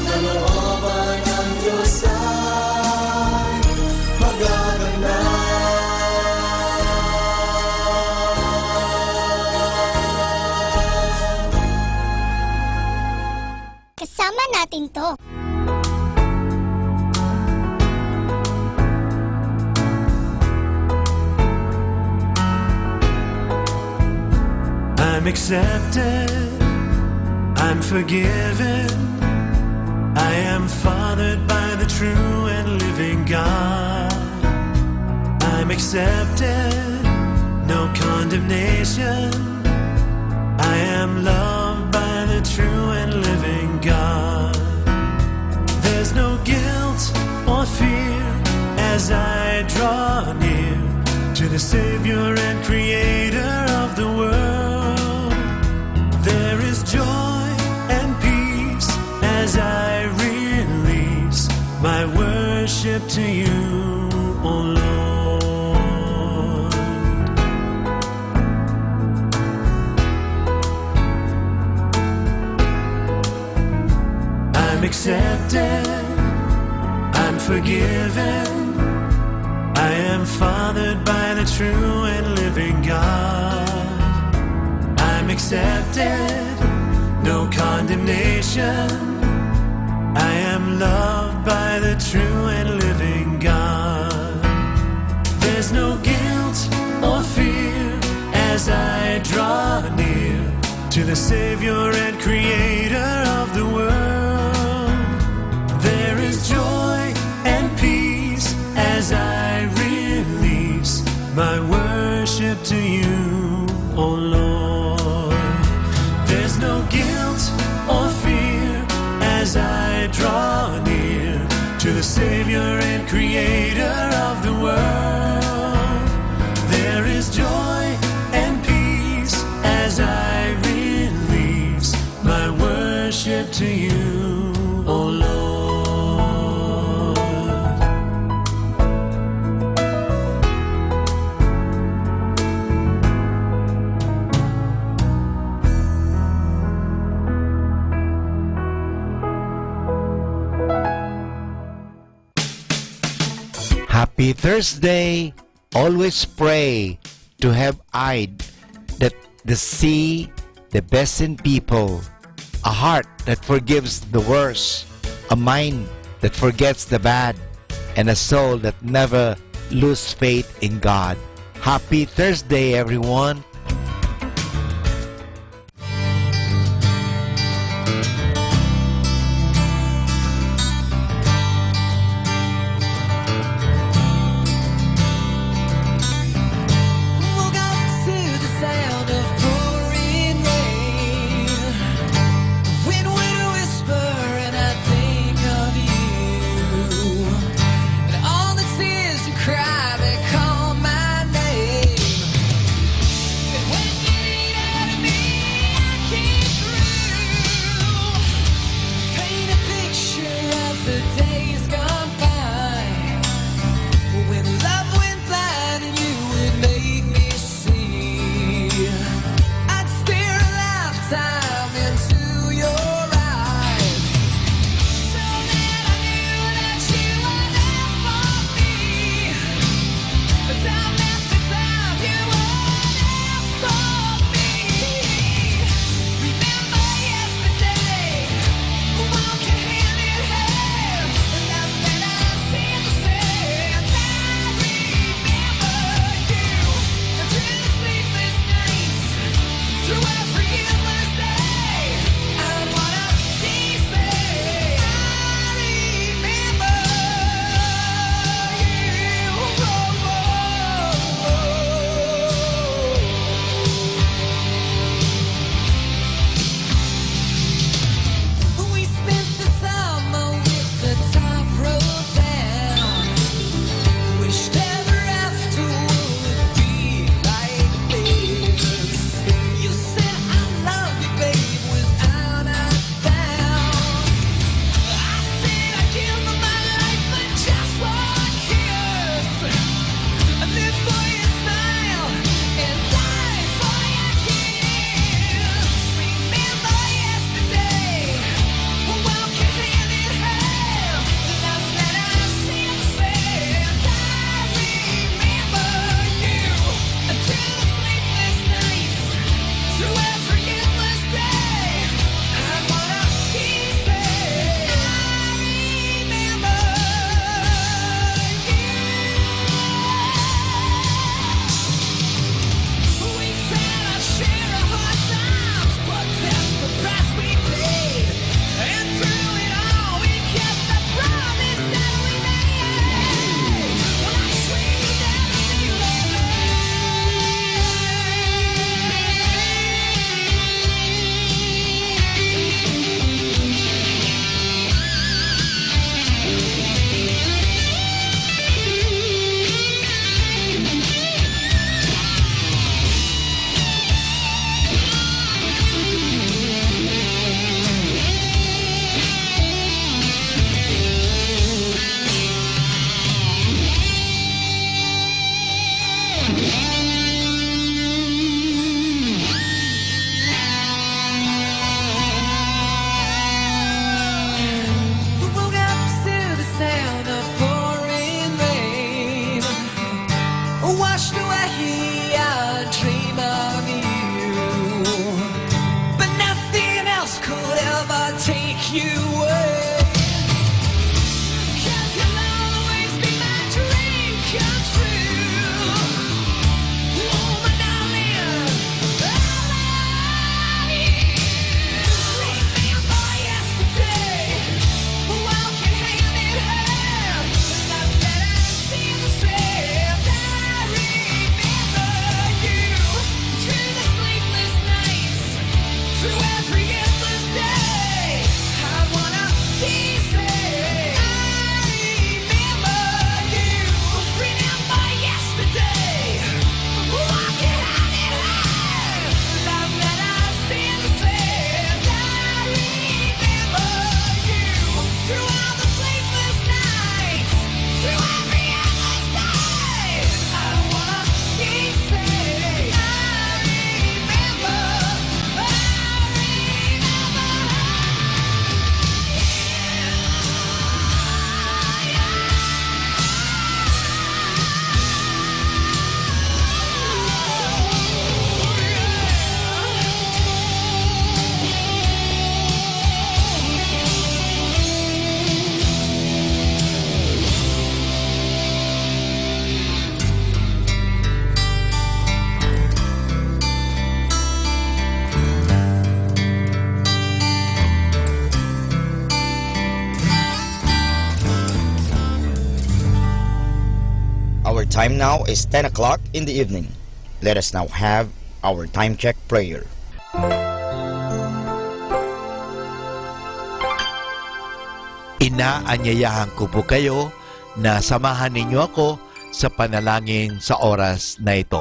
Kalooban ng Diyos ay magaganap. Kasama natin to. I'm accepted, I'm forgiven, I am fathered by the true and living God. I'm accepted, no condemnation, I am loved by the true and living God. There's no guilt or fear as I draw near to the Savior and Creator of the world. There is joy and peace as I release my worship to you, O Lord. I'm accepted, I'm forgiven, I am fathered by the true and living God. I'm accepted, no condemnation, I am loved by the true and living God. There's no guilt or fear as I draw near to the Savior and Creator of the world. There is joy and peace as I release my worship to you, O Lord. There's no guilt or fear as I draw near to the Savior and Creator of the world. There is joy and peace as I release my worship to you, O Lord. Happy Thursday! Always pray to have eyes that the see the best in people, a heart that forgives the worst, a mind that forgets the bad, and a soul that never lose faith in God. Happy Thursday, everyone! Woke up to the sound of pouring rain. The wind would whisper and I think of you. And all the tears you cry, they call my name. The time now is ten o'clock in the evening. Let us now have our time check prayer. Inaanyayahan ko po kayo na samahan ninyo ako sa panalangin sa oras na ito.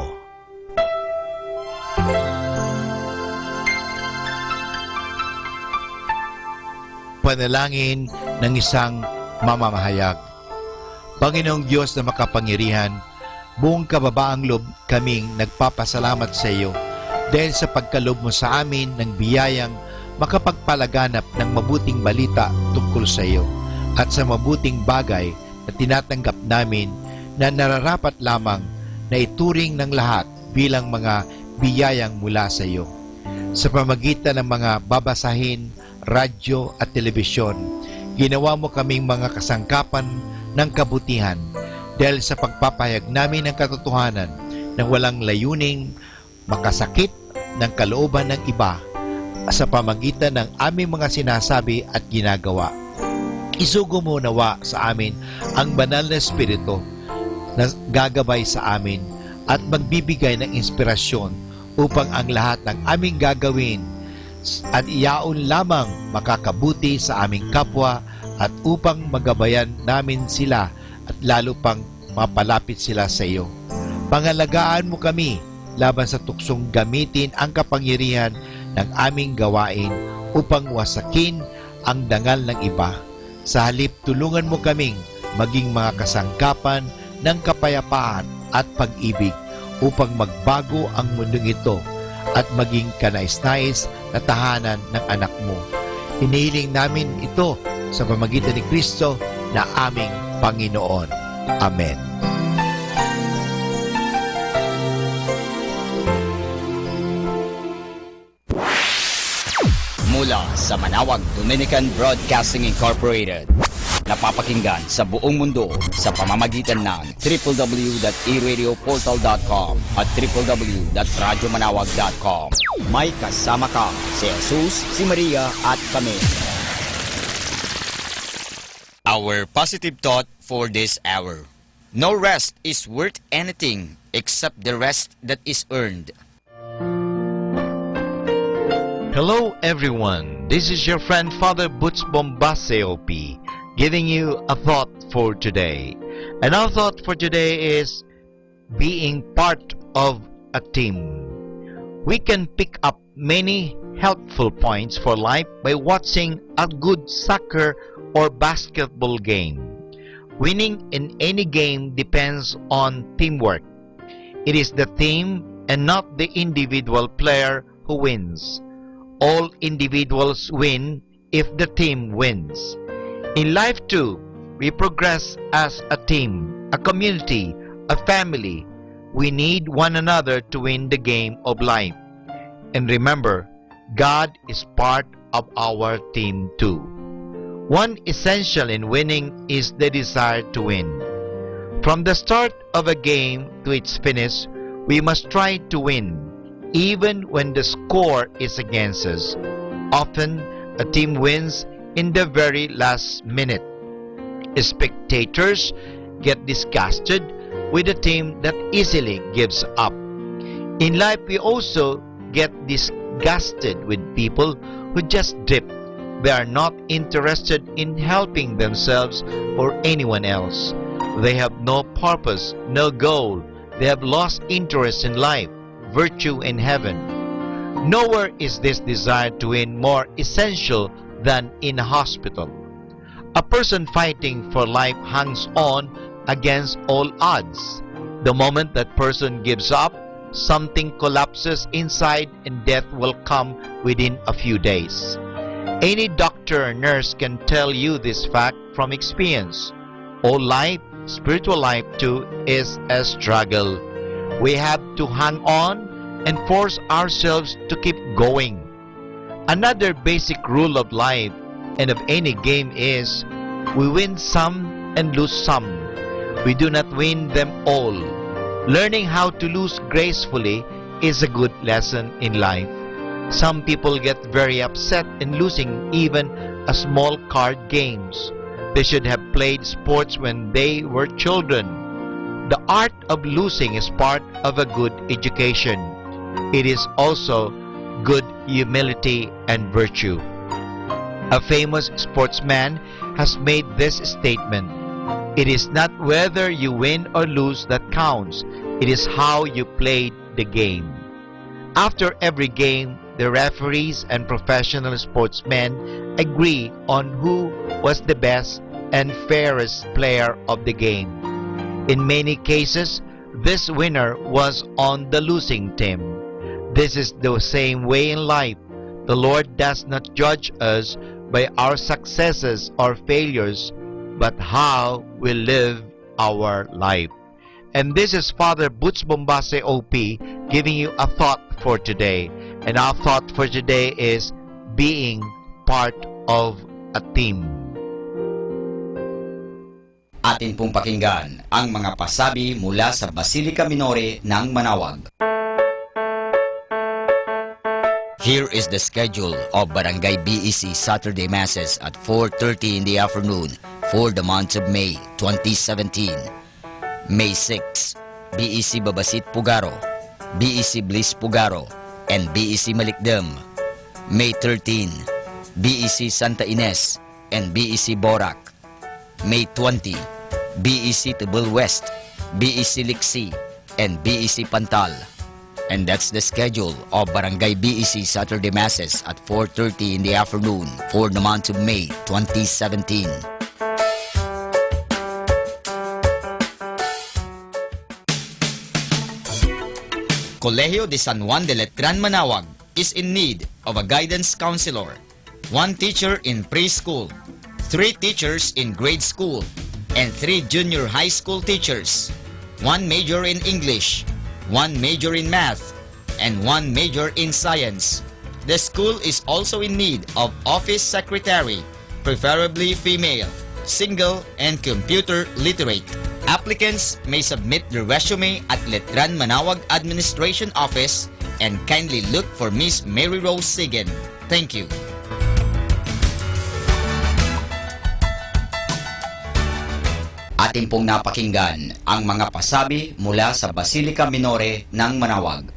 Panalangin ng isang mamamahayag. Panginoong Diyos na makapangyarihan, buong kababaang loob kaming nagpapasalamat sa iyo dahil sa pagkaloob mo sa amin ng biyayang makapagpalaganap ng mabuting balita tungkol sa iyo at sa mabuting bagay na tinatanggap namin na nararapat lamang na ituring ng lahat bilang mga biyayang mula sa iyo. Sa pamagitan ng mga babasahin, radyo at telebisyon, ginawa mo kaming mga kasangkapan ng kabutihan dahil sa pagpapahayag namin ng katotohanan na walang layuning makasakit ng kalooban ng iba sa pamagitan ng aming mga sinasabi at ginagawa. Isugo mo nawa sa amin ang Banal na Espiritu na gagabay sa amin at magbibigay ng inspirasyon upang ang lahat ng aming gagawin at yaon lamang makakabuti sa aming kapwa at upang magabayan namin sila at lalo pang mapalapit sila sa iyo. Pangalagaan mo kami laban sa tuksong gamitin ang kapangyarihan ng aming gawain upang wasakin ang dangal ng iba. Sa halip, tulungan mo kaming maging mga kasangkapan ng kapayapaan at pag-ibig upang magbago ang mundong ito at maging kanais-nais na tahanan ng Anak mo. Hinihiling namin ito sa pamagitan ni Kristo na aming Panginoon. Amen. Mula sa Manawag Dominican Broadcasting Incorporated, napapakinggan sa buong mundo sa pamamagitan ng triple w dot e radio portal dot com at triple w dot radyo manawag dot com. May kasama ka, si Jesus, si Maria, at kami. Our positive thought for this hour. No rest is worth anything except the rest that is earned. Hello, everyone. This is your friend Father Butch Bombase, O P, giving you a thought for today. And our thought for today is being part of a team. We can pick up many helpful points for life by watching a good soccer or basketball game. Winning in any game depends on teamwork. It is the team and not the individual player who wins. All individuals win if the team wins. In life too, we progress as a team, a community, a family. We need one another to win the game of life. And remember, God is part of our team too. One essential in winning is the desire to win. From the start of a game to its finish, we must try to win, even when the score is against us. Often, a team wins in the very last minute. Spectators get disgusted with a team that easily gives up. In life, we also get disgusted with people who just drift. They are not interested in helping themselves or anyone else. They have no purpose, no goal. They have lost interest in life, virtue, and heaven. Nowhere is this desire to win more essential than in a hospital. A person fighting for life hangs on against all odds. The moment that person gives up, something collapses inside and death will come within a few days. Any doctor or nurse can tell you this fact from experience. All life, spiritual life too, is a struggle. We have to hang on and force ourselves to keep going. Another basic rule of life and of any game is we win some and lose some. We do not win them all. Learning how to lose gracefully is a good lesson in life. Some people get very upset in losing even a small card games. They should have played sports when they were children. The art of losing is part of a good education. It is also good humility and virtue. A famous sportsman has made this statement: "It is not whether you win or lose that counts, it is how you played the game." After every game, the referees and professional sportsmen agree on who was the best and fairest player of the game. In many cases, this winner was on the losing team. This is the same way in life. The Lord does not judge us by our successes or failures, but how we live our life. And this is Father Butch Bombase O P giving you a thought for today. And our thought for today is being part of a team. Atin pong pakinggan ang mga pasabi mula sa Basilica Minore ng Manawag. Here is the schedule of Barangay B E C Saturday Masses at four thirty in the afternoon for the month of May twenty seventeen. May six, B E C Babasit Pugaro, B E C Bliss Pugaro, and B E C Malikdem. May thirteen, B E C Santa Ines and B E C Borac. May twenty, B E C Tebel West, B E C Liksi, and B E C Pantal. And that's the schedule of Barangay B E C Saturday Masses at four thirty in the afternoon for the month of May twenty seventeen. Colegio de San Juan de Letran Manawag is in need of a guidance counselor, one teacher in preschool, three teachers in grade school, and three junior high school teachers, one major in English, one major in math, and one major in science. The school is also in need of office secretary, preferably female, single, and computer literate. Applicants may submit their resume at Letran Manawag Administration Office and kindly look for Miss Mary Rose Sigen. Thank you. Atin pong napakinggan ang mga pasabi mula sa Basilica Minore ng Manawag.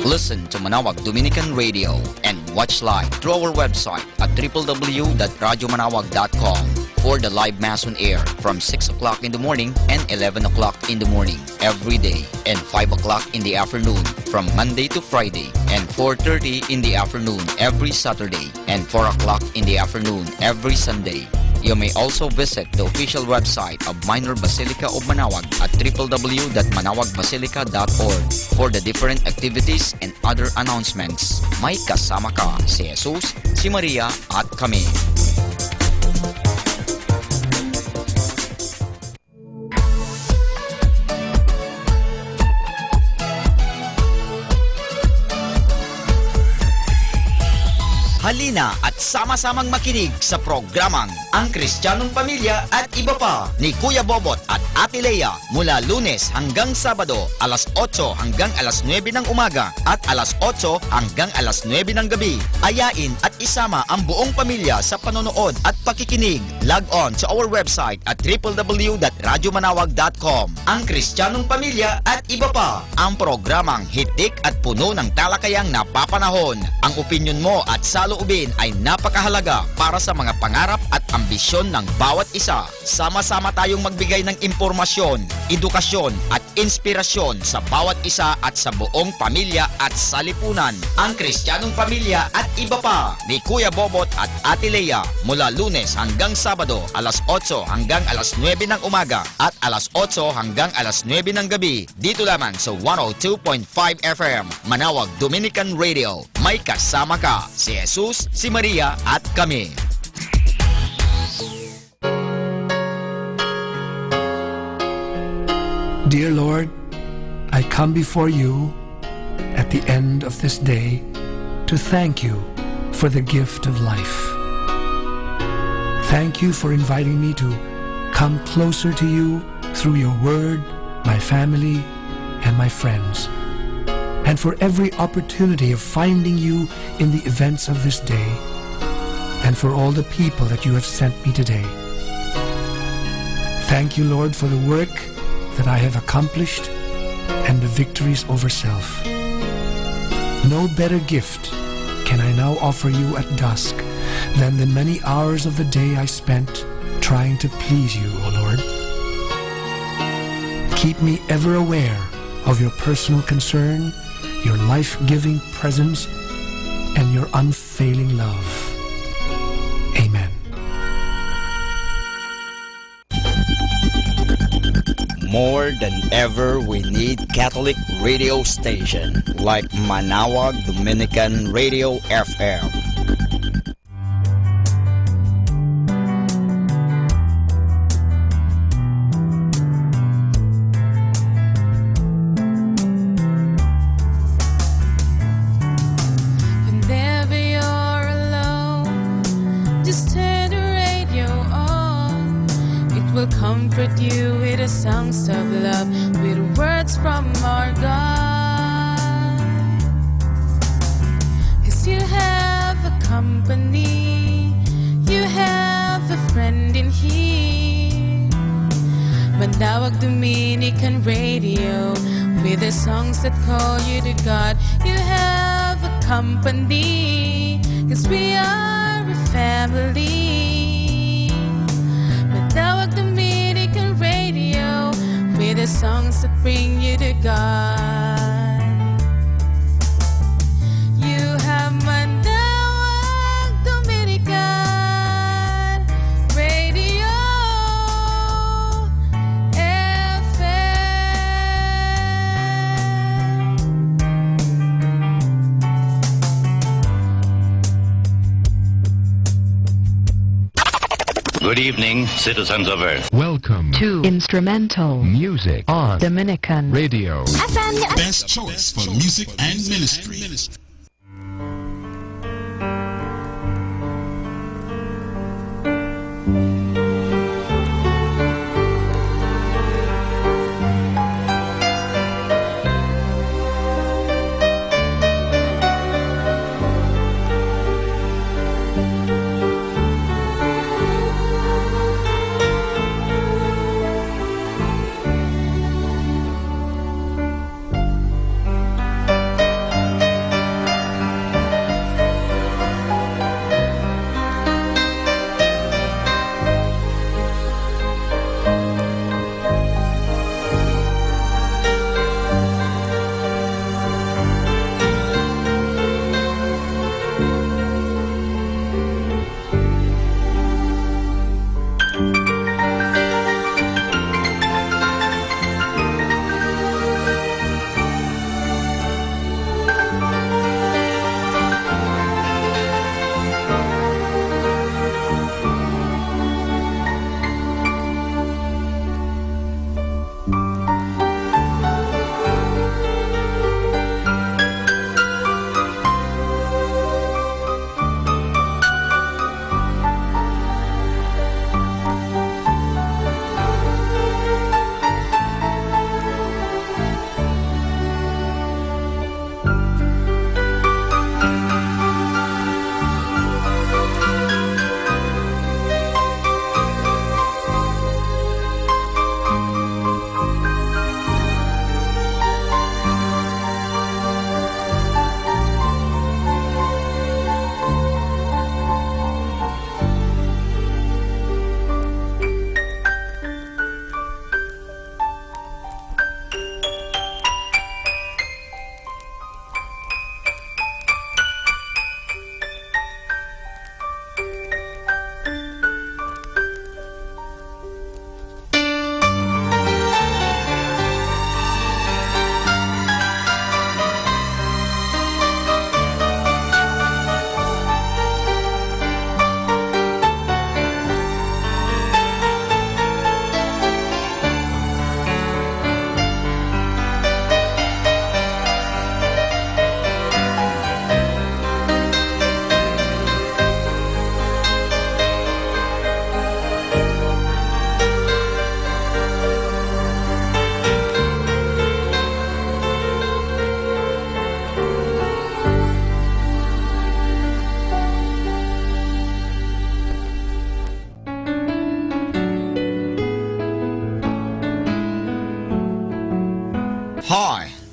Listen to Manawag Dominican Radio and watch live through our website at triple W dot radyo manawag dot com for the live mass on air from six o'clock in the morning and eleven o'clock in the morning every day, and five o'clock in the afternoon from Monday to Friday, and four thirty in the afternoon every Saturday, and four o'clock in the afternoon every Sunday. You may also visit the official website of Minor Basilica of Manawag at triple W dot manawag basilica dot org for the different activities and other announcements. May kasama ka si Jesus, si Maria, at kami. Halina at sama-samang makinig sa programang Ang Kristiyanong Pamilya at Iba Pa ni Kuya Bobot at Ate Lea mula Lunes hanggang Sabado, alas otso hanggang alas nuebe ng umaga at alas otso hanggang alas nuebe ng gabi. Ayain at isama ang buong pamilya sa panonood at pakikinig. Log on to our website at triple W dot radyo manawag dot com. Ang Kristiyanong Pamilya at Iba Pa, ang programang hitik at puno ng talakayang napapanahon. Ang opinyon mo at saloobin ay napakahalaga para sa mga pangarap at ambisyon ng bawat isa. Sama-sama tayong magbigay ng impormasyon, edukasyon, at inspirasyon sa bawat isa at sa buong pamilya at salipunan. Ang Kristiyanong Pamilya at Iba Pa ni Kuya Bobot at Ate Lea mula Lunes hanggang Sabado, alas otso hanggang alas nuebe ng umaga at alas otso hanggang alas nuebe ng gabi, dito lamang sa one oh two point five F M, Manawag Dominican Radio. May kasama ka, si Jesus, si Maria, at kami. Dear Lord, I come before you at the end of this day to thank you for the gift of life. Thank you for inviting me to come closer to you through your word, my family, and my friends, and for every opportunity of finding you in the events of this day, and for all the people that you have sent me today. Thank you, Lord, for the work that I have accomplished and the victories over self. No better gift can I now offer you at dusk than the many hours of the day I spent trying to please you, O Lord. Keep me ever aware of your personal concern, your life-giving presence, and your unfailing love. Amen. More than ever, we need Catholic radio station like Manaoag Dominican Radio F M. Whenever you're alone, just turn the radio on. It will comfort you with the songs of love, with words from our God. 'Cause you have a company, you have a friend in here. Manaoag Dominican Radio, with the songs that call you to God. You have a company, 'cause we are a family. Manaoag Dominican Radio, with the songs that bring you to God. You have Manaoag Dominican Radio F M. Good evening, citizens of Earth. Welcome to instrumental music on Dominican Radio. Best choice for music and ministry.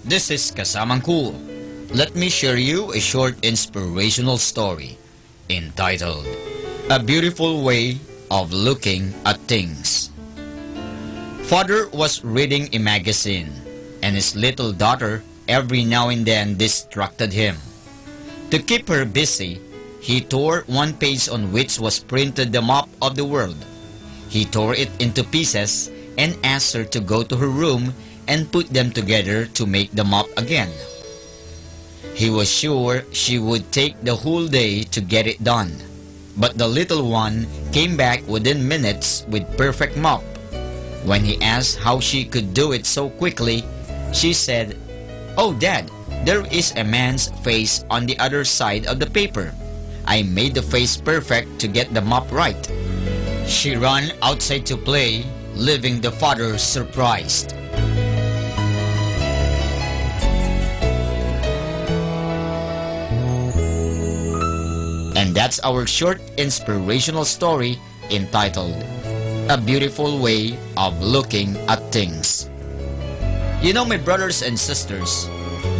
This is Kasamang Cool. Let me share you a short inspirational story entitled A Beautiful Way of Looking at Things. Father was reading a magazine, and his little daughter every now and then distracted him. To keep her busy, he tore one page on which was printed the map of the world. He tore it into pieces and asked her to go to her room and put them together to make the map again. He was sure she would take the whole day to get it done. But the little one came back within minutes with perfect mop. When he asked how she could do it so quickly, she said, "Oh, Dad, there is a man's face on the other side of the paper. I made the face perfect to get the mop right." She ran outside to play, leaving the father surprised. And that's our short inspirational story entitled A Beautiful Way of Looking at Things. You know, my brothers and sisters,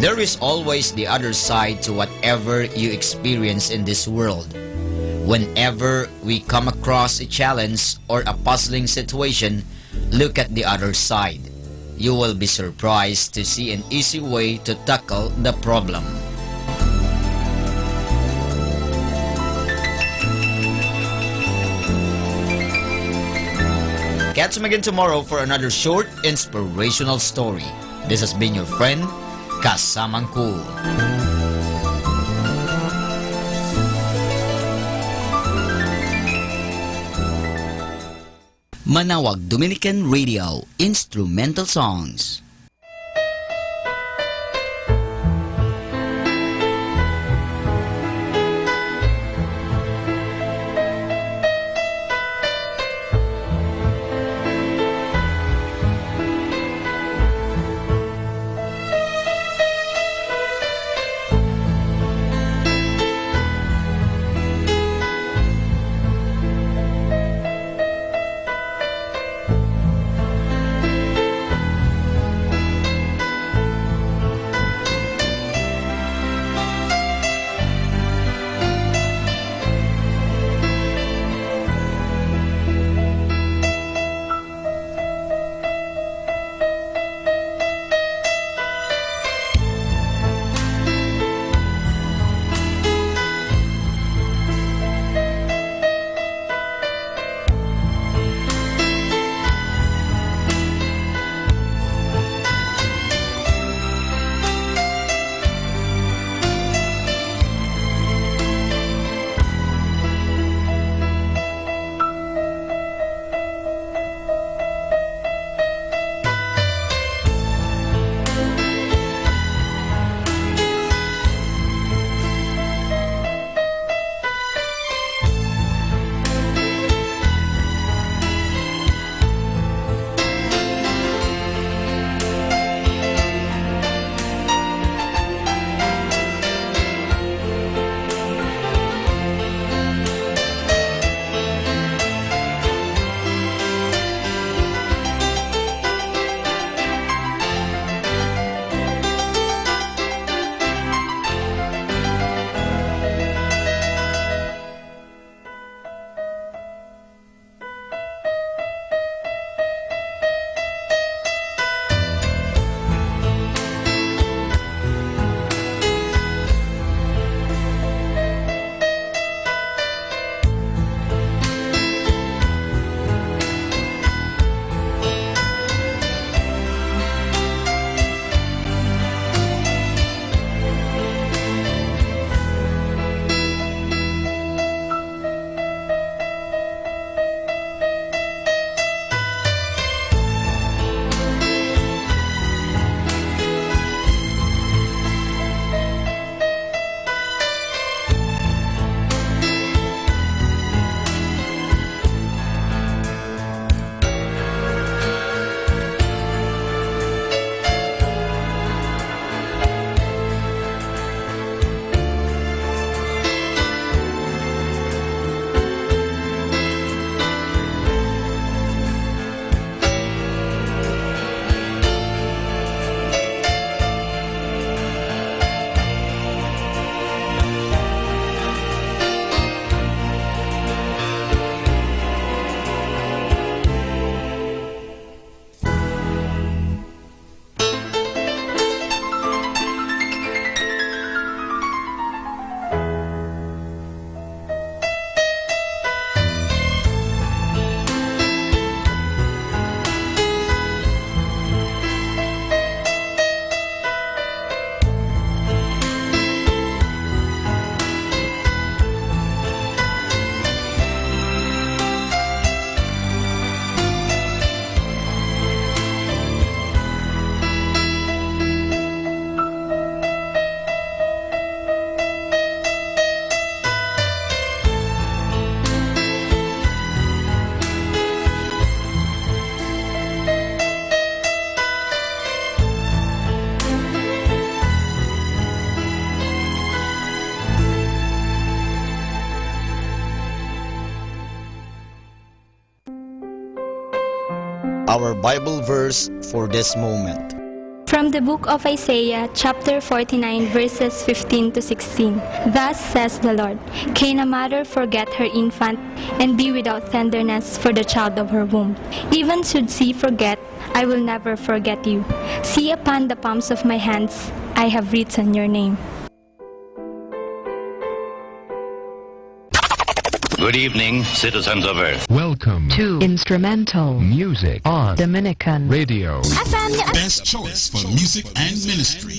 there is always the other side to whatever you experience in this world. Whenever we come across a challenge or a puzzling situation, look at the other side. You will be surprised to see an easy way to tackle the problem. Catch me again tomorrow for another short inspirational story. This has been your friend, Kasamang Cool. Manawag Dominican Radio Instrumental Songs. our Bible verse for this moment. From the book of Isaiah, chapter forty-nine, verses fifteen to sixteen. Thus says the Lord: Can a mother forget her infant and be without tenderness for the child of her womb? Even should she forget, I will never forget you. See, upon the palms of my hands I have written your name. Good evening, citizens of Earth. Welcome to Instrumental Music on Dominican Radio. Best choice for music and ministry.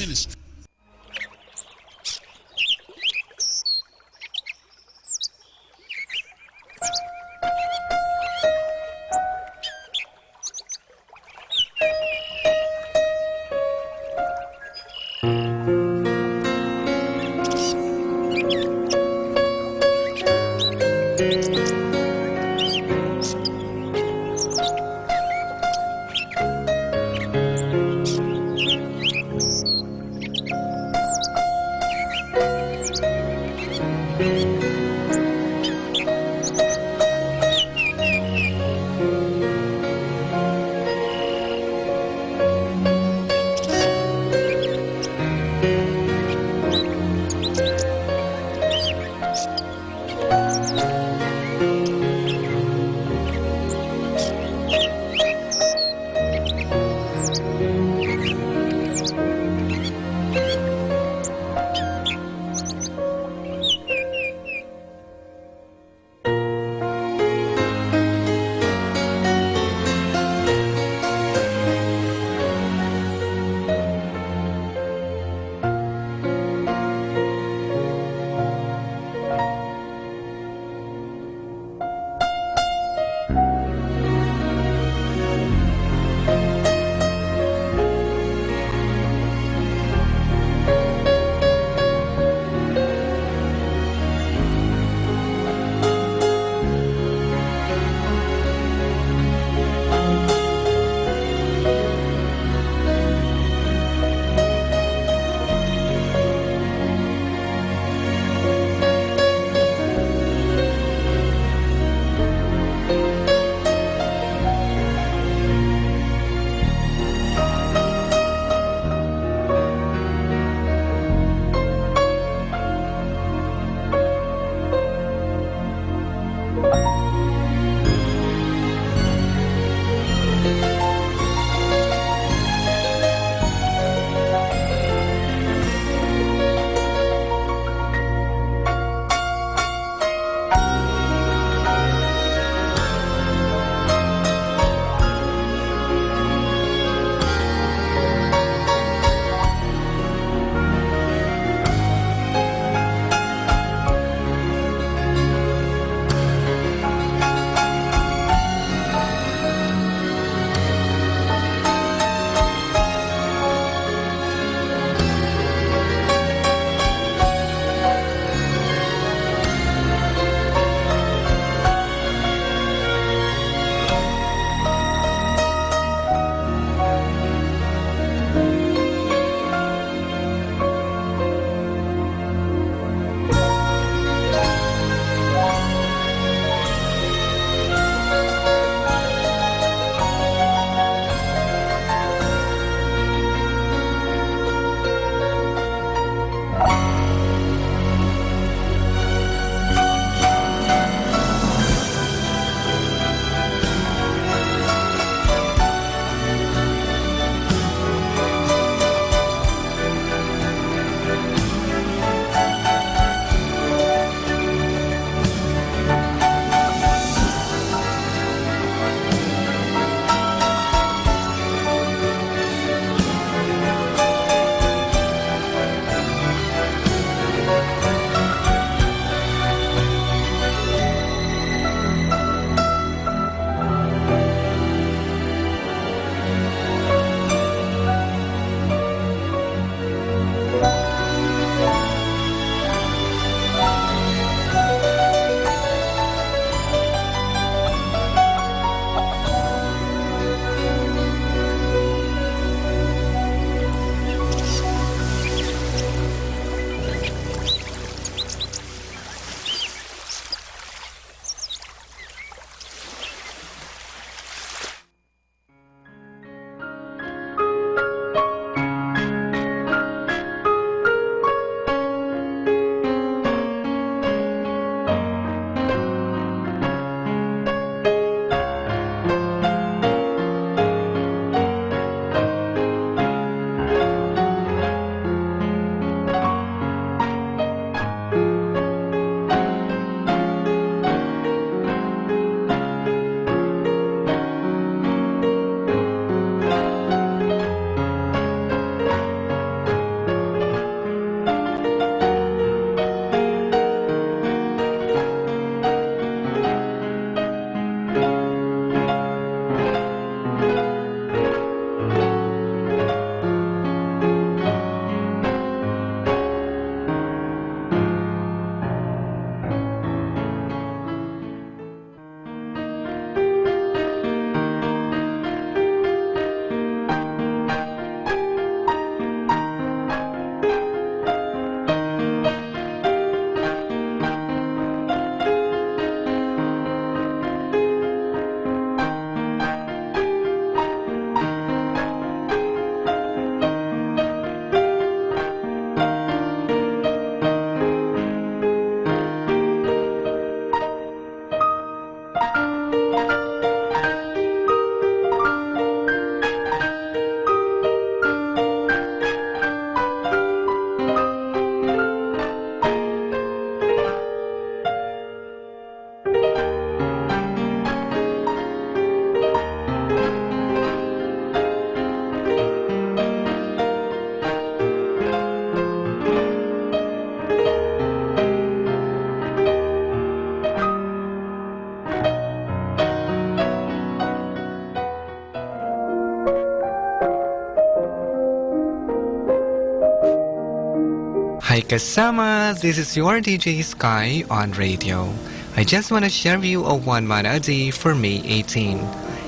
Hi kasama, this is your D J Sky on radio. I just want to share you a one mana a day for May eighteen,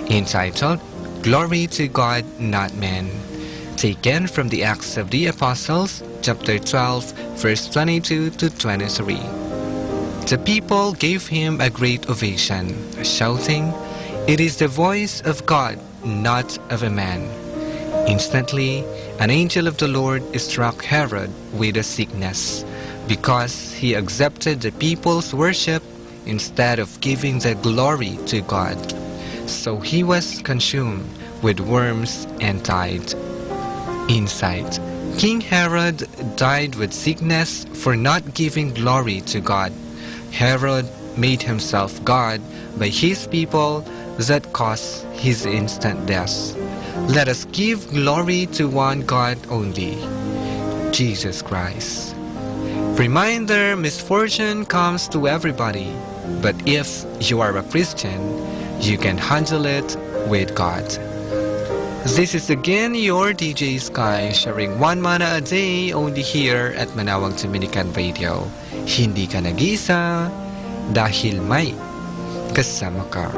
entitled Glory to God, Not Men. Taken from the Acts of the Apostles, chapter twelve, verse twenty-two to twenty-three. The people gave him a great ovation, shouting, "It is the voice of God, not of a man." Instantly, an angel of the Lord struck Herod with a sickness, because he accepted the people's worship instead of giving the glory to God. So he was consumed with worms and died. Insight. King Herod died with sickness for not giving glory to God. Herod made himself God by his people that caused his instant death. Let us give glory to one God only, Jesus Christ. Reminder, misfortune comes to everybody, but if you are a Christian, you can handle it with God. This is again your D J Sky, sharing one mana a day only here at Manawag Dominican Radio. Hindi ka nag-iisa dahil may kasama ka.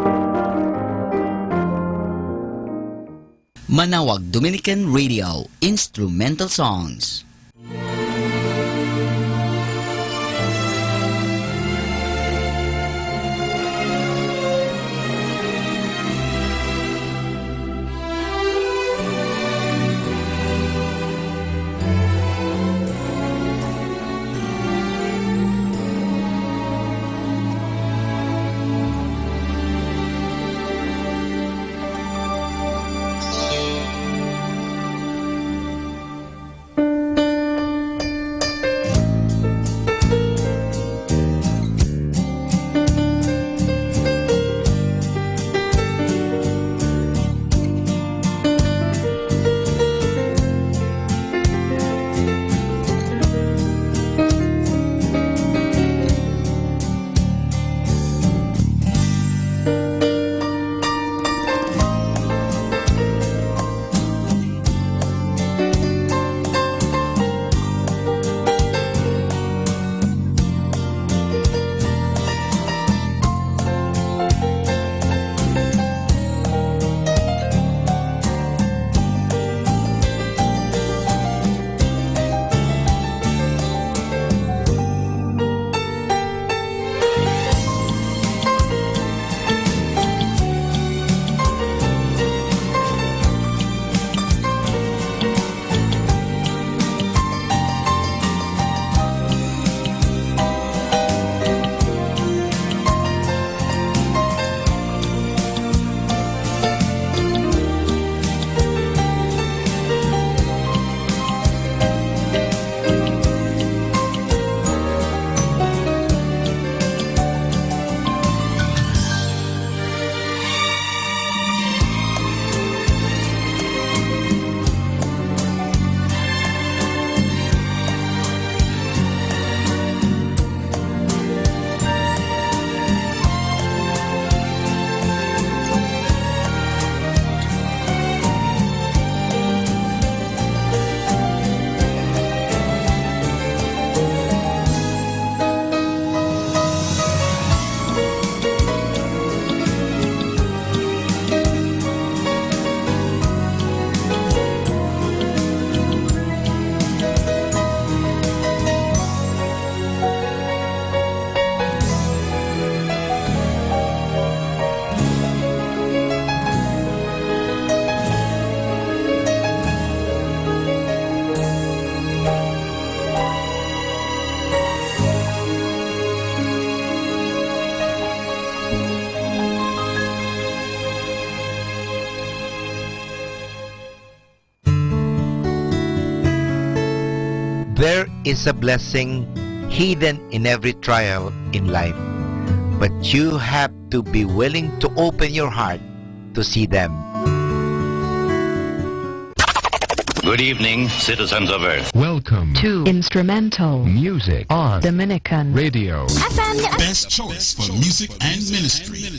Manawag Dominican Radio, Instrumental Songs. There is a blessing hidden in every trial in life, but you have to be willing to open your heart to see them. Good evening, citizens of Earth. Welcome to Instrumental Music on Dominican Radio. Best choice for music and ministry.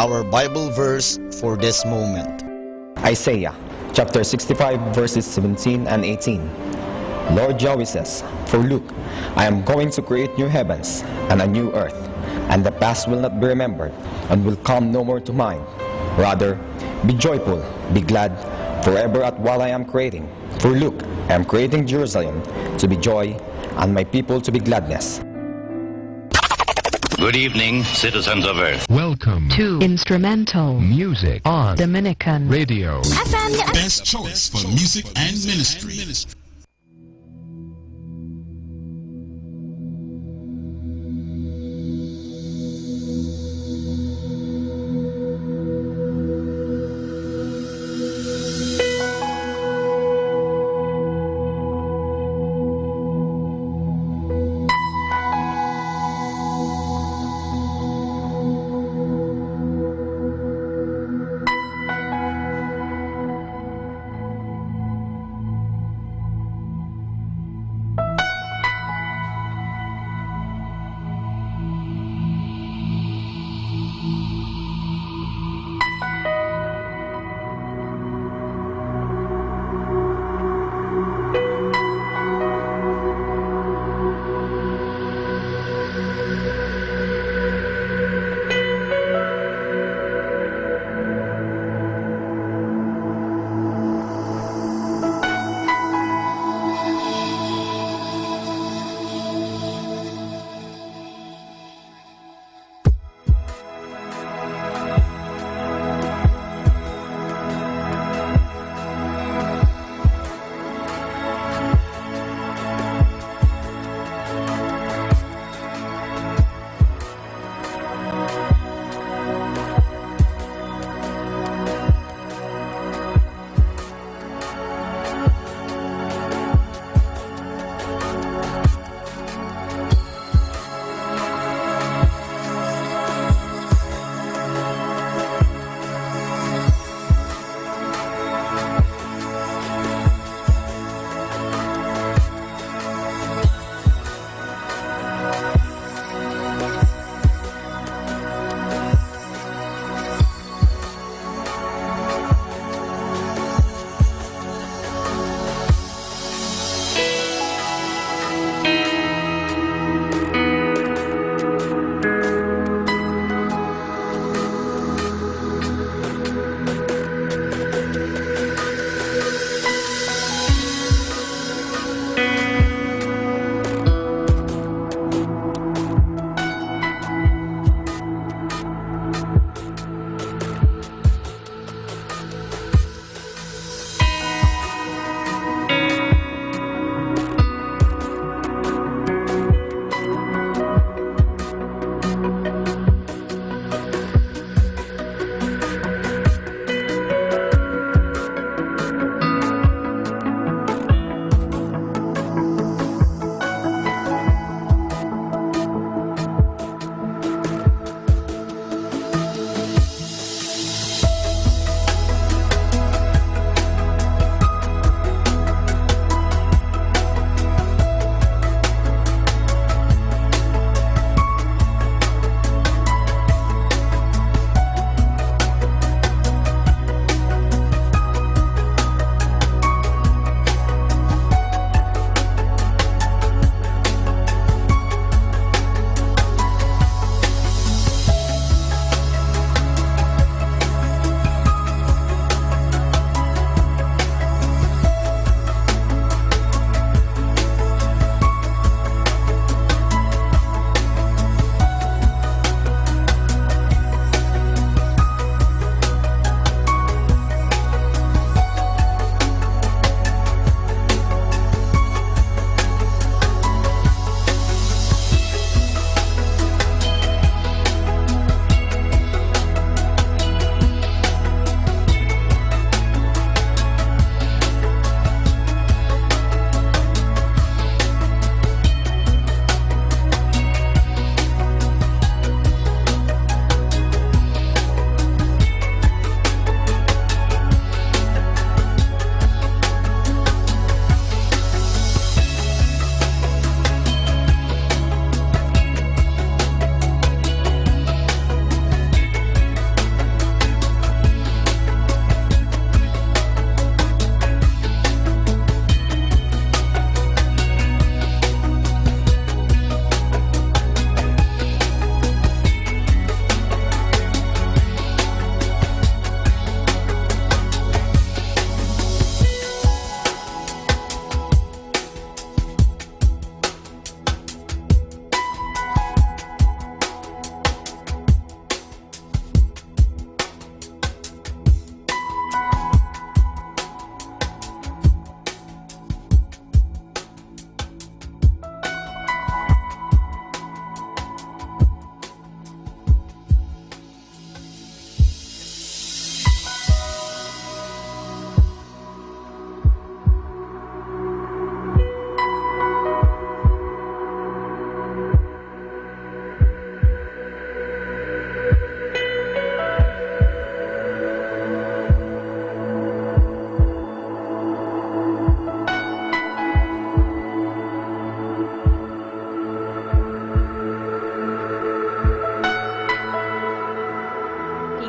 our Bible verse for this moment. Isaiah chapter sixty-five, verses seventeen and eighteen. Lord Yahweh says, "For look, I am going to create new heavens and a new earth, and the past will not be remembered and will come no more to mind. Rather, be joyful, be glad forever at what I am creating. For look, I am creating Jerusalem to be joy and my people to be gladness." Good evening, citizens of Earth. Welcome to Instrumental Music on Dominican Radio. Best choice for music and ministry.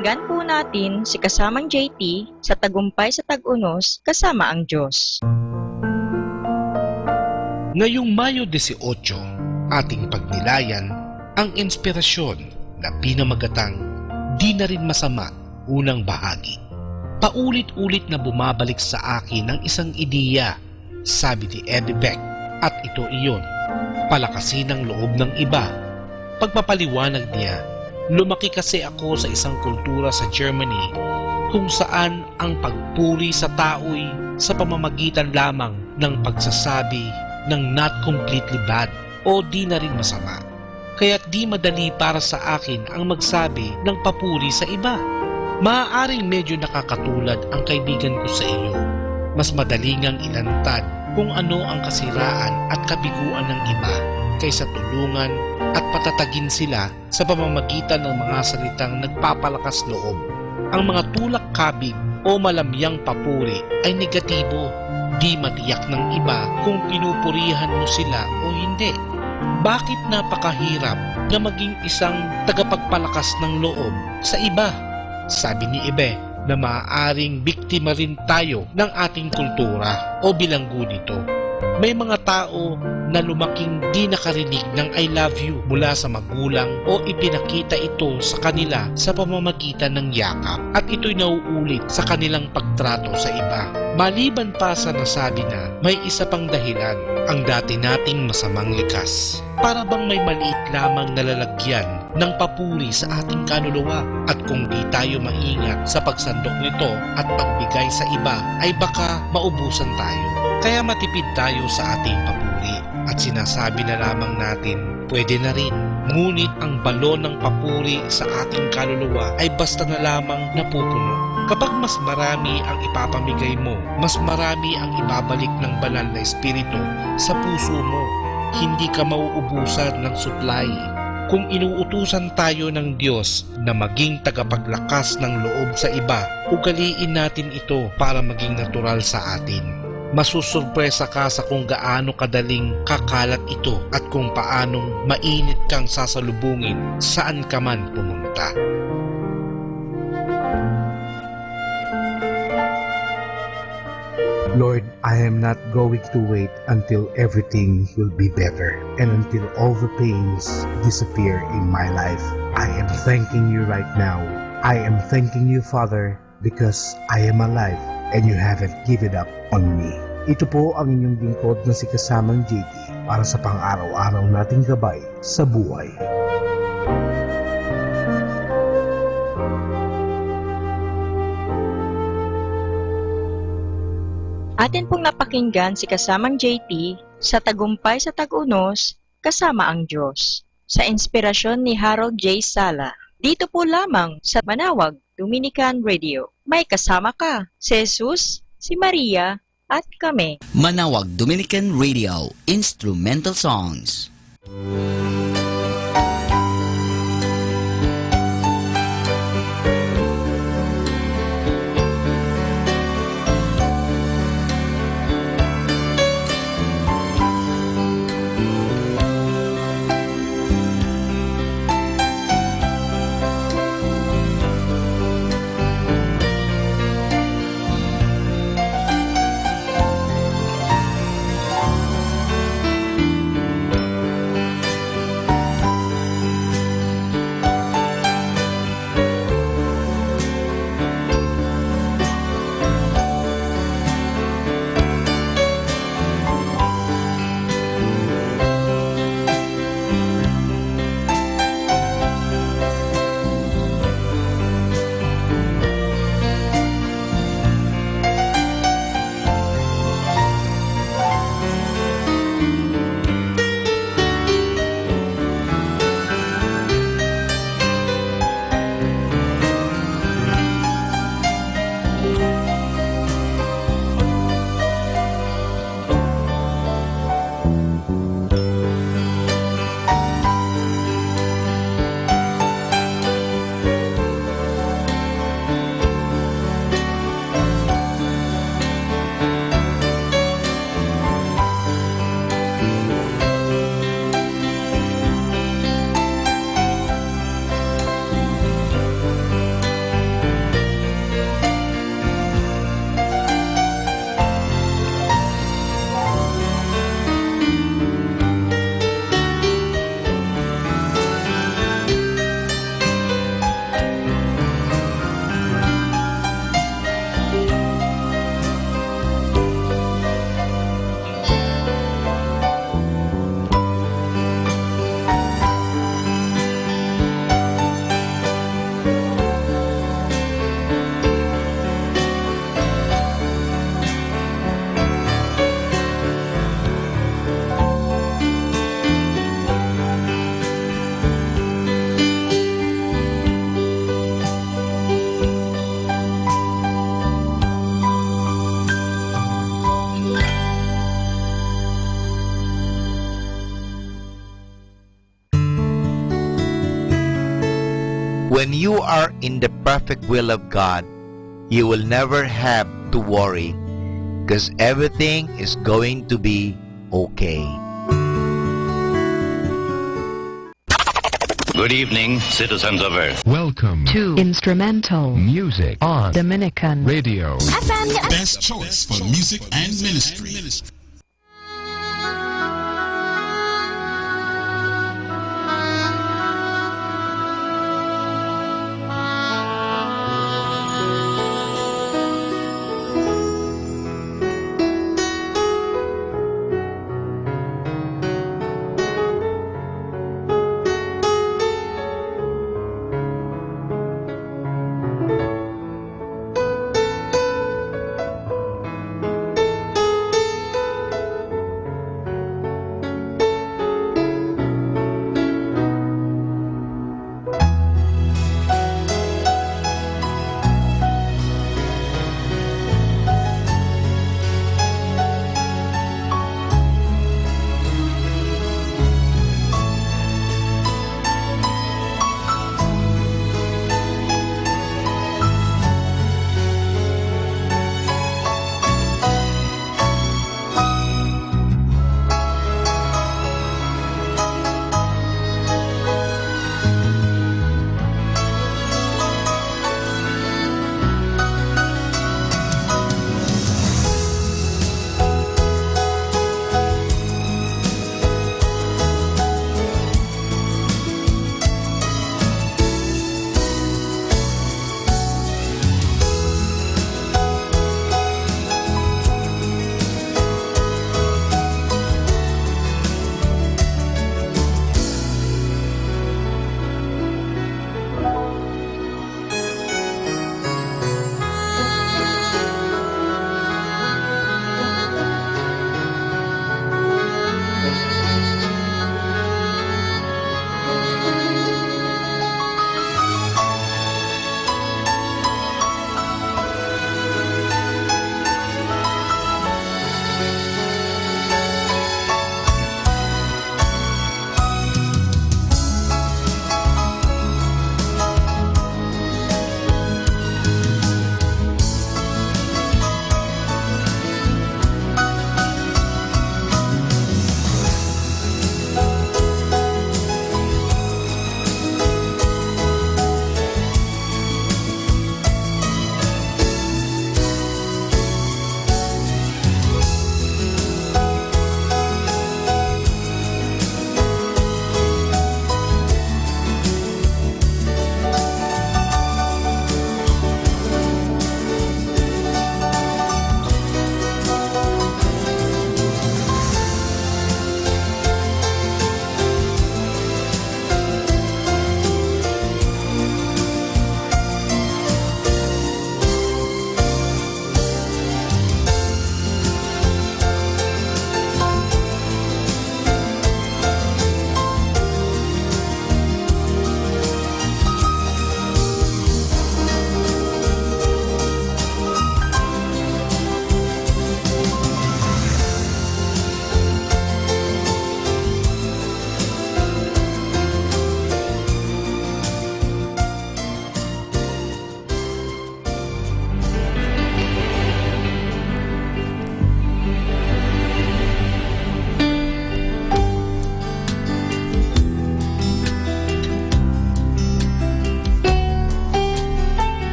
Pakinggan po natin si kasamang J T sa Tagumpay sa Tag-unos, kasama ang Diyos. Ngayong Mayo dieciocho, ating pagnilayan ang inspirasyon na pinamagatang "Di na rin masama, unang bahagi." Paulit-ulit na bumabalik sa akin ang isang ideya, sabi ni Ebe Beck, at ito iyon: palakasin ang loob ng iba. Pagpapaliwanag niya, lumaki kasi ako sa isang kultura sa Germany kung saan ang pagpuri sa tao'y sa pamamagitan lamang ng pagsasabi ng "not completely bad" o "di na rin masama." Kaya't di madali para sa akin ang magsabi ng papuri sa iba. Maaaring medyo nakakatulad ang kaibigan ko sa iyo. Mas madali ngang ilantad kung ano ang kasiraan at kabiguan ng iba kaysa tulungan at patatagin sila sa pamamagitan ng mga salitang nagpapalakas loob. Ang mga tulak kabig o malamyang papuri ay negatibo. Di matiyak ng iba kung pinupurihan mo sila o hindi. Bakit napakahirap na maging isang tagapagpalakas ng loob sa iba? Sabi ni Ebe na maaaring biktima rin tayo ng ating kultura o bilanggo nito. May mga tao na lumaking di nakarinig ng "I love you" mula sa magulang o ipinakita ito sa kanila sa pamamagitan ng yakap, at ito'y nauulit sa kanilang pagtrato sa iba. Maliban pa sa nasabi na, may isa pang dahilan: ang dati nating masamang likas. Para bang may maliit lamang na lalagyan ng papuri sa ating kaluluwa, at kung di tayo maingat sa pagsandok nito at pagbigay sa iba, ay baka maubusan tayo. Kaya matipid tayo sa ating papuri at sinasabi na lamang natin, "Pwede na rin." Ngunit ang balon ng papuri sa ating kaluluwa ay basta na lamang napupuno. Kapag mas marami ang ipapamigay mo, mas marami ang ibabalik ng Banal na Espiritu sa puso mo. Hindi ka mauubusan ng supply. Kung inuutusan tayo ng Diyos na maging tagapaglakas ng loob sa iba, ugaliin natin ito para maging natural sa atin. Masusurpresa ka sa kung gaano kadaling kakalat ito at kung paanong mainit kang sasalubungin saan ka man pumunta. Lord, I am not going to wait until everything will be better and until all the pains disappear in my life. I am thanking you right now. I am thanking you, Father, because I am alive and you haven't given up on me. Ito po ang inyong lingkod na si Kasamang J T para sa pang-araw-araw nating gabay sa buhay. Atin pong napakinggan si Kasamang J T sa Tagumpay sa Tag-unos, kasama ang Diyos, sa inspirasyon ni Harold J. Sala. Dito po lamang sa Manawag Dominican Radio. May kasama ka, si Jesus, si Maria, at kami. Manawag Dominican Radio, Instrumental Songs. When you are in the perfect will of God, you will never have to worry because everything is going to be okay. Good evening, citizens of Earth. Welcome to Instrumental Music on Dominican Radio. Best choice for music and ministry.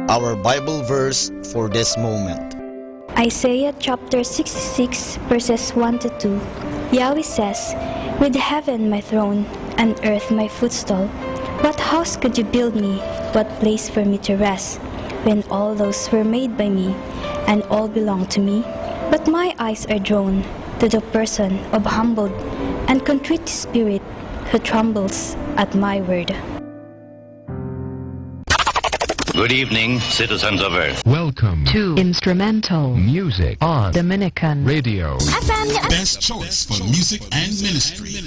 Our Bible verse for this moment. Isaiah chapter sixty-six, verses one to two. Yahweh says, "With heaven my throne, and earth my footstool, what house could you build me? What place for me to rest, when all those were made by me, and all belong to me? But my eyes are drawn to the person of humbled and contrite spirit, who trembles at my word." Good evening, citizens of Earth. Welcome to Instrumental Music on Dominican Radio. Best choice for music and ministry.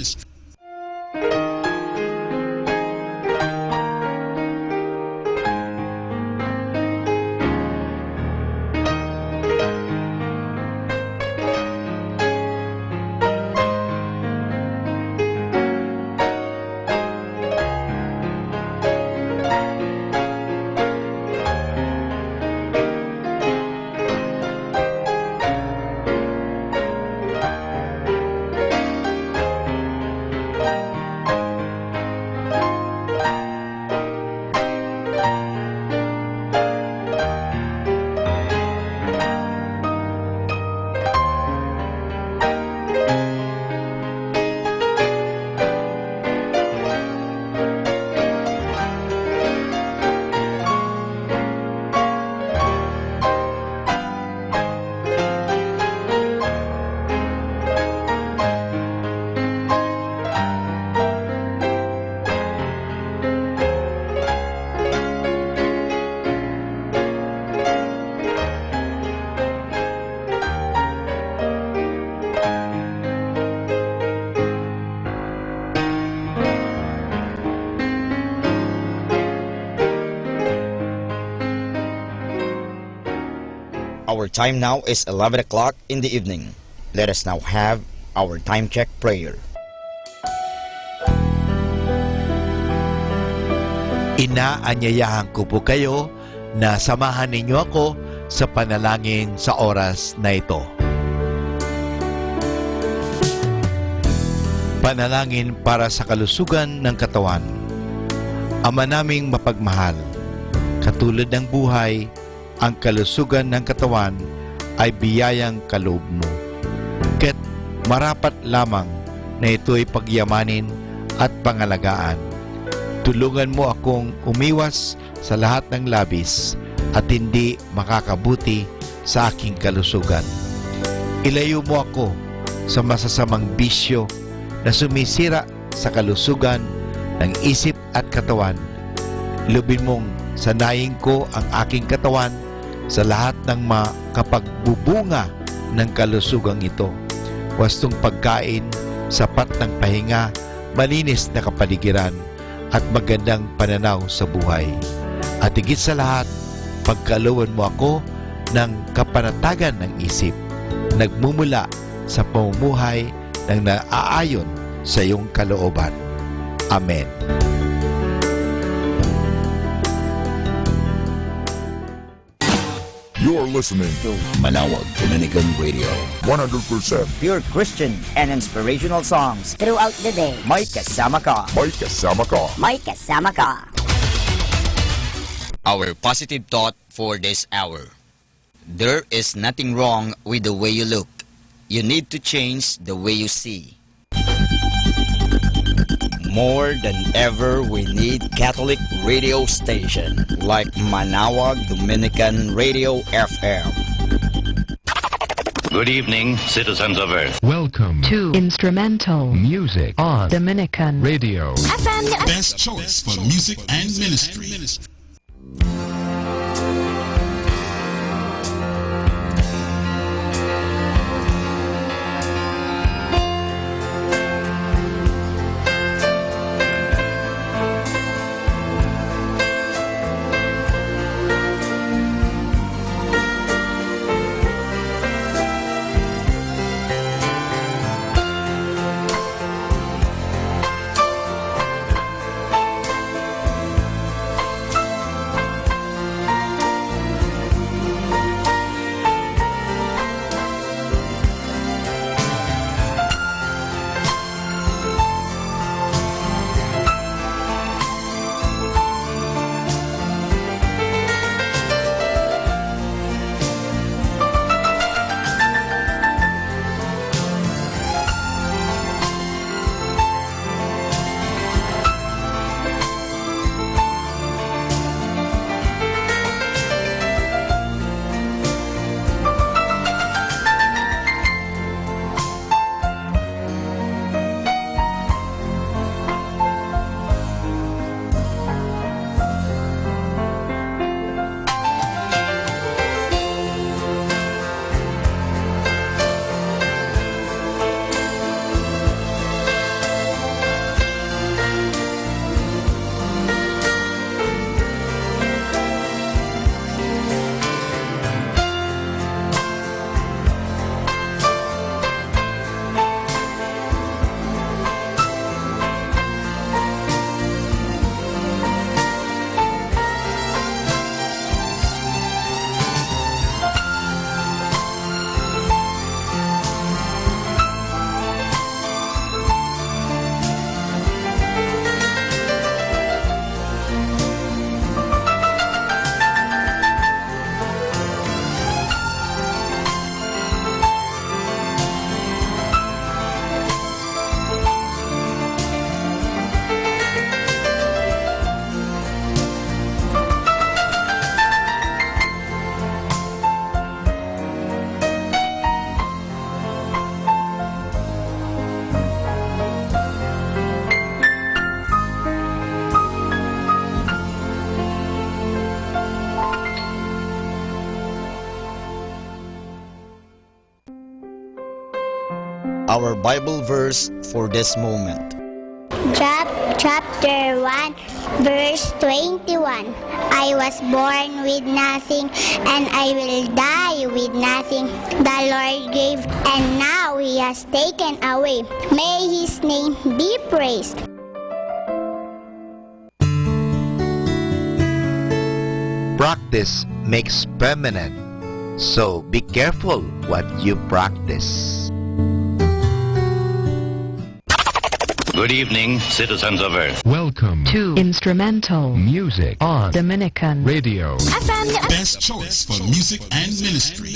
Our time now is eleven o'clock in the evening. Let us now have our time check prayer. Ina, anyayahan ko po kayo na samahan ninyo ako sa panalangin sa oras na ito. Panalangin para sa kalusugan ng katawan. Ama naming mapagmahal, katulad ng buhay, ang kalusugan ng katawan ay biyayang kaloob mo. Ket marapat lamang na ito'y pagyamanin at pangalagaan. Tulungan mo akong umiwas sa lahat ng labis at hindi makakabuti sa aking kalusugan. Ilayo mo ako sa masasamang bisyo na sumisira sa kalusugan ng isip at katawan. Lubin mong sanayin ko ang aking katawan sa lahat ng makapagbubunga ng kalusugang ito. Wastong pagkain, sapat ng pahinga, malinis na kapaligiran, at magandang pananaw sa buhay. At higit sa lahat, pagkalooban mo ako ng kapanatagan ng isip, nagmumula sa pamumuhay ng naaayon sa iyong kalooban. Amen. You're listening to Manawag Dominican Radio. One hundred percent pure Christian and inspirational songs throughout the day. May kasama ka. May kasama ka. May kasama ka. Our positive thought for this hour. There is nothing wrong with the way you look. You need to change the way you see. More than ever, we need Catholic radio station like Manawag Dominican Radio F M. Good evening, citizens of Earth. Welcome to Instrumental Music on Dominican Radio. F M. Best choice for music and ministry. our Bible verse for this moment. Job chapter one, verse twenty-one. I was born with nothing, and I will die with nothing. The Lord gave, and now He has taken away. May His name be praised. Practice makes permanent. So be careful what you practice. Good evening, citizens of Earth. Welcome to Instrumental Music on Dominican Radio. Best choice for music and ministry.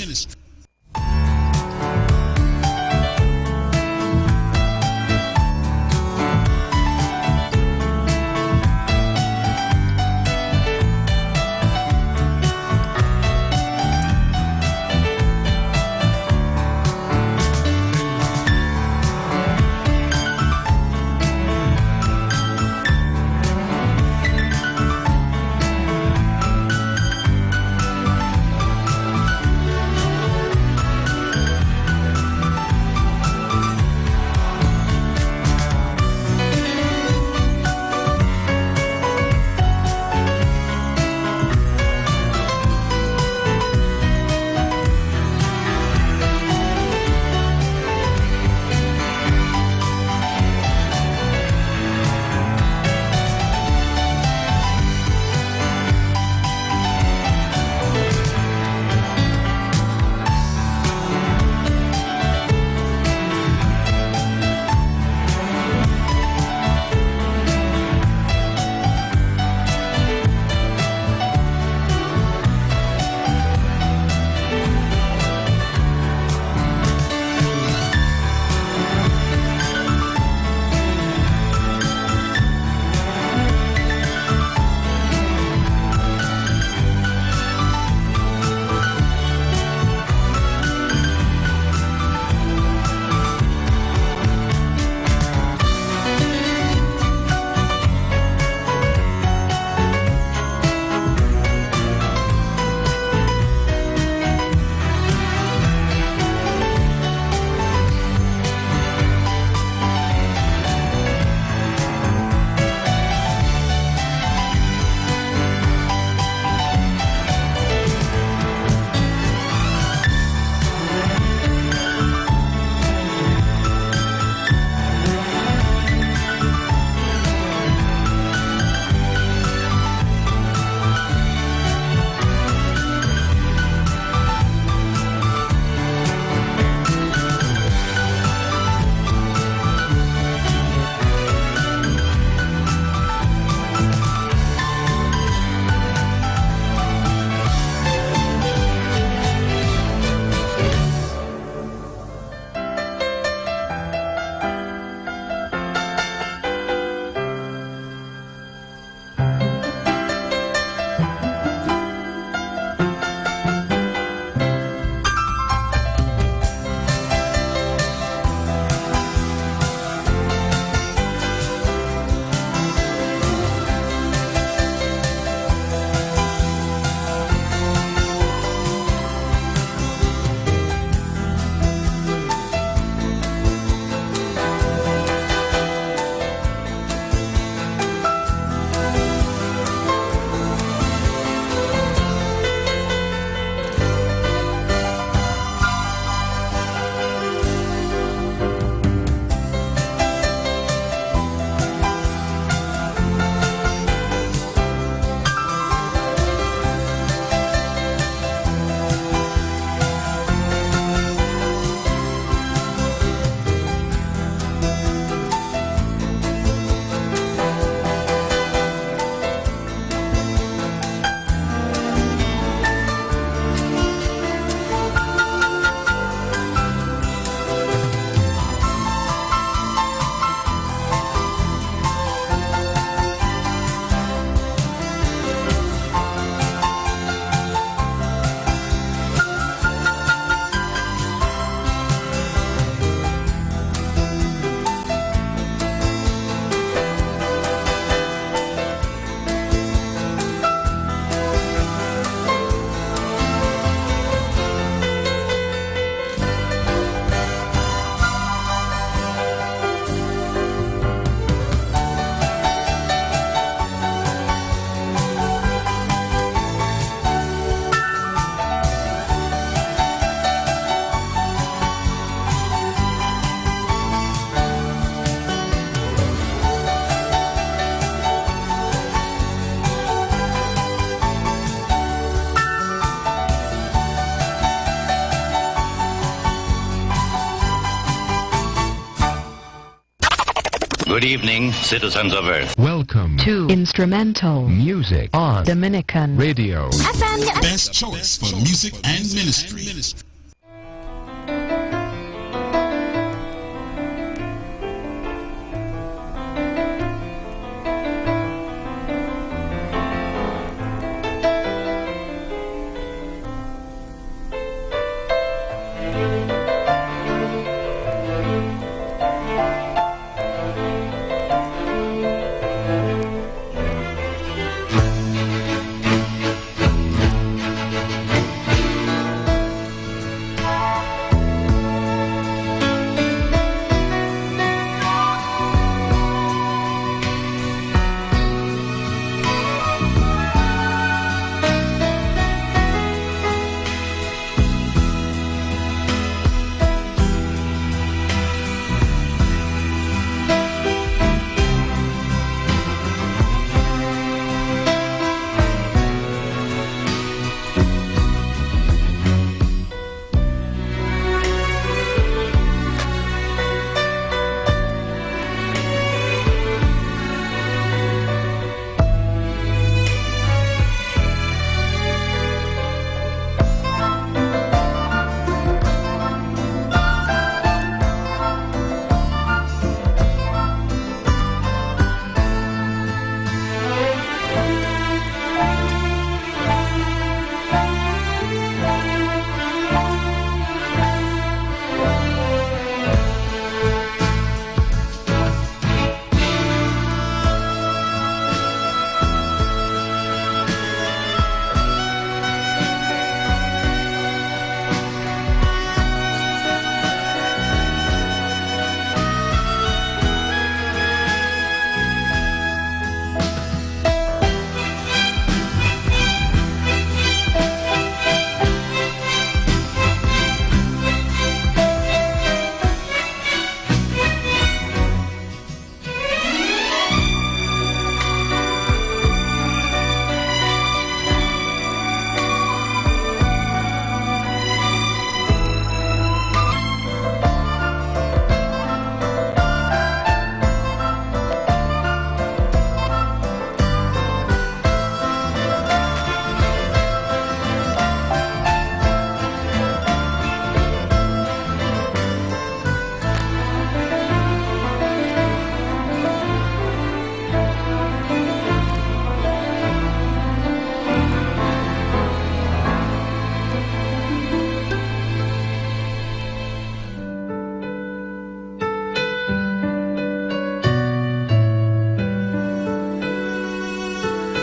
Good evening, citizens of Earth. Welcome to instrumental music on Dominican radio. F M. Best choice for music and ministry.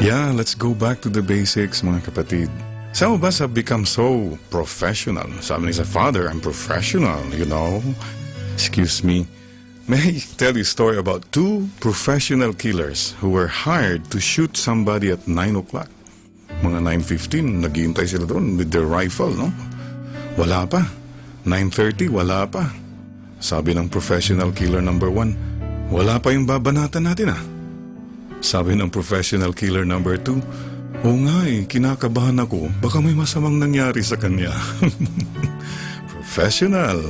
Yeah, let's go back to the basics, mga kapatid. Some of us have become so professional. Sabi ni sa, "Father, I'm professional, you know." Excuse me. May I tell you a story about two professional killers who were hired to shoot somebody at nine o'clock? Mga nine fifteen, naghihintay sila doon with their rifle, no? Wala pa. Nine thirty, wala pa. Sabi ng professional killer number one, "Wala pa yung babanatan natin, ah." Sabi ng professional killer number two, "Oo nga eh, kinakabahan ako. Baka may masamang nangyari sa kanya." Professional,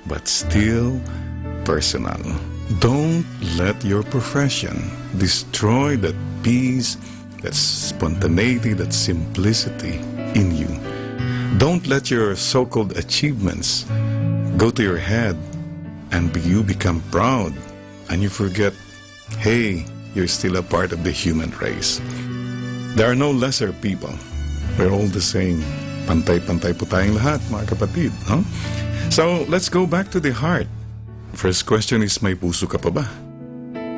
but still personal. Don't let your profession destroy that peace, that spontaneity, that simplicity in you. Don't let your so-called achievements go to your head and be- you become proud and you forget, hey, you're still a part of the human race. There are no lesser people. We're all the same. Pantay-pantay po tayong lahat, mga kapatid, no? So, let's go back to the heart. First question is, may puso ka pa ba?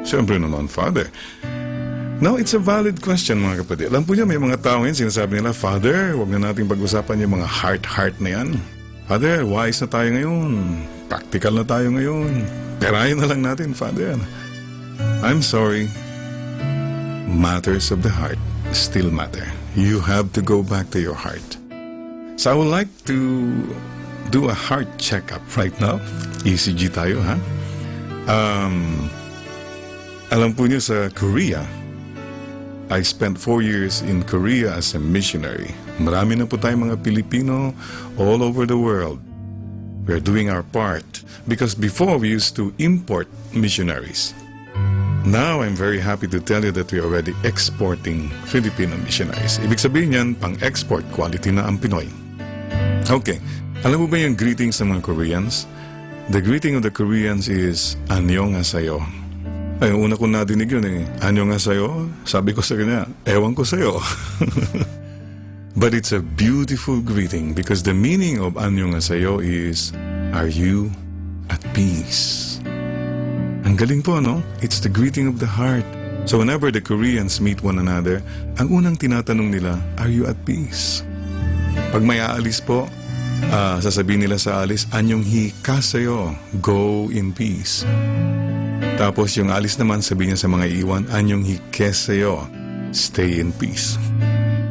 Siyempre naman, Father. Now, it's a valid question, mga kapatid. Alam po niyo, may mga tao ngayon, sinasabi nila, "Father, wag na nating pag-usapan yung mga heart-heart na yan. Father, wise na tayo ngayon. Practical na tayo ngayon. Perahin na lang natin, Father." I'm sorry. Matters of the heart still matter. You have to go back to your heart. So I would like to do a heart checkup right now. E C G tayo, ha? Um, alam po niyo sa Korea, I spent four years in Korea as a missionary. Marami na po tayong mga Pilipino all over the world. We're doing our part because before we used to import missionaries. Now, I'm very happy to tell you that we are already exporting Filipino missionaries. Ibig sabihin niyan, pang-export quality na ang Pinoy. Okay. Alam mo ba yung greetings ng mga Koreans? The greeting of the Koreans is "Annyeonghaseyo." Ay, una ko nadinig yun eh. "Annyeonghaseyo?" Sabi ko sa kanya, "Ewan ko sa'yo." But it's a beautiful greeting because the meaning of "Annyeonghaseyo" is, "Are you at peace?" Ang galing po, no? It's the greeting of the heart. So whenever the Koreans meet one another, ang unang tinatanong nila, "Are you at peace?" Pag may aalis po, ah, sasabihin nila sa alis, "Annyeonghaseyo, go in peace." Tapos yung alis naman, sabihin niya sa mga iwan, "Annyeonghaseyo, stay in peace."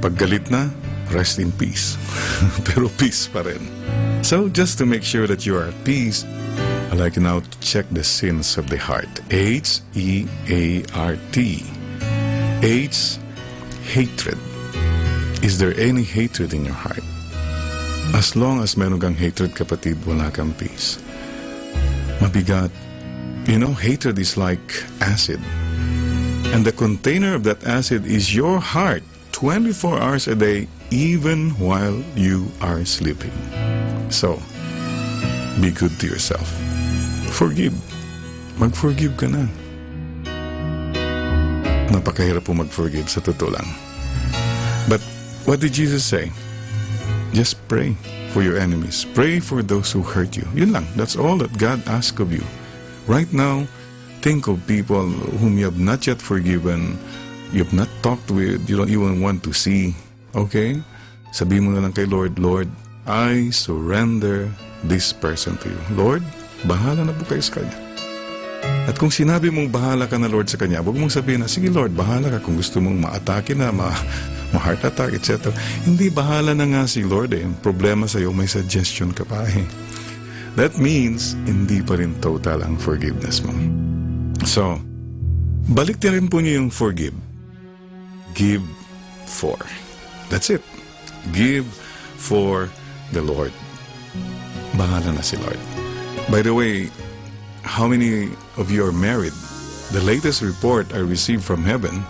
Pag galit na, "Rest in peace." Pero peace pa rin. So, just to make sure that you are at peace, I'd like you now to check the sins of the heart. H E A R T. H, hatred. Is there any hatred in your heart? As long as meron kang hatred, kapatid, wala kang peace. Mabigat. You know, hatred is like acid. And the container of that acid is your heart, twenty-four hours a day, even while you are sleeping. So, be good to yourself. Forgive. Mag-forgive ka na. Napakahirap po mag-forgive, sa totoo lang. But what did Jesus say? Just pray for your enemies. Pray for those who hurt you. Yun lang. That's all that God asks of you. Right now, think of people whom you have not yet forgiven, you have not talked with, you don't even want to see. Okay? Sabi mo na lang kay Lord, "Lord, I surrender this person to you." Lord, bahala na po kayo sa kanya. At kung sinabi mong, "Bahala ka na, Lord," sa kanya, huwag mong sabihin na, "Sige, Lord, bahala ka kung gusto mong maatake na, ma-, ma-heart attack, et cetera" Hindi, bahala na nga si Lord eh. Ang problema sa'yo, may suggestion ka pa eh. That means, hindi pa rin total ang forgiveness mo. So, balik na rin po niyo yung forgive. Give for. That's it. Give for the Lord. Bahala na si Lord. By the way, how many of you are married? The latest report I received from heaven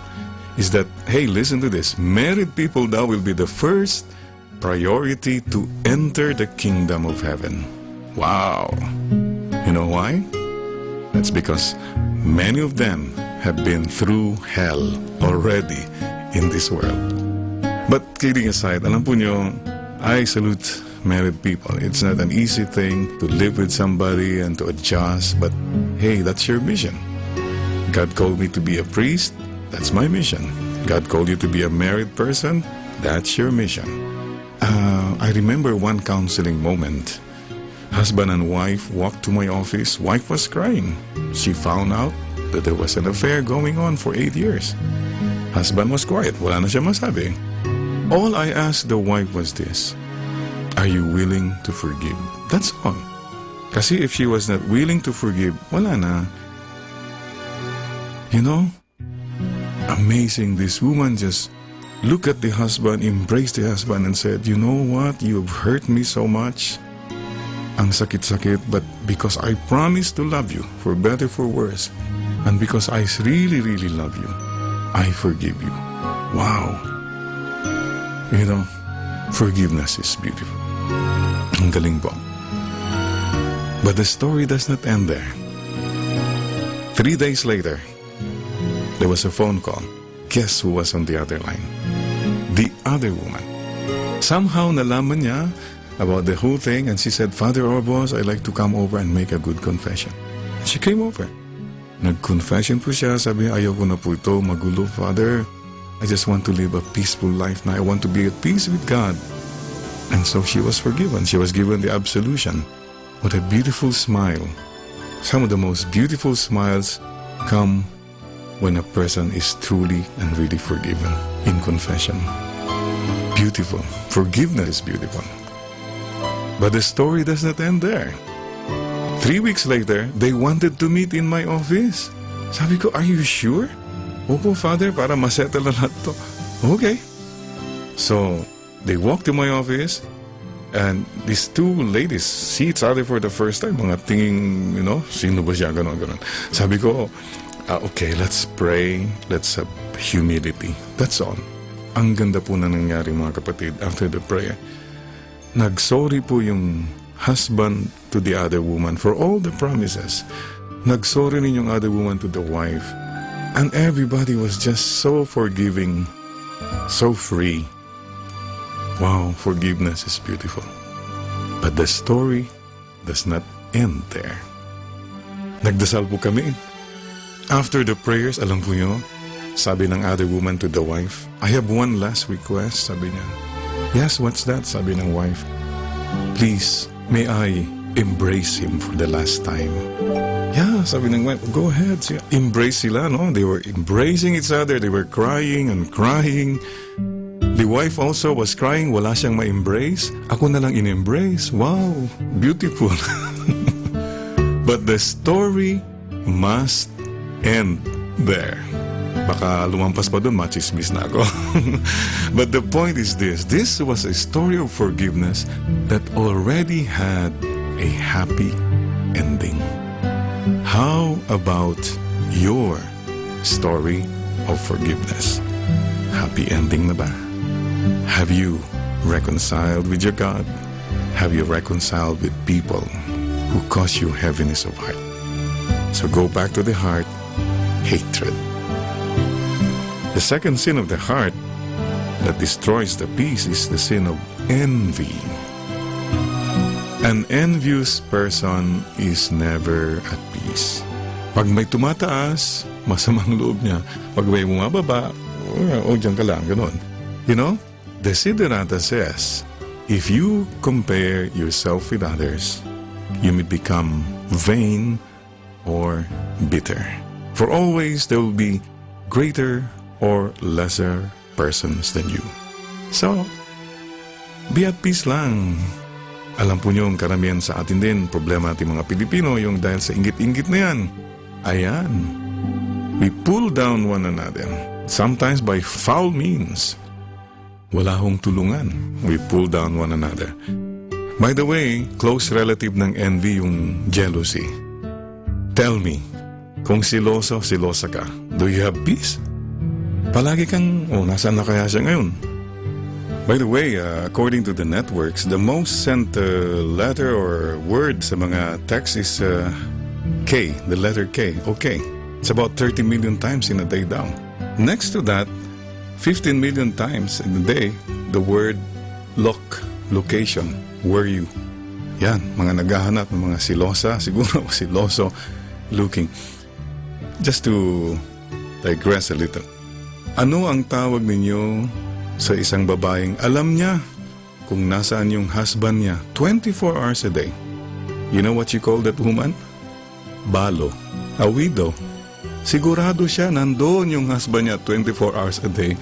is that, hey, listen to this, married people now will be the first priority to enter the kingdom of heaven. Wow! You know why? That's because many of them have been through hell already in this world. But kidding aside, alam po nyo, I salute married people. It's not an easy thing to live with somebody and to adjust, but hey, that's your mission. God called me to be a priest, that's my mission. God called you to be a married person, that's your mission. Uh, I remember one counseling moment. Husband and wife walked to my office. Wife was crying. She found out that there was an affair going on for eight years. Husband was quiet. Wala na siya masabi. All I asked the wife was this, "Are you willing to forgive?" That's all. Kasi if she was not willing to forgive, wala na. You know? Amazing, this woman just looked at the husband, embraced the husband, and said, "You know what? You've hurt me so much. Ang sakit-sakit, but because I promise to love you, for better, for worse, and because I really, really love you, I forgive you." Wow! You know, forgiveness is beautiful. Ang galing po. But the story does not end there. Three days later, there was a phone call. Guess who was on the other line? The other woman. Somehow nalaman niya about the whole thing and she said, "Father Orbos, I'd like to come over and make a good confession." She came over. Nag-confession po siya, sabi niya, "Ayoko na po ito, magulo, Father. I just want to live a peaceful life na. I want to be at peace with God." And so she was forgiven. She was given the absolution. What a beautiful smile. Some of the most beautiful smiles come when a person is truly and really forgiven in confession. Beautiful. Forgiveness is beautiful. But the story does not end there. Three weeks later, they wanted to meet in my office. Sabi ko, "Are you sure?" "Opo, Father, para masettle na lahat to." Okay. So, they walked to my office, and these two ladies see each other for the first time. Mga tingin, you know, "Sino ba siya?" Ganon, ganon. Sabi ko, Ah, okay, let's pray. Let's have humility. That's all. Ang ganda po na nangyari, mga kapatid, after the prayer. Nag-sorry po yung husband to the other woman for all the promises. Nag-sorry rin yung other woman to the wife. And everybody was just so forgiving, so free. Wow, forgiveness is beautiful. But the story does not end there. Nagdasal po kami. After the prayers, alam po nyo, sabi ng other woman to the wife, "I have one last request," sabi niya. "Yes, what's that?" sabi ng wife. "Please, may I embrace him for the last time?" "Yeah," sabi ng wife, "go ahead." Si-, embrace sila, no? They were embracing each other. They were crying and crying. The wife also was crying, wala siyang ma-embrace. Ako na lang in-embrace. Wow, beautiful. But the story must end there. Baka lumampas pa doon, machismis na ako. But the point is this. This was a story of forgiveness that already had a happy ending. How about your story of forgiveness? Happy ending na ba? Have you reconciled with your God? Have you reconciled with people who cause you heaviness of heart? So go back to the heart, hatred. The second sin of the heart that destroys the peace is the sin of envy. An envious person is never at peace. Pag may tumataas, masamang loob niya. Pag may bumababa, o, o, diyan ka lang, ganun. You know, Desiderata says, if you compare yourself with others, you may become vain or bitter. For always there will be greater or lesser persons than you. So, be at peace lang. Alam po niyo, ang karamihan sa atin din, problema natin mga Pilipino, yung dahil sa inggit-inggit na yan. Ayan. We pull down one another, sometimes by foul means. Wala hong tulungan. We pull down one another. By the way, close relative ng envy yung jealousy. Tell me, kung siloso, silosa ka, do you have peace? Palagi kang, "Oh, nasaan na kaya siya ngayon?" By the way, uh, according to the networks, the most sent, uh, letter or word sa mga text is, uh, K, the letter K. Okay. It's about thirty million times in a day daw. Next to that, fifteen million times in a day, the word look, location, were you. Yan, mga naghahanap ng mga silosa, siguro siloso looking. Just to digress a little. Ano ang tawag ninyo sa isang babaeng alam niya kung nasaan yung husband niya twenty-four hours a day? You know what you call that woman? Balo. A widow. Sigurado siya nandun yung husband niya twenty-four hours a day,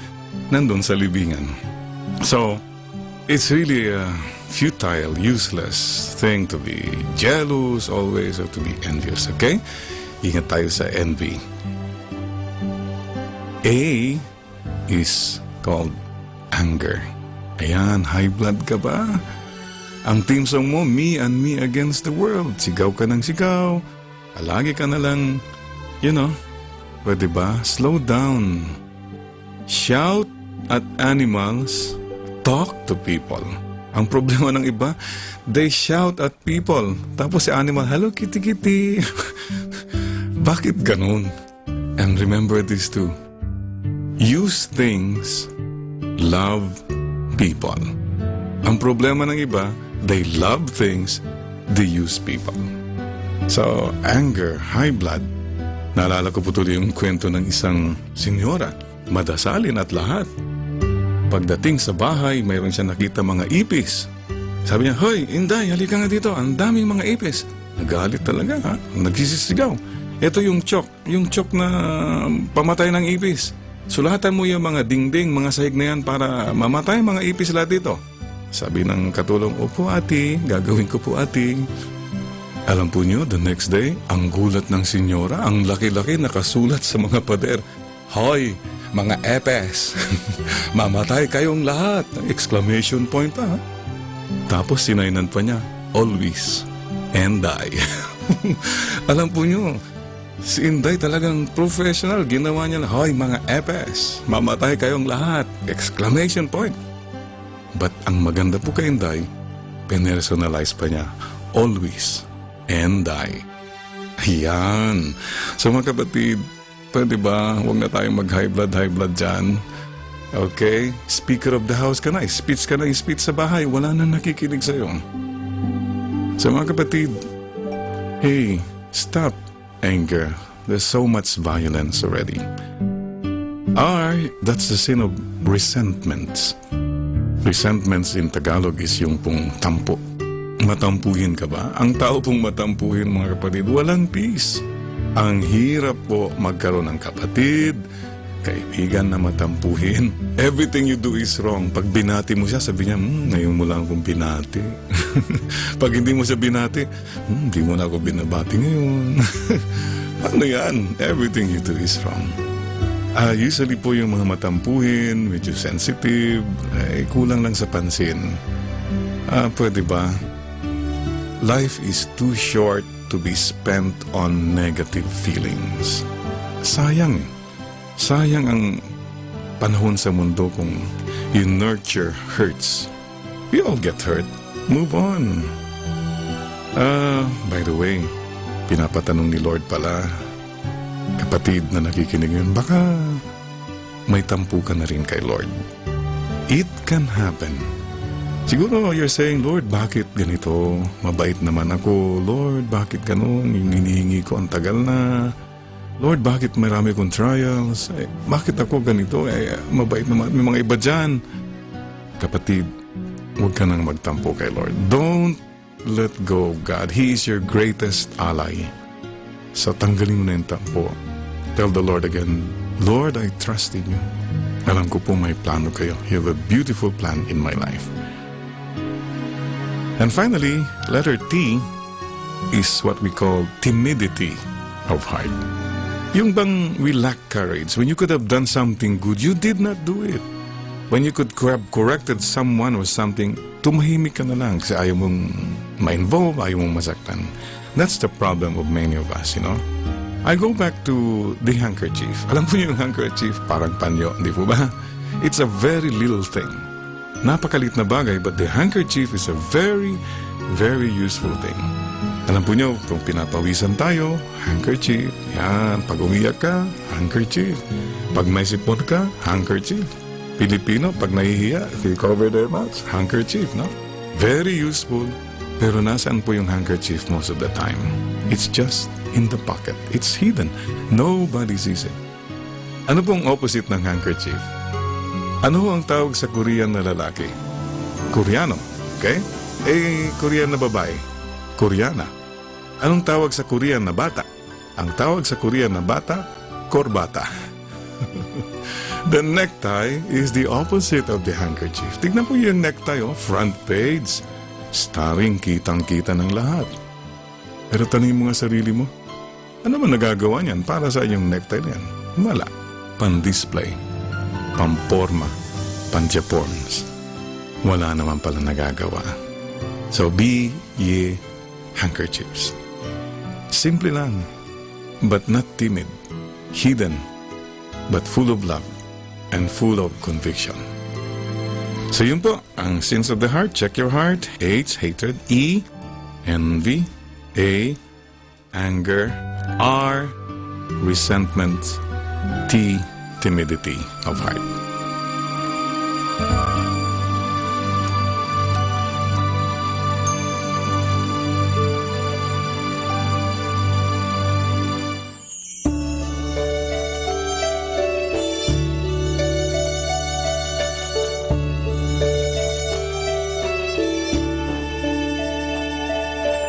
nandun sa libingan. So, it's really a futile, useless thing to be jealous always or to be envious, okay? Ingat tayo sa envy. A is called anger. Ayan, high blood ka ba? Ang theme song mo, me and me against the world. Sigaw ka ng sigaw. Palagi ka na lang, you know, pwede ba? Slow down. Shout at animals, talk to people. Ang problema ng iba, they shout at people. Tapos si animal, "Hello, kitty, kitty." Bakit ganun? And remember this too. Use things, love people. Ang problema ng iba, they love things, they use people. So, anger, high blood. Naalala ko po tuloy yung kwento ng isang senyora. Madasalin at lahat. Pagdating sa bahay, mayroon siya nakita mga ipis. Sabi niya, "Hoy, Inday, halika nga dito. Ang daming mga ipis." Nagalit talaga, ha? Nagsisisigaw. Ito yung chok. Yung chok na pamatay ng ipis. Sulatan mo yung mga dingding, mga sahig na yan para mamatay mga ipis lahat dito. Sabi ng katulong, "Opo, ate. Gagawin ko po, ate." Alam po nyo, the next day, ang gulat ng senyora, ang laki-laki nakasulat sa mga pader, "Hoy, mga epes! Mamatay kayong lahat!" Exclamation point pa, ha? Tapos sinaynan pa niya, "Always, and I." Alam po nyo, Si Inday talagang professional, ginawa niya na, "Hoy, mga epes, mamatay kayong lahat!" Exclamation point. But ang maganda po kay Inday, pinersonalize pa niya, "Always, Inday." Ayan. So, mga kapatid, pwede ba, huwag na tayong mag-high blood, high blood dyan. Okay? Speaker of the house ka na, speech ka na, speech sa bahay, wala nang nakikinig sa'yo. So, mga kapatid, hey, stop anger. There's so much violence already. R, that's the sin of resentments. Resentments in Tagalog is yung pong tampo. Matampuhin ka ba? Ang tao pong matampuhin, mga kapatid, walang peace. Ang hirap po magkaroon ng kapatid, kaibigan na matampuhin. Everything you do is wrong. Pag binati mo siya, sabi niya, "Hmm, ngayon mo lang akong binati." Pag hindi mo siya binati, "Hmm, di mo na ako binabati ngayon." Ano yan? Everything you do is wrong. Ah, usually po yung mga matampuhin, medyo sensitive, eh, kulang lang sa pansin. Ah, pwede ba? Life is too short to be spent on negative feelings. Sayang. Sayang ang panahon sa mundo kung you nurture hurts. We all get hurt. Move on. Ah, by the way, pinapatanong ni Lord pala, kapatid na nakikinig ngayon, baka may tampo ka na rin kay Lord. It can happen. Siguro you're saying, "Lord, bakit ganito? Mabait naman ako. Lord, bakit ganon? Yung hinihingi ko, ang tagal na. Lord, bakit marami kong trials? Eh, bakit ako ganito? Eh, mabait naman, may mga iba dyan." Kapatid, huwag ka nang magtampo kay Lord. Don't let go of God. He is your greatest ally. So, tanggalin mo na yung tampo. Tell the Lord again, "Lord, I trust in you. Alam ko po may plano kayo. You have a beautiful plan in my life." And finally, letter T is what we call timidity of heart. Yung bang we lack courage. When you could have done something good, you did not do it. When you could have corrected someone or something, tumahimik ka na lang kasi ayaw mong ma-involve, ayaw mong masaktan. That's the problem of many of us, you know? I go back to the handkerchief. Alam po niyo yung handkerchief, parang panyo, di po ba? It's a very little thing. Napakalit na bagay, but the handkerchief is a very, very useful thing. Alam po niyo, kung pinapawisan tayo, handkerchief. Yan, pag umiyak ka, handkerchief. Pag may sipon ka, handkerchief. Pilipino, pag nahihiya, they cover their mouths, handkerchief, no? Very useful. Pero nasaan po yung handkerchief most of the time? It's just in the pocket. It's hidden. Nobody sees it. Ano pong opposite ng handkerchief? Ano ang tawag sa Korean na lalaki? Koreano. Okay? Eh, Korean na babae? Koreana. Anong tawag sa Korean na bata? Ang tawag sa Korean na bata, korbata. The necktie is the opposite of the handkerchief. Tignan po yung necktie, oh, front page. Starring, kitang-kita ng lahat. Pero tanungin mo nga sarili mo, ano man nagagawa niyan para sa inyong necktie na yan? Wala. Pan-display, pamporma, pan-Japons. Wala naman pala nagagawa. So, be ye handkerchiefs. Simple lang, but not timid. Hidden, but full of love and full of conviction. So yun po, ang sins of the heart, check your heart. H, hatred. E, envy. A, anger. R, resentment. T, timidity of heart.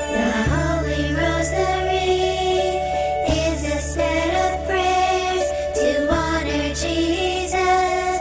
The Holy Rosary is a set of prayers to honor Jesus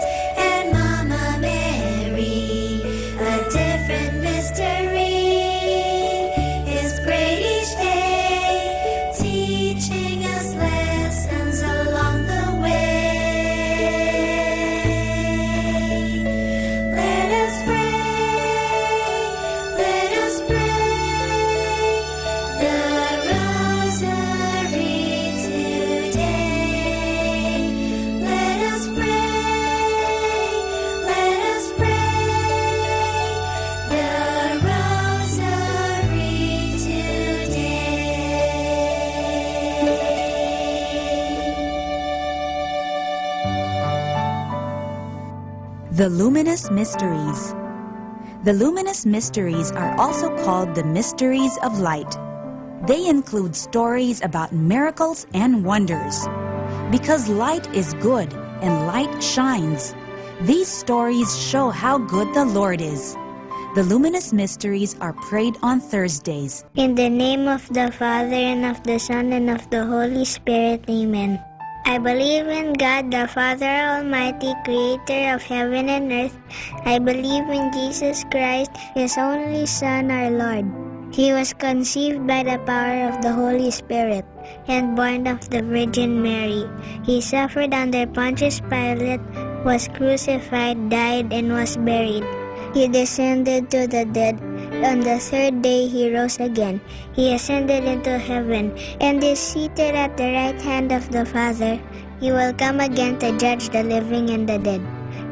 The Luminous Mysteries. The Luminous Mysteries are also called the Mysteries of Light. They include stories about miracles and wonders. Because light is good and light shines, these stories show how good the Lord is. The Luminous Mysteries are prayed on Thursdays. In the name of the Father, and of the Son, and of the Holy Spirit. Amen. I believe in God, the Father Almighty, creator of heaven and earth. I believe in Jesus Christ, his only Son, our Lord. He was conceived by the power of the Holy Spirit and born of the Virgin Mary. He suffered under Pontius Pilate, was crucified, died, and was buried. He descended to the dead. On the third day he rose again. He ascended into heaven and is seated at the right hand of the Father. He will come again to judge the living and the dead.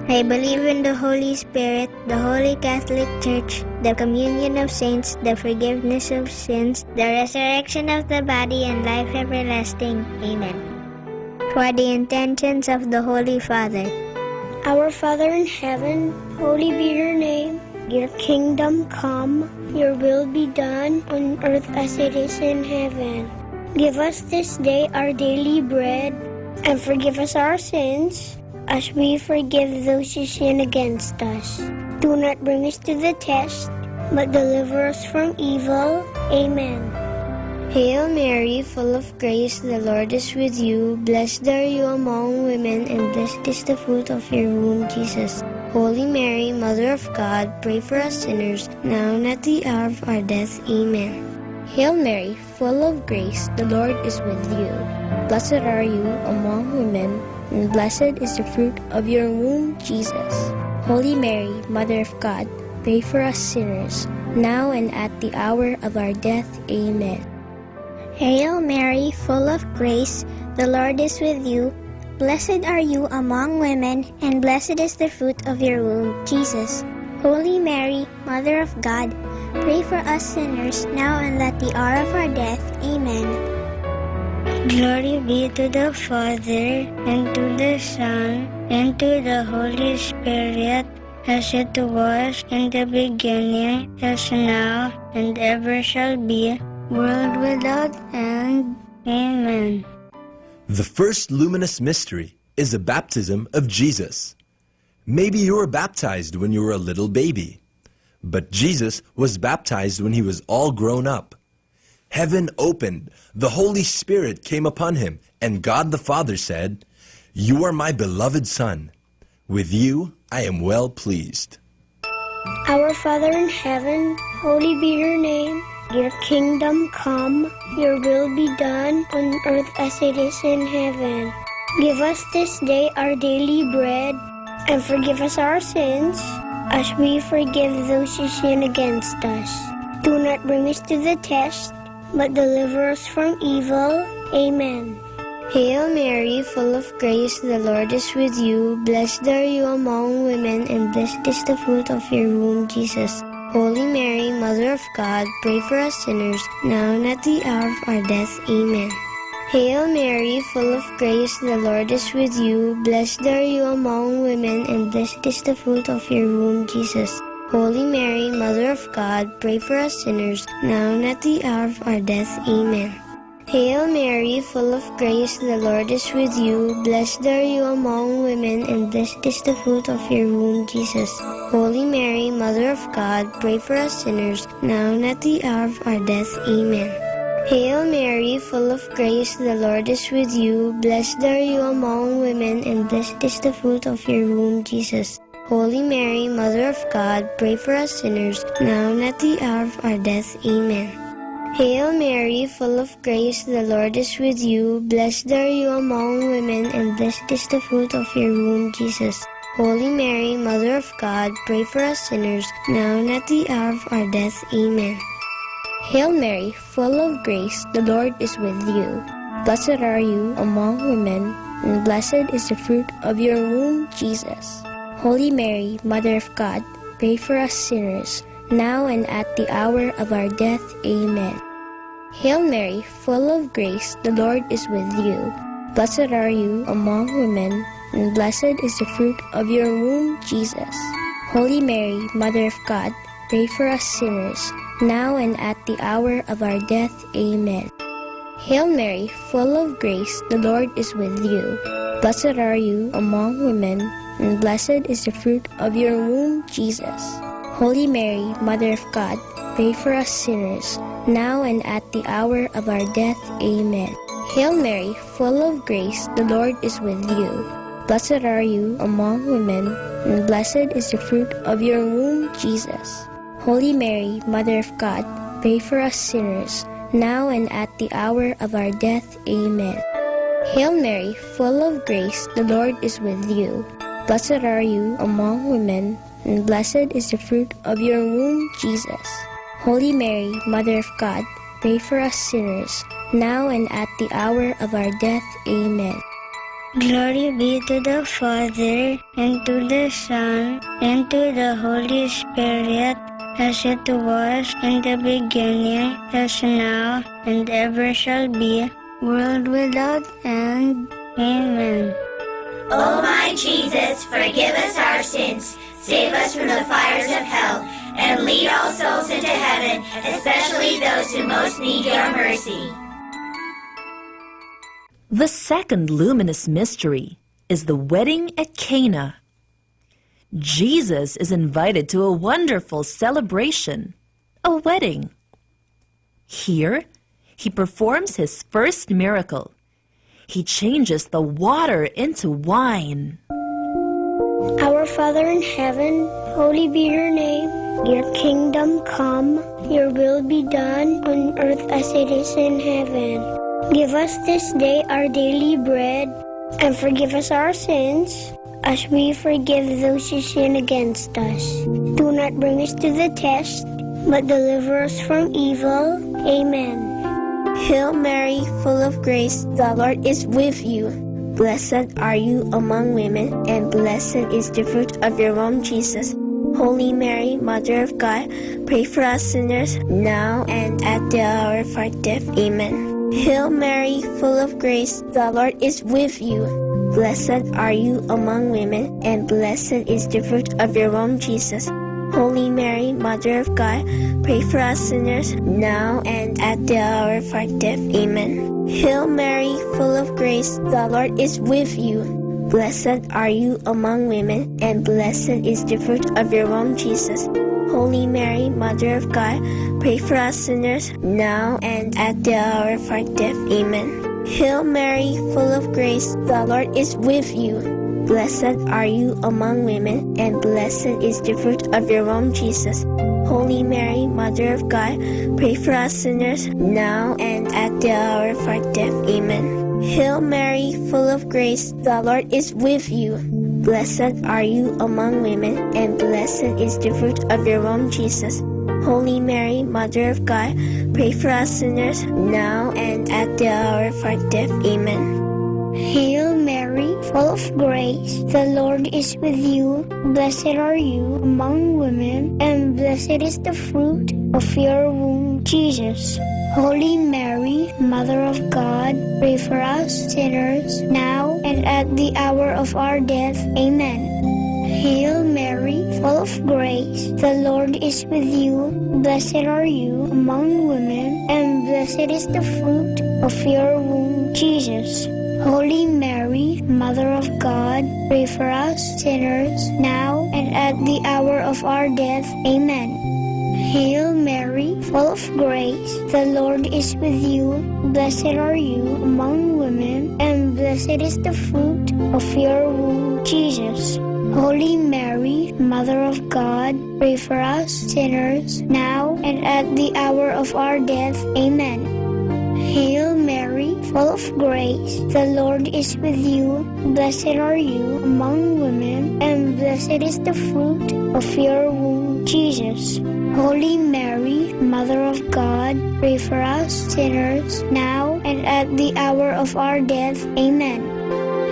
I believe in the Holy Spirit, the Holy Catholic Church, the communion of saints, the forgiveness of sins, the resurrection of the body, and life everlasting. Amen. For the intentions of the Holy Father. Our Father in heaven, holy be your name. Your kingdom come, your will be done on earth as it is in heaven. Give us this day our daily bread, and forgive us our sins, as we forgive those who sin against us. Do not bring us to the test, but deliver us from evil. Amen. Hail Mary, full of grace, the Lord is with you. Blessed are you among women, and blessed is the fruit of your womb, Jesus. Holy Mary, Mother of God, pray for us sinners, now and at the hour of our death. Amen. Hail Mary, full of grace, the Lord is with you. Blessed are you among women, and blessed is the fruit of your womb, Jesus. Holy Mary, Mother of God, pray for us sinners, now and at the hour of our death. Amen. Hail Mary, full of grace, the Lord is with you. Blessed are you among women, and blessed is the fruit of your womb, Jesus. Holy Mary, Mother of God, pray for us sinners, now and at the hour of our death. Amen. Glory be to the Father, and to the Son, and to the Holy Spirit, as it was in the beginning, is now, and ever shall be, world without end. Amen. The first luminous mystery is the baptism of Jesus. Maybe you were baptized when you were a little baby, but Jesus was baptized when he was all grown up. Heaven opened, the Holy Spirit came upon him, and God the Father said, "You are my beloved Son. With you I am well pleased." Our Father in heaven, holy be your name. Your kingdom come, your will be done on earth as it is in heaven. Give us this day our daily bread, and forgive us our sins, as we forgive those who sin against us. Do not bring us to the test, but deliver us from evil. Amen. Hail Mary, full of grace, the Lord is with you. Blessed are you among women, and blessed is the fruit of your womb, Jesus. Holy Mary, Mother of God, pray for us sinners, now and at the hour of our death. Amen. Hail Mary, full of grace, the Lord is with you. Blessed are you among women, and blessed is the fruit of your womb, Jesus. Holy Mary, Mother of God, pray for us sinners, now and at the hour of our death. Amen. Hail Mary, full of grace, the Lord is with you. Blessed are you among women, and blessed is the fruit of your womb, Jesus. Holy Mary, Mother of God, pray for us sinners, now and at the hour of our death. Amen. Hail Mary, full of grace, the Lord is with you. Blessed are you among women, and blessed is the fruit of your womb, Jesus. Holy Mary, Mother of God, pray for us sinners, now and at the hour of our death. Amen. Hail Mary, full of grace, the Lord is with you. Blessed are you among women, and blessed is the fruit of your womb, Jesus. Holy Mary, Mother of God, pray for us sinners, now and at the hour of our death. Amen. Hail Mary, full of grace, the Lord is with you. Blessed are you among women, and blessed is the fruit of your womb, Jesus. Holy Mary, Mother of God, pray for us sinners, now and at the hour of our death. Amen. Hail Mary, full of grace, the Lord is with you. Blessed are you among women, and blessed is the fruit of your womb, Jesus. Holy Mary, Mother of God, pray for us sinners, now and at the hour of our death. Amen. Hail Mary, full of grace, the Lord is with you. Blessed are you among women, and blessed is the fruit of your womb, Jesus. Holy Mary, Mother of God, pray for us sinners, now and at the hour of our death. Amen. Hail Mary, full of grace, the Lord is with you. Blessed are you among women, and blessed is the fruit of your womb, Jesus. Holy Mary, Mother of God, pray for us sinners, now and at the hour of our death. Amen. Hail Mary, full of grace, the Lord is with you. Blessed are you among women, and blessed is the fruit of your womb, Jesus. Holy Mary, Mother of God, pray for us sinners, now and at the hour of our death. Amen. Glory be to the Father, and to the Son, and to the Holy Spirit, as it was in the beginning, is now, and ever shall be, world without end. Amen. O my Jesus, forgive us our sins, save us from the fires of hell, and lead all souls into heaven, especially those who most need your mercy. The second luminous mystery is the wedding at Cana. Jesus is invited to a wonderful celebration, a wedding. Here, he performs his first miracle. He changes the water into wine. Our Father in heaven, holy be your name. Your kingdom come, your will be done on earth as it is in heaven. Give us this day our daily bread, and forgive us our sins, as we forgive those who sin against us. Do not bring us to the test, but deliver us from evil. Amen. Hail Mary, full of grace, the Lord is with you. Blessed are you among women, and blessed is the fruit of your womb, Jesus. Holy Mary, Mother of God, pray for us sinners, now and at the hour of our death. Amen. Hail Mary, full of grace, the Lord is with you. Blessed are you among women, and blessed is the fruit of your womb, Jesus. Holy Mary, Mother of God, pray for us sinners, now and at the hour of our death. Amen. Hail Mary, full of grace, the Lord is with you. Blessed are you among women, and blessed is the fruit of your womb, Jesus. Holy Mary, Mother of God, pray for us sinners, now and at the hour of our death. Amen. Hail Mary, full of grace, the Lord is with you. Blessed are you among women, and blessed is the fruit of your womb, Jesus. Holy Mary, Mother of God, pray for us sinners, now and at the hour of our death. Amen. Hail Mary, full of grace, the Lord is with you. Blessed are you among women, and blessed is the fruit of your womb, Jesus. Holy Mary, Mother of God, pray for us sinners, now and at the hour of our death. Amen. Hail Mary, full of grace, the Lord is with you. Blessed are you among women, and blessed is the fruit of your womb, Jesus. Holy Mary, Mother of God, pray for us sinners, now and at the hour of our death. Amen. Hail Mary, full of grace, the Lord is with you. Blessed are you among women, and blessed is the fruit of your womb, Jesus. Holy Mary, Mother of God, pray for us sinners, now and at the hour of our death. Amen. Hail Mary, full of grace, the Lord is with you. Blessed are you among women, and blessed is the fruit of your womb, Jesus. Holy Mary, Mother of God, pray for us sinners, now and at the hour of our death. Amen. Hail Mary, full of grace, the Lord is with you. Blessed are you among women, and blessed is the fruit of your womb, Jesus. Holy Mary, Mother of God, pray for us sinners, now and at the hour of our death. Amen.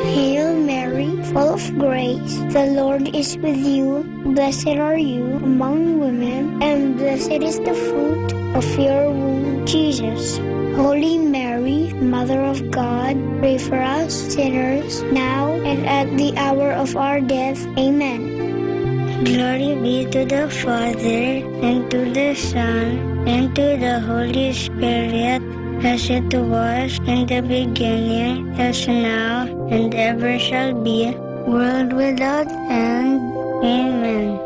Hail Mary, full of grace, the Lord is with you. Blessed are you among women, and blessed is the fruit of your womb, Jesus. Holy Mary, Mary, Mother of God, pray for us sinners, now and at the hour of our death. Amen. Glory be to the Father, and to the Son, and to the Holy Spirit, as it was in the beginning, is now, and ever shall be, world without end. Amen.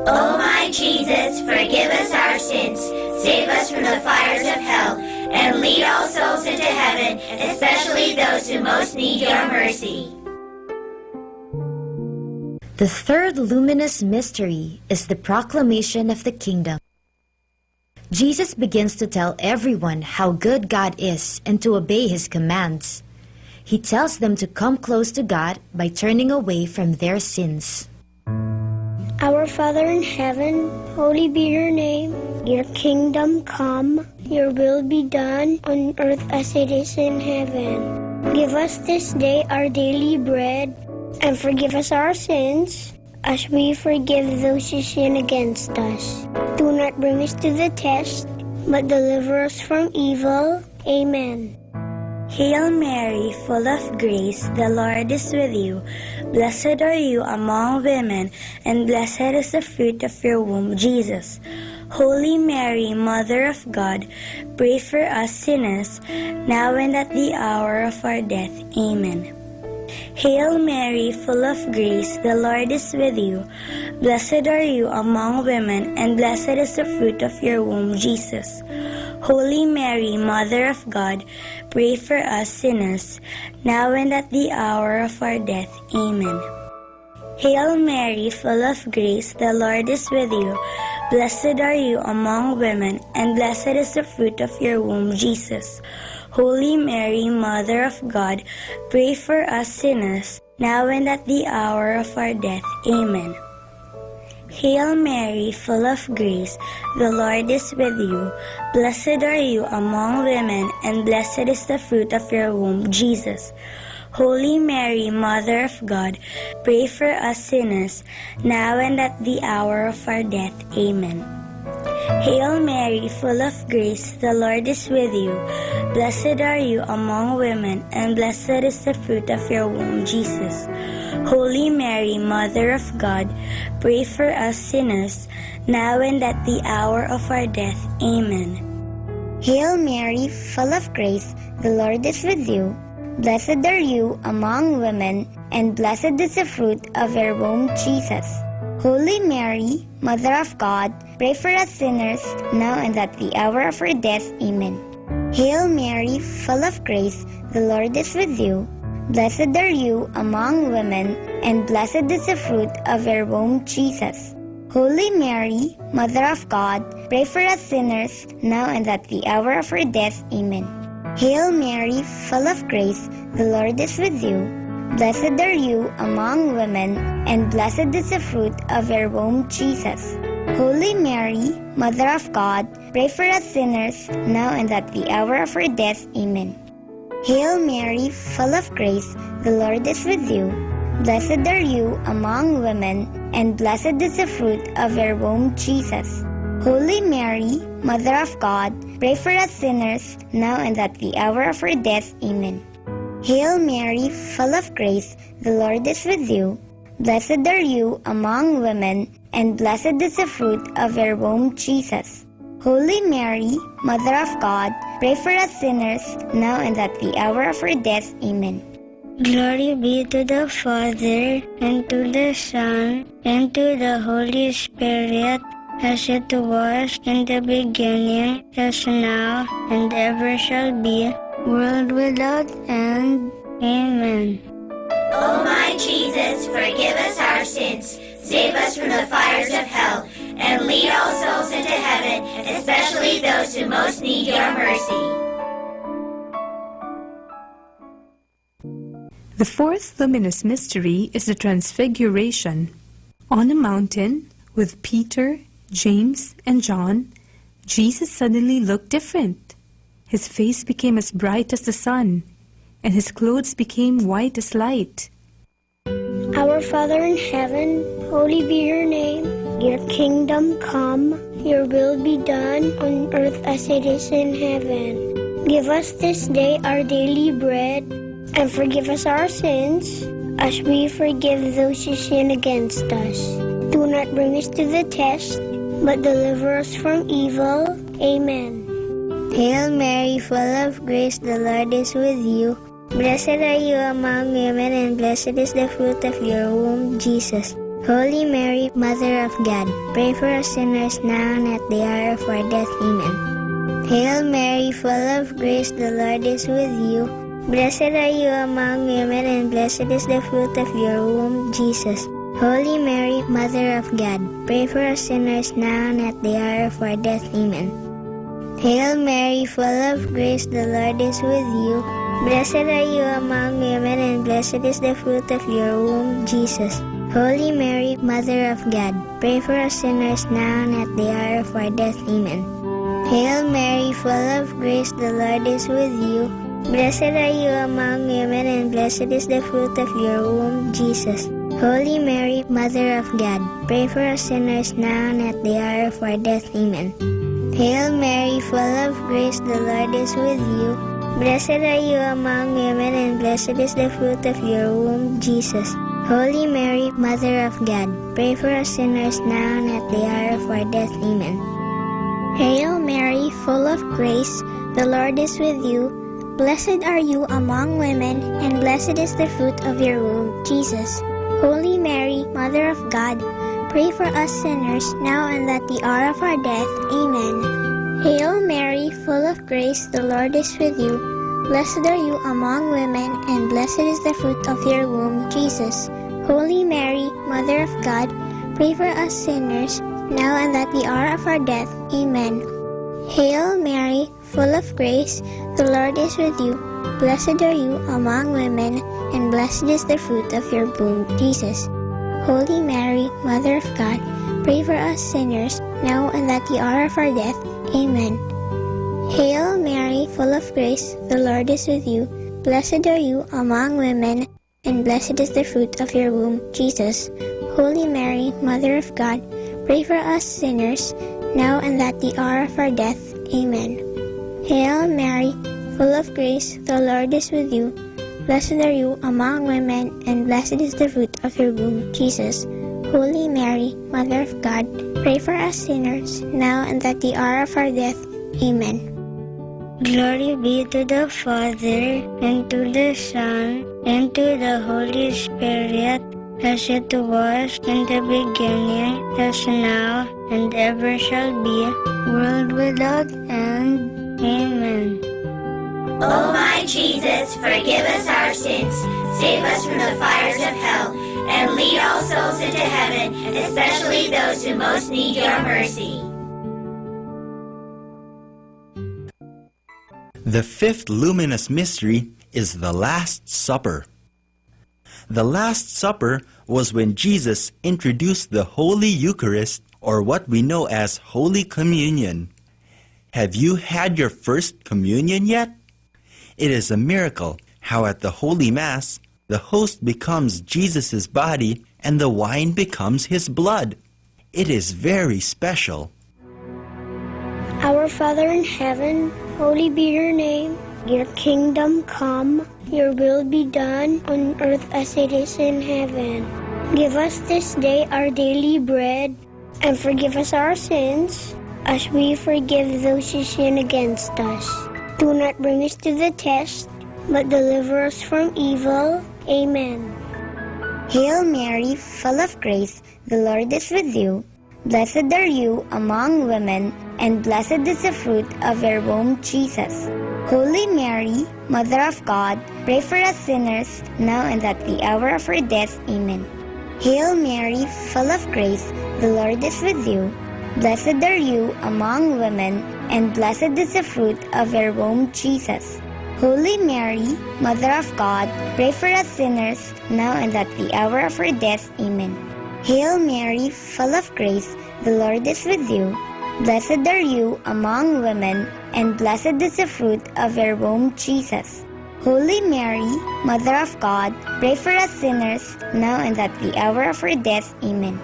O my Jesus, forgive us our sins, save us from the fires of hell, and lead all souls into heaven, especially those who most need your mercy. The third luminous mystery is the proclamation of the kingdom. Jesus begins to tell everyone how good God is and to obey his commands. He tells them to come close to God by turning away from their sins. Our Father in heaven, holy be your name. Your kingdom come, your will be done on earth as it is in heaven. Give us this day our daily bread, and forgive us our sins, as we forgive those who sin against us. Do not bring us to the test, but deliver us from evil. Amen. Hail Mary, full of grace, the Lord is with you. Blessed are you among women, and blessed is the fruit of your womb, Jesus. Holy Mary, Mother of God, pray for us sinners, now and at the hour of our death. Amen. Hail Mary, full of grace, the Lord is with you. Blessed are you among women, and blessed is the fruit of your womb, Jesus. Holy Mary, Mother of God, pray for us sinners, now and at the hour of our death. Amen. Hail Mary, full of grace, the Lord is with you. Blessed are you among women, and blessed is the fruit of your womb, Jesus. Holy Mary, Mother of God, pray for us sinners, now and at the hour of our death. Amen. Hail Mary, full of grace, the Lord is with you. Blessed are you among women, and blessed is the fruit of your womb, Jesus. Holy Mary, Mother of God, pray for us sinners, now and at the hour of our death. Amen. Hail Mary, full of grace, the Lord is with you. Blessed are you among women, and blessed is the fruit of your womb, Jesus. Holy Mary, Mother of God, pray for us sinners, now and at the hour of our death. Amen. Hail Mary, full of grace, the Lord is with you. Blessed are you among women, and blessed is the fruit of your womb, Jesus. Holy Mary, Mother of God, pray for us sinners, now and at the hour of our death. Amen. Hail Mary, full of grace, the Lord is with you. Blessed are you among women, and blessed is the fruit of your womb, Jesus. Holy Mary, Mother of God, pray for us sinners, now and at the hour of our death. Amen. Hail Mary, full of grace, the Lord is with you. Blessed are you among women, and blessed is the fruit of your womb, Jesus. Holy Mary, Mother of God, pray for us sinners, now and at the hour of our death. Amen. Hail Mary, full of grace, the Lord is with you. Blessed are you among women, and blessed is the fruit of your womb, Jesus. Holy Mary, Mother of God, pray for us sinners, now and at the hour of our death. Amen. Hail Mary, full of grace, the Lord is with you. Blessed are you among women, and blessed is the fruit of your womb, Jesus. Holy Mary, Mother of God, pray for us sinners, now and at the hour of our death. Amen. Glory be to the Father, and to the Son, and to the Holy Spirit, as it was in the beginning, is now, and ever shall be, world without end. Amen. O my Jesus, forgive us our sins, save us from the fires of hell, and lead all souls into heaven, especially those who most need your mercy. The fourth luminous mystery is the Transfiguration. On a mountain, with Peter, James, and John, Jesus suddenly looked different. His face became as bright as the sun, and his clothes became white as light. Our Father in heaven, holy be your name. Your kingdom come, your will be done on earth as it is in heaven. Give us this day our daily bread, and forgive us our sins, as we forgive those who sin against us. Do not bring us to the test, but deliver us from evil. Amen. Hail Mary, full of grace, the Lord is with you. Blessed are you among women, and blessed is the fruit of your womb, Jesus. Holy Mary, Mother of God, pray for us sinners now and at the hour of our death. Amen. Hail Mary, full of grace, the Lord is with you. Blessed are you among women, and blessed is the fruit of your womb, Jesus. Holy Mary, Mother of God, pray for us sinners now and at the hour of our death. Amen. Hail Mary, full of grace, the Lord is with you. Blessed are you among women, and blessed is the fruit of your womb, Jesus. Holy Mary, Mother of God, pray for us sinners now and at the hour of our death. Amen. Hail Mary, full of grace, the Lord is with you. Blessed are you among women, and blessed is the fruit of your womb, Jesus. Holy Mary, Mother of God, pray for us sinners now and at the hour of our death. Amen. Hail Mary, full of grace, the Lord is with you. Blessed are you among women, and blessed is the fruit of your womb, Jesus. Holy Mary, Mother of God, pray for us sinners now and at the hour of our death. Amen. Hail Mary, full of grace, the Lord is with you. Blessed are you among women, and blessed is the fruit of your womb, Jesus. Holy Mary, Mother of God, pray for us sinners now and at the hour of our death. Amen. Hail Mary, full of grace, the Lord is with you. Blessed are you among women, and blessed is the fruit of your womb, Jesus. Holy Mary, Mother of God, pray for us sinners now and at the hour of our death. Amen. Hail Mary, full of grace, the Lord is with you. Blessed are you among women, and blessed is the fruit of your womb, Jesus. Holy Mary, Mother of God, pray for us sinners now and at the hour of our death. Amen. Hail Mary, full of grace, the Lord is with you. Blessed are you among women, and blessed is the fruit of your womb, Jesus. Holy Mary, Mother of God, pray for us sinners, now and at the hour of our death. Amen. Hail Mary, full of grace, the Lord is with you. Blessed are you among women, and blessed is the fruit of your womb, Jesus. Holy Mary, Mother of God, pray for us sinners, now and at the hour of our death. Amen. Glory be to the Father, and to the Son, and to the Holy Spirit, as it was in the beginning, is now, and ever shall be, world without end. Amen. Oh my Jesus, forgive us our sins, save us from the fires of hell, and lead all souls into heaven, especially those who most need your mercy. The fifth luminous mystery is the Last Supper. The Last Supper was when Jesus introduced the Holy Eucharist, or what we know as Holy Communion. Have you had your first communion yet? It is a miracle how at the Holy Mass, the host becomes Jesus' body and the wine becomes his blood. It is very special. Our Father in heaven, holy be your name. Your kingdom come, your will be done on earth as it is in heaven. Give us this day our daily bread, and forgive us our sins, as we forgive those who sin against us. Do not bring us to the test, but deliver us from evil. Amen. Hail Mary, full of grace, the Lord is with you. Blessed are you among women, and blessed is the fruit of your womb, Jesus. Holy Mary, Mother of God, pray for us sinners, now and at the hour of our death. Amen. Hail Mary, full of grace, the Lord is with you. Blessed are you among women, and blessed is the fruit of your womb, Jesus. Holy Mary, Mother of God, pray for us sinners, now and at the hour of our death. Amen. Hail Mary, full of grace, the Lord is with you. Blessed are you among women, and blessed is the fruit of your womb, Jesus. Holy Mary, Mother of God, pray for us sinners, now and at the hour of our death. Amen.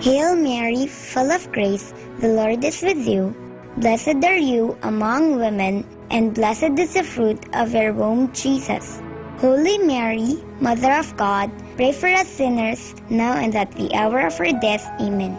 Hail Mary, full of grace, the Lord is with you. Blessed are you among women, and blessed is the fruit of your womb, Jesus. Holy Mary, Mother of God, pray for us sinners, now and at the hour of our death. Amen.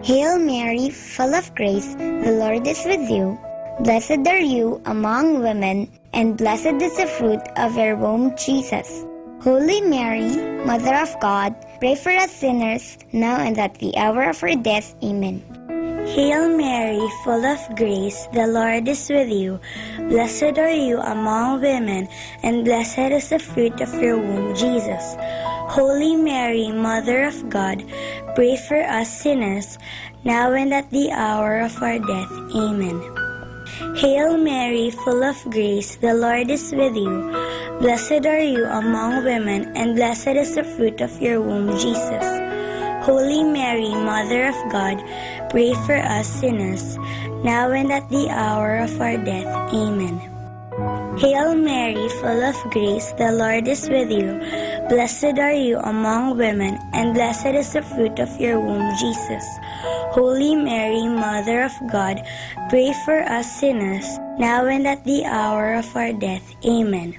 Hail Mary, full of grace, the Lord is with you. Blessed are you among women, and blessed is the fruit of your womb, Jesus. Holy Mary, Mother of God, pray for us sinners, now and at the hour of our death. Amen. Hail Mary, full of grace, the Lord is with you. Blessed are you among women, and blessed is the fruit of your womb, Jesus. Holy Mary, Mother of God, pray for us sinners, now and at the hour of our death. Amen. Hail Mary, full of grace, the Lord is with you. Blessed are you among women, and blessed is the fruit of your womb, Jesus. Holy Mary, Mother of God, pray for us sinners, now and at the hour of our death. Amen. Hail Mary, full of grace, the Lord is with you. Blessed are you among women, and blessed is the fruit of your womb, Jesus. Holy Mary, Mother of God, pray for us sinners, now and at the hour of our death. Amen.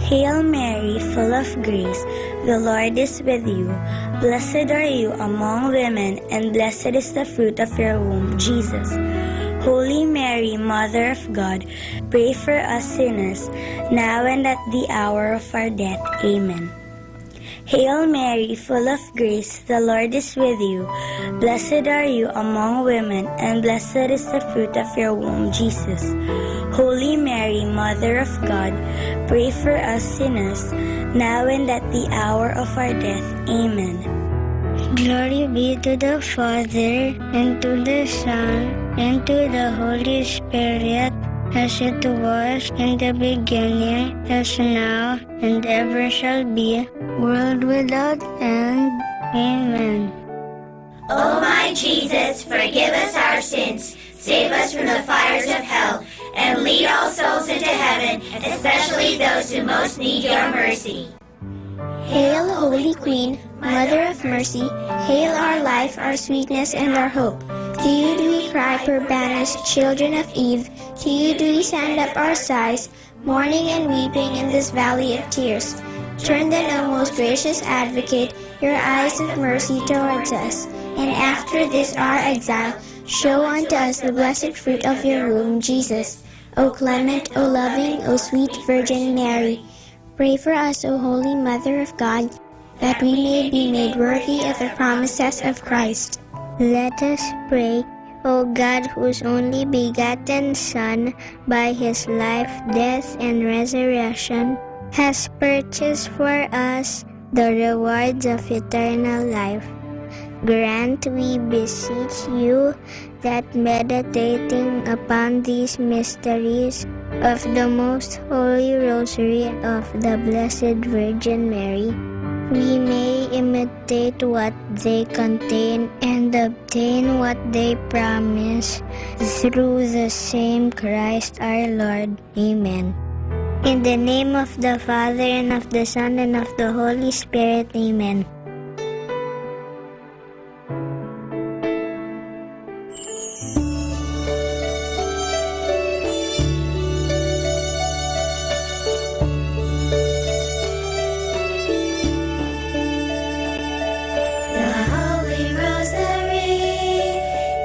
Hail Mary, full of grace, the Lord is with you. Blessed are you among women, and blessed is the fruit of your womb, Jesus. Holy Mary, Mother of God, pray for us sinners, now and at the hour of our death. Amen. Hail Mary, full of grace, the Lord is with you. Blessed are you among women, and blessed is the fruit of your womb, Jesus. Holy Mary, Mother of God, pray for us sinners, now and at the hour of our death. Amen. Glory be to the Father, and to the Son, and to the Holy Spirit, as it was in the beginning, is now, and ever shall be, world without end. Amen. O my Jesus, forgive us our sins, save us from the fires of hell, and lead all souls into heaven, especially those who most need your mercy. Hail, Holy Queen, Mother of Mercy, hail our life, our sweetness, and our hope. To you do we cry, poor banished children of Eve, to you do we send up our sighs, mourning and weeping in this valley of tears. Turn then, O most gracious Advocate, your eyes of mercy towards us, and after this our exile, show unto us the blessed fruit of your womb, Jesus. O clement, O loving, O sweet Virgin Mary, pray for us, O Holy Mother of God, that we may be made worthy of the promises of Christ. Let us pray. O God, whose only begotten Son, by his life, death, and resurrection, has purchased for us the rewards of eternal life, grant, we beseech you, that meditating upon these mysteries of the Most Holy Rosary of the Blessed Virgin Mary, we may imitate what they contain and obtain what they promise, through the same Christ our Lord. Amen. In the name of the Father, and of the Son, and of the Holy Spirit. Amen. The Holy Rosary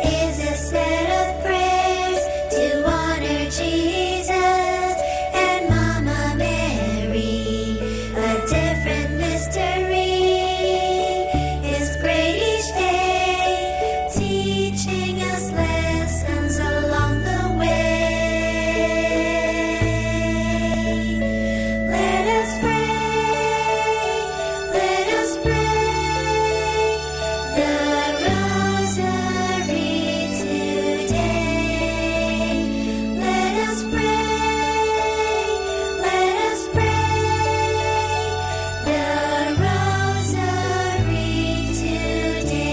is a set of prayers to honor Jesus and Mama Mary. A different mystery is prayed each day, teaching us lessons along the way. Let us pray, let us pray the Rosary today. Let us pray, let us pray the Rosary today.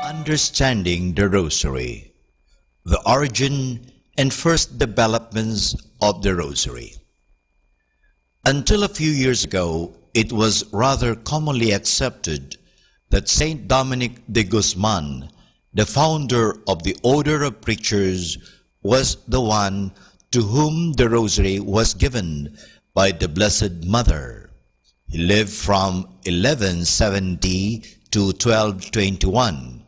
Understanding the Rosary, the origin and first developments of the Rosary. Until a few years ago, it was rather commonly accepted that Saint Dominic de Guzman, the founder of the Order of Preachers, was the one to whom the Rosary was given by the Blessed Mother. He lived from eleven seventy to twelve twenty-one,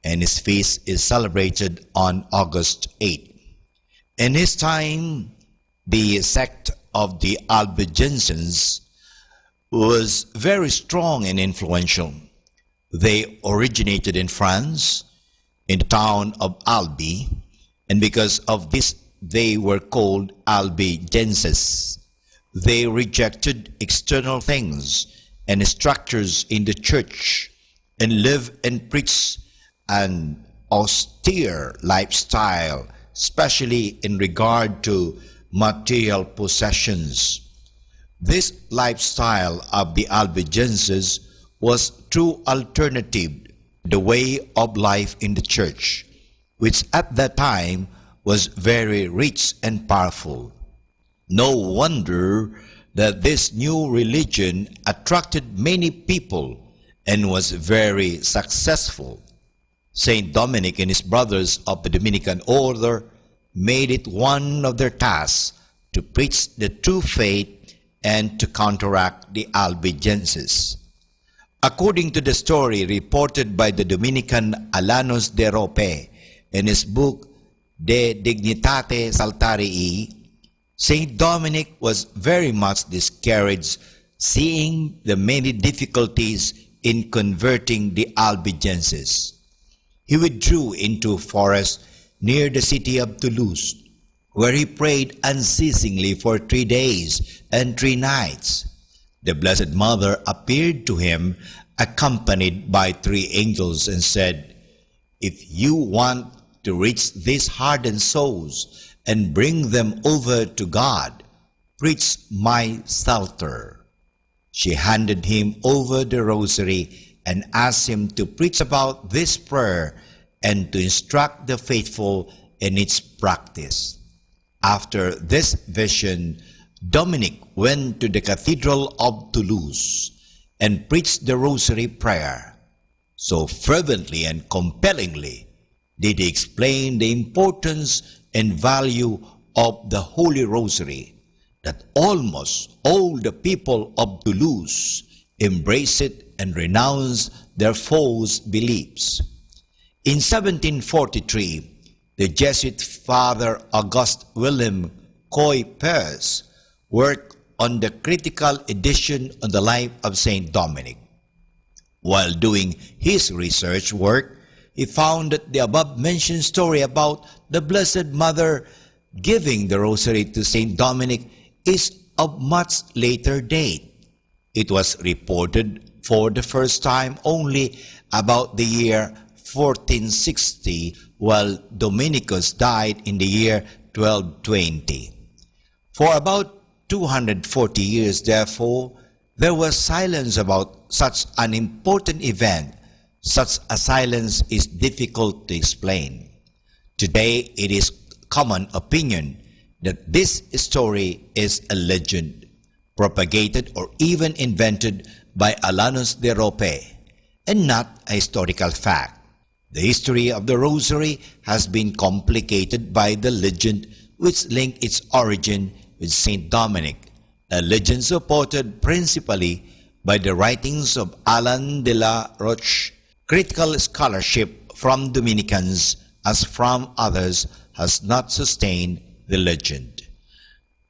and his feast is celebrated on August eighth. In his time, the sect of the Albigensians was very strong and influential. They originated in France, in the town of Albi, and because of this, they were called Albigenses. They rejected external things and structures in the church and lived and preached an austere lifestyle, especially in regard to material possessions. This lifestyle of the Albigenses was true alternative to the way of life in the church, which at that time was very rich and powerful. No wonder that this new religion attracted many people and was very successful. Saint Dominic and his brothers of the Dominican order made it one of their tasks to preach the true faith and to counteract the Albigenses. According to the story reported by the Dominican Alanos de Rope in his book De Dignitate Saltarii, Saint Dominic was very much discouraged seeing the many difficulties in converting the Albigenses. He withdrew into a forest near the city of Toulouse, where he prayed unceasingly for three days and three nights. The Blessed Mother appeared to him, accompanied by three angels, and said, "If you want to reach these hardened souls and bring them over to God, preach my Psalter." She handed him over the rosary and asked him to preach about this prayer and to instruct the faithful in its practice. After this vision, Dominic went to the Cathedral of Toulouse and preached the Rosary prayer. So fervently and compellingly did he explain the importance and value of the Holy Rosary that almost all the people of Toulouse embraced it and renounced their false beliefs. In seventeen forty-three, the Jesuit Father Auguste William Coy Pers worked on the critical edition of the life of Saint Dominic. While doing his research work, he found that the above mentioned story about the Blessed Mother giving the Rosary to Saint Dominic is of much later date. It was reported for the first time only about the year fourteen sixty, while Dominicus died in the year twelve twenty. For about two hundred forty years, therefore, there was silence about such an important event. Such a silence is difficult to explain. Today, it is common opinion that this story is a legend, propagated or even invented by Alanos de Rope, and not a historical fact. The history of the Rosary has been complicated by the legend which linked its origin with Saint Dominic, a legend supported principally by the writings of Alan de la Roche. Critical scholarship from Dominicans as from others has not sustained the legend.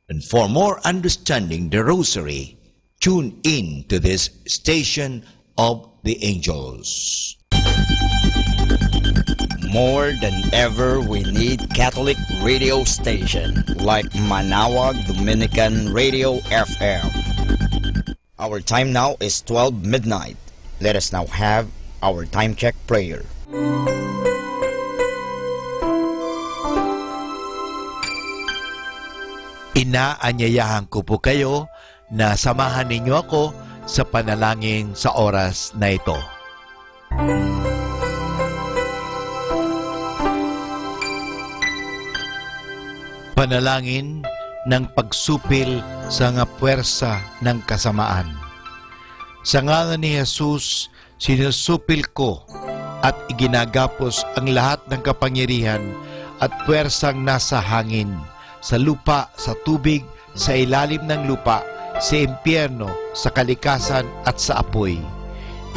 And for more understanding the Rosary, tune in to this station of the angels. More than ever, we need Catholic radio station like Manaoag Dominican Radio F M. Our time now is twelve midnight. Let us now have our time check prayer. Inaanyayahan ko po kayo na samahan ninyo ako sa panalangin sa oras na ito. Panalangin ng pagsupil sa nga puwersa ng kasamaan. Sa ngalan ni Jesus, Sinusupil ko at iginagapos ang lahat ng kapangyarihan at puwersang nasa hangin, sa lupa, sa tubig, sa ilalim ng lupa, sa impyerno, sa kalikasan, at sa apoy.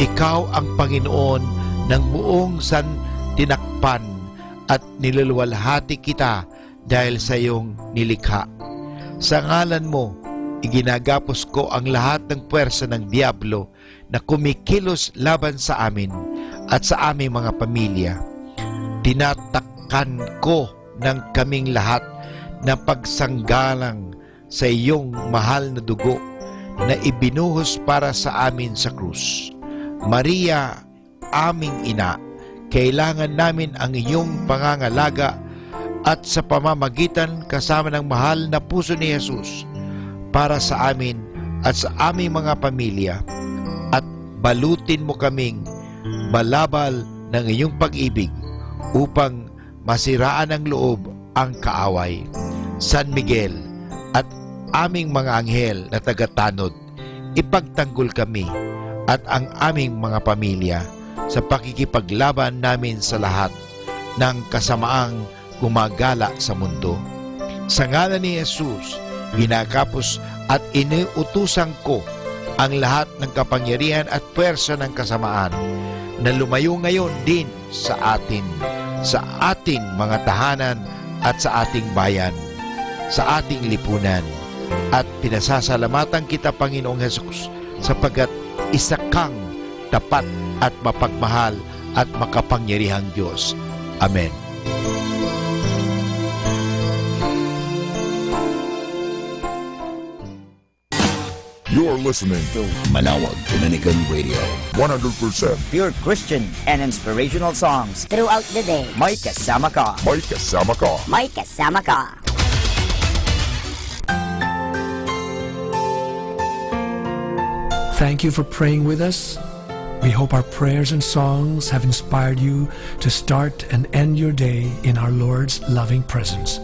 Ikaw ang Panginoon ng buong santinakpan at niluluwalhati kita dahil sa iyong nilikha. Sa ngalan mo, iginagapos ko ang lahat ng puwersa ng Diablo na kumikilos laban sa amin at sa aming mga pamilya. Tinatakan ko ng kaming lahat na pagsanggalang sa iyong mahal na dugo na ibinuhos para sa amin sa krus. Maria, aming ina, kailangan namin ang iyong pangangalaga at sa pamamagitan kasama ng mahal na puso ni Jesus para sa amin at sa aming mga pamilya, at balutin mo kaming balabal ng iyong pag-ibig upang masiraan ang loob ang kaaway. San Miguel at aming mga anghel na tagatanod, ipagtanggol kami at ang aming mga pamilya sa pakikipaglaban namin sa lahat ng kasamaang gumagala sa mundo. Sa ngalan ni Jesus, ginagapos at iniutusan ko ang lahat ng kapangyarihan at puwersa ng kasamaan na lumayo ngayon din sa atin, sa ating mga tahanan at sa ating bayan, sa ating lipunan. At pinasasalamatan kita, Panginoong Jesus, sapagkat isa kang tapat at mapagmahal at makapangyarihang Dios. Amen. You're listening to Manawag Dominican Radio. One hundred percent pure Christian and inspirational songs. Throughout the day, may kasama ka. May kasama ka. May kasama ka. Thank you for praying with us. We hope our prayers and songs have inspired you to start and end your day in our Lord's loving presence.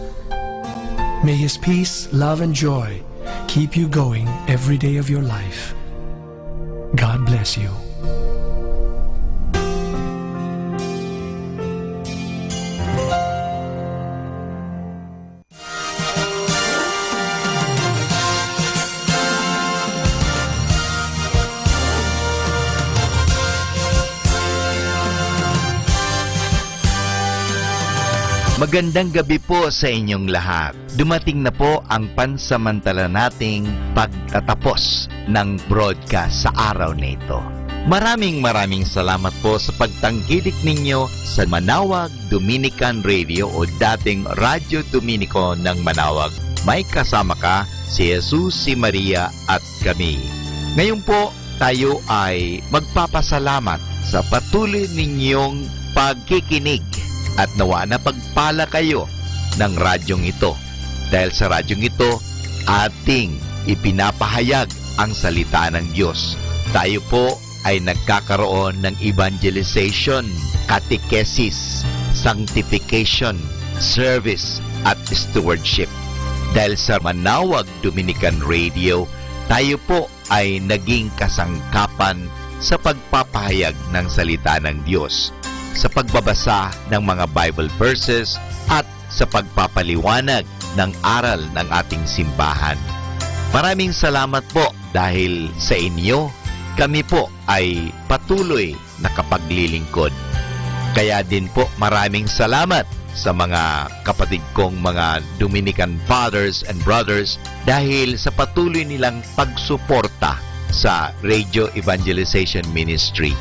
May His peace, love, and joy keep you going every day of your life. God bless you. Magandang gabi po sa inyong lahat. Dumating na po ang pansamantala nating pagtatapos ng broadcast sa araw na ito. Maraming maraming salamat po sa pagtangkilik ninyo sa Manawag Dominican Radio o dating Radyo Dominico ng Manawag. May kasama ka, si Jesus, si Maria, at kami. Ngayon po, tayo ay magpapasalamat sa patuloy ninyong pagkikinig at nawa napagpala kayo ng radyong ito. Dahil sa radyong ito, ating ipinapahayag ang salita ng Diyos. Tayo po ay nagkakaroon ng evangelization, catechesis, sanctification, service, at stewardship. Dahil sa Manawag Dominican Radio, tayo po ay naging kasangkapan sa pagpapahayag ng salita ng Diyos, sa pagbabasa ng mga Bible verses, at sa pagpapaliwanag ng aral ng ating simbahan. Maraming salamat po dahil sa inyo, kami po ay patuloy nakapaglilingkod. Kaya din po, maraming salamat sa mga kapatid kong mga Dominican fathers and brothers dahil sa patuloy nilang pagsuporta sa Radio Evangelization Ministry.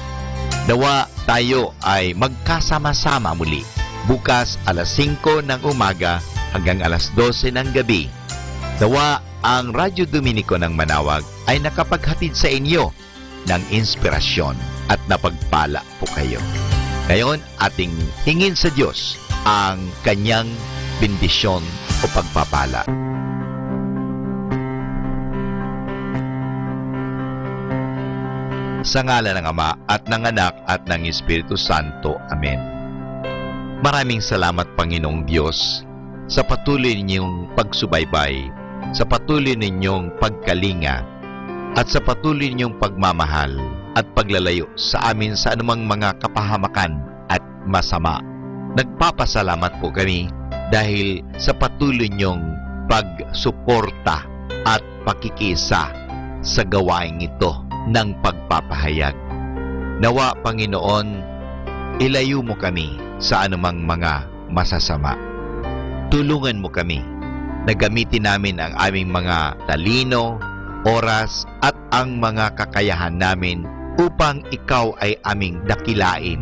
Nawa tayo ay magkasama-sama muli bukas alas singko ng umaga hanggang alas dose ng gabi. Nawa ang Radyo Dominico ng Manawag ay nakapaghatid sa inyo ng inspirasyon at napagpala po kayo. Ngayon, ating hingin sa Diyos ang kanyang bendisyon o pagpapala. Sa ngalan ng Ama at ng Anak at ng Espiritu Santo. Amen. Maraming salamat, Panginoong Diyos, sa patuloy ninyong pagsubaybay, sa patuloy ninyong pagkalinga, at sa patuloy ninyong pagmamahal. at paglalayo sa amin sa anumang mga kapahamakan at masama. Nagpapasalamat po kami dahil sa patuloy niyong pagsuporta at pakikiisa sa gawaing ito ng pagpapahayag. Nawa, Panginoon, ilayo mo kami sa anumang mga masasama. Tulungan mo kami na gamitin namin ang aming mga talino, oras, at ang mga kakayahan namin upang ikaw ay aming dakilain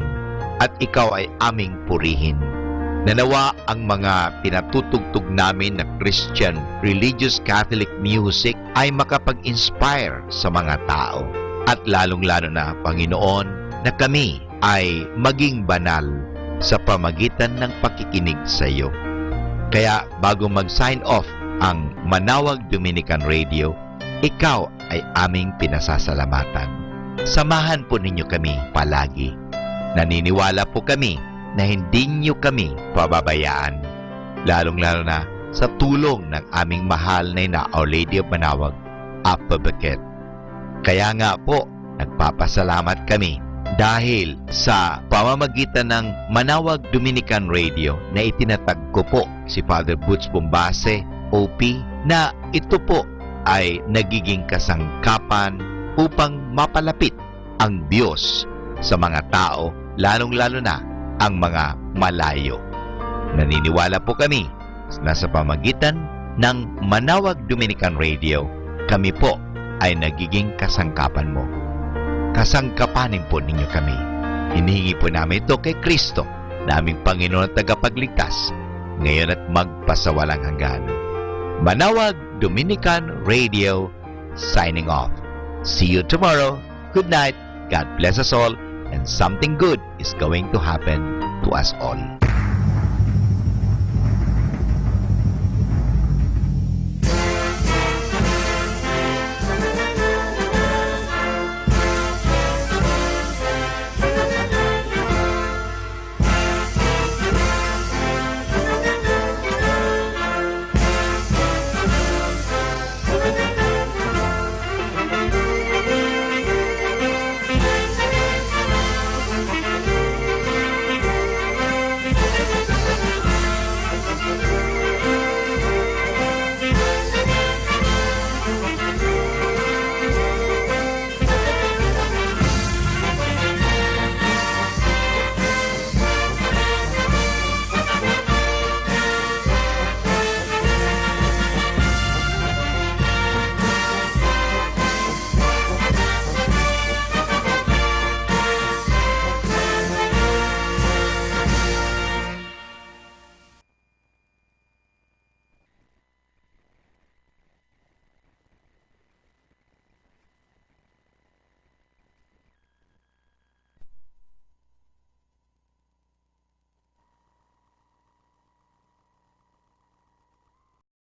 at ikaw ay aming purihin. Nanawa ang mga pinatutugtog namin na Christian religious Catholic music ay makapag-inspire sa mga tao. At lalong-lalo na, Panginoon, na kami ay maging banal sa pamagitan ng pakikinig sa iyo. Kaya bago mag-sign off ang Manawag Dominican Radio, ikaw ay aming pinasasalamatan. Samahan po ninyo kami palagi. Naniniwala po kami na hindi niyo kami pababayaan, lalong-lalo na sa tulong ng aming mahal na ina, Our Lady of Manawag, Apabeket. Kaya nga po, nagpapasalamat kami dahil sa pamamagitan ng Manawag Dominican Radio na itinatag ko po si Father Butch Bombase, O P, na ito po ay nagiging kasangkapan upang mapalapit ang Diyos sa mga tao, lalong-lalo na ang mga malayo. Naniniwala po kami na sa pamagitan ng Manawag Dominican Radio, kami po ay nagiging kasangkapan mo. Kasangkapanin po ninyo kami. Hinihingi po namin ito kay Kristo, na aming Panginoon at Tagapagligtas, ngayon at magpasawalang hanggan. Manawag Dominican Radio, signing off. See you tomorrow. Good night. God bless us all, and something good is going to happen to us all.